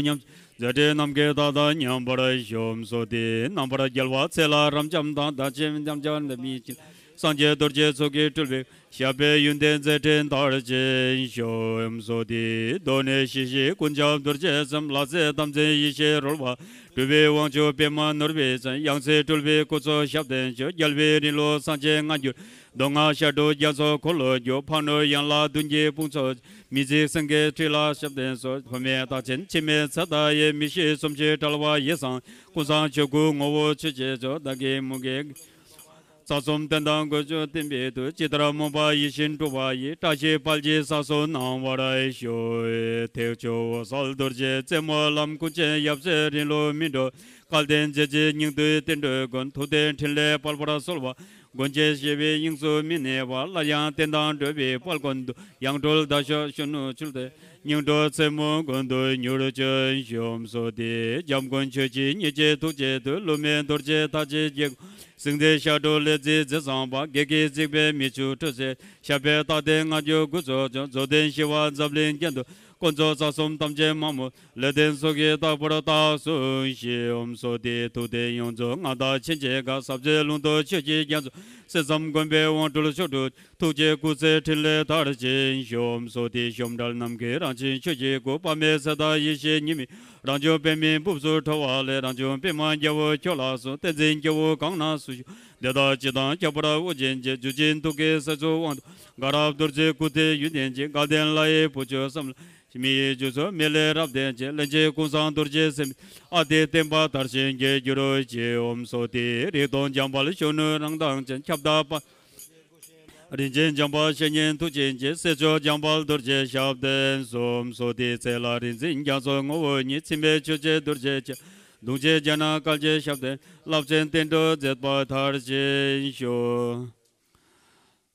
ཉམས་མཛད་འཕྲིན་ནམ་མཁའི་མཐའ་དང་མཉམ་པར་ཤོག་སོ་སྟེ། རྣམ་པར་རྒྱལ་བ་ཚེ་ལ་རབ་འབྱམས་དང་། བདག་ཆེན་འཇམ་དབྱངས་ལ་མི་ཕྱིན། སངས་རྒྱས་རྡོ་རྗེ་མཚོ་གིས་སྤྲུལ་པའི། ཞབས་པད་ཡུན་བརྟན་མཛད་འཕྲིན་མཐར་ཕྱིན་ཤོག་སོ་སྟེ། གདོད་ནས་གཤེགས་ཤིང་ཀུན་ཁྱབ་རྡོ་རྗེ་སེམས། ལ་རྩེ་དམ་ཚིག་ཡེ་ཤེས་རོལ་པ། སྤྲུལ་པའི་དབང་ཕྱུག་པདྨ་ནོར་བུའི་མཚན། ཡང་སྲིད་སྤྲུལ་པའི་སྐུ་ཚོགས་ཞབས་བརྟན་ཤོག་རྒྱལ་བའི་རིང་ལུགས་སངས་རྒྱས་སྔ་འགྱུར། མདོ་སྔགས་ཞབས་དྲུང་རྒྱ་མཚོ་འཁོར་ལོ་སྒྱུར། ཕ་ནོར་ཡན་ལག་བདུན་གྱི་དཔུང་ཚོགས། མི་འཇིགས་སེང་གེའི་ཁྲི་ལ་ཞབས་བརྟན་སོགས། ཐོགས་མེད་རྟག་ཆེན་འཆི་མེད་ཚེ་བདག་ཡི། མི་ཤིགས་གསུམ་མཆོད་བྲལ་བ་ཡི་སངས། ཀུན་བཟང་ཆོས་སྐུ་ངོ་བོ་ཆོས་ཀྱི་མཆོག་བདག་གི་མུ་གེ་རྩ་གསུམ་རྟེན་དང་སྒོ་ཕྱོགས་བསྟན་པའི་མཐུ། ཇི་ལྟར་མོས་པ་ཡིད་བཞིན་འགྲུབ་པ་ཡི། བཀྲ་ཤིས་དཔལ་གྱི་ས་གསུམ་སྣང་བར་ཤོག་ཐེག་མཆོག་འོད་གསལ་རྡོ་རྗེ་རྩེ་མོ་ལམ། ཀུན་མཁྱེན་ཡབ་སྲས་རིང་ལུགས་སྨིན་གྲོལ། སྐལ་ལྡན་རྗེ་བཙུན་སྙིང་བསྡུས་བསྟན་འགྲོའི་མགོན། ཐུབ་བསྟན་འཕྲིན་ལས་དཔལ་འབར་གསོལ་བ། མགོན་ཆེན་ཞི་བའི་དབྱིངས་སུ་མི་གནས་པ། སླར་ཡང་བསྟན་དང་འགྲོ་བའི་དཔལ་མགོན་དུ། ཡང་གྲོལ་དག་ཤོས་གཞོན་ནུ་ཆུ་གཏེར། སྙིང་གྲོགས་རྩེ་མོ་མགོན་དུ་མྱུར་སྤྱོད་ཤོག་སོ་སྟེ། འཇམ་མགོན་ཆོས་ཀྱི་ཉི་ཁྱེད་ཐུགས་རྗེ་བསྟོད། བསླུ་མེད་རྡོ་རྗེ་ཐག་ཆོད་རྗེ། སེང་རྩེ་ཞབས་དྲུང་ལས་མཛད་རྗེ་བཟང་པོ། བགེགས་ཀྱིས་གཟིགས་པའི་མི་ཆུ་འཁྲུགས་སེལ། ཞབས་པད་རྟག་བརྟན་སྔ་འགྱུར་དགུ་ཚོགས་སྐྱོང་། རྫོགས་ལྡན་ཞི་བ་འཛམ་གླིང་རྒྱན་དུ། དཀོན་མཆོག་རྩ་གསུམ་དམ་ཅན་མ་མོ། ལེགས་ལྡན་སོགས་ཀྱི་བདག་པོར་བཏགས་སུ་ཞིག་ཨོཾ་སོ་ཏི། ཐུབ་བསྟན་ཡོངས་རྫོགས་མངའ་བདག་ཆེན་གྱི་བཀའ། ཟབ་ཆོས་ལུང་རྟོགས་ཆོས་ཀྱི་རྒྱ་མཚོ། གསན་བསམ་སྒོམ་པའི་དབང་སྒྲུབ་མཆོག་སྤྲུལ། ཐུགས་རྗེའི་སྐུ་ཚེ་འཕྲིན་ལས་མཐར་ཕྱིན་ཤོག་ཨོཾ་སོ་ཏི། ཞོམ་བྲལ་ནམ་མཁའི་རང་བཞིན་ཆོས་ཀྱི་སྐུ། དཔག་མེད་ཚེ་དང་ཡེ་ཤེས་ཉི་མའི། རང་བྱུང་པདྨའི་སྦུབས་སུ་འཕྲོ་བ་ལས། རང་བྱུང་པདྨ་རྒྱལ་པོ་ཁྱོད་ལ་གསོལ། བསྟན་འཛིན་སྐྱེ་བོ་གང་ན་སུ་བཞུགས། དེ་དག་སྤྱི་དང་ཁྱད་པར་དབུ་ཅན་གྱི། རྒྱུད་བྱིན་ཐུགས་ཀའི་གསེར་མཚོ་དབང་དུ། དགའ་རབ་རྡོ་རྗེའི་སྐུ་ཚེ་ཡུན་བརྟན་ཅིང་། དགའ་ལྡན་ལྷ་ཡི་བུ་ཁྱོད་བསམ་ལ། མི་ཡི་རྒྱུད་ཚོགས་མི་ལས་རབ་བརྟན་ཅིང་། ལན་ཅིག་ཀུན་བཟང་རྡོ་རྗེ་སེམས། ཨ་ཏི་བསྟན་པ་དར་ཞིང་རྒྱས་གྱུར་ཅིག་ཨོཾ་སོ་ཏི། རིགས་སྟོང་འཇམ་དཔལ་གཞོན་ནུ་རང་མདངས་ཅན། ཁྱབ་བདག་དཔལ། རིན་ཆེན་འཇམ་དཔལ་བཤེས་གཉེན་ཐུགས་རྗེ་ཅན། སྲས་མཆོག་འཇམ་དཔལ་རྡོ་རྗེ་ཞབས་བརྟན་སོགས་ཨོཾ་སོ་ཏི། ཚེ་ལ་རིག་འཛིན་རྒྱ་མཚོ་ངོ་བོ་ཉིད། ཚིམ་པའི་ཆོས་རྗེ་རྡོ་རྗེ་ཅན། གདུང་ཆེན་རྒྱ་ནག་དཀར་གྱི་ཞབས་བརྟན། རླབས་ཆེན་བསྟན་འགྲོ་མཛད་པ་མཐར་ཕྱིན་ཤོག་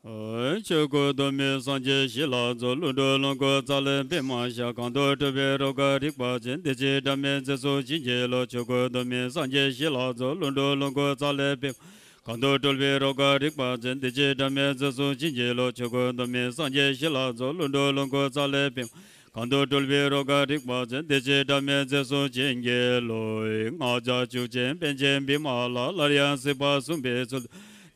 ཆོས་སྐུ་གདོད་མའི་སངས་རྒྱས་ཞི་ལ་རྫོགས། ཀླུ་སྒྲུབ་ལོངས་སྐུ་རྩ་ལས་པདྨ་ཞབས། གང་དུ་སྤྲུལ་པའི་རོལ་གར་རིག་པ་ཅན། བདེ་ཆེན་སྒྲོན་མེ་རྩེ་གསུམ་བྱིན་གྱིས་རློབས། ཆོས་སྐུ་གདོད་མའི་སངས་རྒྱས་ཞི་ལ་རྫོགས། ཀླུ་སྒྲུབ་ལོངས་སྐུ་རྩ་ལས་པདྨ། གང་དུ་སྤྲུལ་པའི་རོལ་གར་རིག་པ་ཅན། བདེ་ཆེན་སྒྲོན་མེ་རྩེ་གསུམ་བྱིན་གྱིས་རློབས། ཆོས་སྐུ་གདོད་མའི་སངས་རྒྱས་ཞི་ལ་རྫོགས། ཀླུ་སྒྲུབ་ལོངས་སྐུ་རྩ་ལས་པདྨ། གང་དུ་སྤྲུལ་པའི་རོལ་གར་རིག་པ་ཅན། བདེ་ཆེན་སྒྲོན་མེ་རྩེ་གསུམ་བྱིན་གྱིས་རློབས། ལྔ་བརྒྱ་བཅུ་ཅན་པཎ་ཆེན་བི་མ་ལ། སླར་ཡང་སྲིད་པ་བསྲུང་བའི་ཚུལ།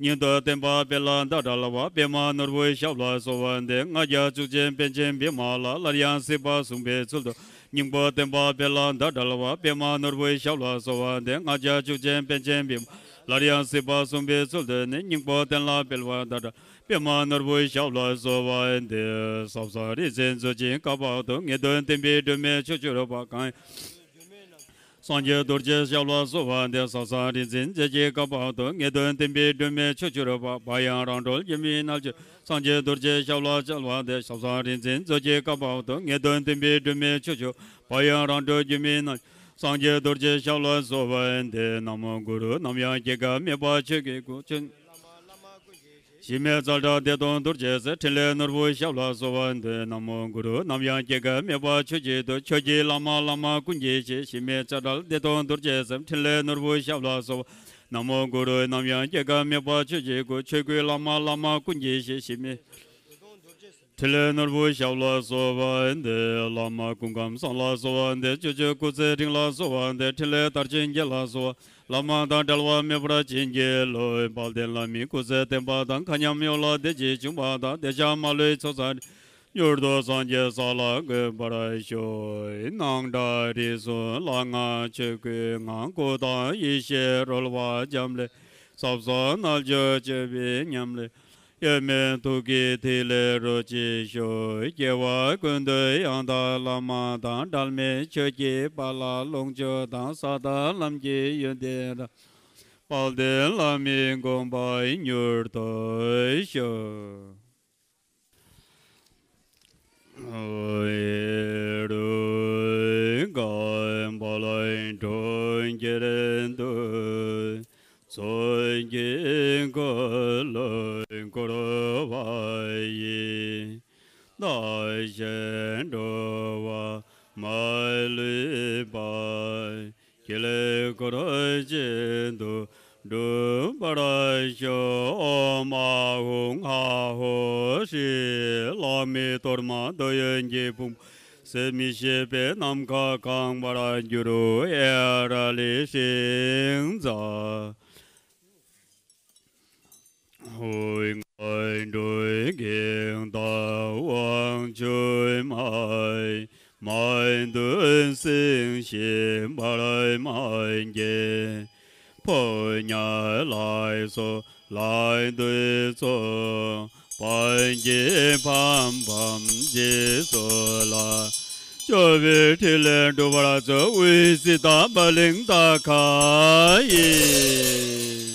སྙིང་ཐག་བསྟན་པ་དཔལ་ལ་ཟླ་བྲལ་བ། པདྨ་ནོར་བུའི་ཞབས་ལ་གསོལ་བ་འདེབས། ལྔ་བརྒྱ་བཅུ་ཅན་པཎ་ཆེན་བི་མ་ལ། སླར་ཡང་སྲིད་པ་བསྲུང་བའི་ཚུལ་དུ། སྙིང་པོ་བསྟན་པ་དཔལ་ལ་ཟླ་བྲལ་བ། པདྨ་ནོར་བུའི་ཞབས་ལ་གསོལ་བ་འདེབས། ལྔ་བརྒྱ་བཅུ་ཅན་པཎ་ཆེན་བི་མ་ལ། སླར་ཡང་སྲིད་པ་བསྲུང་བའི་ཚུལ་དུ་ནི། སྙིང་པོ་བསྟན་ལ་འཕེལ་བ་ཟླ་བྲལ། པདྨ་ནོར་བུའི་ཞབས་ལ་གསོལ་བ་འདེབས། ཟབ་གསང་རིག་འཛིན་མཛོད་ཆེན་བཀའ་བར་དུ། ངེས་དོན་བསྟན་པའི་སྒྲོན་མེ་ཕྱོགས་བཅུར་ཕོག །གང་སངས་རྒྱས་རྡོ་རྗེ་ཞབས་ལ་གསོལ་བ་འདེབས། ཟབ་གསང་རིག་འཛིན་མཛོད་ཆེན་བཀའ་བར་དུ། ངེས་དོན་བསྟན་པའི་སྒྲོན་མེ་ཕྱོགས་བཅུར་ཕོག །བག་ཡངས་རང་གྲོལ་སྒྱུ་མའི་རྣལ་འབྱོར། སངས་རྒྱས་རྡོ་རྗེ་ཞབས་ལ་གསོལ་བ་འདེབས། ཟབ་གསང་རིག་འཛིན་མཛོད་ཆེན་བཀའ་བར་དུ། ངེས་དོན་བསྟན་པའི་སྒྲོན་མེ་ཕྱོགས་བཅུར། བག་ཡངས་རང་གྲོལ་སྒྱུ་མའི་རྣལ། སངས་རྒྱས་རྡོ་རྗེ་ཞབས་ལ་གསོལ་བ་འདེབས། ན་མོ་གུ་རུ། ནམ་ཡང་སྐྱེ་འགག་མེད་པ་ཆོས་ཀྱི་སྐུ། ཆོས། གཞི་མེད་ཙཱ་དྲ་བདེ་སྟོང་རྡོ་རྗེ་སེམས། ཕྲིན་ལས་ནོར་བུའི་ཞབས་ལ་གསོལ་བ་འདེབས། ན་མོ་གུ་རུ། ནམ་ཡང་སྐྱེ་འགག་མེད་པ་ཆོས་ཀྱི་མཐུ། ཆོས་ཀྱི་བླ་མ་བླ་མ་ཀུན་གྱི་གཤེད། གཞི་མེད་ཙཱ་དྲ་བདེ་སྟོང་རྡོ་རྗེ་སེམས། ཕྲིན་ལས་ནོར་བུའི་ཞབས་ལ་གསོལ་བ། ན་མོ་གུ་རུ། ནམ་ཡང་སྐྱེ་འགག་མེད་པ་ཆོས་ཀྱི་སྐུ། ཆོས་ཀྱི་བླ་མ་བླ་མ་ཀུན་གྱི་གཤེད། གཞི་མེད། ཕྲིན་ལས་ནོར་བུའི་ཞབས་ལ་གསོལ་བ་འདེབས། བླ་མ་སྐུ་ཁམས་བཟང་ལ་གསོལ་བ་འདེབས། སྤྱོད་འཇུག་སྐུ་ཚེ་རིང་ལ་གསོལ་བ་འདེབས། ཕྲིན་ལས་མཐར་ཕྱིན་རྒྱས་ལ་གསོལ་བ། བླ་མ་དང་འབྲེལ་བ་མེད་པར་བྱིན་གྱིས་རློབས། དཔལ་ལྡན་བླ་མའི་སྐུ་ཚེ་བརྟན་པ་དང་། མཁའ་མཉམ་ཡོངས་ལ་བདེ་སྐྱིད་འབྱུང་བ་དང་། བདེ་གཤེགས་མ་ལུས་ཚོགས་བསགས་མྱུར་དུ་སངས་རྒྱས་ས་ལ་འགོད་པར་ཤོག །སྣང་གྲགས་རིག་གསུམ་ལ་སྔགས་ཆོས་སྐུའི་ངང་། སྐུ་དང་ཡེ་ཤེས་རོལ་པ་འབྱམས་ཀླས། ཟབ་གསང་རྣལ་འབྱོར་སྤྱོད་པའི་ཉམས་ལེན། དབྱེར་མེད་ཐུགས་ཀྱི་ཐིག་ལེ་རོ་གཅིག་ཤོག །སྐྱེ་བ་ཀུན་ཏུ་ཡང་དག་བླ་མ་དང་། འབྲལ་མེད་ཆོས་ཀྱི་དཔལ་ལ་ལོངས་སྤྱོད་དང་། ས་དང་ལམ་གྱི་ཡོན་ཏན་རབ། དཔལ་ལྡན་བླ་མའི་དགོངས་པ་མྱུར་ཐོབ་ཤོག །དཔལ་གྲོང་ཁྱེར་དུ། མཚོན་གྱི་འཁོར་ལོས་བསྐོར་བ་ཡི། བདག་གཞན་འགྲོ་བ་མ་ལུས་པ། ཀྱེ་ལེ་འཁོར་བཅས་དུད་འགྲོ་པར་ཤོག་ཨོཾ་ཨཱཿཧཱུྃ་ཧ་ཧོ་ཧྲཱིཿ་ལྷག་མེད་གཏོར་མ་འདོད་ཡོན་གྱི་ཕུང་པོ་ཟད་མི་ཤེས་པའི་ནམ་མཁའ་གང་བར་གྱུར་ཨེ་ར་ལི་ཤིང་རྩ། ཧོ་ངན་འགྲོའི་གེགས་དང་དབང་ཕྱུག་མ། མ་འདུ་ཤེས་ཞེན་པར་མ་སྐྱེ། ཕོ་ཉ་ལ་སོགས་ལ་འདུས་ཚོགས། བར་གྱི་ཕམ་ཕམ་རྗེས་སུ་བརླག་སྤྱོད་པའི་ཕྲིན་ལས་འགྲུབ་པར་མཛོད། དབུས་སི་ཏ་པ་ལིང་ཏ་ཁ་ཡི།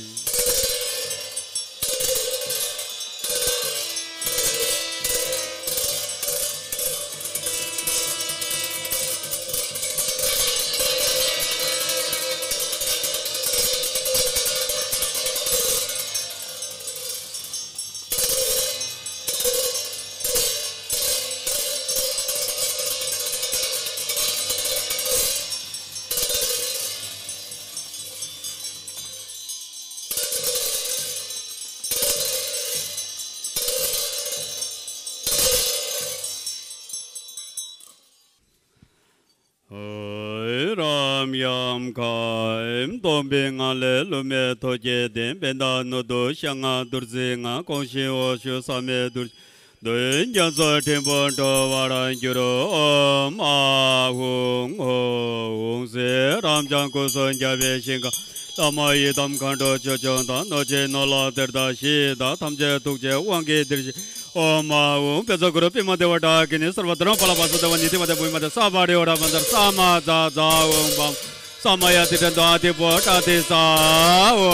ཨེ་རབ་འབྱམས་མཁའ། སྟོང་པའི་ངང་ལས་ལྷུང་མེད་ཐོག་གི་གདན། པད་ཟླ་ནུབ་ཏུ་ཤར་ལྔ་བདུད་རྩི་ལྔ། གོང་བཞིན་འོག་གཞུག་ཟག་མེད་རྡོ་རྗེ། འདོད་ཡོན་རྒྱ་མཚོ་ཕྲན་བུ་འགྲུབ་པར་འགྱུར། ཨོཾ་ཨཱཿཧཱུྃ་ཧཱུྃ་ཟེར། རབ་འབྱམས་སྐུ་གསུམ་རྒྱལ་བའི་ཞིང་ཁམས། བླ་མ་ཡི་དམ་མཁའ་འགྲོ་ཆོས་སྐྱོང་དང་། གནོད་སྦྱིན་ནོར་ལྷ་གཏེར་བདག་གཞི་བདག་ཐམས་ཅད་ཐུགས་རྗེའི་དབང་གིས་འདིར་གཤེགས། ཨོཾ་ཨཱཿཧཱུྃ་བཛྲ་གུ་རུ་པདྨ་དེ་བ་ཌཱ་ཀི་ཎི་སརྦ་དྷརྨ་པཱ་ལ་བ་སུ་དེ་བ་ནི་དྷི་པ་དེ་བྷུ་མི་པ་དེ་ས་བ་རི་ཝ་ར་མ་ཛ་ར་ས་མ་ཛ་ཛ་ཨོཾ་བཾ་ས་མ་ཡ་ཏི་ཏྲ་ཏུ་ཨ་ཏི་པོ་ཏྲ་ཏི་ས་ཨོ།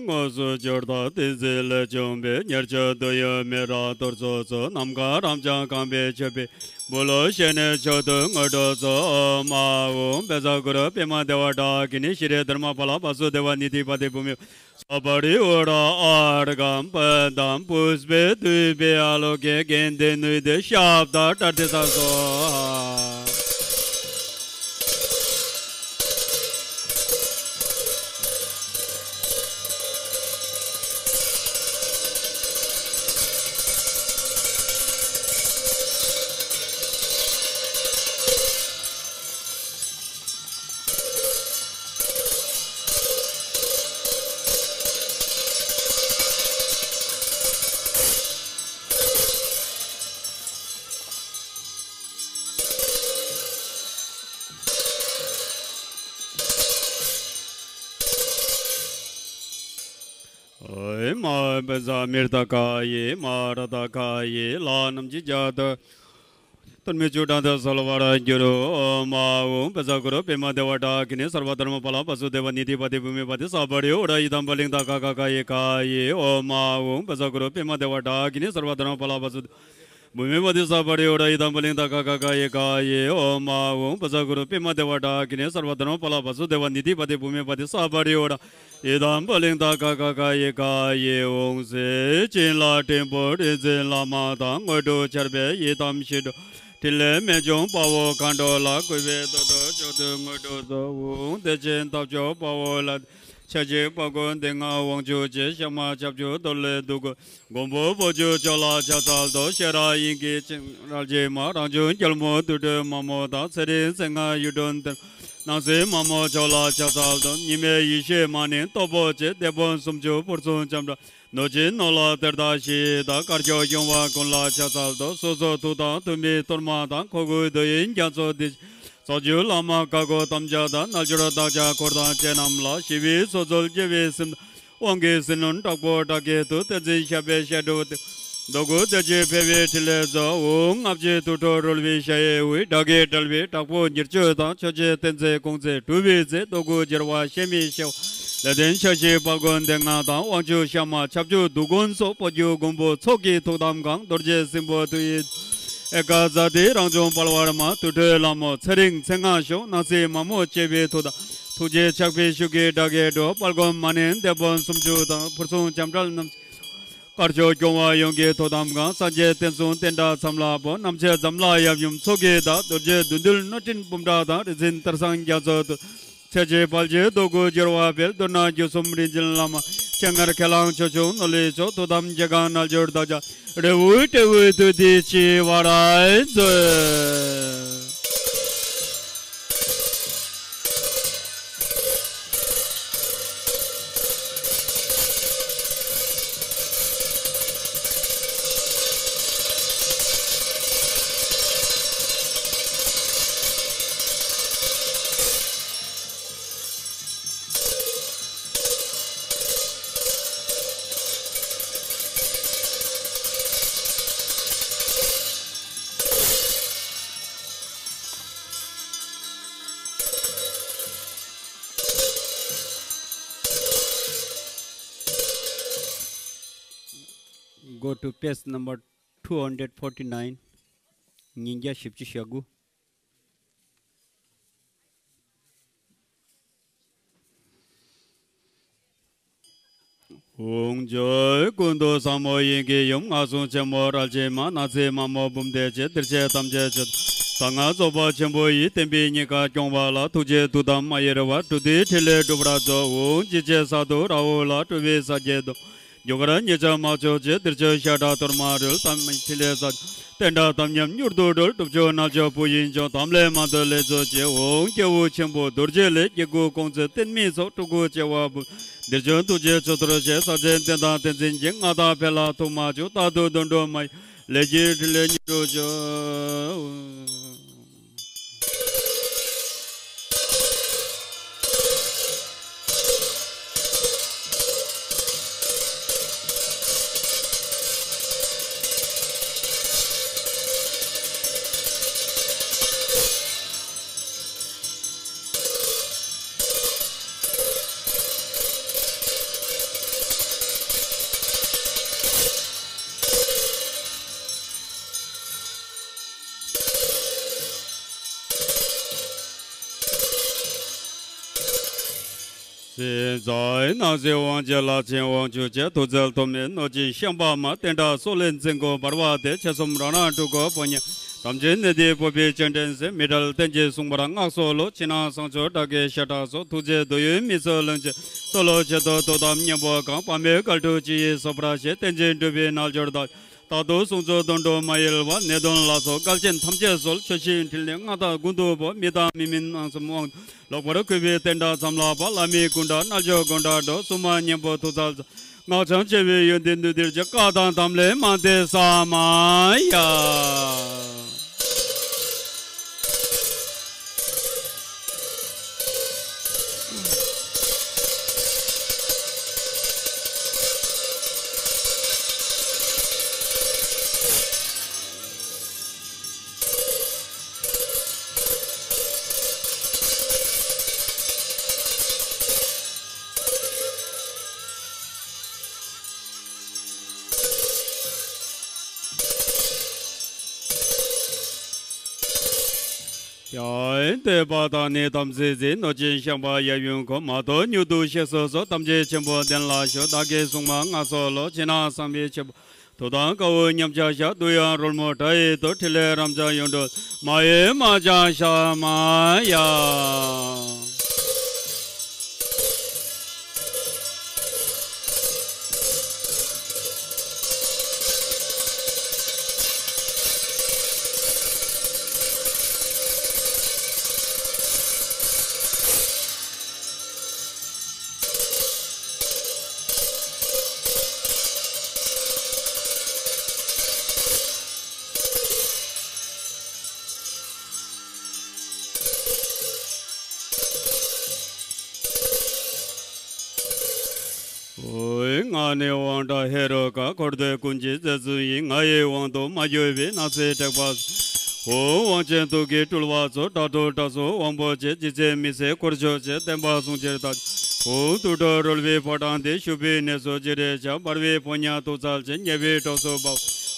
དངོས་སུ་འབྱོར་དང་བསྟན་འཛིན་ལས་བྱུང་བའི། ཉེར་སྤྱོད་འདོད་ཡོན་མེ་རག་གཏོར་ཚོགས་སོགས། ནམ་མཁའ་རབ་འབྱམས་གང་བས་མཆོད་པའི་འབུལ་ལོ་བཞེས་ནས་མཆོག་ཏུ་དངོས་གྲུབ་སྩོལ། ཨོཾ་ཨཱཿཧཱུྃ་བཛྲ་གུ་རུ་པདྨ་དེ་བ་ཌཱ་ཀི་ཎི་ཤྲཱི་དྷརྨ་པཱ་ལ་བ་སུ་དེ་བ་ནི་དྷི་པ་ཏི་བྷུ་མི་ས་བ་རི་ཝ་ར་ཨརྒྷ་པཱདྱཾ་པུཥྤེ་དྷཱུ་པེ་ཨཱ་ལོ་ཀེ་གནྡྷེ་ནུ་ཡིདྡྷེ་ཤབྡ་ཏ་ཏེ་ས་སྭཱ་ཧཱ། ཨེ་མ་བཛྲ་མི་རྟ་ཀ་ཡེ་མ་ར་ཏ་ཀ་ཡེ་ལ་ནམ་ཅི་ཇ་ཏ། གཏོར་མའི་ཆུ་དྲངས་ཏེ་གསོལ་བར་འགྱུར། ཨོཾ་ཨཱཿཧཱུྃ་བཛྲ་གུ་རུ་པདྨ་དེ་བ་ཌཱ་ཀི་ཎི་སརྦ་དྷརྨ་པཱ་ལ་བ་སུ་དེ་བ་ནི་དྷི་པ་ཏི་བྷུ་མི་པ་ཏི་ས་བ་རི་ཝ་ར་ཡི་དམ་པ་ལིང་ཏ་ཀ་ཀ་ཀ་ཡེ་ཀ་ཡེ། ཨོཾ་ཨཱཿཧཱུྃ་བཛྲ་གུ་རུ་པདྨ་དེ་བ་ཌཱ་ཀི་ཎི་སརྦ་དྷརྨ་པཱ་ལ་བ་སུ་དེ་བྷུ་མི་པ་ཏི་ས་བ་རི་ཝ་ར་ཡི་དམ་པ་ལིང་ཏ་ཀ་ཀ་ཀ་ཡེ་ཀ་ཡེ། ཨོཾ་ཨཱཿཧཱུྃ་བཛྲ་གུ་རུ་པདྨ་དེ་བ་ཌཱ་ཀི་ཎི་སརྦ་དྷརྨ་པཱ་ལ་བ་སུ་དེ་བ་ནི་དྷི་པ་ཏི་བྷུ་མི་པ་ཏི་ས་བ་རི་ཝ་ར་ཡི་དམ་པ་ལིང་ཏ་ཀ་ཀ་ཀ་ཡེ་ཀ་ཡེ་འོང་ཟེར། བྱིན་རླབས་ཕྲན་བུ་རིག་འཛིན་བླ་མ་དང་། དངོས་གྲུབ་ཆར་པའི་ཡི་དམ་ཞི་ཁྲོ། ཕྲིན་ལས་རྨད་བྱུང་དཔའ་བོ་མཁའ་འགྲོ་ལ། གུས་པས་བསྟོད་དོ་མཆོག་ཏུ་དངོས་གྲུབ་སྩོལ། དེ་ཕྱིར་འདབ་ཆགས་དཔའ་བོ་ལ། ཕྱག་བགྱིས་དཔའ་རྒོད་སྡེ་ལྔ་དབང་ཕྱུག་ཆེ། ཤ་མ་ཁྱབ་འཇུག་གཏོར་ལས་སྡུད་དགོས། མགོན་པོ་བོད་ཇོ་མཆོག་ལ་ཕྱག་འཚལ་ལོ། ཤེས་རབ་དབྱིངས་ཀྱི་ཆེན་རལ་གྱི་མ། རང་བྱུང་རྒྱལ་མོ་དུར་ཁྲོད་མ་མོ་དང་། ཚེ་རིང་མཚན་སྔགས་གཡུ་སྒྲོན་ལྡན། སྣང་སྲིད་མ་མོ་མཆོག་ལ་ཕྱག་འཚལ་ལོ། ཉི་མའི་ཡེ་ཤེས་མ་ནིང་སྟོབས་པོ་ཆེ། དེད་དཔོན་སུམ་ཅུ་ཕུར་ཚུགས་ལྕམ་དྲལ། གནོད་སྦྱིན་ནོར་ལྷ་གཏེར་བདག་ཞི་བདག་དཀར་ཕྱོགས་གཡུང་བ་ཀུན་ལ་ཕྱག་འཚལ་ལོ། སོ་སོར་ཐུགས་དམ་ཐུགས་མི་གཏོར་མ་དང་། མཁོ་དགུའི་འདོད་ཡོན་རྒྱ་མཚོ་འདི། རྩ་བརྒྱུད་བླ་མ་བཀའ་བསྒོ་དམ་བཅའ་དང་། རྣལ་འབྱོར་བདག་ཅག་འཁོར་དང་བཅས་རྣམས་ལ། ཞི་བའི་ཚོགས་སྩོལ་རྒྱལ་བའི་སེམས་དང་ དབང་གི་ཟིལ་གནོན་དྲག་པོ་དགྲ་བགེགས་བཏུལ། བསྟན་འཛིན་ཞབས་པད་ཞབས་དྲུང་བསྟོད། རྡོ་བརྐོས་རྡོ་རྗེ་ཕུལ་བའི་ཕྲིན་ལས་རྫོགས། འོང་ལྔ་བརྒྱའི་དུར་ཁྲོད་རོལ་པའི་ཞལ་དབུས། དགྲ་བགེགས་བསྒྲལ་བའི་དྲག་པོ་ཉེར་སྤྱོད་དང་། ཆོས་རྗེ་བསྟན་འཛིན་ཀོང་ཙེ་གྲུབ་པའི་རྩལ། རྡོ་བརྐོས་གྱེར་བ་ཤེས་མེད་ཤེས་པ། ལེགས་ལྡན་ཕྱག་བཞི་དཔལ་མགོན་སྡེ་ལྔ་དང་། དབང་ཕྱུག་ཤ་མ་ཁྱབ་འཇུག་བདུད་དགོན་སོགས། སྤོ་རྒྱུ་མགོན་པོ་ཚོགས་ཀྱི་ཐུགས་དམ་བསྐང་། རྡོ་རྗེ་སྲིན་པོ་ཐུགས་ཡི། ཨེ་ཀ་ཛཱ་ཏི་རང་བྱུང་དཔལ་བར་མ། དུར་ཁྲོད་ལྷ་མོ་ཚེ་རིང་མཚན་སྔགས་ཤོག། སྣང་སྲིད་མ་མོ་བཅས་པའི་ཐུགས་དམ། ཐུགས་རྗེ་ཆགས་པའི་ཤུགས་ཀྱིས་དགྲ་བགེགས་སྒྲོལ། དཔལ་མགོན་མ་ཎི་དེད་དཔོན་སུམ་ཅུ་དང་། ཕུར་སྲུང་ལྕམ་དྲལ་རྣམས། དཀར་ཕྱོགས་སྐྱོང་བ་ཡོངས་ཀྱི་ཐུགས་དམ་བསྐང་། སངས་རྒྱས་བསྟན་སྲུང་བསྟན་དགྲ་ཚང་ལ་ཕོག། གནམ་ཕྱེད་ཛམ་ལྷ་ཡབ་ཡུམ་ཚོགས་ཀྱི་བདག། རྡོ་རྗེ་བདུད་འདུལ་གནོད་སྦྱིན་འབུམ་ཕྲག་དང་། རིག་འཛིན་གཏེར་གསང་རྒྱ་མཚོ་བསྟོད། ཚེ་གཅིག་དཔལ་གྱི་རྡོ་བརྐོས་གྱེར་བ་འཕེལ། མདོར་ན་བརྒྱུད་གསུམ་རིག་འཛིན་བླ་མ། སྤྱན་སྔར་ཁས་བླངས་ཆོས་སྐྱོང་ནོར་ལྷའི་མཆོག། ཐུགས་དམ་རྗེས་བསྐང་རྣལ་འབྱོར་བདག་ཅག། རེ་བའི་སྤྲེའུའི་བདུད་འདི་ཞི་བར་མཛོད། Go to page number two hundred forty-nine. ཉིས་བརྒྱ་བཞི་བཅུ་ཞེ་དགུ། འོང་། ཇོ་བོ་ཀུན་ཏུ་བཟང་མོ་དབྱིངས་ཀྱི་ཡུམ། ངན་སོང་ཆེན་མོ་རལ་གྲི་མ། ནགས་ཚལ་མ་མོ་འབུམ་སྡེ་བཅས། གདུལ་བྱ་ཐམས་ཅད་མཆོད། གསང་སྔགས་རྫོགས་པ་ཆེན་པོ་ཡི། བསྟན་པའི་སྙིང་ག་སྐྱོང་བ་ལ། ཐུགས་རྗེའི་ཐུགས་དམ་མ་གཡེལ་བར། སྒྲུབ་སྡེའི་ཕྲིན་ལས་འགྲུབ་པར་མཛོད། འོང་། ཇི་བྱེད་གསར་དུ་ར་ཧུ་ལ། སྤྲུལ་པའི་ས་སྐྱའི་རྡོ། རྒྱུ་སྐར་ཉི་ཤུ་མ་ཆོག་ཅེས། གདུལ་བྱ་ཤ་ཁྲག་གཏོར་མ་རོལ། དམ་ཕྲིན་ལས་ས་བསྟན་དགྲ་དམ་ཉམས་མྱུར་དུ་སྒྲོལ། སྒྲུབ་མཆོག་རྣལ་འབྱོར་བུ་ཡི་མཆོག། དམ་ལས་མ་འདའ་ལེགས་སོ་ཅེས། འོང་། སྐྱེས་བུ་ཆེན་པོ་རྡོ་རྗེ་ལས། སྐྱེ་དགུའི་ཀོང་ཙེ་བསྟན་མའི་ཚོགས། སྤྲུལ་སྐུ་བྱེ་བ་བུ། འདིར་བྱོན་ཐུགས་རྗེའི་ཆུ་གཏེར་ཞེས། ས་ཆེན་བསྟན་དང་བསྟན་འཛིན་གྱི། མངའ་བདག་ཕེབས་ལ་ཐུགས་མ་ཆུད། རྟག་ཏུ་དོན་གྲུབ་མ་ཡི། ལས་ཀྱི་ཕྲིན་ལས་མྱུར་དུ་སྤྱོད། སེམས་ཙམ་སྣང་སྲིད་དབང་བྱེད་ལ། ཕྱིན་དབང་ཕྱུག་བཅས་ཐུགས་བརྩེ་ཐོགས་མེད་གནོད་སྦྱིན་ཤམ་བྷ་མ། བསྟན་དགྲ་སོགས་ལས་འཛིན་དགུ་འབར་བ་སྟེ། ཆེ་གསུམ་རང་རང་སྤྲུལ་སྐུ་ཕོ་ཉ། དམ་ཅན་ནད་དེ་ཕོག་པའི་སྤྱན་འདྲེན་ཟེར། མི་འབྲལ་བསྟན་བཅོས་གསུངས་པར་བསྔགས་སོ་ལོ། ཕྱི་ནང་གསང་མཆོག་དགྲ་བགེགས་ཤ་ཁྲག་སོགས། ཐུགས་རྗེ་འདོད་ཡོན་མི་ཟད་ལོངས་སྤྱོད་སོགས། ལོ་ཆེད་དུ་ཐུགས་དམ་གཉན་པོ་བསྐང་། དཔག་མེད་བསྐལ་དྲུག་ཅི་ཡིས་གསོད་པར་བྱེད། བསྟན་བཅོས་འགྲུབ་པའི་རྣལ་འབྱོར་བདག་རྟག་ཏུ་གསུང་མཆོག་དོན་གྲུབ་མ་གཡེལ་བ། ནད་གདོན་ལ་སོགས་བརྒལ་ཅན་ཐམས་ཅད་གསོད། ཆོས་སྲིད་ཕྲིན་ལས་མངའ་བདག་ཀུན་ཏུ་ཕོག། མི་དང་མི་མིན་སྣང་གསུམ་དབང་། ལོག་པར་གུས་པས་བསྟན་དགྲ་ཚང་ལ་ཕོག། ལྷ་མི་ཀུན་དགྲ་རྣལ་འབྱོར་དགོངས་དག་སྒྲོལ། སྲུང་མ་གཉན་པོ་ཐུགས་ཚ་ཚ། སྔགས་འཆང་བྱེ་བའི་ཡོན་ཏན་འདུས་འདིར་གྱུར། བཀའ་དང་དམ་ལས་མ་འདས་ས་མ་ཡ། ཡང་བསྟོད་པ་དང་ནི་དམ་ཚིག་འཛིན། གནོད་སྦྱིན་ཤམ་བྷ་ཡབ་ཡུམ་འཁོར། མ་ཐོབ་མྱུར་དུ་གཤེགས་སུ་གསོལ། དམ་ཆོས་ཆེན་པོ་གདན་ལ་བཞུགས། བདག་གིས་གསུངས་པ་བསྔགས་སོ་ལོ། ཕྱི་ནང་གསང་བའི་ཆོས་པོ། ཐུགས་དམ་དཀའ་བོ་ཉམས་ཆག་བཤགས། བསྡུ་ཡང་རོལ་མོ་སྒྲ་ཡི་མཐུ། ཕྲིན་ལས་རབ་འབྱམས་ཡོངས་གྲོལ། མ་གཡེལ་མ་བྱང་ཤ་མ་ཡ། ང་ནི་དབང་དྲག་ཧེ་རུ་ཀ། འཁོར་འདས་ཀུན་གྱི་རྗེ་བཙུན་ཡིན། ང་ཡི་དབང་དུ་མ་གྱུར་པའི་སྣང་སྲིད་དྲེགས་པ། ཧཱུྃ། དབང་ཆེན་ཐུགས་ཀྱི་སྤྲུལ་པ་ཚོགས། དྲག་ཐོག་དྲག་སོགས་དབང་པོ་ཆེ། ཇི་སྲིད་མི་ཟད་འཁོར་ཕྱོགས་ཆེ། བསྟན་པ་སྲུང་ཕྱིར་བདག། ཧཱུྃ། དུར་ཁྲོད་རོལ་པའི་ཕོ་བྲང་འདི། བཞུགས་པའི་གནས་སུ་ཅི་རིགས་བྱ། འབར་བའི་ཕོ་ཉ་ཐོག་འཚལ་ཞིང་། ཉེས་པའི་གྲོགས་སུ་འབབ།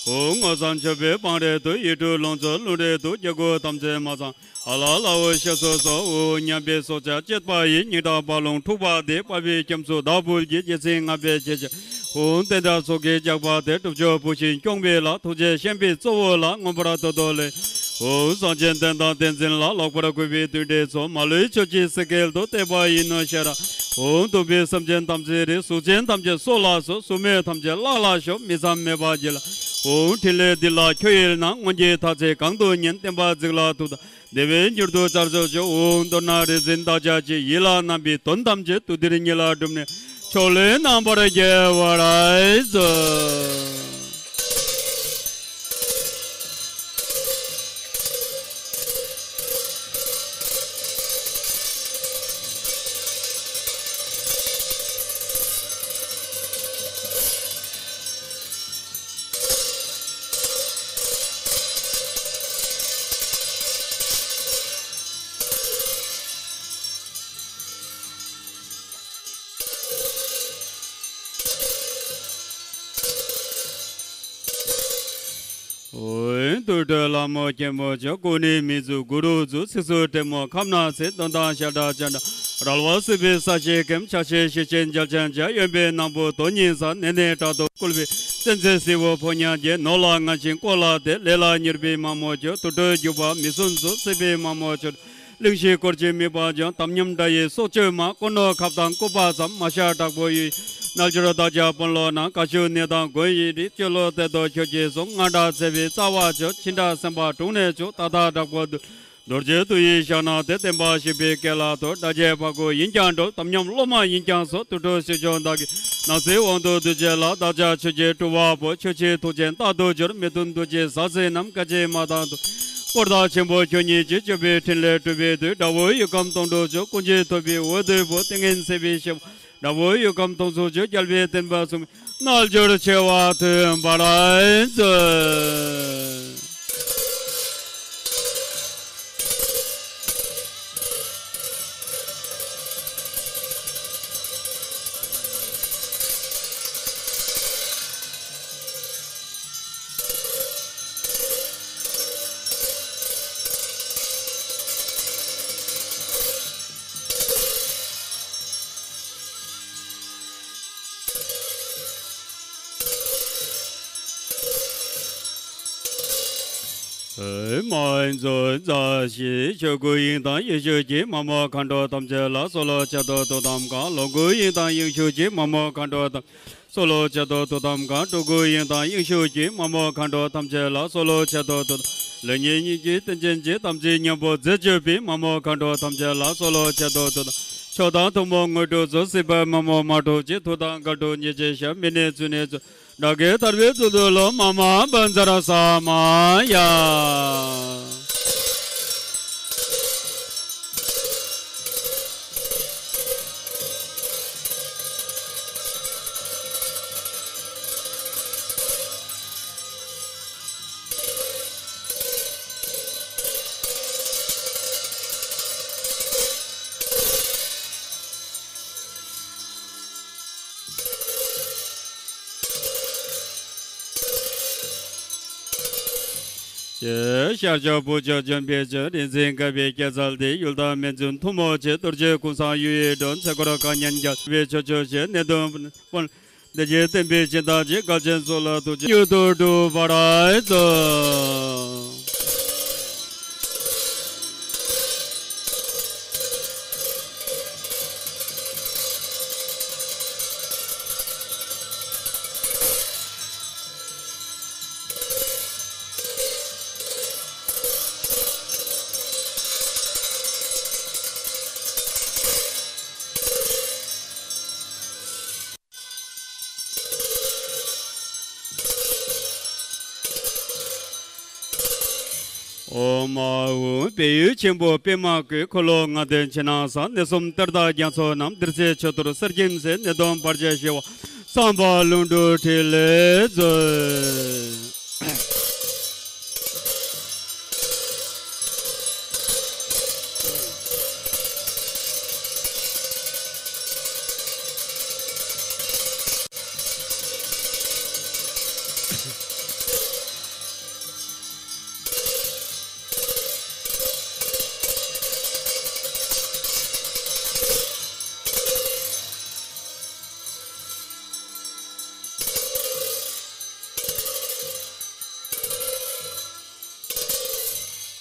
ཧཱུྃ། སྔོ་བསངས་མཆོད་པའི་སྤང་རི་དུ། ཡིད་སྤྲུལ་ལོངས་སྤྱོད་རླུང་རི་དུ། རྒྱལ་སྒོ་ཐམས་ཅད་མ་ཚང་། ཨ་ལ་ལ་འོ་ཞེས་སོགས་སོ། ཧཱུྃ། མཉམ་པའི་སྲོག་ཆགས་བཅད་པ་ཡི། སྙིང་ཁྲག་རྦ་ཀློང་འཁྲུགས་པ་འདི། དཔའ་བོའི་སྐྱབས་སུ་བདག་འབུལ་གྱིས། རྗེ་བཙུན་ལྔ་པའི་ཞལ་ཆེམས། ཧཱུྃ། བསྟན་དགྲ་སྲོག་གི་ཇག་པ་དེ། སྒྲུབ་མཆོག་བུ་བཞིན་སྐྱོང་བའི་ལྷ། ཐུགས་རྗེ་ཤན་པའི་གཙོ་བོ་ལ། མངོན་པར་བསྟོད་དོ་ལེགས། ཧཱུྃ། གསང་ཆེན་བསྟན་དང་བསྟན་འཛིན་ལ། ལོག་པར་གུས་པའི་དུད་འགྲོ་ཚོགས། མ་ལུས་ཆོས་ཀྱི་སེང་གེ་དུ། བསྟན་པ་ཡིན་ནོ་ཞེས་ར། ཧཱུྃ། གདུག་པའི་སེམས་ཅན་ཐམས་ཅད་རིགས། གཟུགས་ཅན་ཐམས་ཅད་སྲོག་ལ་སོགས། གཟུགས་མེད་ཐམས་ཅད་བརླག་ལ་ཤོག། མི་བསམ་མེད་པར་བགྱིས་ལ། ཧཱུྃ། ཕྲིན་ལས་འདི་ལ་ཁྱོད་ཡིས་ན། སྔོན་གྱི་མཐའ་ཚད་གང་དུ་ཉན། བསྟན་པ་གཟིགས་ལ་ཐུགས་དམ། བདེ་བའི་མྱུར་དུ་བཅར་ཤོག་ཅིག། ཧཱུྃ། མདོར་ན་རིག་འཛིན་བདག་ཅག་གི། ཡིད་ལ་བསྣམས་པའི་དོན་ཐམས་ཅད། དུས་འདིར་ཉིད་ལ་འགྲུབ་ནས། མཆོག་ལེགས་རྣམ་པར་རྒྱལ་བར་མཛོད། ཨོ། དུར་ཁྲོད་ལྷ་མོ་སྐྱེད་མོ་ཆོག། སྐུ་ནི་མི་གཟུགས་གུ་རུ་གཟུགས། ཚིགས་སུ་བྲན་མོ་ཁམས་ན་ཟེར། གདོན་དང་ཤ་ཁྲག་ཅན་དང་། རལ་པ་སྲིད་པའི་ས་གཞི་ཁེམ། ཆ་ཤས་ཤེས་ཆེན་འཇལ་ཆེན་བྱ། གཡོན་པས་སྣམ་བུ་དོ་གཉིས་ཟ། སྣེ་ནས་དྲག་ཐོག་བསྐུལ་བའི། བཙན་ཚེ་སྲིད་པོ་ཕོ་ཉ་བརྒྱད། ནོར་ལ་ངར་ཞིང་ལྐོག་ལ་བདེ། ལས་ལ་མྱུར་བའི་མ་མོ་ཆོག། དུར་ཁྲོད་རྒྱུག་པ་མི་སྲུན་སོགས། སྲིད་པའི་མ་མོ་ཆོག། གླིང་བཞི་བསྐོར་ཅིང་དམིགས་པ་འཇོམས། དམ་ཉམས་དགྲ་ཡི་སྲོག་གཅོད་མ། དཀོན་མཆོག་ཁབ་དང་སྐུད་པ་ཙམ། མ་ཤ་དྲག་པོ་ཡི། རྣལ་འབྱོར་བདག་ཅག་དཔོན་སློབ་རྣམས། དགའ་ཤོས་ནད་དང་མགོན་ཡི་རིགས། སྤྱོད་ལོག་དེ་དོ་ཁྱོད་ཀྱིས་ཟུངས། སྔགས་དྲག་འཚེ་བའི་རྩ་བ་ཆོད། ཕྱི་དགྲ་སེམས་དཔའ་དྲུང་ནས་བྱུང་། ད་ལྟ་དྲག་པོ་འདུལ། རྡོ་རྗེ་ཐུགས་ཡི་ཞགས་ནག་དེ། བསྟན་པ་བཤིག་པའི་སྐེ་ལ་ཐོགས། དགྲ་བཅོམ་པ་ཀོ་ཡིན་ཀྱང་འགྲོ། དམ་ཉམས་སློབ་མ་ཡིན་ཀྱང་སོ། དུར་ཁྲོད་སྲིད་སྐྱོང་བདག་གིས། ནགས་གསེབ་དབང་དུ་བསྡུས་བྱས་ལ། བདག་ཅག་ཆོས་ཀྱི་སྤྲུལ་པ་པོ། ཁྱོད་ཆེས་ཐུགས་ཆེན་རྟག་ཏུ་སྦྱོར། མི་མཐུན་འདུ་བྱེད་ཟག་བཅས་རྣམས། སྐད་ཅིག་མ་བཏང་དུ། དཀོར་བདག་ཆེན་པོ་ཁྱོད་ཉིད་ཀྱིས། སྤྱོད་པའི་ཕྲིན་ལས་སྤྲུལ་པའི་མཐུས། དགྲ་བོའི་ཡུལ་ཁམས་སྟོངས་གྲོགས་ཆོག། ཀུན་གྱིས་ཐོས་པའི་འོད་ལྟ་བུ། ཏིང་ངེ་འཛིན་སྲིད་པའི་ཞིང་། དགྲ་བོའི་ཡུལ་ཁམས་སྟོངས་ཚུགས་ཆོག། རྒྱལ་བའི་བསྟན་པ་སྲུང་། རྣལ་འབྱོར་ཆེ་བ་ཐོན་པར་མཛོད། མ་འཛོམས་མཛའ་བཤེས། ཆོས་སྐུ་དབྱིངས་དང་དབྱིངས་ཕྱུག་གི། མ་མོ་མཁའ་འགྲོ་ཐམས་ཅད་ལ། གསོལ་ལོ་བྱ་དོ་ཐུགས་དམ་བསྐང་། ལོངས་སྐུ་དབྱིངས་དང་དབྱིངས་ཕྱུག་གི། མ་མོ་མཁའ་འགྲོ་ཐམས་ཅད། གསོལ་ལོ་བྱ་དོ་ཐུགས་དམ་བསྐང་། སྤྲུལ་སྐུ་དབྱིངས་དང་དབྱིངས་ཕྱུག་གི། མ་མོ་མཁའ་འགྲོ་ཐམས་ཅད་ལ། གསོལ་ལོ་བྱ་དོ་ཐུགས་དམ། ལེགས་ཉེས་གཉིས་ཀྱི་རྟེན་ཅན་གྱི། དམ་ཚིག་གཉེན་པོ་མཛད་སྤྱོད་པའི། མ་མོ་མཁའ་འགྲོ་ཐམས་ཅད་ལ། གསོལ་ལོ་བྱ་དོ་ཐུགས་དམ། མཆོག་དང་ཐུན་མོང་དངོས་གྲུབ་སྩོལ། སྲིད་པའི་མ་མོ་མ་ཐུག་ཅིག། ཐུགས་དམ་བསྐང་དུ་ཉེར་གཅིག་ཞབས། མི་ནི་ཚུལ་ནི་ཚུལ། དགྲ་བགེགས་ཐར་པའི་ཚུལ་དུ་ལོ། མ་མ་བཛྲ་ས་མ་ཡ། ཞེས་ཤར་ཕྱོགས་བུ་མཆོག་ལྗོན་པའི་ཚལ། རིག་འཛིན་དགའ་བའི་སྐྱེད་ཚལ་འདི། ཡུལ་དང་སྨན་བཙུན་ཐུན་མོང་ཆེ། རྡོ་རྗེ་ཀུན་བཟང་གཡུ་ཡི་སྒྲོན། ཚེ་འཁོར་མཁའ་མཉམ་རྒྱལ་བའི་མཆོག་མཆོག་ཞེས། ནད་གདོན་དཔོན་བདེ་གཤེགས་བསྟན་པའི་སྦྱིན་བདག་ཅིག། བསྐལ་ཆེན་གཙུག་ལག་ཐུགས་རྗེ་མྱུར་དུ་འགྲུབ་པར་མཛོད། ཨོཾ་ཨཱཿཧཱུྃ། བལ་ཡུལ་ཆེན་པོ་པདྨ་བཀོད། འཁོར་ལོ་ལྔ་ལྡན་ཕྱི་ནང་གསང་། གནས་གསུམ་གཏེར་བདག་རྒྱ་མཚོ་རྣམས། བདེར་གཤེགས་ཆོས་རྡོར་གསེར་སྐྱེམས་ཟས། ནད་གདོན་བར་ཆད་ཞི་བ། བསམ་པ་ལྷུན་གྲུབ་ཕྲིན་ལས་མཛོད།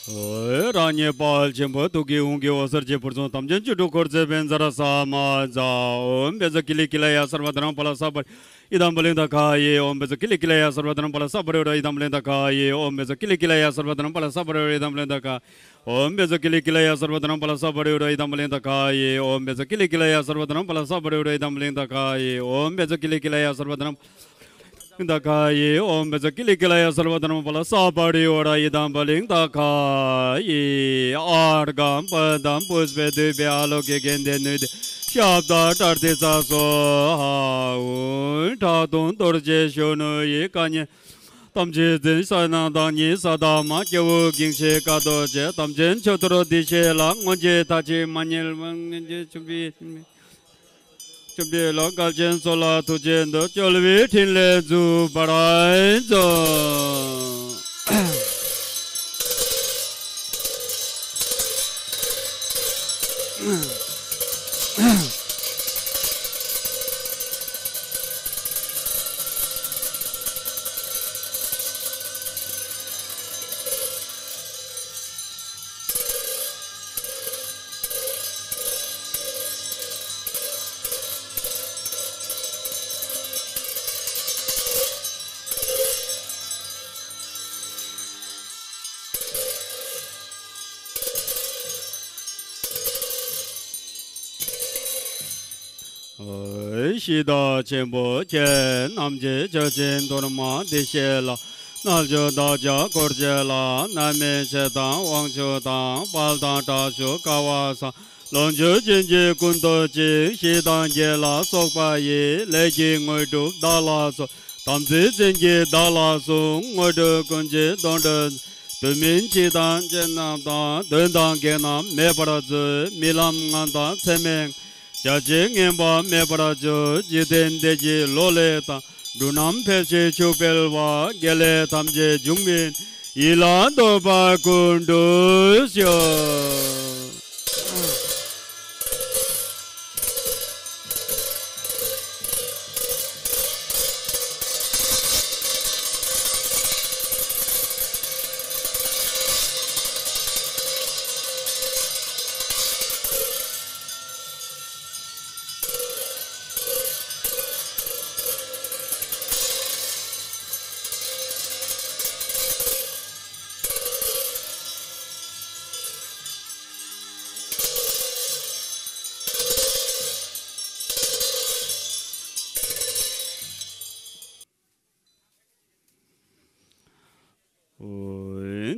འོད་རང་ཉིད་དཔལ་ཆེན་པོ་ཐུགས་ཀྱི་དབང་གིས་འོད་ཟེར་གྱི་ཕུར་ཚོགས་དམ་ཅན་བཅུ་དྲུག་འཁོར་ཚེ་ཕན་ཟ་ར་ས་མ་ཛ། ཨོཾ་བཛྲ་ཀི་ལི་ཀི་ལ་ཡ་སརྦ་དྷ་རམ་པཱ་ལ་ས་པ་རི་ཡི་དམ་པ་ལིང་ད་ཁ་ཡེ། ཨོཾ་བཛྲ་ཀི་ལི་ཀི་ལ་ཡ་སརྦ་དྷ་རམ་པཱ་ལ་ས་པ་རི་ཝ་ར་ཡི་དམ་པ་ལིང་ད་ཁ་ཡེ། ཨོཾ་བཛྲ་ཀི་ལི་ཀི་ལ་ཡ་སརྦ་དྷ་རམ་པཱ་ལ་ས་པ་རི་ཝ་ར་ཡི་དམ་པ་ལིང་ད་ཁ། ཨོཾ་བཛྲ་ཀི་ལི་ཀི་ལ་ཡ་སརྦ་དྷ་རམ་པཱ་ལ་ས་པ་རི་ཝ་ར་ཡི་དམ་པ་ལིང་ད་ཁ་ཡེ། ཨོཾ་བཛྲ་ཀི་ལི་ཀི་ལ་ཡ་སརྦ་དྷ་རམ་པཱ་ལ་ས་པ་རི་ཝ་ར་ཡི་དམ་པ་ལིང་ད་ཁ་ཡེ། ཨོཾ་བཛྲ་ཀི་ལི་ཀི་ལ་ཡ་སརྦ་དྷ་རམ་པཱ་ལ་ད་ཁ་ཡེ། ཨོཾ་བཛྲ་ཀི་ལི་ཀི་ལ་ཡ་སརྦ་དྷ་རམ་པཱ་ལ་ས་པ་རི་ཝ་ར་ཡི་དམ་པ་ལིང་ད་ཁ་ཡེ། ཨརྒྷཾ་པཱདྱཾ་པུཥྤེ་དྷཱུ་པེ་ཨཱ་ལོ་ཀེ་གནྡྷེ་ནུདྡྷེ་ཤབྡ་པྲ་ཏཱིཙྪ་སྭཱ་ཧཱ། ཨོཾ་ཁྲག་འཐུང་གཏོར་བཅས་གཞོན་ནུ་ཡི། བཀའ་ཉོན་ཐམས་ཅད་འཛིན་ཕྱི་ནང་བདག་ཉིད་ས་དང་མ། སྐྱེ་བོ་འགེངས་ཤིང་དཀའ་བཟློག་བཅས། དམ་ཅན་མཆོག་ཐུགས་བདེ་གཤེགས་ལ། སྔོན་གྱི་མཐའ་བཞི་མ་ཉིད་ལ། སྔོན་གྱི་བཅོམ་པའི་བཅོམ་པའི་ལྷ་བསྐལ་ཆེན་ཚོགས་ལ་ཐུགས་རྗེས་འདུད། སྐྱོབ་པའི་ཕྲིན་ལས་མཛད་པར་མཛོད། ཞི་བདག་ཆེན་པོ་ཁྱེད་རྣམས་ཀྱི་ཕྱག་ཆེན་གཏོར་མ་འདི་བཞེས་ལ། རྣལ་འབྱོར་བདག་ཅག་འཁོར་བཅས་ལ། རྣམ་སྨིན་ཆོས་དང་དབང་ཕྱུག་དང་། དཔལ་དང་དྲག་ཤུལ་སྐལ་བ་བཟང་། ལོངས་སྤྱོད་ཕྱིན་ཅི་ཀུན་ཏུ་སྤྱད། ཞི་དང་རྒྱས་ལ་སོགས་པ་ཡི། ལས་ཀྱི་དངོས་གྲུབ་བདག་ལ་སྩོལ། དམ་ཚིག་ཅན་གྱིས་བདག་ལ་སྲུང་། དངོས་གྲུབ་ཀུན་གྱི་དོན་སྒྲུབ། དུས་མིན་འཆི་དང་རྐྱེན་རྣམས་དང་། གདོན་དང་བགེགས་རྣམས་མེད་པར་མཛོད། རྨི་ལམ་ངན་དང་མཚན་མོའི། བརྒྱ་བྱིན་ངན་པ་མེད་པར་མཛོད། འཇིག་རྟེན་འདས་ཀྱི་ལོ་ལེགས་དང་། འབྲུ་རྣམས་འཕེལ་ཞིང་ཕྱུགས་འཕེལ་བ། དགེ་ལེགས་ཐམས་ཅད་འབྱུང་བའི། ཡིད་ལ་འདོད་པ་ཀུན་འགྲུབ་ཤོག།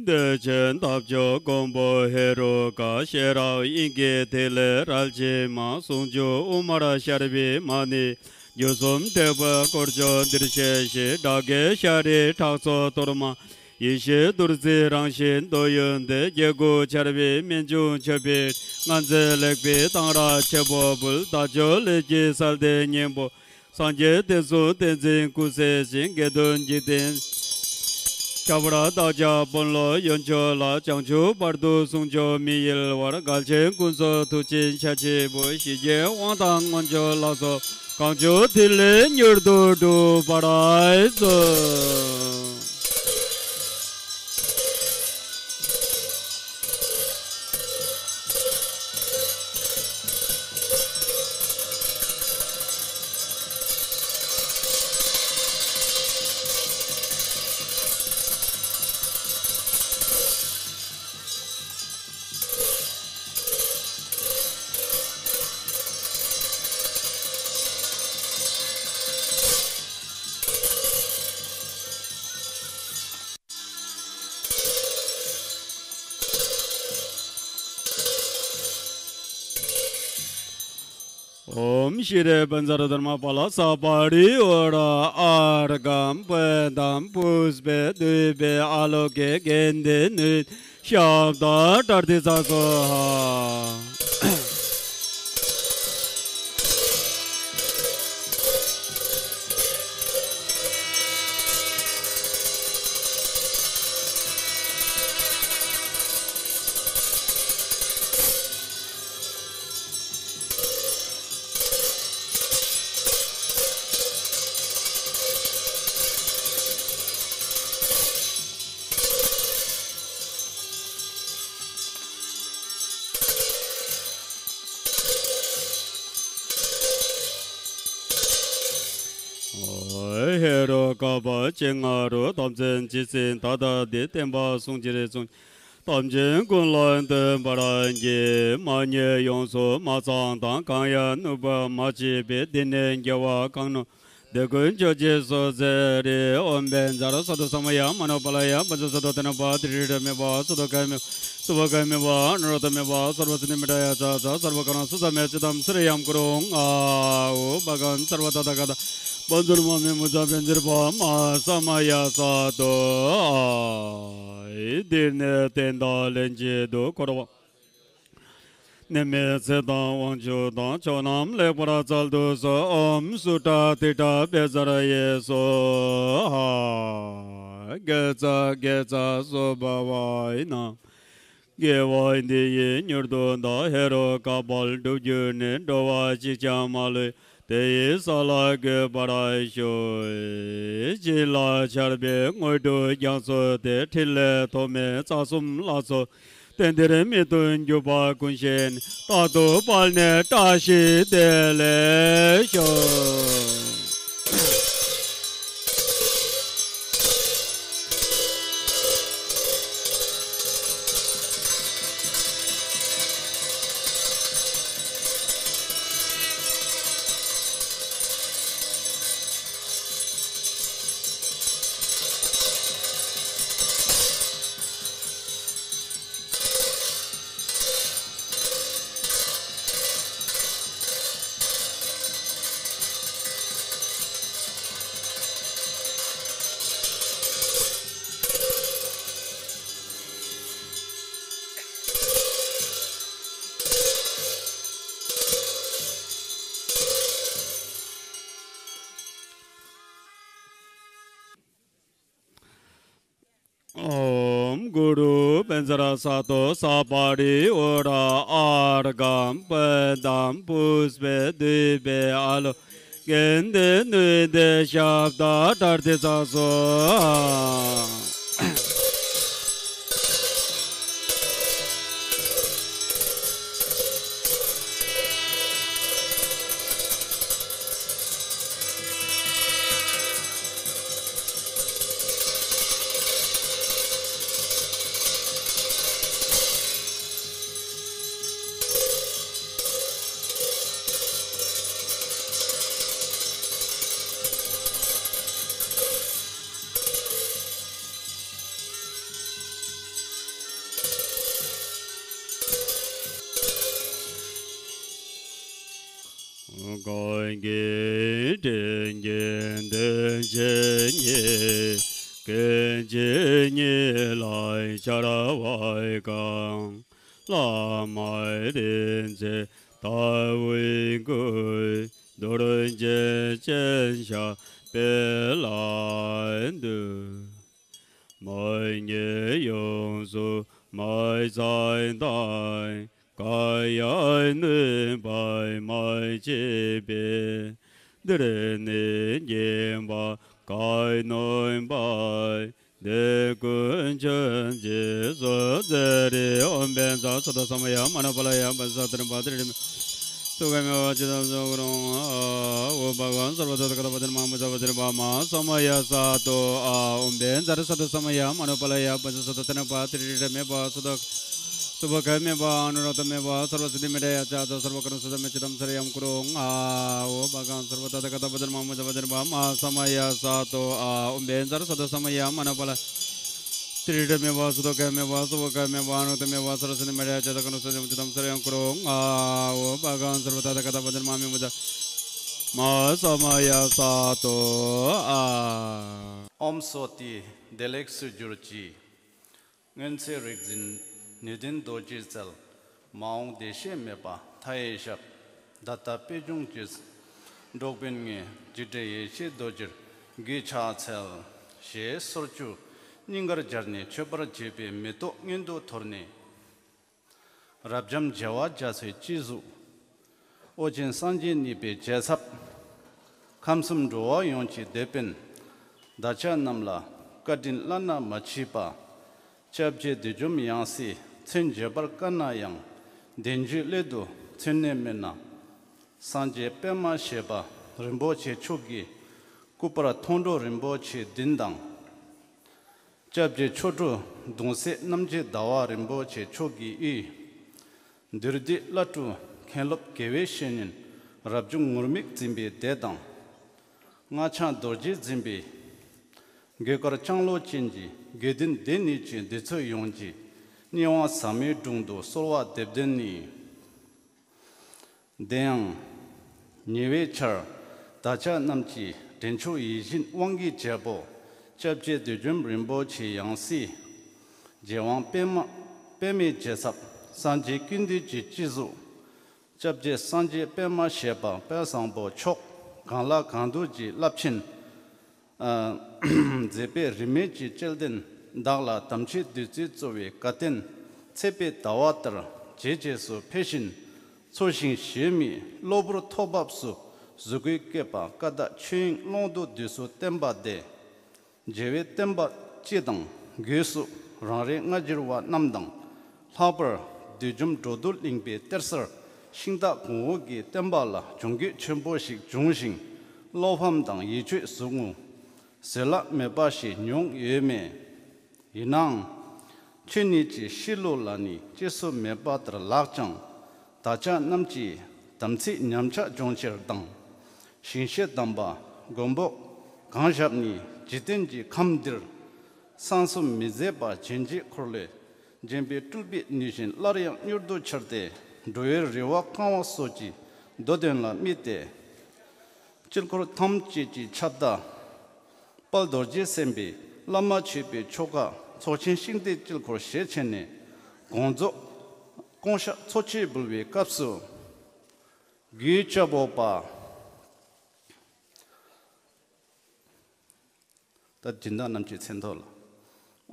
འདི་ཕྱི་འདབ་ཆགས་མགོན་པོ་ཧེ་རུ་ཀ། ཤེས་རབ་དབྱིངས་ཀྱི་ཐིག་ལེ་རལ་གྲི་མ། ཟུང་འཇུག་དབུ་མར་ཤར་བའི་མ་ཎི། བརྒྱུད་གསུམ་དྲེགས་པའི་དཀོར་མཆོག་འདིར་གཤེགས་ཤིག། དགྲ་བགེགས་ཤ་རུས་ཁྲག་མཚོ་གཏོར་མ། ཡེ་ཤེས་རྡོར་བརྩེགས་རང་བཞིན་འདོད་ཡོན་ཏན། བརྒྱད་དགུ་ཆར་པའི་རྨད་བྱུང་མཆོད་པའི། མངའ་མཛད་ལེགས་པའི་གཏང་རག་ཆེན་པོ་འབུལ། དལ་འབྱོར་ལས་ཀྱི་གསལ་ལྡན་སྙིང་པོ། སངས་རྒྱས་བསྟན་སྲུང་བསྟན་འཛིན་སྐུ་གསལ་ཞིང་། དགེ་འདུན་འཇིག་རྟེན་ཁྱབ་པར་བདག་ཅག་དཔོན་སློབ་ཡོན་མཆོད་ལ། བྱང་ཆུབ་བར་དུ་ཟུང་འཇུག་མི་གཡེལ་བར། འགལ་རྐྱེན་ཀུན་སོལ་མཐུ་ཆེན་ཤ་ཆེན་པོས། ཞི་རྒྱས་དབང་དང་མངོན་སྤྱོད་ལ་སོགས། གང་བྱུང་ཐིག་ལེ་མྱུར་དུ་འགྲུབ་པར་མཛོད། ཨོཾ་ཤྲཱི་པཉྩ་རཏྣ་པཱ་ལ་ས་པ་རི་ཝཱ་ར་ཨརྒྷཾ་པཱདྱཾ་པུཥྤེ་དྷཱུ་པེ་ཨཱ་ལོ་ཀེ་གནྡྷེ་ནུདྡྷེ་ཤབྡ་པྲ་ཏཱིཙྪ་སྭཱ་ཧཱ། ཧེ་རུ་ཀ་པ་ཅན་ང་རོ་དམ་ཅན་ཇི་སྲིད་ད་ལྟ་འདི་བསྟན་པ་སྲུང་གི་རེ་སྲུང་། དམ་ཅན་ཀུན་ལ་བསྟེན་པར་བགྱི། མ་ཉེས་ཡོངས་སུ་མ་ཚང་དང་། གང་ཡང་ནུས་པ་མ་མཆིས་པའི། འདི་ནས་རྒྱལ་བ་གང་ནུབ་དེ་ཀུན་མཆོག་གི་སྲོག་རྩེར་རེག། ཨོཾ་བཛྲ་སཏྭ་ས་མ་ཡ་མ་ནོ་པཱ་ལ་ཡ། བཛྲ་སཏྭ་ཏ་ན་པཱ་ཏྲི་རི་ར་མེ་བ་སཏྭ་ཁ་མེ་སུ་བ་ཁ་མེ་བ་ཨ་ནུ་ར་ཏ་མེ་བ་སརྦ་སྣོད་མི་ཏྲ་ཡ་ཙ་ཙ་སརྦ་ཀ་ར་ན་སུ་ཙ་མེ་ཙི་དམ་སི་རི་ཡམ་ཀུ་རུ་ཨ་ཨོ་བྷ་ག་ན་སརྦ་ད་ད་ག་ད་བཛྲ་མ་མེ་མུ་ཙ་བཛྲ་བ་མ་ས་མ་ཡ་སཏྭ་ཨ། འདིར་ནི་རྟེན་དང་ལྷན་ཅིག་ཏུ་འཁོར་བ། ནད་མེད་ཚེ་དང་དབང་ཕྱུག་དང་། ཕྱོགས་རྣམས་ལེགས་པར་འཚལ་དུ་གསོལ། ཨོཾ་སུ་ཏྲ་ཏི་ཏྲ་བཛྲ་ཡེ་སྭཱ་ཧཱ། དགེ་རྩ་དགེ་རྩ་སུ་བྷ་ཝ་ཨི་ནམ། དགེ་བ་འདི་ཡིས་མྱུར་དུ་བདག་ཧེ་རུ་ཀ་པར་འགྲུབ་གྱུར་ནས། འགྲོ་བ་གཅིག་ཀྱང་མ་ལུས་དེ་ཡི་ས་ལ་འགོད་པར་ཤོག། བྱིན་རླབས་ཆར་པའི་དངོས་གྲུབ་རྒྱ་མཚོ་སྟེ། ཕྲིན་ལས་ཐོགས་མེད་རྩ་གསུམ་ལ་སོགས། རྟེན་འདིར་མི་མཐུན་འཇུག་པ་ཀུན་ཞི་ནས། རྟག་ཏུ་དཔལ་ནི་བཀྲ་ཤིས་བདེ་ལེགས་ཤོག། ཨོཾ་གུ་རུ་བཛྲ་སཏྭ་ས་པ་རི་ཝཱ་ར་ཨརྒྷཾ་པཱདྱཾ་པུཥྤེ་དྷཱུ་པེ་ཨཱ་ལོ་ཀེ་གནྡྷེ་ནུདྡྷེ་ཤབྡ་པྲ་ཏཱིཙྪ་སྭཱ་ཧཱ། གང་གིས་དྲིན་གྱིས་འདི་ཕྱི་གཉིས། ཀུན་གྱི་སྙིང་ལ་ཤར་བ་གང་། བླ་མ་རིག་འཛིན་ལྟ་བུའི་སྐུ། རྡོ་རྗེ་ཅན་ཞབས་པད་ལ་འདུད། མ་ཉེས་ཡོངས་སུ་མ་ཚང་དང་། གང་ཡང་ནུས་པ་མ་མཆིས་པའི། འདིར་ནི་སྙིང་པོ་གང་ནུས་པ། དེ་ཀུན་མཆོག་གི་སྲོག་རྩེར་རེག། ཨོཾ་བཛྲ་སཏྭ་ས་མ་ཡ་མ་ནོ་པཱ་ལ་ཡ། བཛྲ་སཏྭ་ཏ་ན་པཱ་ཏྲི་རི་མེ་སུ་ཁ་མེ་བ་ཙི་དམ་སུ་ཀུ་རུ་ཨ་ཨོ་བྷ་ག་ན་སརྦ་ད་ད་ག་ད་བཛྲ་མ་མུ་ཙ་བཛྲ་བ་མ་ས་མ་ཡ་སཏྭ་ཨ། ཨོཾ་བཛྲ་སཏྭ་ས་མ་ཡ་མ་ནོ་པཱ་ལ་ཡ། བཛྲ་སཏྭ་ཏ་ན་པཱ་ཏྲི་རི་ར་མེ་བ་སཏྭ་སུ་བ་ཁ་མེ་བ་ཨ་ནུ་ར་ཏ་མེ་བ་སརྦ་སྣོད་མི་ཏྲ་ཡ་ཙ་ཙ་སརྦ་ཀ་ར་ན་སུ་ཙ་མེ་ཙི་དམ་སི་རི་ཡམ་ཀུ་རུ་ཨ་ཨོ་བྷ་ག་ན་སརྦ་ད་ད་ག་ད་བཛྲ་མ་མུ་ཙ་བཛྲ་བ་མ་ས་མ་ཡ་སཏྭ་ཨ། ཨོཾ་བཛྲ་སཏྭ་ས་མ་ཡ་མ་ནོ་པཱ་ལ། ཏྲི་ཏྲ་མེ་བ་སུ་ཏོ་ཀ་མེ་བ་སུ་བ་ཀ་མེ་བ་ནུ་ཏ་མེ་བ་སར་སི་ནི་མ་ར་ཅ་ཏ་ཀ་ནུ་སོ་ཇམ་ཅི་དམ་སར་ཡང་ཀུ་རོ་ང་འོ་བ་གང་སར་བ་ཏ་ཏ་ཀ་ཏ་བ་ཇར་མ་མེ་མུ་ཏ་མ་ས་མ་ཡ་ས་ཏོ་ཨ། ཨོམ་སོ་ཏི་བདེ་ལེགས་སུ་གྱུར་ཅིག། སྔོན་ཚེ་རིག་འཛིན་ནུས་ལྡན་རྡོ་རྗེའི་རྩལ། མ་འོངས་བདེ་གཤེགས་མེད་པ་མཐའ་ཡས་ཞབས། ད་ལྟ་པད་འབྱུང་གི་འགྲོགས་པའི་ངོས། འཇིགས་བྲལ་ཡེ་ཤེས་རྡོ་རྗེར་གུས་ཕྱག་འཚལ། ཞེས་སོར་ཆུ་སྙིང་གར་སྦྱར་ནས་མཆོད་པར་བྱེད་པའི་མེ་ཏོག་སྔོན་དུ་འཐོར་ནས། རབ་འབྱམས་རྒྱལ་བ་རྒྱ་མཚོའི་སྤྱི་གཟུགས། ཨོ་རྒྱན་སངས་རྒྱས་གཉིས་པའི་རྒྱལ་ཚབ། ཁམས་གསུམ་འགྲོ་བ་ཡོངས་ཀྱི་དེད་དཔོན། བདག་ཅག་རྣམས་ལ་བཀའ་དྲིན་བླ་ན་མ་མཆིས་པ། སྐྱབས་རྗེ་བདུད་འཇོམས་ཡང་སྲིད་མཚན་བརྗོད་པར་དཀའ་ན་ཡང་། བདེན་བརྗོད་སླད་དུ་མཚོན་ནས་སྨོས་ན། སངས་རྒྱས་པདྨ་བཞད་པ་རིན་པོ་ཆེ་མཆོག་གི་སྐུ་པར་མཐོང་གྲོལ་རིན་པོ་ཆེ་བདུན་དང་། སྐྱབས་རྗེ་མཆོག་སྤྲུལ་གདུང་སྲས་རྣམ་རྒྱལ་ཟླ་བ་རིན་པོ་ཆེ་མཆོག་གི་དབུས། འདུས་སྡེ་བླ་སྤྲུལ་མཁན་སློབ་དགེ་བའི་བཤེས་གཉེན་རབ་བྱུང་ངུར་སྨྲིག་འཛིན་པའི་སྡེ་དང་། སྔགས་འཆང་རྡོ་རྗེ་འཛིན་པའི་དགོས་དཀར་ལྕང་ལོ་ཅན་གྱི་དགེ་འདུན་སྡེ་སྣོད་ཀྱི་འདུས་ཚོགས་ཡོངས་ཀྱི་སྙན་དབང་ཟབ་མོའི་དྲུང་དུ་གསོལ་བ་འདེབས་དོན་ནི། དེ་ཡང་ཉེ་བའི་ཆར་བདག་ཅག་རྣམས་ཀྱི་འདྲེན་མཆོག་ཡིད་བཞིན་དབང་གི་རྒྱལ་པོ་སྐྱབས་རྗེ་བདུད་འཇོམས་རིན་པོ་ཆེ་ཡང་སྲིད་རྒྱལ་དབང་པདྨ་པདྨའི་རྒྱལ་ཚབ་སངས་རྒྱས་ཀུན་འདུས་ཀྱི་སྤྱི་གཟུགས། སྐྱབས་རྗེ་སངས་རྒྱས་པདྨ་བཞད་པ་དཔལ་བཟང་པོ་མཆོག་གང་ལ་གང་འདུལ་གྱི་རླབས་ཆེན། ཨ། མཛད་པའི་རིས་མེད་ཀྱི་བཅུད་ལྡན་བདག་ལ་དམ་ཆོས་བདུད་རྩི་གཙོ་བའི་དགའ་སྟོན་ཚེས་པའི་ཟླ་བ་ལྟར་ཇེ་རྒྱས་སུ་འཕེལ་བཞིན། འཚོ་ཞིང་གཞེས་མའི་གློ་བུར་ཐོག་བབས་སུ་གཟུགས་སྐུའི་བཀོད་པ་ཀ་དག་ཆོས་དབྱིངས་ཀློང་དུ་བསྡུས་སུ་བསྟན་པ་སྟེ། རྒྱལ་བའི་བསྟན་པ་སྤྱི་དང་སྒོས་སུ་རང་རེའི་སྔ་འགྱུར་བ་རྣམས་དང་། ལྷག་པར་བདུད་འཇོམས་འགྲོ་འདུལ་གླིང་པའི་གཏེར་གསར་ཤིང་སྟག་གོང་འོག་གི་བསྟན་པ་ལ་གྱོང་གུད་ཆེན་པོ་ཞིག་བྱུང་ཞིང་བློ་ཕམ་དང་ཡིད་དཔྱོད་ཟུག་རྔུ། བཟོད་གླགས་མེད་པ་ཞིག་མྱོང་ཡོད་མེད། ཡིན་ནའང་། ཆོས་ཉིད་ཀྱི་གཤིས་ལུགས་ལ་ནི་སྐྱེ་སྲོལ་མེད་པ་ལྟར་ལགས་ཀྱང་། བདག་ཅག་རྣམས་ཀྱིས་དམ་ཚིག་ཉམས་ཆག་འབྱུང་ཕྱིར་དང་། ཞིང་གཤེགས་དམ་པ་མགོན་པོ་གང་ཞབས་ནི་འཇིག་རྟེན་གྱི་ཁམས་འདིར། གསང་གསུམ་མི་ཟད་པ་བྱིན་གྱིས་འཁོར་ལོས་བརྒྱན་པའི་སྤྲུལ་པའི་ནུས་བཞིན་སླར་ཡང་མྱུར་དུ་འཆར་ཏེ། འགྲོ་བའི་རེ་བ་བསྐང་བ་སོགས་ཀྱི་མདོ་དོན་ལ་དམིགས་ཏེ། དཀྱིལ་འཁོར་ཐམས་ཅད་ཀྱི་ཁྱབ་བདག་དཔལ་རྡོ་རྗེ་སེམས་དཔའི་བླ་མ་མཆོད་པའི་ཆོ་ག་ཚོགས་ཆེན་ཤིང་རྟའི་དཀྱིལ་འཁོར་ཞེས་བྱས་ནས་དགོངས་རྫོགས་སྐོང་བཤགས་ཚོགས་མཆོད་འབུལ་བའི་སྐབས་སུ། གུས་ཕྱག་འབོགས་པ། ད་སྦྱིན་བདག་རྣམས་ཀྱི་མཚན་ཐོག་ལ།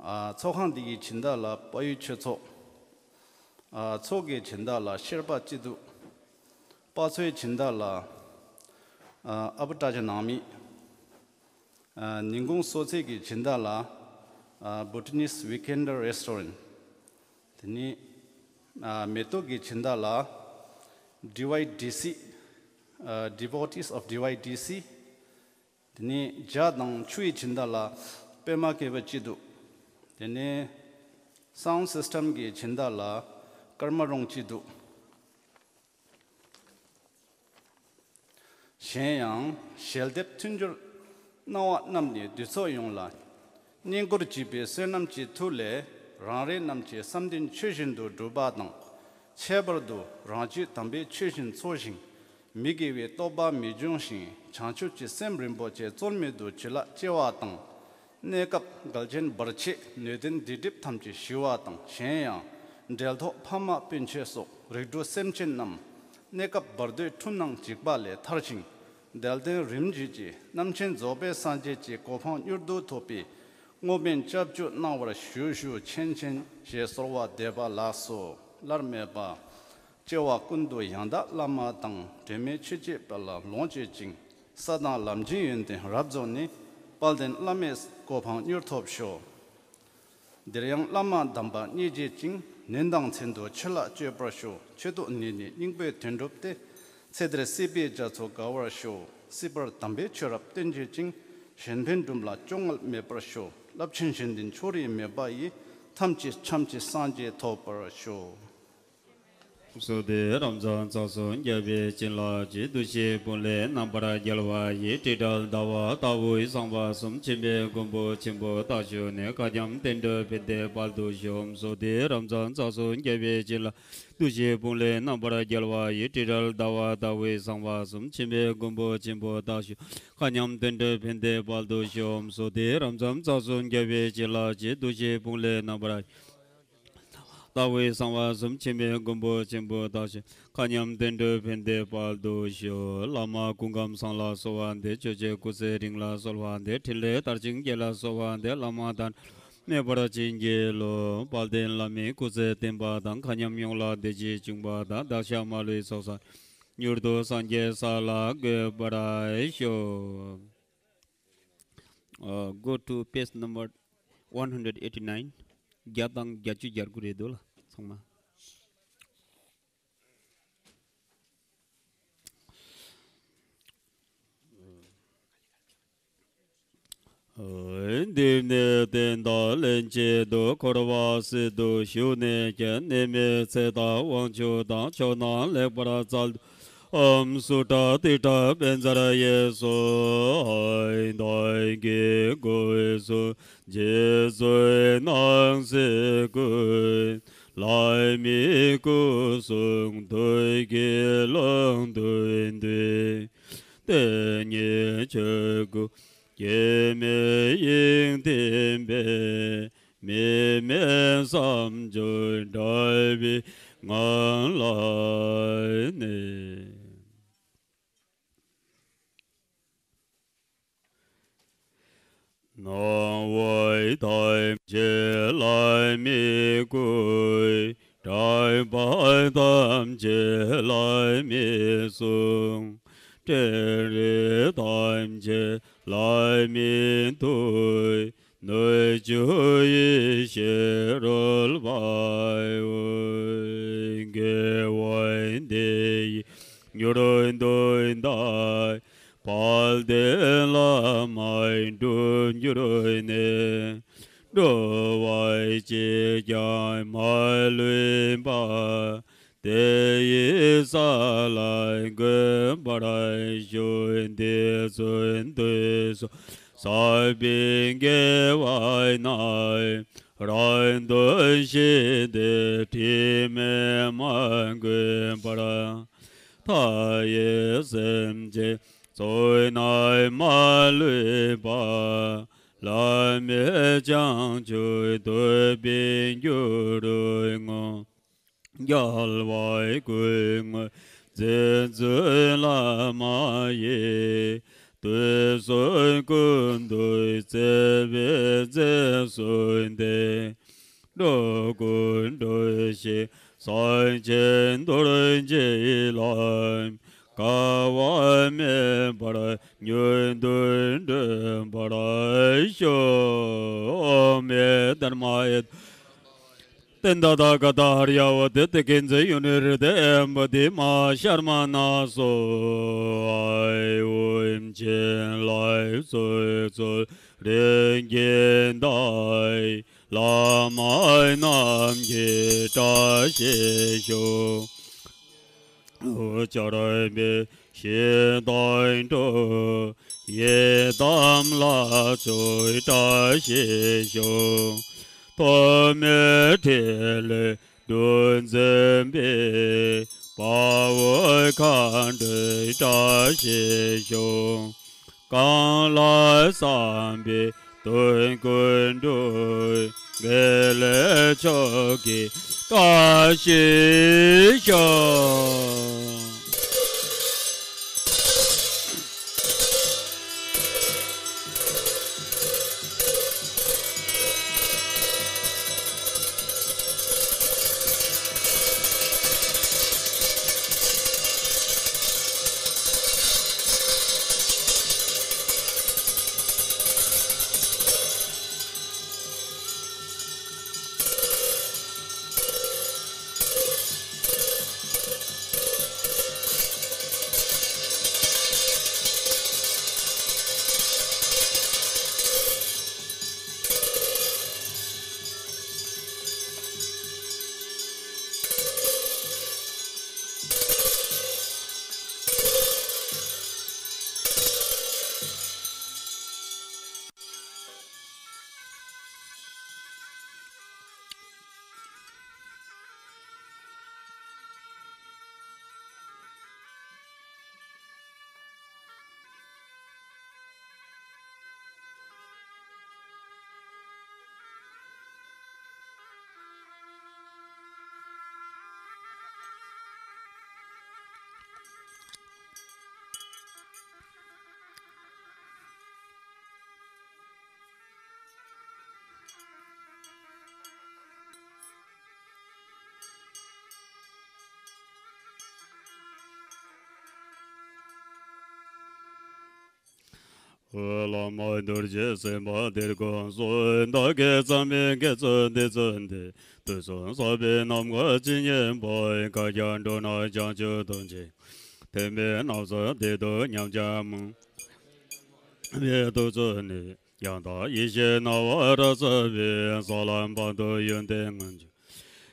ཨ། ཚོགས་ཁང་འདི་གི་སྦྱིན་བདག་ལ་དཔལ་ཡུལ་ཆོས་ཚོགས། ཨ། ཚོགས་ཀྱི་སྦྱིན་བདག་ལ་ཤེར་པ་སྐྱིད་སྡུག། དཔའ་མཛོད་སྦྱིན་བདག་ལ། ཨ། ཨ་བུ་བཀྲ་ཤིས་ནང་མི། ཨ། ཉིན་གུང་གསོལ་ཚིགས་ཀྱི་སྦྱིན་བདག་ལ། ཨ། Bhutanese Weekender Restaurant། དེ་ནས། ཨ། མེ་ཏོག་གི་སྦྱིན་བདག་ལ། ཌི་ཝའི་ཌི་སི། ཨ། Devotees of ཌི་ཝའི་ཌི་སི། དེ་ནས་ཇ་དང་ཆུ་ཡི་སྦྱིན་བདག་ལ་པད་མ་སྐྱེས་བུ་སྐྱིད་སྡུག། དེ་ནས་སའུན་སིས་ཊམ་གྱི་སྦྱིན་བདག་ལ་ཀརྨ་རོང་སྐྱིད་སྡུག། གཞན་ཡང་ཞལ་འདེབས་མཐུན་འགྱུར་གནང་བ་རྣམས་ནས་འདུས་ཚོགས་ཡོངས་ལ་བསྙེན་བཀུར་བགྱིས་པའི་བསོད་ནམས་ཀྱི་མཐུ་ལས་རང་རེ་རྣམས་ཀྱི་བསམ་དོན་ཆོས་བཞིན་དུ་འགྲུབ་པ་དང་། ཁྱད་པར་དུ་རང་རྒྱུད་དམ་པའི་ཆོས་བཞིན་འཚོ་ཞིང་། མི་དགེ་བའི་རྟོག་པ་མི་འབྱུང་ཞིང་། བྱང་ཆུབ་ཀྱི་སེམས་རིན་པོ་ཆེ་རྩོལ་མེད་དུ་ཇི་ལ་སྐྱེ་བ་དང་། གནས་སྐབས་འགལ་རྐྱེན་བར་ཆད་ནད་གདོན་སྡིག་སྒྲིབ་ཐམས་ཅད་ཞི་བ་དང་། གཞན་ཡང་འབྲེལ་ཐོགས་ཕ་མ་སྤུན་མཆེད་སོགས་རིགས་དྲུག་སེམས་ཅན་རྣམས་གནས་སྐབས་བར་དོའི་འཁྲུལ་སྣང་འཇིགས་པ་ལས་ཐར་ཞིང་། བདེ་དོན་རིམ་བརྒྱུད་ཀྱི་རྣམ་མཁྱེན་རྫོགས་པའི་སངས་རྒྱས་ཀྱི་གོ་འཕང་མྱུར་དུ་ཐོབ་པའི་བསྔོ་བའི་སྐྱབས་བཅོལ་གནང་བར་ཞུ་ཞུ་མཁྱེན་མཁྱེན་ཞེས་གསོལ་བ་འདེབས་པ་ལགས་སོ། སླར་སྨྲས་པ། སྐྱེ་བ་ཀུན་ཏུ་ཡང་དག་བླ་མ་དང་། སྒྲོན་མེ་མཆོད་བྱེད་དཔལ་ལ་ལོངས་སྤྱོད་ཅིང་། ས་དང་ལམ་གྱི་ཡོན་ཏན་རབ་རྫོགས་ནས། དཔལ་ལྡན་བླ་མའི་གོ་འཕང་མྱུར་ཐོབ་ཤོག། འདིར་ཡང་བླ་མ་དམ་པ་མཉེས་བྱེད་ཅིང་། ནན་དང་མཚན་དུ་ཆོས་ལ་སྤྱོད་པར་ཤོག། ཆོས་ཐོག་ནས་ནི་སྙིང་པོའི་དོན་གྲུབ་སྟེ། ཚེ་འདིར་སྲིད་པའི་རྒྱ་མཚོ་བརྒལ་བར་ཤོག། སྲིད་པར་དམ་པའི་ཆོས་རབ་བསྟན་བྱེད་ཅིང་། གཞན་ཕན་སྒྲུབ་ལ་སྐྱོ་ངལ་མེད་པར་ཤོག། རླབས་ཆེན་གཞན་དོན་ཕྱོགས་རིས་མེད་པ་ཡི། ཐམས་ཅད་ཆོས་ཀྱི་སངས་རྒྱས་ཐོབ་པར་ཤོག། སོགས་ཏེ་རབ་འབྱམས་རྩ་གསུམ་རྒྱས་པའི་བྱིན་རླབས་ཀྱིས། འདུ་ཤེས་ཕུང་ལས་རྣམ་པར་རྒྱལ་བ་ཡི། སྤྲོས་བྲལ་ཟླ་བ་ལྟ་བུའི་གསང་བ་གསུམ། མཁྱེན་པའི་མགོན་པོ་ཆེན་པོ་དག་བཞུགས་ནས། མཁའ་མཉམ་དོན་གྲུབ་ཕན་བདེའི་དཔལ་དུ་བཞུགས། སོགས་ཏེ་རབ་འབྱམས་རྩ་གསུམ་རྒྱས་པའི་བྱིན་རླབས། འདུ་ཤེས་ཕུང་ལས་རྣམ་པར་རྒྱལ་བ་ཡི། སྤྲོས་བྲལ་ཟླ་བ་ལྟ་བུའི་གསང་བ་གསུམ། མཁྱེན་པའི་མགོན་པོ་ཆེན་པོ་དག་བཞུགས། མཁའ་མཉམ་དོན་གྲུབ་ཕན་བདེའི་དཔལ་དུ་བཞུགས། སོགས་ཏེ་རབ་འབྱམས་རྩ་གསུམ་རྒྱས་པའི་བྱིན་རླབས་ཀྱིས། འདུ་ཤེས་ཕུང་ལས་རྣམ་པར་ལྟ་བུའི་གསང་བ་གསུམ། མཁྱེན་པའི་མགོན་པོ་ཆེན་པོ་དག་བཞུགས། མཁའ་མཉམ་དོན་གྲུབ་ཕན་བདེའི་དཔལ་དུ་བཞུགས། བླ་མ་སྐུ་ཁམས་བཟང་ལ་གསོལ་བ་འདེབས། ཆོས་ཀྱི་སྐུ་ཚེ་རིང་ལ་གསོལ་བ་འདེབས། ཕྲིན་ལས་མཐར་ཕྱིན་རྒྱས་ལ་གསོལ་བ་འདེབས། བླ་མ་དང་མེད་པར་བྱིན་གྱིས་རློབས། དཔལ་ལྡན་བླ་མའི་སྐུ་ཚེ་བརྟན་པ་དང་། མཁའ་མཉམ་ཡོངས་ལ་བདེ་སྐྱིད་འབྱུང་བ་དང་། བདག་ཅག་མ་ལུས་ཚོགས་བསགས་མྱུར་དུ་སངས་རྒྱས་ས་ལ་འགོད་པར་ཤོག། Uh, go to page number one hundred eighty-nine. བརྒྱ་དང་བརྒྱད་ཅུ་གྱ་དགུ་རེད་འདུག་ལ་ཚང་མ། འདིར་ནི་བསྟན་དང་ལྷན་ཅིག་ཏུ། འཁོར་བ་སྲིད་དུ་ཞུགས་ནས་ཀྱང་། ནད་མེད་ཚེ་དང་དབང་ཕྱུག་དང་། ཕྱོགས་རྣམས་ལེགས་པར་བཙལ་དུ་འོང་། སུ་དྲག་དེ་དྲག་བཛྲ་ཡེ་སྭཱ་ཧཱ། བདག་གི་སྐུ་གསུང་ཐུགས་རྗེ་བཙུན་སྣང་སྲིད་ཀུན། ལྷ་མིའི་སྐུ་གསུང་ཐུགས་ཀྱི་ཀློང་དུ་འདུས། དེ་ཉིད་ཆོས་སྐུ་སྐྱེ་མེད་དབྱིངས་ཐིམ་པས། མི་མེད་བསམ་བརྗོད་བྲལ་བའི་ངང་ལ་གནས། སྣང་བ་ཐམས་ཅད་ལྷ་མིའི་སྐུ། གྲགས་པ་ཐམས་ཅད་ལྷ་མིའི་གསུང་། སྤྲིན་རིས་ཐམས་ཅད་ལྷ་མིའི་ཐུགས། སྣོད་བཅུད་ཡེ་ཤེས་རོལ་པའོ། དགེ་བ་འདི་ཡིས་མྱུར་དུ་བདག། དཔལ་ལྡན་བླ་མ་སྒྲུབ་གྱུར་ནས། འགྲོ་བ་གཅིག་ཀྱང་མ་ལུས་པ། དེ་ཡི་ས་ལ་འགོད་པར་ཤོག། འདི་ཚུན་དུ་སོ་སོར་བསགས་པའི་དགེ་བ་རྣམས་རང་དོན་བཞིན་དུ་དྲི་མས་མ་གོས་པར། མཐའ་ཡས་སེམས་ཅན་ཚོགས་རྣམས་མ་ལུས་པ། བླ་མེད་བྱང་ཆུབ་ཐོབ་པའི་རྒྱུར་བསྔོ། རྒྱལ་བ་ཀུན་དངོས་རྗེ་བཙུན་བླ་མ་ཡི། དུས་གསུམ་ཀུན་ཏུ་བརྩེ་བས་མཛེས་སུ་གཏད། འགྲོ་ཀུན་སྒྲོལ་ཞིང་སེམས་ཅན་དོན་བྱེད་ལམ། འགལ་བ་མེད་པར་མྱུར་དུ་འགྲུབ་པར་ཤོག། ཨོཾ་ཡེ་དྷརྨཱ་ཡེ་ཏནྟཱ་ཐཱ་ག་ཏཱ་ཧ་རྱ་ཝ་ཏི་ཏི་ཀིན་ཛི་ཡོ་ནི་རི་ཏི་ཨེ་བ་ཏི་མ་ཤར་མ་ན་སྭཱ་ཧཱ། ཨོཾ་བྱིན་རླབས་ཚོགས་ཚུལ་ཁྲིམས་ཀྱི་མདའ། བླ་མ་རྣམས་ཀྱི་བཀྲ་ཤིས་ཤོག། ཆར་འབེབས་ཞིང་དང་འགྲོགས། ཡི་དམ་ལྷ་ཚོགས་བཀྲ་ཤིས་ཤོག། ཐོགས་མེད་ཕྲིན་ལས་སྒྲོལ་འཛིན་པའི། དཔའ་བོ་མཁའ་འགྲོའི་བཀྲ་ཤིས་ཤོག། གང་ལ་བསམ་པའི་དོན་ཀུན་འགྲུབ། དགེ་ལེགས་མཆོག་གི་བཀྲ་ཤིས་ཤོག། བླ་མ་རྡོ་རྗེ་སེམས་དཔའ་དེར་དགོངས་སོ། བདག་གིས་བརྩམས་པའི་དགེ་ཚུལ་འདི་ཚུན་ཏེ། དུས་གསུམ་བསགས་པའི་རྣམ་དཀར་ཇི་སྙེད་པ། བསྐལ་བརྒྱར་འགྲོ་ན་བྱང་ཆུབ་ཏུ་འཇུག་ཐེག་པའི་རྣམ་གསུམ་དེ་དག་ཉམས་བྱང་མུན་པའི་དུག་རྩུབ་ནས། ཡང་དག་ཡེ་ཤེས་སྣང་བ་རབ་གསལ་བའི། ས་ལམ་བར་དུ་ཡོན་ཏན་ལྔ་འབྱུང་།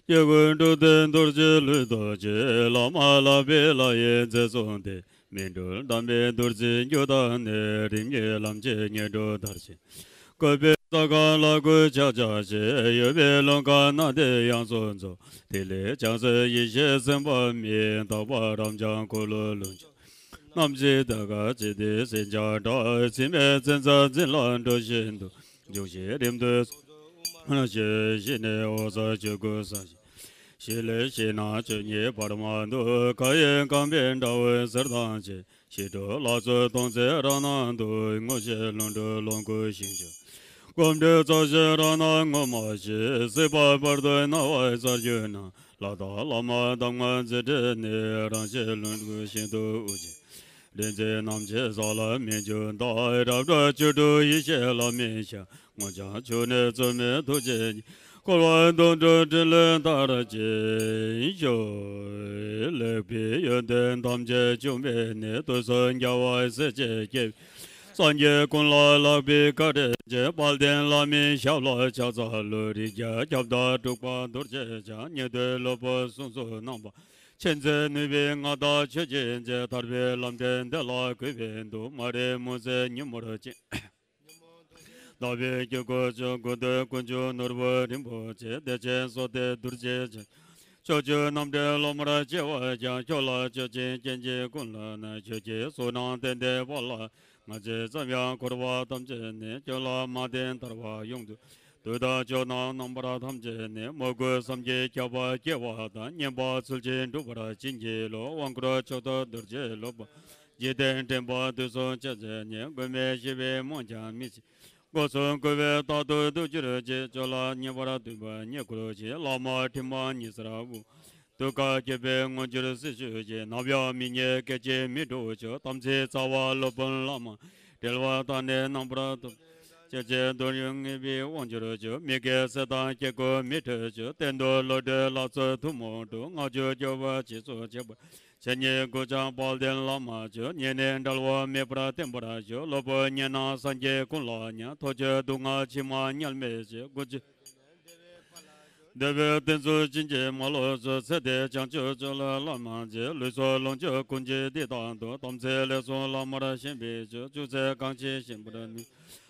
སྐྱེ་དགུའི་འགྲོ་དོན་རྡོ་རྗེའི་ལུས་རྟོགས་ཕྱིར། བླ་མ་ལག་པའི་ལག་ཡིག་མཛེས་བཟུང་སྟེ། སྨིན་གྲོལ་གདམས་པའི་རྡོ་རྗེའི་རྒྱུད་བརྟགས་ནས། རིམ་གཉིས་ལམ་གྱི་ཉེར་དྲུག་མཐར་ཕྱིན། བཀོད་པའི་ས་གང་ལ་གུས་ཕྱག་བྱ་ཞིང་། གཡོ་བའི་ལུང་གང་ན་དེ་ཡང་སོ་འཚོལ། དེ་ལས་བྱང་སེམས་ཡེ་ཤེས་སེམས་དཔའ་མེད། དག་པ་རབ་འབྱམས་འཁོར་ལོའི་ལུང་བཅུ། རྣམ་བཞི་དག་ག་བྱེད་དེ་ཟིན་ཀྱང་འདྲ། ཚིམ་པའི་ཚིམ་ཚད་འཛིན་ལ་འགྲོ་བཞིན་དུ། འབྱུང་ཞིང་རིམ་གྲོ་ཞིང་། གཞི་ནས་འོད་གསལ་ཆོས་སྐུ་གསལ་ཞིང་། གཞི་ལས་གཞི་སྣང་ཆོས་ཉིད་བར་མ་དུ། གང་ཡིན་གང་བས་འདྲ་བའི་ཟེར་དང་བཅས། ཞི་ཁྲོ་ལ་སོགས་སྟོང་གསལ་རང་སྣང་དུ། དངོས་གཞི་ལྷུན་གྲུབ་ལོངས་སྐུ་ཞིང་བཅུ། སྒོམ་འགྲོས་རྩ་བཞི་རང་སྣང་ངོ་མ་ཤེས། སྲིད་པ་བར་དོའི་སྣང་བ་གསལ་གྱུར་ན། ལྷ་དང་བླ་མ་གདམས་ངག་མཛད་བྲལ་ནས། རང་གཞི་ལྷུན་གྲུབ་ཞིང་དུ་དབུ་ཅན། རིག་འཛིན་རྣམ་བསྐྱེད་ས་ལ་སྨིན་གྱུར་ལྟར། རབ་འབྲིང་བཅུ་དྲུག་ཡེ་ཤེས་ལ་སྨིན་ཞིང་། མངོན་བྱང་ཆུབ་ནས་བརྩོན་མེད་ཐུགས་རྗེ་ཉིད། འཁོར་བ་དོན་གྲུབ་ཕྲིན་ལས་མཐར་ཕྱིན་ཤོག་ལེགས་པའི་ཡོན་ཏན་ཐམས་ཅད་བྱུང་བའི་གནས། དུས་གསུམ་རྒྱལ་བ་སྲས་བཅས་སྐྱེ་བའི། སངས་རྒྱས་ཀུན་ལ་ལྷག་པའི་བཀའ་དྲིན་ཅན། དཔལ་ལྡན་བླ་མའི་ཞབས་ལ་ཕྱག་འཚལ་ལོ། རིགས་བརྒྱ་ཁྱབ་བདག་དྲུག་པ་རྡོ་རྗེ་འཆང་། ཉན་ཐོས་སློབ་དཔོན་གསུམ་གསུམ་རྣམ་པ། མཁྱེན་བརྩེ་ནུས་པའི་མངའ་བདག་ཆོས་ཀྱི་རྗེ། ཐར་པའི་ལམ་སྟོན་བདེ་བླག་གུས་པས་འདུད། མ་རིག་མུན་སེལ་ཉིན་མོར་བཅིངས། དག་པའི་དཀྱིལ་འཁོར་ཆོས་སྐུ་མདོས། དཀོན་མཆོག་ནོར་བུ་རིན་པོ་ཆེ། བདེ་ཆེན་བསོད་བདེ་རྡོ་རྗེ་འཆང་། ཕྱོགས་བཅུའི་རྣམ་འདྲེན་སློབ་མར་བཅས་པ་ཀྱང་། ཁྱོད་ལ་མཆོད་ཅིང་སྤྱན་གྱིས་བཀུར་ལགས་ན། ཁྱོད་ཀྱི་གསུང་རྣམས་ཏན་ཏན་པ་ལ། ང་བཅས་ཙམ་ཡང་འཁོར་བ་ཐམས་ཅད་ནས། སྐྱོན་ལ་མ་བརྟེན་ཐར་པ་ཡོངས་སུ། དུས་དང་ཕྱོགས་རྣམས་རྣམ་པར་ཐམས་ཅད་ནས། མོས་གུས་བསམ་གྱིས་ཁྱབ་པ་སྐྱེ་བ་དང་། བསྙེན་པ་ཚུལ་བཞིན་སྒྲུབ་པར་བྱིན་གྱིས་རློབས། དབང་བསྐུར་མཆོག་ཐུན་རྡོ་རྗེ་སློབ་དཔོན། འཇིག་རྟེན་འདྲེན་པ་དུས་གསུམ་མཁྱེན་བརྩེ་ཉིད། མགོན་མེད་ཤེས་པའི་རྨོངས་ཀྱང་མི་སྲིད། སྒོ་གསུམ་བསྐོར་བས་རྟག་ཏུ་ཐུགས་གྱུར་ཅིག་ཁྱོད་ལ་ཉེ་བར་འདུན་པ་བསྙེན་བཀུར་ཞིང་། བླ་མ་ཁྲི་མ་ཉི་ཟེར་དབུ། གདུགས་དཀར་བརྒྱན་པའི་མངོན་གྱུར་སྲི་ཞུ་ཞིང་། ནམ་ཡང་མི་བསྙེལ་སྐད་ཅིག་མི་འགྲོ་ཕྱིར། དམ་ཚིག་རྩ་བ་སློབ་དཔོན་བླ་མ། འབྲེལ་བ་དག་ནི་རྣམ་པར་ཐོབ། ཅེས་བྱས་འདོད་ཡོན་ངེས་པའི་དབང་གྱུར་ཅིག་མི་དགེ་ཟས་དང་སྐྱེ་དགུ་མི་འཕྲོད་ཕྱིར། གཏན་དུ་བློ་གྲོས་ལ་སོགས་ཐུན་མོང་དུ། བསྔགས་བརྗོད་སྐྱོབ་པ་རྗེས་སུ་བྱེད་པ། ཆོས་ཉིད་སྐུ་འཆང་དཔལ་ལྡན་བླ་མ་མཆོག་ཉེ་གནས་འབྲལ་བ་མེད་པར་བརྟན་པར་ཤོག་སློབ་དཔོན་ཉན་རང་སངས་རྒྱས་ཀུན་ལ་ཡང་། ཐོབ་བྱ་སྡུག་བསྔལ་ཕྱི་མ་བསྙེལ་མེད་ཅིག་སྐུ་མཆོག་འདོད་པའི་གཏེར་མཛོད་བྱིན་གྱིས་མ་ལོག་ཚུལ། ཚེ་འདིར་བྱང་ཆུབ་མཆོག་ལ་བླ་མ་མཛད། ལུས་སྲོག་ལོངས་སྤྱོད་ཀུན་གྱི་བདེ་དང་སྡུག་དམ་ཚིག་ལེགས་སོ་བླ་མར་ཞེན་པའི་ཕྱིར། ཆུ་ཚོད་གང་ཞིག་ཞིམ་པར་ནུས།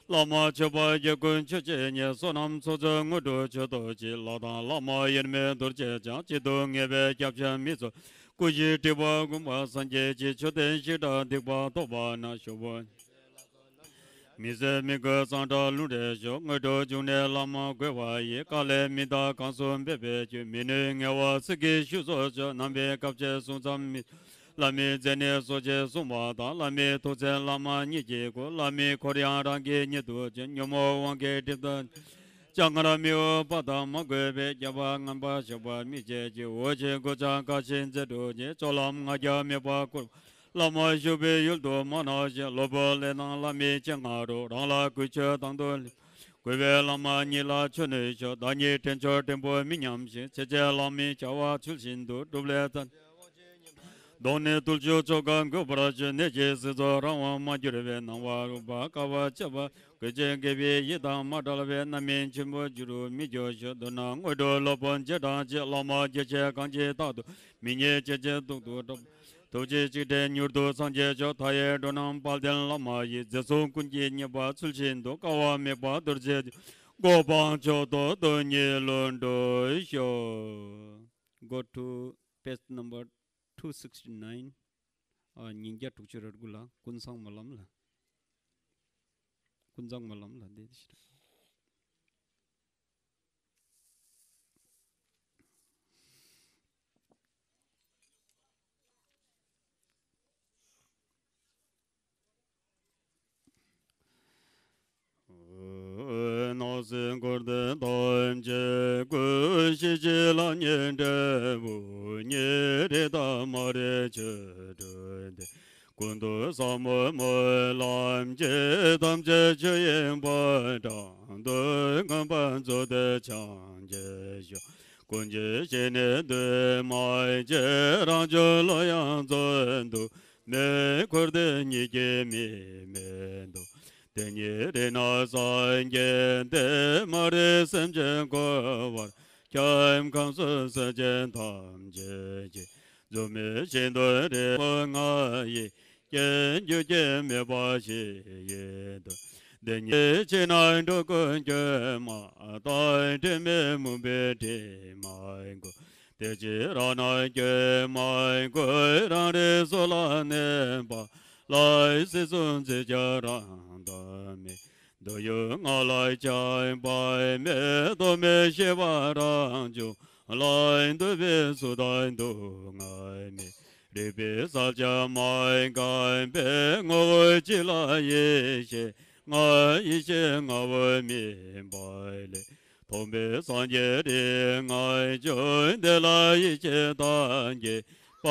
བླ་མ་མཆོད་པ་རྒྱལ་ཀུན་མཆོད་བྱེད་ཉིད། བསོད་ནམས་ཚོགས་ཚུལ་དངོས་གྲུབ་མཆོག་ཐོབ་ཅིག་ལྷ་དང་བླ་མ་དབྱེར་མེད་རྡོ་རྗེ་འཆང་། གཅིག་ཏུ་ངེས་པའི་སྐྱབས་ཆེན་མི་ཚོགས། སྐུ་བཞིའི་སྤྲུལ་པ་དགོངས་པ་སངས་རྒྱས་ཀྱི། མཆོད་རྟེན་ཞིང་དང་སྡིག་པ་དོག་པ་ན་ཤོག་བུ། མི་ཟད་མི་གོས་གཙང་སྦྲ་ལུང་འདྲེན་ཤོག་དངོས་གྲུབ་འབྱུང་གནས་བླ་མ་དགོས་པ་ཡི། བཀའ་ལས་མི་འདའ་གང་སུ་འབད་པའི་ཆོས། མི་ནུས་ངལ་བ་ཚིག་གིས་ཞུ་སོགས་ཆོས། རྣམ་པའི་སྐབས་ཕྱེད་གསུང་ཙམ་མི། བླ་མའི་མཛད་ནས་སོ་སྐྱེ་གསུངས་པ་དང་། བླ་མའི་ཐུགས་མཚན་བླ་མ་ཉིད་ཀྱི་སྐུ། བླ་མའི་འཁོར་ཡང་རང་གི་ཉིད་དུ་བྱེད། ཉོན་མོངས་དབང་གིས་སྒྲིབ་དང་། སྤྱན་སྔར་མི་འོས་པ་དང་མ་གུས་པས། རྒྱལ་བ་ངན་པ་ཞུགས་པ་མི་བྱེད་ཅིག་འོ་ཞེས་སྐུ་འཆང་བཀའ་བཞིན་མཛད་དུ་གཉེར། ཚོགས་ལམ་ང་རྒྱལ་མེད་པར་བསྐུར། བླ་མ་བཞུགས་པའི་ཡུལ་དུ་མ་ནོར་ཞིང་། སློབ་དཔོན་ལས་དང་བླ་མའི་སྤྱན་སྔ་རུ། རང་ལ་གུས་མཆོད་དང་དུ་ལེགས། གུས་པས་བླ་མ་ཉིད་ལ་མཆོད་ནུས་ཤོག་བདག་ཉིད་དྲན་མཆོག་དྲན་པོ་མི་ཉམས་ཤིང་། ཚེ་ཕྱི་བླ་མའི་བྱ་བ་ཚུལ་བཞིན་དུ། སྒྲུབ་ལས་ཐར། གདོང་ནས་བརྟུལ་ཞུགས་ཆོ་ག་འགོད་པར་བྱོས། གནས་ཀྱི་སྲིད་མཚོ་རང་དབང་མ་གྱུར་པའི། སྣང་བ་རུས་པ་དཀའ་བ་སྤྱད་པ། གུས་ཅན་དགེ་བའི་ཡིད་དང་མ་བྲལ་བའི། རྣམ་སྨིན་ཆེན་པོ་འགྱུར་རུ་མི་འགྱུར་ཤོག་མདོར་ན་དངོས་གྲུབ་སློབ་དཔོན་རྗེས་འབྲང་གཅིག་བླ་མ་རྒྱ་ཆེ་གང་ཇི་ལྟར་དུ། མི་ཉེས་སྐྱེ་ཆེན་སྡུག་ཏུ་སྒྲོལ། ཐུགས་རྗེ་གཅིག་སྒྲིལ་མྱུར་དུ་སངས་རྒྱས་ཤོག་མཐའ་ཡས་འགྲོ་རྣམས་དཔལ་ལྡན་བླ་མ་ཡི། མཛད་གསུང་ཀུན་གྱིས་མཉེས་པ་ཚུལ་བཞིན་དུ། དཀའ་བ་མེད་པ་རྡོ་རྗེ་གི། གོ་འཕང་མཆོག་ཏུ་དོན་གཉིས་ལྷུན་གྲུབ་ཤོག Go to page number two sixty nine. ཨ། ཉིས་བརྒྱ་དྲུག་ཅུ་རེ་དགུ་ལ་ཀུན་བཟང་སྨོན་ལམ་ལ། ཀུན་བཟང་སྨོན་ལམ་ལ་འདི་ཞིག་སྣང་སྲིད་འཁོར་འདས་ཐམས་ཅད་ཀུན། ཞི་བྱེད་ལྷ་ཉིད་འབྲས་བུ་ཉིད། རིགས་དང་མ་རིག་ཆོས་དྲུག་སྟེ། ཀུན་ཏུ་ཟབ་མོའི་སྨོན་ལམ་གྱིས། ཐམས་ཅད་ཆོས་དབྱིངས་པ་དྲངས་ཏེ། མངོན་པར་རྫོགས་པའི་བྱང་ཆུབ་ཤོག་ཀུན་གྱི་ཞི་གནས་འདུས་མ་བྱས། རང་བྱུང་ཀློང་ཡངས་ཚོགས་འདུ་མའི། འཁོར་འདས་གཉིས་ཀྱི་དམིགས་མེད་དུ། དེ་ཉིད་རིགས་ལྔ་སངས་རྒྱས་ཏེ། མ་རིག་སེམས་ཅན་འཁོར་བར་འཁྱམས། ཁམས་གསུམ་སེམས་ཅན་ཐམས་ཅད་ཀྱི། རྫོགས་སྨིན་གཞན་དོན་རིགས་སུ་ལྔ་ཡི། རྐྱེན་རྒྱུ་རྐྱེན་མེད་པ་ཞི་ཡི་དོན། འདི་ཉིད་ཕྱི་ནང་འགྲོ་ཀུན་སྐྱོན་མ་དང་། དྲི་མེད་མུན་པའི་དྲི་མ་གོས། དེ་ཕྱིར་རང་སྣང་སྐྱོན་མ་གོས། རང་རིག་སོ་ལ་གནས་པ་ལ། སྲིད་གསུམ་འཛིན་བྱ་རང་དོན་མེད། འདོད་ཡོན་ལྔ་ལ་སྦྱངས་པ་མེད། རྟོག་མེད་ཤེས་པ་རང་བྱུང་ལ། འདོད་པའི་ཚུལ་དང་སྡུག་བསྔལ་མེད། རིག་པའི་གསལ་ཆ་མ་འགགས་པས། ངོ་བོ་གཅིག་ལ་ཡེ་ཤེས་ལྔ། ཡེ་ཤེས་ལྔ་པོ་སྨིན་པ་ལས། ཐོབ་པའི་སངས་རྒྱས་རིགས་ལྔ་བྱུང་། དེ་ལ་ཡེ་ཤེས་དང་རྒྱས་པ།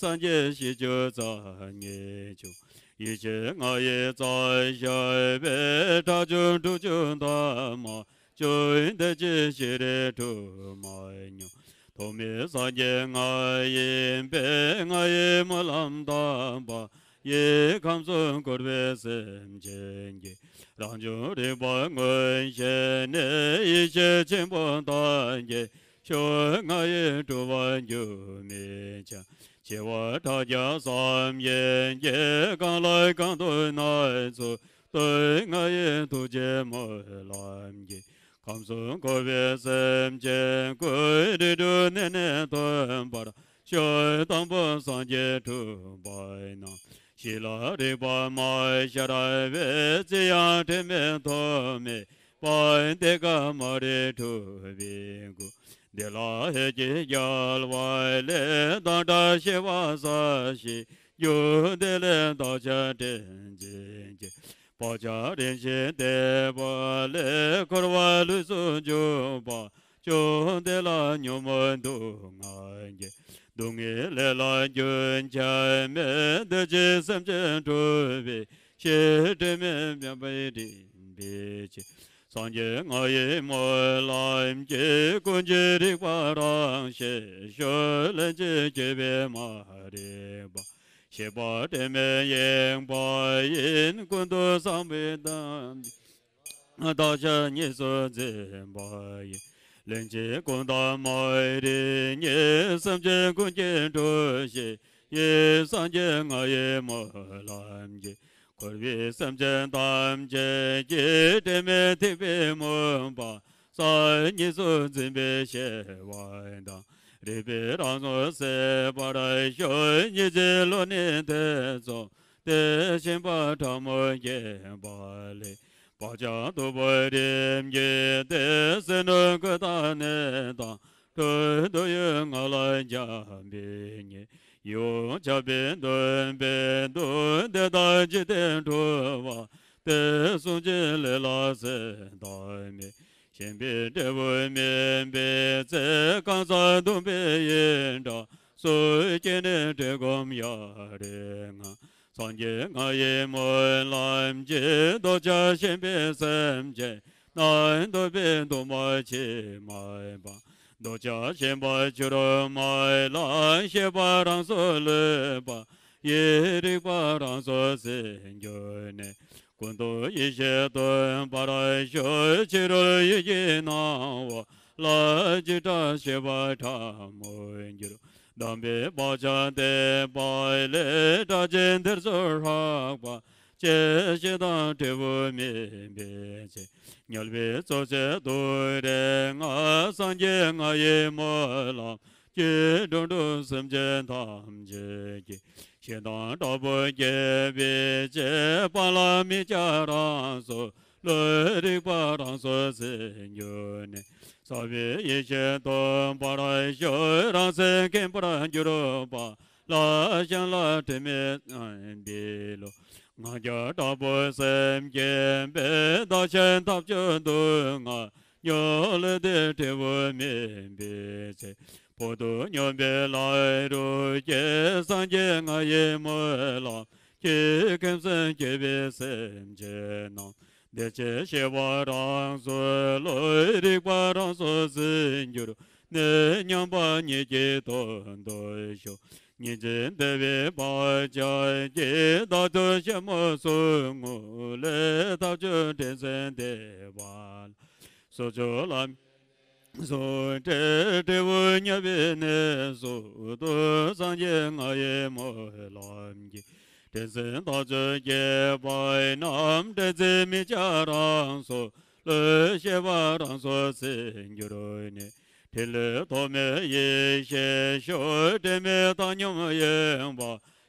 སངས་རྒྱས་ཞི་ཁྱོད་རྩ་བརྒྱད་བྱུང་། ཡེ་ཤེས་ལྔ་ཡི་རྩལ་ཤར་བས། ཕྲག་བཅུ་དྲུག་ཅུ་ཐ་མ་བྱུང་། དེ་ཕྱིར་ཤེས་རིག་དྲུག་མ་སྙོམས། ཐོག་མའི་སངས་རྒྱས་ང་ཡིན་པས། ང་ཡི་སྨོན་ལམ་དམ་པ་ཡིས། ཁམས་གསུམ་འཁོར་བའི་སེམས་ཅན་གྱི། རང་བྱུང་རིག་པ་མངོན་ཤེས་ནས། ཡེ་ཤེས་ཆེན་པོ་དང་རྒྱས་ཤོག་ང་ཡི་སྤྲུལ་པ་རྒྱུན་མི་འཆད། ཆེ་བ་ཕྲག་བརྒྱ་བསམ་ཡས་བརྒྱས། གང་ལ་གང་འདུལ་སྣ་ཚོགས་སྟོན། ང་ཡི་ཐུགས་རྗེའི་སྨོན་ལམ་གྱིས། ཁམས་གསུམ་འཁོར་བའི་སེམས་ཅན་ཀུན། རིགས་དྲུག་གནས་ནས་ཐོན་པར་ཤོག་དང་པོ་སངས་རྒྱས་འཁྲུངས་པ་ན། ཞི་ལ་རིག་པ་མ་ཤར་བས། ཅི་ཡང་དྲི་མེད་ཐོགས་མེད་པ། དེ་ཀ་མ་རིག་འཁྲུལ་པའི་སྒོ། འདི་ལ་ཧད་ཀྱིས་བརྒྱལ་བ་ལས། སྡང་དགྲ་ཞི་བར་གསལ་ཞིང་འགྱུར། དེ་ལས་བདག་ཅག་དྲིན་ཅན་གྱི། བག་ཆགས་རིམ་བཞིན་འདས་པ་ལས། འཁོར་བ་ལུས་སུ་འཇུག་པ་བྱུང་། དེ་ལ་ཉོན་མོངས་དུག་ལྔ་འགོས། སྡུག་བསྔལ་ལས་ལ་རྒྱུན་ཆད་མེད། འདི་ཕྱིར་སེམས་ཅན་འཁྲུལ་པའི་ཕྱིར། དྲི་མེད་པདྨའི་སྤྲིན་འབེབས་ཕྱིར། སངས་རྒྱས་ང་ཡི་སྨོན་ལམ་གྱིས། ཀུན་གྱི་རིག་པ་རང་ཤེས་ཤོག་ལན་གཅིག་སྐྱེས་པས་མ་རིག་པ། ཤེས་པ་དྲི་མེད་ཡེངས་པ་ཡིས། ཀུན་ཏུ་བཟང་པོའི་དམ་བདག་ཅག་གཉིས་སུ་འཛིན་པ་ཡིས། ལན་གཅིག་ཀུན་བཏགས་མ་རིག་ཉིད། སེམས་ཅན་ཀུན་གྱི་འཁྲུལ་ཞིག་ཡིན། སངས་རྒྱས་ང་ཡི་སྨོན་ལམ་གྱིས། འཁོར་བའི་སེམས་ཅན་ཐམས་ཅད་ཀྱི། དྲི་མེད་ཐེག་པའི་མུན་པ་སེལ། གཉིས་སུ་འཛིན་པའི་ཤེས་པ་དང་། རིག་པའི་རང་གཟུགས་གསལ་བར་ཤོག་ཉིན་བྱེད་ལོ་ནད་ཐེ་ཚོམ་སྟེ། ཞེན་པ་ཕྲ་མོ་སྐྱེས་པ་ལས། བག་ཆགས་སྟུག་པོ་རིམ་གྱིས་ཏེ། ཟིལ་གནོན་རྐུ་དང་ནད་དང་འཁྲུགས། འདོད་ཡོན་ལྔ་ལ་འཇམ་པའི་གཉེན། ཡིད་འོང་ཆགས་པས་འདུན་པས་འདུལ། དེ་དག་འཇིག་རྟེན་འཁྲུལ་པ་སྟེ། བསྲུང་བྱའི་ལས་ལ་སེམས་ཐག་མེད། ཞེན་པའི་འབྲས་བུ་སྨིན་པའི་ཚེ། གང་ཟག་གདུང་པའི་ཡི་དྭགས་སུ་སྐྱེས་ནས། བཀྲེས་སྐོམ་གཡའ་རི་ལྔ། སངས་རྒྱས་ང་ཡི་སྨོན་ལམ་གྱིས། འདོད་ཆགས་ཞེན་པའི་སེམས་ཅན་རྣམས། འདོད་པའི་གདུང་མ་མཆིལ་མ་སྦོམ། འདོད་ཆགས་ཞེན་པ་ཆུ་རུ་མ་ལ། ཤེས་པ་རང་སོར་ལུས་པ་ཡི། རིག་པ་རང་སོར་ཟད་འགྱུར་ནས། ཀུན་ཏུ་ཡེ་ཤེས་སྟོན་པར་ཤོག་ཕྱི་རོལ་ཡུལ་གྱི་སྣང་བ་ལ། འཇིགས་སྐྲག་ཤེས་པ་ཕྲ་མོར་འགྱུར། སྡང་བའི་བག་ཆགས་འདས་པ་ལས། སྐྲག་བྱེད་འདིར་སོ་ཧྲག་པ་སྐྱེས། ཞེ་སྡང་འབྲས་བུ་སྨིན་པའི་ཚེ། དམྱལ་བའི་གཙོ་ཆེ་དུད་འགྲོ་ལྔ། སངས་རྒྱས་ང་ཡི་སྨོན་ལམ་གྱིས། འགྲོ་དྲུག་སེམས་ཅན་ཐམས་ཅད་ཀྱི། ཞེ་སྡང་དྲག་པོ་སྐྱེས་པའི་ཕྱིར། སྤང་བླང་དམིགས་བཅས་རང་སོར་ལུས། རིག་པ་རང་སོར་ཟད་འགྱུར་ནས། ཟབ་པའི་ཡེ་ཤེས་སྟོན་པར་ཤོག་རང་སེམས་མཁྱེན་པར་གྱུར་པ་ལ། གཞན་ལ་དྲི་མེད་བསམ་པའི་བློ། ང་རྒྱལ་དྲག་པོས་སེམས་བསྐྱེད་པས། བདག་གཞན་ཐབས་བཅུ་སྡུག་བསྔལ་མྱོང་། ལས་དེའི་འབྲས་བུ་སྨིན་པའི་ཚེ། བོག་ཏུ་སྙོམས་པའི་ལམ་རུ་སྐྱེ། སངས་རྒྱས་ང་ཡི་སྨོན་ལམ་ ཀྱེ་ཁམས་གསུམ་སྐྱེ་བོའི་སེམས་ཅན་རྣམས། བདེ་ཆེན་ཞི་བ་རང་སོ་བློ། རིག་པ་རང་སོ་ཟིལ་གྱུར་ནས། མཉམ་པ་ཉིད་ཀྱི་དོན་དུ་ཤོག། ཉིན་མཚན་འདས་པའི་བར་ཆད་ཀྱིས། བདག་ཏུ་ཞིབ་མོ་བསྲུང་ངོ་ལས། ཐབས་བྱུང་དྲིན་གཟོ་བདེ་བ་ལ། སོ་སོ་ལམ་སོང་སྟེ། འབྲས་བུ་ཉམས་པའི་གནས་སུ་ཐོབ། སངས་རྒྱས་ང་ཡི་སྨོན་ལམ་གྱིས། དྲིན་ཅན་བདག་ཅག་སྐྱེས་པ་རྣམས། དྲིན་ཅན་མི་བྱ་རང་སོ་བློ། ཤེས་པ་རང་སོ་ཟིལ་གྱུར་ནས། ཕྲིན་ལས་ཐོགས་མེད་ཡེ་ཤེས་ཤོག། དྲི་མེད་བཏང་སྙོམས་ཡེངས་པ་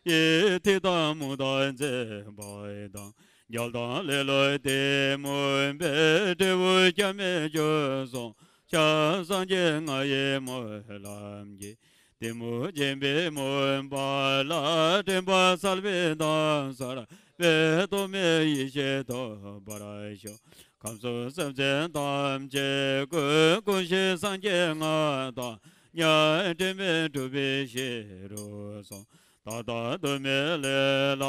ཡིས། ཐོས་དང་སྨྲ་དང་མཛད་པ་དང་། རྒྱལ་དང་ལེ་ལོ་དེ་མུན་པས། འབྲས་བུ་སྐྱབས་མེད་སྐྱོན་སོང་ཤག། སངས་རྒྱས་ང་ཡི་སྨོན་ལམ་གྱིས། གཏི་མུག་འཇིགས་པའི་མུན་པ་ལ། དྲན་པ་གསལ་བའི་མདངས་གསལ་བས། ཐོགས་མེད་ཡེ་ཤེས་ཐོབ་པར་ཤོག། ཁམས་གསུམ་སེམས་ཅན་ཐམས་ཅད་ཀུན། ཀུན་ཤེས་སངས་རྒྱས་ང་དང་མཉམ། དྲི་མེད་གྲུབ་པའི་ཞི་རུ་སོང་། ད་ལྟ་དུ་མའི་ལས་ལ་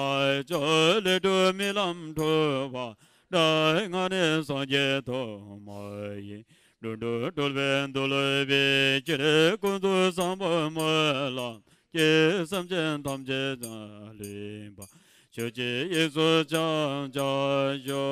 སྤྱོད། ལས་གྲུབ་རྨི་ལམ་འཁྲུལ་པ་དག། སྔ་ནས་སངས་རྒྱས་ཐོག་མ་ཡིན། འགྲོ་དྲུག་འཁྲུལ་པས་འདུལ་བའི་ཕྱིར། ཀུན་ཏུ་བཟང་པོའི་སྨོན་ལམ་གྱིས། སེམས་ཅན་ཐམས་ཅད་ལ་ཕན་པ། ཆོས་ཀྱི་དབྱིངས་སུ་ཕྱག་རྒྱ་ཞུ།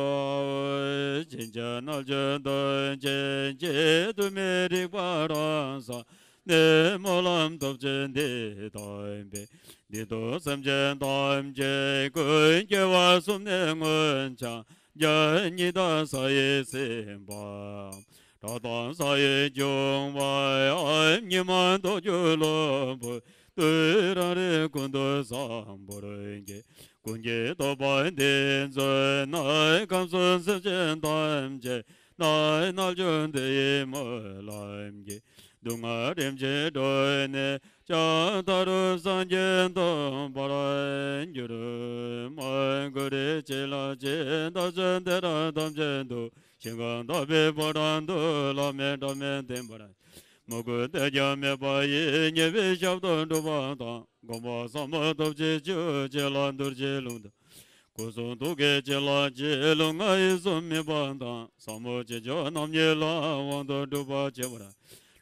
བྱིན་གྱིས་རྣལ་འབྱོར་མདུན་བསྐྱེད་ཀྱིས། ཐོགས་མེད་རིག་པ་རང་གསལ་ནས། སྨོན་ལམ་སྟོབས་ཆེན་འདི་བཏབ་པས། འདི་ལྟར་སེམས་ཅན་ཐམས་ཅད་ཀུན། སྐྱེ་བ་གསུམ་ནས་མངོན་ཕྱག་རྒྱ། ཉི་ཟླ་ས་ཡི་སེམས་དཔའམ། བྲག་དང་ས་ཡི་འབྱུང་བའམ། ཉི་མ་ལྟོ་འགྱུར་གློ་བུར་དུ། རང་རིག་ཀུན་ཏུ་བཟང་པོར་སྐྱེ། ཀུན་གྱིས་བསྟོད་པ་འདི་མཛོད་ན། ཁམས་གསུམ་སེམས་ཅན་ཐམས་ཅད་ན། རྣལ་འབྱོར་འདི་ཡི་སྨོན་ལམ་གྱིས། སྡུག་བསྔལ་རིམ་གྱིས་གྲོལ་ནས་ཀྱང་། མཐའ་རུ་སངས་རྒྱས་ཐོབ་པར་འགྱུར། མ་གུ་རུ་ཅི་ལ་ཅི། བདག་ཅག་འདི་དག་ཐམས་ཅད་དུ། ཞིང་ཁམས་དག་པའི་ཕོ་བྲང་དུ། བླ་མེད་གྲངས་མེད་བརྟེན་པར། མོས་གུས་གཏད་རྒྱ་མེད་པ་ཡིས། ཉེས་པའི་ཞབས་ཏོག་སྒྲུབ་པ་དང་། སྒོམ་པ་ཟབ་མོ་སྟོབས་ཀྱིས་ཆོས་བྱེད་ལ། རྡོ་རྗེའི་ལུང་དང་། སྐུ་གསུང་ཐུགས་ཀྱི་བྱིན་རླབས་ཀྱིས། ལུས་ངག་ཡིད་གསུམ་དམིགས་པ་དང་། ཟབ་མོ་སྤྱོད་མཆོག་རྣམ་གཉིས་ལ། དབང་དུ་སྒྲུབ་པར་བྱེད་པར།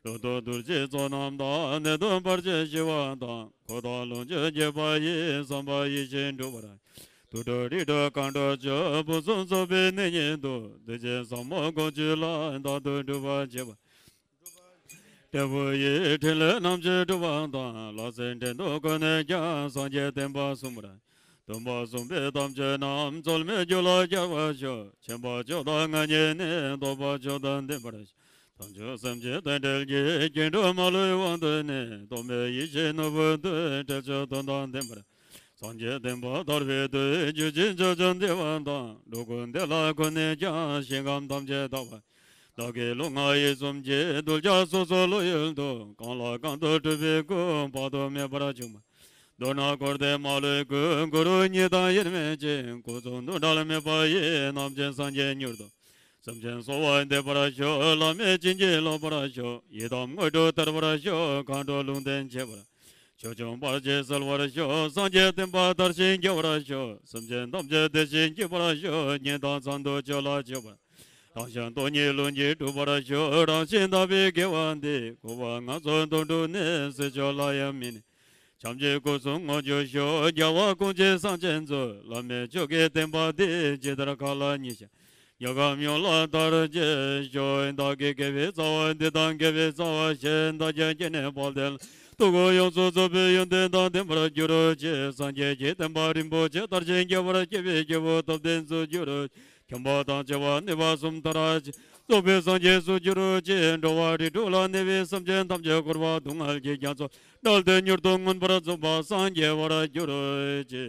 ལྷུན་སྟུག་རྡོ་རྗེའི་ཚོགས་རྣམས་དང་། ནད་གདོན་བར་ཆད་ཞི་བ་དང་། འཁོར་དང་ལོངས་སྤྱོད་རྒྱས་པ་ཡིས། བསམ་པ་ཡིད་བཞིན་འགྲུབ་པར། དུར་ཁྲོད་རི་ཁྲོད་གངས་ཁྲོད་ཆུ། ཕུན་སུམ་ཚོགས་པའི་གནས་ཉིད་དུ། བདེ་ཆེན་ཟབ་མོ་དཀོན་མཆོག་ལ། རྟག་ཏུ་སྒྲུབ་པར་བྱེད་པར། འབྲས་བུ་ཡི་ཕྲིན་ལས་རྣམ་བཞི་སྒྲུབ་པ་དང་། ལྷ་སྲིན་བྲན་དུ་བཀོལ་ནས་ཀྱང་། སངས་རྒྱས་བསྟན་པ་སྲུང་བར། སྟོན་པ་གསུངས་པའི་དམ་ཆོས་རྣམས། རྩོལ་མེད་རྒྱུད་ལ་སྦྱར་བར་ཤོག། མཁྱེན་པ་མཆོག་དང་མངའ་བརྙེས་ནས། རྟོགས་པ་མཆོག་དང་ལྡན་པར་ཤོག། དམ་ཆོས་སེམས་ཀྱི་རྟེན་འབྲེལ་གྱི། སྐྱེ་འགྲོ་མ་ལུས་དབང་དུ་གནས། རྟོག་མེད་ཡེ་ཤེས་ནོར་བུ་འདོད། འབྲས་བུ་དོན་དང་ལྡན་པར། སངས་རྒྱས་བསྟན་པ་དར་བའི་དུས། རྒྱུད་ཀྱི་ཕྱོགས་བཅུར་བདེ་བ་དང་། འགྲོ་ཀུན་བདེ་ལ་འཁོར་ནས་ཀྱང་། ཞིང་ཁམས་ཐམས་ཅད་དག་པ། བདག་གི་ལུས་ངག་ཡིད་གསུམ་གྱི། གདུལ་བྱ་སོ་སོའི་བློ་ཡུལ་དུ། གང་ལ་གང་འདུལ་སྤྲུལ་པའི་སྐུ། དཔག་ཏུ་མེད་པར་བྱུང་བ། མདོར་ན་འཁོར་འདས་མ་ལུས་ཀུན། གུ་རུ་ཉིད་དང་དབྱེར་མེད་ཅིང་། སྐུ་གསུང་ཐུགས་འབྲལ་མེད་པ་ཡིས། རྣམ་མཁྱེན་སངས་རྒྱས་མྱུར་དུ། སེམས་ཅན་གསོ་བར་འདུས་པར་ཤོག། བླ་མེད་བྱིན་གྱིས་རློབ་པར་ཤོག། ཡི་དམ་དངོས་གྲུབ་སྟེར་བར་ཤོག། མཁའ་འགྲོ་ལུང་བསྟན་བྱེད་པར། ཕྱོགས་བཅུའི་བར་ཆད་སེལ་བར་ཤོག། སངས་རྒྱས་བསྟན་པ་དར་ཞིང་རྒྱས་པར་ཤོག། སེམས་ཅན་ཐམས་ཅད་བདེ་ཞིང་སྐྱིད་པར་ཤོག། ཉན་དང་ཚངས་ཐུགས་མཆོག་ལ་མཆོད་པར། རང་གཞན་སྟོང་ཉིད་ལྷུན་གྱིས་གྲུབ་པར་ཤོག། རང་བཞིན་དག་པའི་དགེ་བ་འདིས། འཁོར་བ་ངན་སོང་དུད་འགྲོ་ནད། སྲིད་ཕྱོགས་ལ་ཡང་མི་གནས། ཐམས་ཅད་སྐུ་གསུང་ངོ་སྤྲོད་ཤོག། རྒྱལ་བ་ཀུན་གྱི་སངས་རྒྱས་མཛོད། བླ་མེད་མཆོག་གི་བསྟན་པ་འདི། ཇི་ལྟར་མཁའ་ལ་ཉི་ཤར། རྒྱལ་ཁམས་ཡོངས་ལ་དར་རྒྱས་ཤོག། བདག་གི་དགེ་བའི་རྩ་བ་འདི་དང་། དགེ་བའི་རྩ་བ་གཞན་དག་ཀྱང་། སྐྱེ་གནས་དཔལ་ལྡན་ལ། ཐུགས་དགོངས་ཡོངས་སུ་རྫོགས་པའི་ཡོན་ཏན་དང་ལྡན་པར་གྱུར་ཅིག། སངས་རྒྱས་ཀྱི་བསྟན་པ་རིན་པོ་ཆེ། དར་ཞིང་རྒྱས་པར་བྱེད་པའི་སྐྱེས་བུ་སྟོབས་ལྡན་ཚུ་གྱུར་ཅིག། ཁྱིམ་པ་དང་བྱ་བ་ནུས་པ་གསུམ་དར་ཅིག། རྫོགས་པའི་སངས་རྒྱས་སུ་གྱུར་ཅིག། འགྲོ་བ་རིགས་དྲུག་ལ་གནས་པའི་སེམས་ཅན་ཐམས་ཅད། འཁོར་བ་སྡུག་བསྔལ་གྱི་རྒྱ་མཚོ་བྲལ་ཏེ། མྱུར་དུ་མངོན་པར་རྫོགས་པ་སངས་རྒྱས་པར་གྱུར་ཅིག།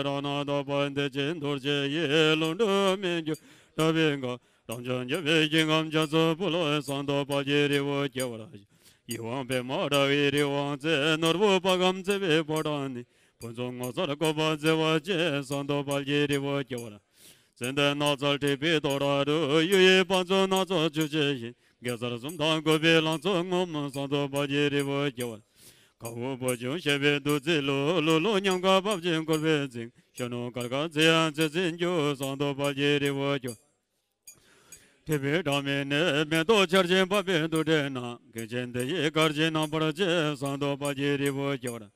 རཏྣ་དང་པཎྜི་ཏའི་རྡོ་རྗེ་ཡིས། ལྷུན་གྲུབ་མི་འགྱུར་དག་པའི་མཁའ། རབ་འབྱམས་འཇིགས་པའི་ཞིང་ཁམས་རྒྱ་མཚོ་འཕུར་ལ། ཟངས་མདོག་དཔལ་གྱི་རི་བོ་སྐྱེ་བར་ཤོག། ཡིད་འོང་པདྨ་དགྲ་བོའི་རི་དབང་མཛད། ནོར་བུ་དཔལ་ཁམས་བརྩེགས་པའི་ཕོ་བྲང་ནས། ཕུན་སུམ་ངོ་མཚར་བཀོད་པ་མཛེས་པར་བྱེད། ཟངས་མདོག་དཔལ་གྱི་རི་བོ་སྐྱེ་བར། ཙན་དན་ནགས་ཚལ་འཁྲིགས་པའི་དོ་ར་རུ། གཡུ་ཡི་བང་མཛོད་སྣ་ཚོགས་ཆུ་སྐྱེས་ཤིང་། གེ་སར་གསུམ་དང་བཀོད་པའི་ལང་ཚོ་ངོམས། ཟངས་མདོག་དཔལ་གྱི་རི་བོ་སྐྱེ་བར། དྭགས་པོ་བུ་ཆུང་བཞད་པའི་བདུད་རྩི་བླུགས། ལྷུག་ལྷུག་ཉམས་དགའ་འབབ་ཅིང་བཀུར་བས་འཛིན། གཞོན་ནུ་གར་དཀར་ཚེ་ཡང་ཚེ་ཟིན་འགྱུར། ཟངས་མདོག་དཔལ་གྱི་རི་བོ་སྐྱོ། ཁྲི་པའི་སྒྲ་མེ་ནས། མེ་ཏོག་ཆར་ཆེན་འབབ་པའི་དུར་ཁྲོད་ན། གངས་ཅན་བདེ་སྐྱིད་གར་གྱིས་རྣམ་པར་སྤྱད། ཟངས་མདོག་དཔལ་གྱི་རི་བོ་སྐྱོ།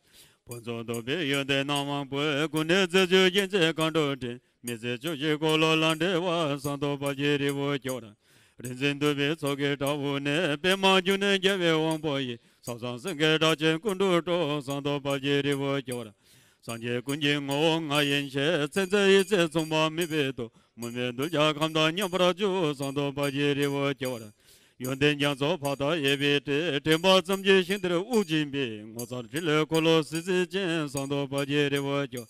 ཕུན་ཚོགས་འདུ་བའི་ཡོན་ཏན་སྣ་མང་པོས། སྐུ་ནི་རྩེ་གཅིག་གཡས་འཛེགས་མཁའ་འགྲོ་སྤྲིན། མི་ཟད་ཕྱོགས་བཞི་འཁོར་ལོ་ལ་འབྲེལ་བ། ཟངས་མདོག་དཔལ་གྱི་རི་བོ་སྐྱོ། རིག་འཛིན་འདུས་པའི་ཚོགས་ཀྱི་དྲ་བ་ནས། པདྨ་འབྱུང་གནས་རྒྱལ་བའི་དབང་པོ་ཡིས། ཟབ་གསང་སེང་གེའི་སྒྲ་ཆེན་སྐུ་འབྲུག་སྒྲོགས། ཟངས་མདོག་དཔལ་གྱི་རི་བོ་སྐྱོ། སངས་རྒྱས་ཀུན་གྱི་ངོ་བོ་ང་ཡི་ཞལ། ཚེ་ཚད་ཡི་ཚད་མཚུངས་པ་མེད་པའི་ཐུགས། མུ་མེད་གདུལ་བྱ་ཁམས་དང་མཉམ་པར་བཞུགས། ཟངས་མདོག་དཔལ་གྱི་རི་བོ་སྐྱོ། ཡོན་ཏན་རྒྱ་མཚོ་ཕ་མཐར་ཡས་པའི་སྤྲིན། དྲན་པ་ཙམ་གྱིས་ཞིང་འདིར་དབུགས་འབྱིན་པའི། ངོ་མཚར་ཕྲིན་ལས་འཁོར་ལོ་སིལ་སིལ་ཅན། ཟངས་མདོག་དཔལ་གྱི་རི་བོ་སྐྱོ།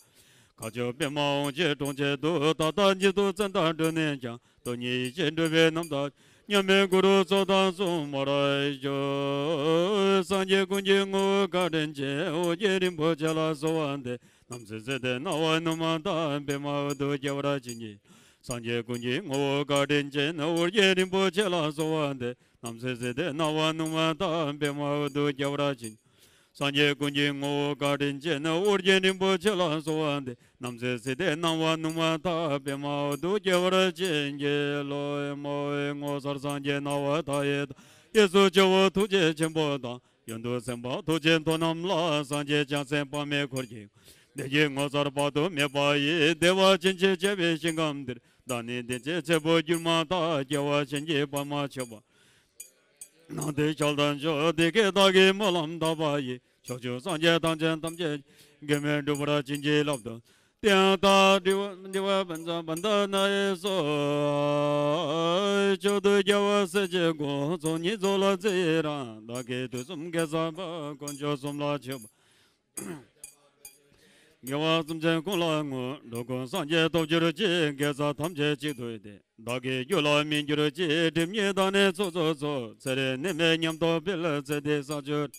མཁའ་སྤྱོད་པདྨ་དབང་ཕྱུག་གྲོང་ཁྱེར་དུ། ད་ལྟ་མཇུག་ཏུ་བཙན་དང་འགྲོ་ནས་ཀྱང་། སྟོང་ཉིད་ཡེ་ཤེས་འགྲུབ་པའི་རྣམ་དག་མཉམ་མེད་གུ་རུ་ཚོགས་དང་གསུམ་པར་ཤོག་སངས་རྒྱས་ཀུན་གྱི་ངོ་བོ་བཀའ་དྲིན་ཅན། ཨོ་རྒྱན་རིན་པོ་ཆེ་ལ་གསོལ་བ་འདེབས། རྣམ་སྲས་སྲིད་མཐའི་སྣང་བ་ནུབ་མ་ཐག་པདྨ་འོད་དུ་སྐྱེ་བར་བྱིན་གྱིས། སངས་རྒྱས་ཀུན་གྱི་ངོ་བོ་བཀའ་དྲིན་ཅན། ཨོ་རྒྱན་རིན་པོ་ཆེ་ལ་གསོལ་བ་འདེབས། རྣམ་སྲས་སྲིད་མཐའི་སྣང་བ་ནུབ་མ་ཐག་པདྨ་འོད་དུ་སྐྱེ་བར་བྱིན། སངས་རྒྱས་ཀུན་གྱི་ངོ་བོ་བཀའ་དྲིན་ཅན། ཨོ་རྒྱན་རིན་པོ་ཆེ་ལ་གསོལ་བ་འདེབས། རྣམ་སྲས་སྲིད་མཐའི་སྣང་བ་ནུབ་མ་ཐག་པདྨ་འོད་དུ་སྐྱེ་བར་བྱིན་གྱིས་རློབས། ངོ་བོ་སངས་རྒྱས་སྣང་བ་མཐའ་ཡས་དང་། གཡས་སུ་ཇོ་བོ་ཐུགས་རྗེ་ཆེན་པོ་དང་། གཡོན་དུ་སེམས་དཔའ་ཐུགས་རྗེ་མཐོ་རྣམས་ལ། སངས་རྒྱས་བྱང་སེམས་དཔག་མེད་འཁོར་གྱིས། བདེ་སྐྱིད་ངོ་མཚར་དཔག་ཏུ་མེད་པ་ཡིས། བདེ་བ་ཅན་གྱིས་བྱེ་བའི་ཞིང་ཁམས་འདིར། བདག་ནི་བདེ་སྐྱིད་ཆེན་པོར་གྱུར་མ་ཐག་སྐྱེ་བ་གཞན་གྱིས་བར་མ་ཆོད་པ། སྣང་མཐའི་ཞལ་དང་མཆོག་དེ་སྐད་བདག་གིས་སྨོན་ལམ་བཏབ་པ་ཡིས། ཕྱོགས་བཅུའི་སངས་རྒྱས་དང་མཚན་ཐམས་ཅད། འགལ་མེད་འགྲུབ་པར་བྱིན་གྱིས་བརླབ་ཏུ། དེ་ཡང་དག་འདྲི་བ་འདྲི་བ་བན་ཚ་བན་ད་ན་ཡེ་སོ། མཆོག་ཏུ་རྒྱལ་བ་སྲས་བཅས་དགོངས། ཚོགས་གཉིས་རྫོགས་ལ་བརྩེ་ཡི་རང་། བདག་གིས་དུས་གསུམ་དགེ་རྩ་བ། དཀོན་མཆོག་གསུམ་ལ་མཆོད་པ། དགེ་བ་གསུམ་ཆེན་ཀུན་ལ་བསྔོ། འགྲོ་ཀུན་སངས་རྒྱས་ཐོབ་གྱུར་ཅིག་དགེ་རྩ་ཐམས་ཅད་གཅིག་ཏུ་བསྡུས། བདག་གི་རྒྱུད་ལ་སྨིན་གྱུར་ཅིག་སྒྲིབ་གཉིས་དག་ནས་ཚོགས་རྫོགས་སོ། ཚེ་རིང་ནད་མེད་ཉམས་རྟོགས་འཕེལ། ཚེ་འདིའི་ས་བཅུ།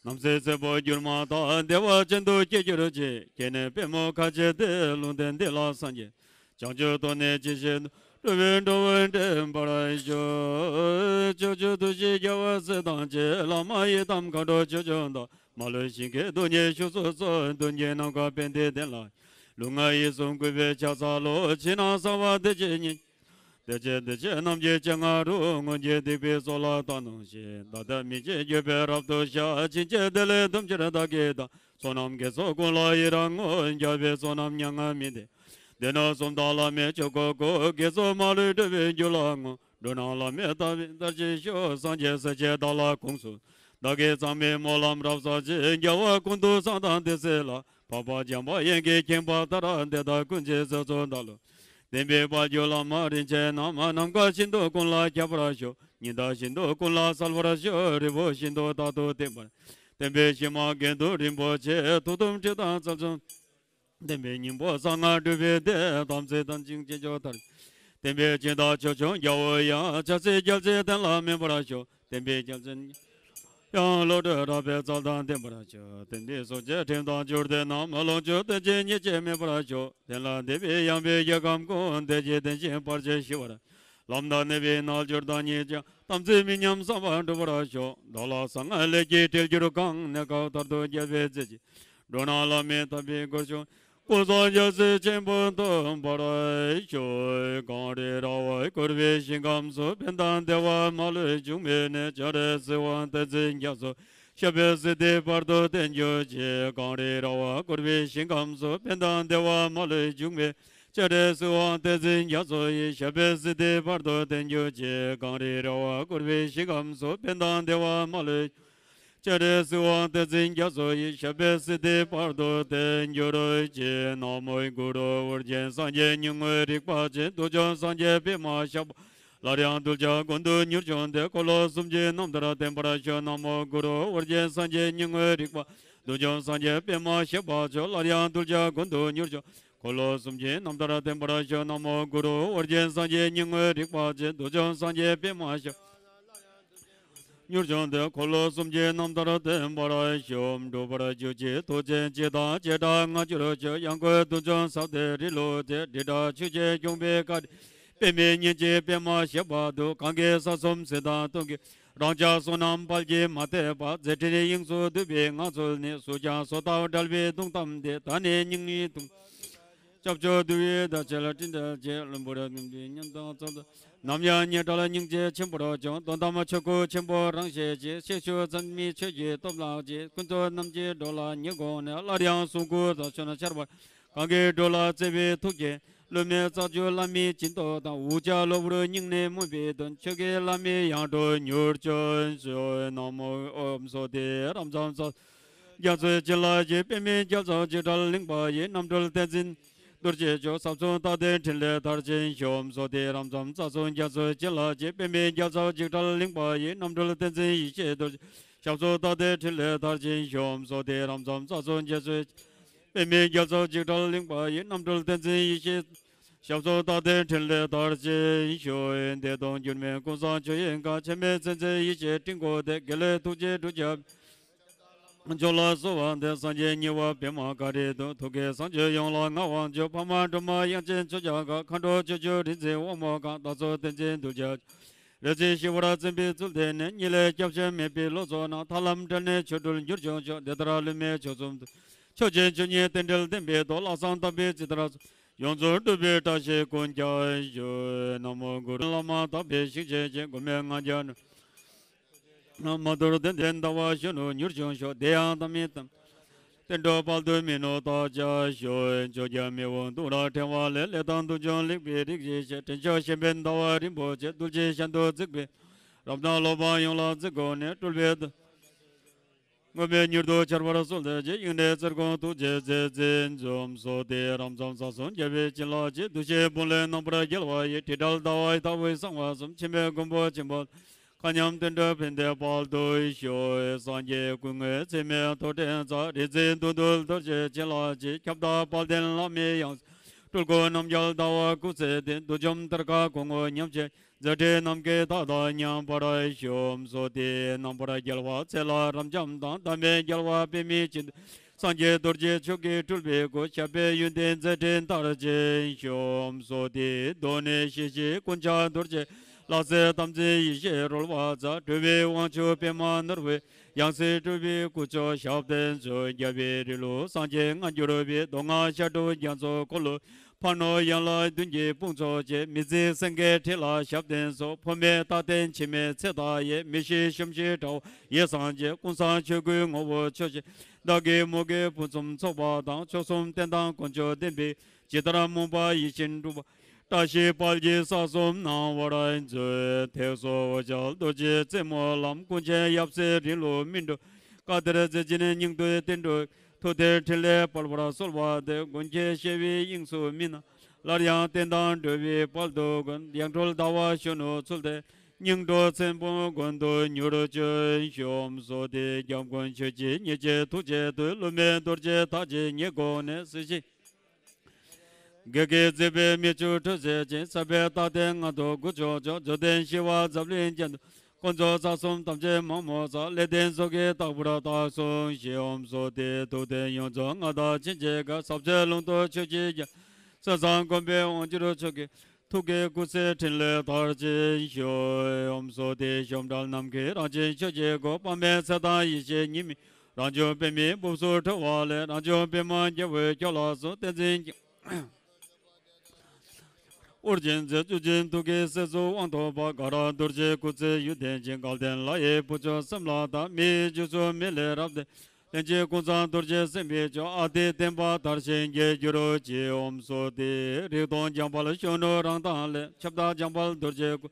རྣམ་སྲས་སྲས་པོར་གྱུར་མ་ཐག་བདེ་བ་ཅན་དུ་སྐྱེ་གྱུར་ཅིག་ཁྱེད་ནི་པདྨོ་ཁ་ཕྱེ་སྟེ། ལུང་བསྟན་འདི་ལ་སངས་རྒྱས། བྱང་ཆུབ་ཏུ་ནི་ཇི་བཞིན་འགྲོ་བའི་འགྲོ་བ་འདྲེན་པར་ཤོག་ཕྱོགས་བཅུའི་ཐུགས་རྗེ་རྒྱལ་བ་སྲས་དང་བཅས། བླ་མ་ཡི་དམ་མཁའ་འགྲོ་ཆོས་སྐྱོང་དང་། མ་ལུས་ཞིང་གི་རྡུལ་སྙེད་བཞུགས་སུ་གསོལ། མདུན་གྱི་ནམ་མཁའ་དཔལ་ལྡན་ལ། ལུས་ངག་ཡིད་གསུམ་གུས་པས་ཕྱག་འཚལ་ལོ། ཕྱི་ནང་གསང་བ་བདེ་ཆེན་ཉིད། བདེ་ཆེན་བདེ་ཆེན་རྣམས་ཀྱི་སྤྱན་སྔ་རུ། སྔོན་གྱི་སྡིག་པའི་ཚོགས་ལ་ད་གནོང་ཞིང་། ད་ལྟ་མི་བྱེད་འགྱུར་བས་རབ་ཏུ་བཤགས། ཕྱིན་ཆད་བདེ་ལེགས་དུམ་གྱིས་བདག་གིས་དང་། བསོད་ནམས་དགེ་ཚོགས་ཀུན་ལ་ཡི་རང་ངོ་། རྒྱལ་བའི་བསོད་ནམས་མྱ་ངན་མི་འདའ། བདེ་སྣོད་གསུམ་དང་བླ་མའི་ཆོས་འཁོར་བསྐོར། དགེ་ཚོགས་མ་ལུས་འགྲུབ་པའི་རྒྱུ་ལ་བསྔོ། འགྲོ་རྣམས་བླ་མེད་ལྟ་བུའི་དར་ཞིང་ཤོག་སངས་རྒྱས་སྲས་བཅས་བདག་ལ་དགོངས་སུ། བདག་གིས་གཙང་མའི་སྨོན་ལམ་རབ་བསགས་ཤིང་། རྒྱལ་བ་ཀུན་ཏུ་བཟང་དང་བདེ་གསལ་ལ། འཕགས་པ་འཇམ་དཔལ་དབྱངས་ཀྱིས་མཁྱེན་པ་ལྟར། དེ་དག་ཀུན་གྱི་སྲས་སུ་བདག་སློབ། བསྟན་པའི་དཔལ་གྱུར་བླ་མ་རིན་ཆེན་རྣམས། ནམ་མཁའ་བཞིན་དུ་ཀུན་ལ་ཁྱབ་པར་ཤོག་ཉི་ཟླ་བཞིན་དུ་ཀུན་ལ་གསལ་བར་ཤོག་རི་བོ་བཞིན་དུ་རྟག་ཏུ་བརྟན་པར། བསྟན་པའི་གཞི་མ་དགེ་འདུན་རིན་པོ་ཆེ། ཐུགས་དམ་ཁྲི་དང་རྩ་གསུམ། བསྟན་པའི་སྙིང་པོ་གསང་སྔགས་འགྲུབ་པའི་སྡེ། དམ་ཚིག་དམ་ཅན་ཅི་འབྱོར་མཐར། བསྟན་པའི་སྦྱིན་བདག་ཆོས་སྐྱོང་རྒྱལ་པོ་ཡང་། ཕྱག་འཚལ་རྒྱལ་སྲས་བསྟན་ལ་སྨིན་པར་ཤོག་བསྟན་པའི་རྒྱལ་མཚན་ཡང་། བློ་གྲོས་རབ་དཔལ་རྩལ་དང་ལྡན་པར་ཤོག་བསྟན་པའི་སྲོག་གཅོད་ཁྲིམས་དང་སྦྱོར་སྡེ་རྣམས། ལོངས་སྤྱོད་རྟེན་ཅན་ཉེས་བྱས་མེད་པར་ཤོག་བསྟན་ལ་འདུས་པའི་ཡངས་པའི་རྒྱལ་ཁམས་ཀུན། བདེ་སྐྱིད་ལྡན་ཞིང་བར་ཆད་ཞི་བར། ལམ་དང་ནུས་པའི་རྣལ་འབྱོར་དང་ཉིད་ཀྱང་། དམ་ཚིག་མི་ཉམས་བསམ་པ་འགྲུབ་པར་ཤོག་བདག་ལ་གསང་སྔགས་ལས་ཀྱི་ཊཱིཀ་གྱུར་གང་། གནས་སྐབས་མཐར་ཐུག་རྒྱལ་བའི་མཛད་ཅིང་། འགྲོ་རྣམས་བླ་མེད་ལྟ་བུའི་སྐུར་བྱུང་། ཀུན་བཟང་རྒྱལ་སྲས་ཆེན་པོ་ཐོབ་པར་ཤོག་གངས་རི་ར་བས་བསྐོར་བའི་ཞིང་ཁམས་སུ། ཕན་དང་བདེ་བ་མ་ལུས་འབྱུང་བའི་གནས། སྤྱན་རས་གཟིགས་དབང་བསྟན་འཛིན་རྒྱ་མཚོ། ཞབས་པད་སྲིད་མཐའི་བར་དུ་བརྟན་གྱུར་ཅིག་གངས་རི་ར་བས་བསྐོར་བའི་ཞིང་ཁམས་སུ། ཕན་དང་བདེ་བ་མ་ལུས་འབྱུང་བའི། སྤྱན་རས་གཟིགས་དབང་བསྟན་འཛིན་རྒྱ་མཚོ་ཡི། ཞབས་པད་སྲིད་མཐའི་བར་དུ་བརྟན་གྱུར་ཅིག་གངས་རི་ར་བས་བསྐོར་བའི་ཞིང་ཁམས་སུ། ཕན་དང་བདེ་བ་མ་ལུས། སྤྱན་རས་གཟིགས་དབང་བསྟན་འཛིན་རྒྱ་མཚོ་ཡི། ཞབས་པད་སྲིད་མཐའི་བར་དུ་བརྟན་གྱུར་ཅིག་ན་མོ་གུ་རུ། ཨོ་རྒྱན་སངས་རྒྱས་ཉིད་དངོས་རིག་པ་ཅན། དུས་བྱུང་སངས་རྒྱས་པདྨ་ཞབས། སླར་ཡང་གདུལ་བྱ་ཀུན་ཏུ་མྱུར་འབྱོན་ཏེ། འཁོར་ལོ་གསུམ་གྱི་རྣམ་ཐར་བསྟན་པར་ཤོག་ན་མོ་གུ་རུ། ཨོ་རྒྱན་སངས་རྒྱས་ཉིད་དངོས་རིག་པ། དུས་བྱུང་སངས་རྒྱས་པདྨ་ཞབས་པད་མཆོག་སླར་ཡང་གདུལ་བྱ་ཀུན་ཏུ་མྱུར་འབྱོན། འཁོར་ལོ་གསུམ་གྱི་རྣམ་ཐར་བསྟན་པར་ཤོག་ན་མོ་གུ་རུ། ཨོ་རྒྱན་སངས་རྒྱས་ཉིད་དངོས་རིག་པ་ཅན། དུས་བྱུང་སངས་རྒྱས་པདྨ་ཞབས། མྱུར་འབྱོན་ཏེ། འཁོར་ལོ་གསུམ་གྱི་རྣམ་ཐར་བསྟན་པར་ཤོག་འགྲུབ་པར་གྱུར་ཅིག་ཐུགས་རྗེ་ཅི་དང་ཅི་འདྲ་མངའ་གྱུར་ཅིག་ཡང་སྒོས་དུས་བྱུང་ཟབ་གཏེར་རི་ལུ་སྟེ། དྲིལ་བསྒྲགས་ཆོས་ཀྱི་སྐྱོང་བའི་བཀའ། པདྨའི་གཉེན་གཅིག་པདྨ་ཞབས་པད་དུ། གང་གིས་ས་གསུམ་གཟིགས་དང་མཐོང་གྱུར། རང་ཅག་བསོད་ནམས་དཔལ་གྱིས་མ་དད་པ། མཛད་འཕྲིན་དབྱིངས་སུ་འདུས་པའི་ངང་ཚུལ་ནི། གཟུགས་ཀྱང་བཟོ་ལྟ་བུ་བཀྲ་བའི་གདུང་གཏམས་ཏེ། ད་ནི་སྙིང་ནི་གདུང་། སྐྱབས་མཆོག་འདུལ་བའི་བདག་ཆེན་ལ་སྤྲིན་བྲལ་ཅིག། བློན་པོ་རབ་རྣམས་ཀྱི་ཉམས་དང་ཚོགས་དང་། ནམ་ཡང་ཉེ་བྲལ་སྙིང་རྗེ་ཆེན་པོར་བྱུང་། དོན་དམ་ཆོས་སྐུ་ཆེན་པོ་རང་ཤེས་ཤིང་། ཤེས་བཅུག་ཚད་མེད་ཆོས་ཀྱི་སྟོབས་ལགས་ཀྱིས། ཀུན་རྫོབ་རྣམས་ཀྱི་འགྲོ་ལ་ཉེ་དགོངས་ནས། སླར་ཡང་གཟུངས་སྐུ་དང་མཆོད་རྣམས་ཆར་པ། གང་གི་འགྲོ་ལ་བརྩེ་བའི་ཐུགས་རྗེས། བསླུ་མེད་རྩ་བརྒྱུད་བླ་མའི་སྦྱིན་སྟོབས་དང་། འུ་ཅག་གློ་བུར་སྙིང་ནས་མོས་པའི་དོན། ཆོས་ཀྱི་བླ་མའི་ཡང་སྒྲོན་མྱུར་སྤྱོད་ཤོག། ན་མོ་ཨོཾ་སྭ་སྟི། རབ་འབྱམས་ས་རྒྱ་མཚོའི་བྱིན་རླབས་ཀྱིས། པདྨའི་རྒྱལ་ཚབ་འཇིགས་བྲལ་གླིང་པ་ཡི། རྣམ་གྲོལ་བསྟན་འཛིན་རྡོ་རྗེ་མཆོག། ཟབ་གསང་རྟག་བརྟན་ཕྲིན་ལས་མཐར་ཕྱིན་ཤོག། ཨོཾ་སྭ་སྟི། རབ་འབྱམས་རྩ་གསུམ་རྒྱ་མཚོའི་བྱིན་རླབས་ཀྱིས། པདྨའི་རྒྱལ་ཚབ་འཇིགས་བྲལ་གླིང་པ་ཡི། རྣམ་གྲོལ་བསྟན་འཛིན་ཡེ་ཤེས་རྡོ་རྗེ། ཞབས་སོར་རྟག་བརྟན་ཕྲིན་ལས་མཐར་ཕྱིན་ཤོག། ཨོཾ་སྭ་སྟི། རབ་འབྱམས་རྩ་གསུམ་རྒྱ་མཚོའི། པདྨའི་རྒྱལ་ཚབ་འཇིགས་བྲལ་གླིང་པ་ཡི། རྣམ་གྲོལ་བསྟན་འཛིན་ཡེ་ཤེས། ཞབས་སོར་རྟག་བརྟན་ཕྲིན་ལས་མཐར་ཕྱིན་ཤོག། བདེ་སྟོང་འགྱུར་མེད་ཀུན་བཟང་ཆོས་དབྱིངས་ཁམས། འཆི་མེད་མཚན་མཚོན་ཡེ་ཤེས་སྤྲིན་འཁོར་དེ། དགེ་ལེགས་ཐུགས་རྗེའི་གྲུ་ཆབ། མཆོག་ལ་གསོལ་བ་འདེབས། སངས་རྒྱས་ཉེ་བར་པདྨ་ཀ་རི་དུ། ཐུགས་ཀྱི་སངས་རྒྱས་ཡོངས་ལ་ངག་དབང་ཆོས། ཕ་མ་སྒྲོལ་མ་དབྱངས་ཅན་ཕྱོགས་བརྒྱ་གང་། མཁའ་འགྲོ་སྤྱོད་བཅུ་རིག་འཛིན་དབང་མོ་གང་། བདག་སོགས་བསྟན་འཛིན་གདུལ་བྱ། རེ་ཞིག་ཞི་བར་བརྩོན་པའི་ཚུལ་དེ་ནི། ཉེར་ལེན་སྐྱབས་ཞིང་སྨད་པའི་ལོ་ཙཱ་རྣམས། ཐར་ལམ་བྲལ་ནས་ཆོས་སྒྲུབ་མྱུར་འབྱུང་ཤོག། དེ་ལྟར་བསླུ་མེད་མཆོག་གསུམ་དུ། ཆོས་ཅན་ཆོས་ཉིད་རྟེན་འབྲེལ་བརྟན་པའི་ཐོག། ལྷག་བསམ་དམ་པའི་ཇི་ལྟར་ཡོངས་སུ་གྲུབ་པའི་བཀྲ་ཤིས་ཀུན་ཁྱབ་ཤོག། ན་མོ་གུ་རུ། བླ་མ་དམ་པའི་ཞིང་གཤེགས་ཀྱི། མགོན་མེད་ང་རྒྱལ་མ་དུར་བསྟན་འཛིན་ཟླ་བ་གཞོན་ནུ་མྱུར་འབྱུང་ཤོག། དེ་ཡང་ཐ་མལ་ཐམས་བསྟན་འགྲོ་དཔལ་དུ་མི་ནུབ་རྟག་ཆགས་ཤོག། ཕྱོགས་བརྒྱ་མི་འོང་དུང་རབ་ཕྲེང་བ་ལས། ལས་དང་སྡུག་བསྔལ་ལེགས་པའི་རིགས་ཀྱི་ཞལ། དྲིན་ཆེན་གཞན་ཕན་ཟླ་བ་རིན་པོ་ཆེ། གདུལ་བྱའི་ཞལ་དུ་གཟིགས་པའི་རབ་སྣང་སློབ་དཔོན་ཡོངས་ལ་གཟིགས་དགོངས་ནས། སྤྲུལ་པའི་དངོས་མེད་མྱུར་དུ་འཆར་བར་གསོལ་འདེབས་ཀྱི། དབྱིངས་ནས་བརྩེར་དགོངས་ཐུགས་རྗེས་མཛད་མཛད་འཛོམས་སོ་སྟེ། རབ་འབྱམས་ས་གསུམ་རྒྱལ་བའི་བྱིན་རླབས་ཀྱིས། འདུ་ཤེས་ཕུང་ལས་རྣམ་པར་རྒྱལ་བ་ཡི། དྲི་བྲལ་ཟླ་བ་ཡི་ལྟ་བུའི་གསང་བ་གསུམ། འཆི་མེད་མགོན་པོ་ཆེན་པོ་མཁའ་མཉམ་བསྟན་འགྲོའི་ཕན་བདེ་དཔལ་དུ་ཤོག། སངས་རྒྱས་ཀུན་དངོས་ཚད་མེད་ཐོག་ཕྲེང་རྩལ། རིག་འཛིན་བདུད་འདུལ་རྡོ་རྗེ་བྱིན་རླབས་ཀྱིས། ཁྱབ་བདག་དཔལ་ལྡན་བླ་མའི་ཡང་སྲིད། སྤྲུལ་སྐུ་རྣམ་རྒྱལ་ཟླ་བ་སྐུ་ཚེ་འདི། བསྡུས་འཇོམས་གཏེར་ཁ་གོང་འོག་མཉམ་གཤིབ། མཛད་འཕྲིན་ནམ་མཁའི་མཐའ་དང་མཉམ་པར་ཤོག། ཨོཾ་སྭ་སྟི། རྣམ་པར་རྒྱལ་བ་ཚེ་ལྷ་རབ་འབྱམས་དང་། ཟླ་མེད་རྒྱལ་བ་པདྨའི་སྤྱན། སངས་རྒྱས་རྡོ་རྗེ་མཆོག་གི་སྤྲུལ་པའི་སྐུ། ཞབས་པད་ཡོན་ཏན་མཛད་འཕྲིན་མཐར་ཕྱིན་ཤོག། ཨོཾ་སྭ་སྟི། གདོད་ནས་གཤེགས་ཤིང་ཀུན་ཁྱབ་རྡོ་རྗེ། ལྷ་སྲས་དམ་ཚིག་ཡེ་ཤེས་རོལ་པ་རྩལ། གྲུབ་པའི་དབང་ཕྱུག་པདྨ་ནོར་བུའི། ཡང་སྲིད་སྤྲུལ་པའི་སྐུ་མཆོག་ཞབས་བརྟན་སོགས། རྒྱལ་བའི་རིང་ལུགས་སངས་རྒྱས་སྔ་འགྱུར་བའི། མདོ་སྔགས་ཤཱཀ་ཐུབ་རྒྱ་མཚོ་འཁོར་ལོ། ཕ་ནོར་ཡན་ལག་བདུན་གྱི་དཔུང་ཚོགས་བཅས། མི་ཟད་སེང་གེའི་ཁྲི་ལ་ཞབས་བརྟན་སོགས། འཕོ་མེད་རྟག་བརྟན་འཆི་མེད་ཚེ་མཐའ་ཡས། མི་ཤིགས་གཤོམ་ཤིང་དྲ་བ་ཡི་སངས་རྒྱས། ཀུན་བཟང་ཆོས་སྐུའི་ངོ་བོ་ཆོས་ཀྱི། བདག་གི་མོས་གུས་ཕུན་སུམ་ཚོགས་པ་དང་། མཆོག་གསུམ་རྟེན་དང་དཀོན་མཆོག་ལྡན་པའི། ཇི་ལྟར་སྨོན་པ་ཡིད་བཞིན་འགྲུབ་པ། བཀྲ་ཤིས་དཔལ་གྱིས་ས་གསུམ་སྣང་བར་མཛོད། ཐེག་མཆོག་འོད་ཆགས་རྡོ་རྗེའི་རྩེ་མོ་ལམ། ཀུན་མཁྱེན་ཡབ་སྲས་རིང་ལུགས་སྨིན་གྲོལ། བཀའ་གཏེར་མཛོད་འཛིན་སྙིང་ཐིག་བསྟན་འགྲོའི། ཐུགས་གཏེར་ཕྲིན་ལས་སྤེལ་བར་གསོལ་བ་འདེབས། མགོན་ཁྱེད་ཞི་བའི་དབྱིངས་སུ་སྨིན་ན། སླར་ཡང་བསྟན་དང་འགྲོ་བའི་དཔལ་དུ་འགོད། ཡང་སྒྲོལ་ཟླ་བ་གཞོན་ནུ་ཚུལ་དེ། སྙིང་གྲོགས་མཚན་དཔུང་མགོན་དུ་མྱུར་སྤྱོད་ཤོག། ཨོཾ་སྭ་སྟི། སྐྱབས་མགོན་ཆོས་ཀྱི་ཉེར་སྤྱོད་ཐུགས་རྗེ་བསྟོད། བསླུ་མེད་རྡོ་རྗེ་ཐག་ཆོད་ཉེར་དགུ་ནས། སྲིད་ཞིའི་བགེགས་ཀྱིས་གཙེས་པའི་མི་བསྐྱོད་འཕྲུལ་ཆེན་ཅན། ཟབ་པའི་རྟག་བརྟན་མངའ་ཐང་འགུགས་མཆོག་མཆོག། འབྱོར་ལྡན་ཞི་བ་འཛམ་གླིང་རྒྱན་དུ། དཀོན་མཆོག་རྩ་གསུམ་དམ་ཅན་མང་མོས་ཚལ། ལེགས་ལྡན་སྲོག་གི་བདག་པོར་བདག་སྲུང་ཞིང་། ཨོཾ་སྭ་སྟི། ཐུབ་བསྟན་ཡོངས་རྫོགས་མངའ་བདག་བྱིན་གྱིས་བརྒྱན། ཟབ་ཆོས་ལུང་རྟོགས་ཆོས་ཀྱི་རྒྱལ། སེམས་ཙམ་སྒོམ་པས་དབང་བསྒྱུར་ཆོས་ཀྱི། ཐུགས་ཀྱི་སྐུ་ཚེ་ཕྲིན་ལས་མཐར་ཕྱིན་ཤོག། ཨོཾ་སྭ་སྟི། གཞོམ་བྲལ་ནམ་མཁའི་རང་བཞིན་ཆོས་ཀྱི་སྒོ། དཔག་མེད་ཚེ་དང་ཡེ་ཤེས་ཉི་མའི། རང་བྱུང་པདྨའི་སྦུབས་སུ་འཕྲོ་བ་ལས། རང་བྱུང་པདྨ་རྒྱལ་པོའི་སྐྱོབ་ལ་སོགས། བསྟན་འཛིན་དབུར་བྱོན་མཛད། བཅུ་བཞི་ཐུགས་ཀྱི་སྲས་སུ་དབང་ཐོབ་པ། དགའ་རབ་རྡོ་རྗེའི་སྐུ་ཚེ་ཡུན་བརྟན་ཅིང་། དགའ་ལྡན་ལྷ་ཡི་བུ་མཆོག་སེམས་ལ་དགའ། མི་ཡི་རྒྱུད་སོགས་མི་ལས་རབ་བརྟན། ལྷན་ཅིག་ཀུན་བཟང་རྡོ་རྗེ་སེམས་དཔའི་མཆོག། ཨ་ཏི་བསྟན་པ་དར་ཞིང་རྒྱས་གྱུར་ཅིག། ཨོཾ་སྭ་སྟི། རིག་སྟོང་འཇམ་དཔལ་གཞོན་ནུ་རང་མདངས་ལས། ཁྱབ་བདག་འཇམ་དཔལ་རྡོ་རྗེའི་སྐུ།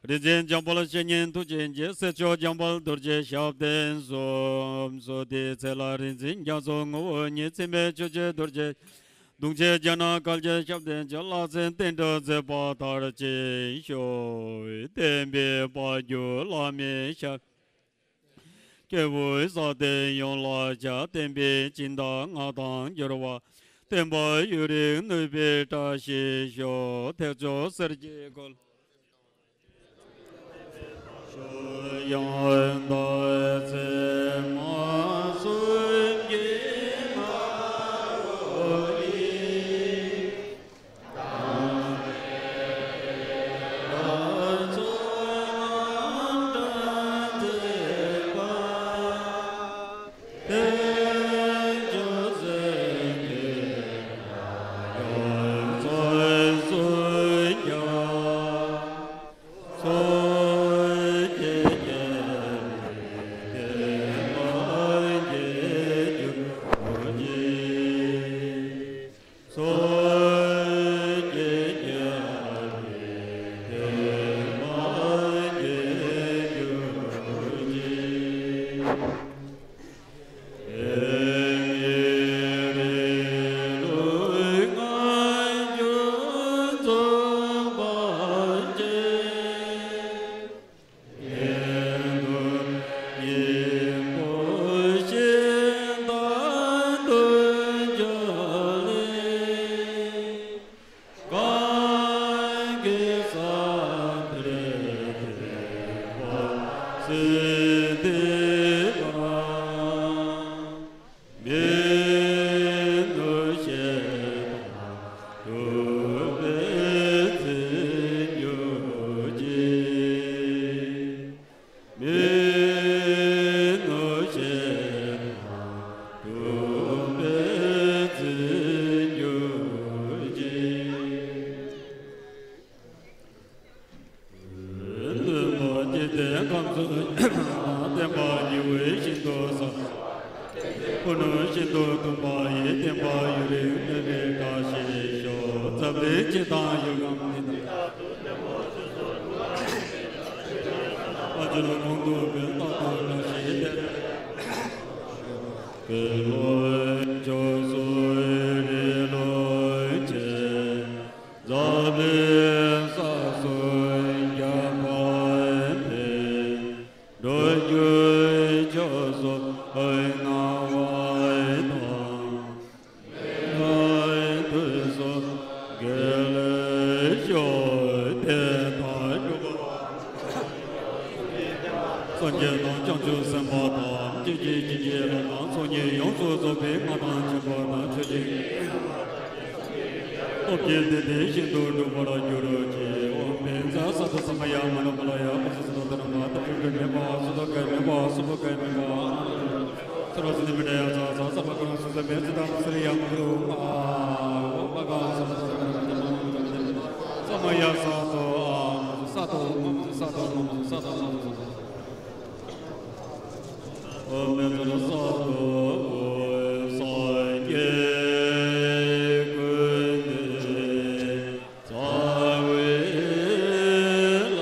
རིག་འཛིན་འཇམ་དཔལ་བཤེས་གཉེན་ཐུགས་རྗེ་ཅན། སྲས་མཆོག་འཇམ་དཔལ་རྡོ་རྗེ་ཞབས་བརྟན་སོགས། ཨོཾ་སྭ་སྟི། ཚེ་ལྷ་རིག་འཛིན་རྒྱ་མཚོ་ངོ་བོ་ཉིད། འཚེ་མེད་ཆོས་ཀྱི་རྡོ་རྗེ། གདུང་ཆེན་རྒྱ་ནག་དཀར་རྒྱན་ཞབས་བརྟན་ཅིང་། ལྷ་སྲས་བསྟན་དགྲ་མཛད་པ་མཐར་ཕྱིན་ཤོག། བསྟན་པའི་དཔལ་གྱུར་བླ་མའི་ཞབས། སྐྱེས་བུ་ས་སྟེང་ཡོངས་ལ་ཤར། བསྟན་པའི་སྦྱིན་བདག་མངའ་ཐང་གྱུར་པ། བསྟན་པ་ཡུན་རིང་ནུས་པའི་བཀྲ་ཤིས་ཤོག། ཐེག་མཆོག་གསེར་གྱི་གོ་ལ། ཡང་དག་ཚད་མ་གསུམ་གྱི་ངོ་བོ་ཉིད། ཀུན་ཤིན་ཏུ་སྟོང་པ་ཡི། བརྟན་པ་ཡུན་རིང་གནས་པའི་བཀྲ་ཤིས་ཤོག། འཛམ་གླིང་སྤྱི་དང་ཡུལ་ཁམས་འདི་དག་ཏུ། ཨ་ཇོ་ལ་གོང་དུ་འཕེལ་རྟག་ཏུ་བཀྲ་ཤིས་བདེ་ལེགས། ཀུན་ལ་ཕྱོགས་སུ་རི་ལུང་ཆེ། འཛམ་གླིང་ས་སུ་ཁྱབ་པ་འཕེལ། འགྲོ་རྒྱུའི་ཕྱོགས་སུ་སྣང་བ་དང་། མི་ལ་དུས་སུ་དགེ་ལེགས་ཤོག། དེ་དག་སྐྱོབ་པ། སངས་རྒྱས་དང་བྱང་ཆུབ་སེམས་དཔའ་དང་། སྐྱེ་འཆི་གཅིག་གི་ལམ་དང་། ཚོགས་གཉིས་ཡོངས་སུ་རྫོགས་པའི་མངའ་ཐང་ཆེན་པོ་དང་། ཆོས་ཀྱི་སྟོབས་ཀྱིས་དེ་དེ་བཞིན་དུ་འགྲུབ་པར་འགྱུར་ཅིག། ཨོཾ་བཛྲ་སཏྭ་ས་མ་ཡ་མ་ཎ་མ་ལ་ཡ། པཱ་ཙྪ་སཏྭ་དྷརྨ་ཏ་པྲི་ཀ་མེ་བ། སུ་ཏ་ཀ་མེ་བ། སུ་བ་ཀ་མེ་བ། ཨ་ན་ད་ས་ར་ཙ་ནི་མི་ཏྲ་ཡ་ཙ་ས། ས་མ་ཀ་ར་སུ་ཙ་མེ་ཙི་ཏ་སི་རི་ཡ་མ་ག་རུ་མ། ཨོཾ་བྷ་ག་སུ་བ་ཏ་ས་མ་ཡ། ས་ཏོ་ཨ་མ་ས་ཏོ་མ་ས་ཏོ་མ་ས་ཏོ་མ་ས་ཏོ། ཨོཾ་བཛྲ་སཏྭ། སངས་རྒྱས་ཀུན་འདུས་རྩ་བའི་བླ་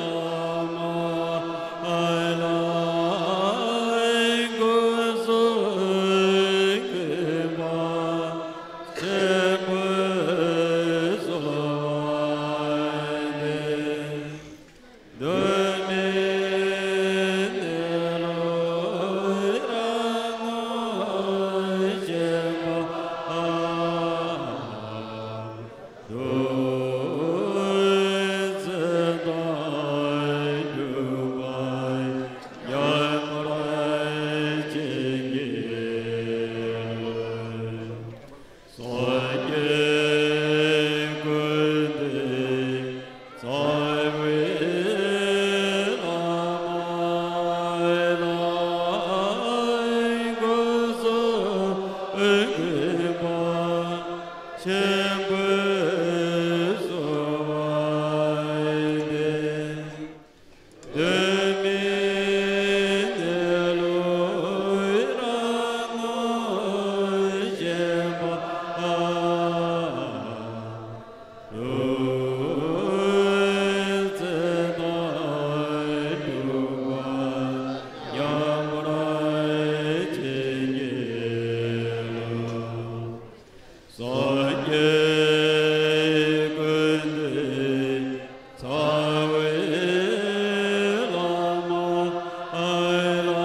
མ་ལྷ་སྐུ་གསུམ་མཁྱེན་པ་ཆེན་པོས་གསོལ་བ་འདེབས། གདོད་མའི་གནས་ལུགས་རང་ངོ་ཤེས་པ། ཐུགས་བརྩེ་དང་སྤྱོད་པ་ཡར་ངོར་བྱིན་གྱིས་རློབས། སངས་རྒྱས་ཀུན་འདུས་རྩ་བའི་བླ་མ་ལྷ་སྐུ་གསུམ་མཁྱེན་པ་ཆེན་པོས་གསོལ་བ་འདེབས། གདོད་མའི་གནས་ལུགས་རང་ངོ་ཤེས་པ། ཐུགས་བརྩེ་དང་སྤྱོད་པ་ཡར་ངོར་བྱིན་གྱིས་རློབས། སངས་རྒྱས་ཀུན་འདུས་རྩ་བའི་བླ་མ་ལྷ་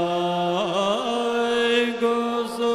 སྐུ་གསུམ་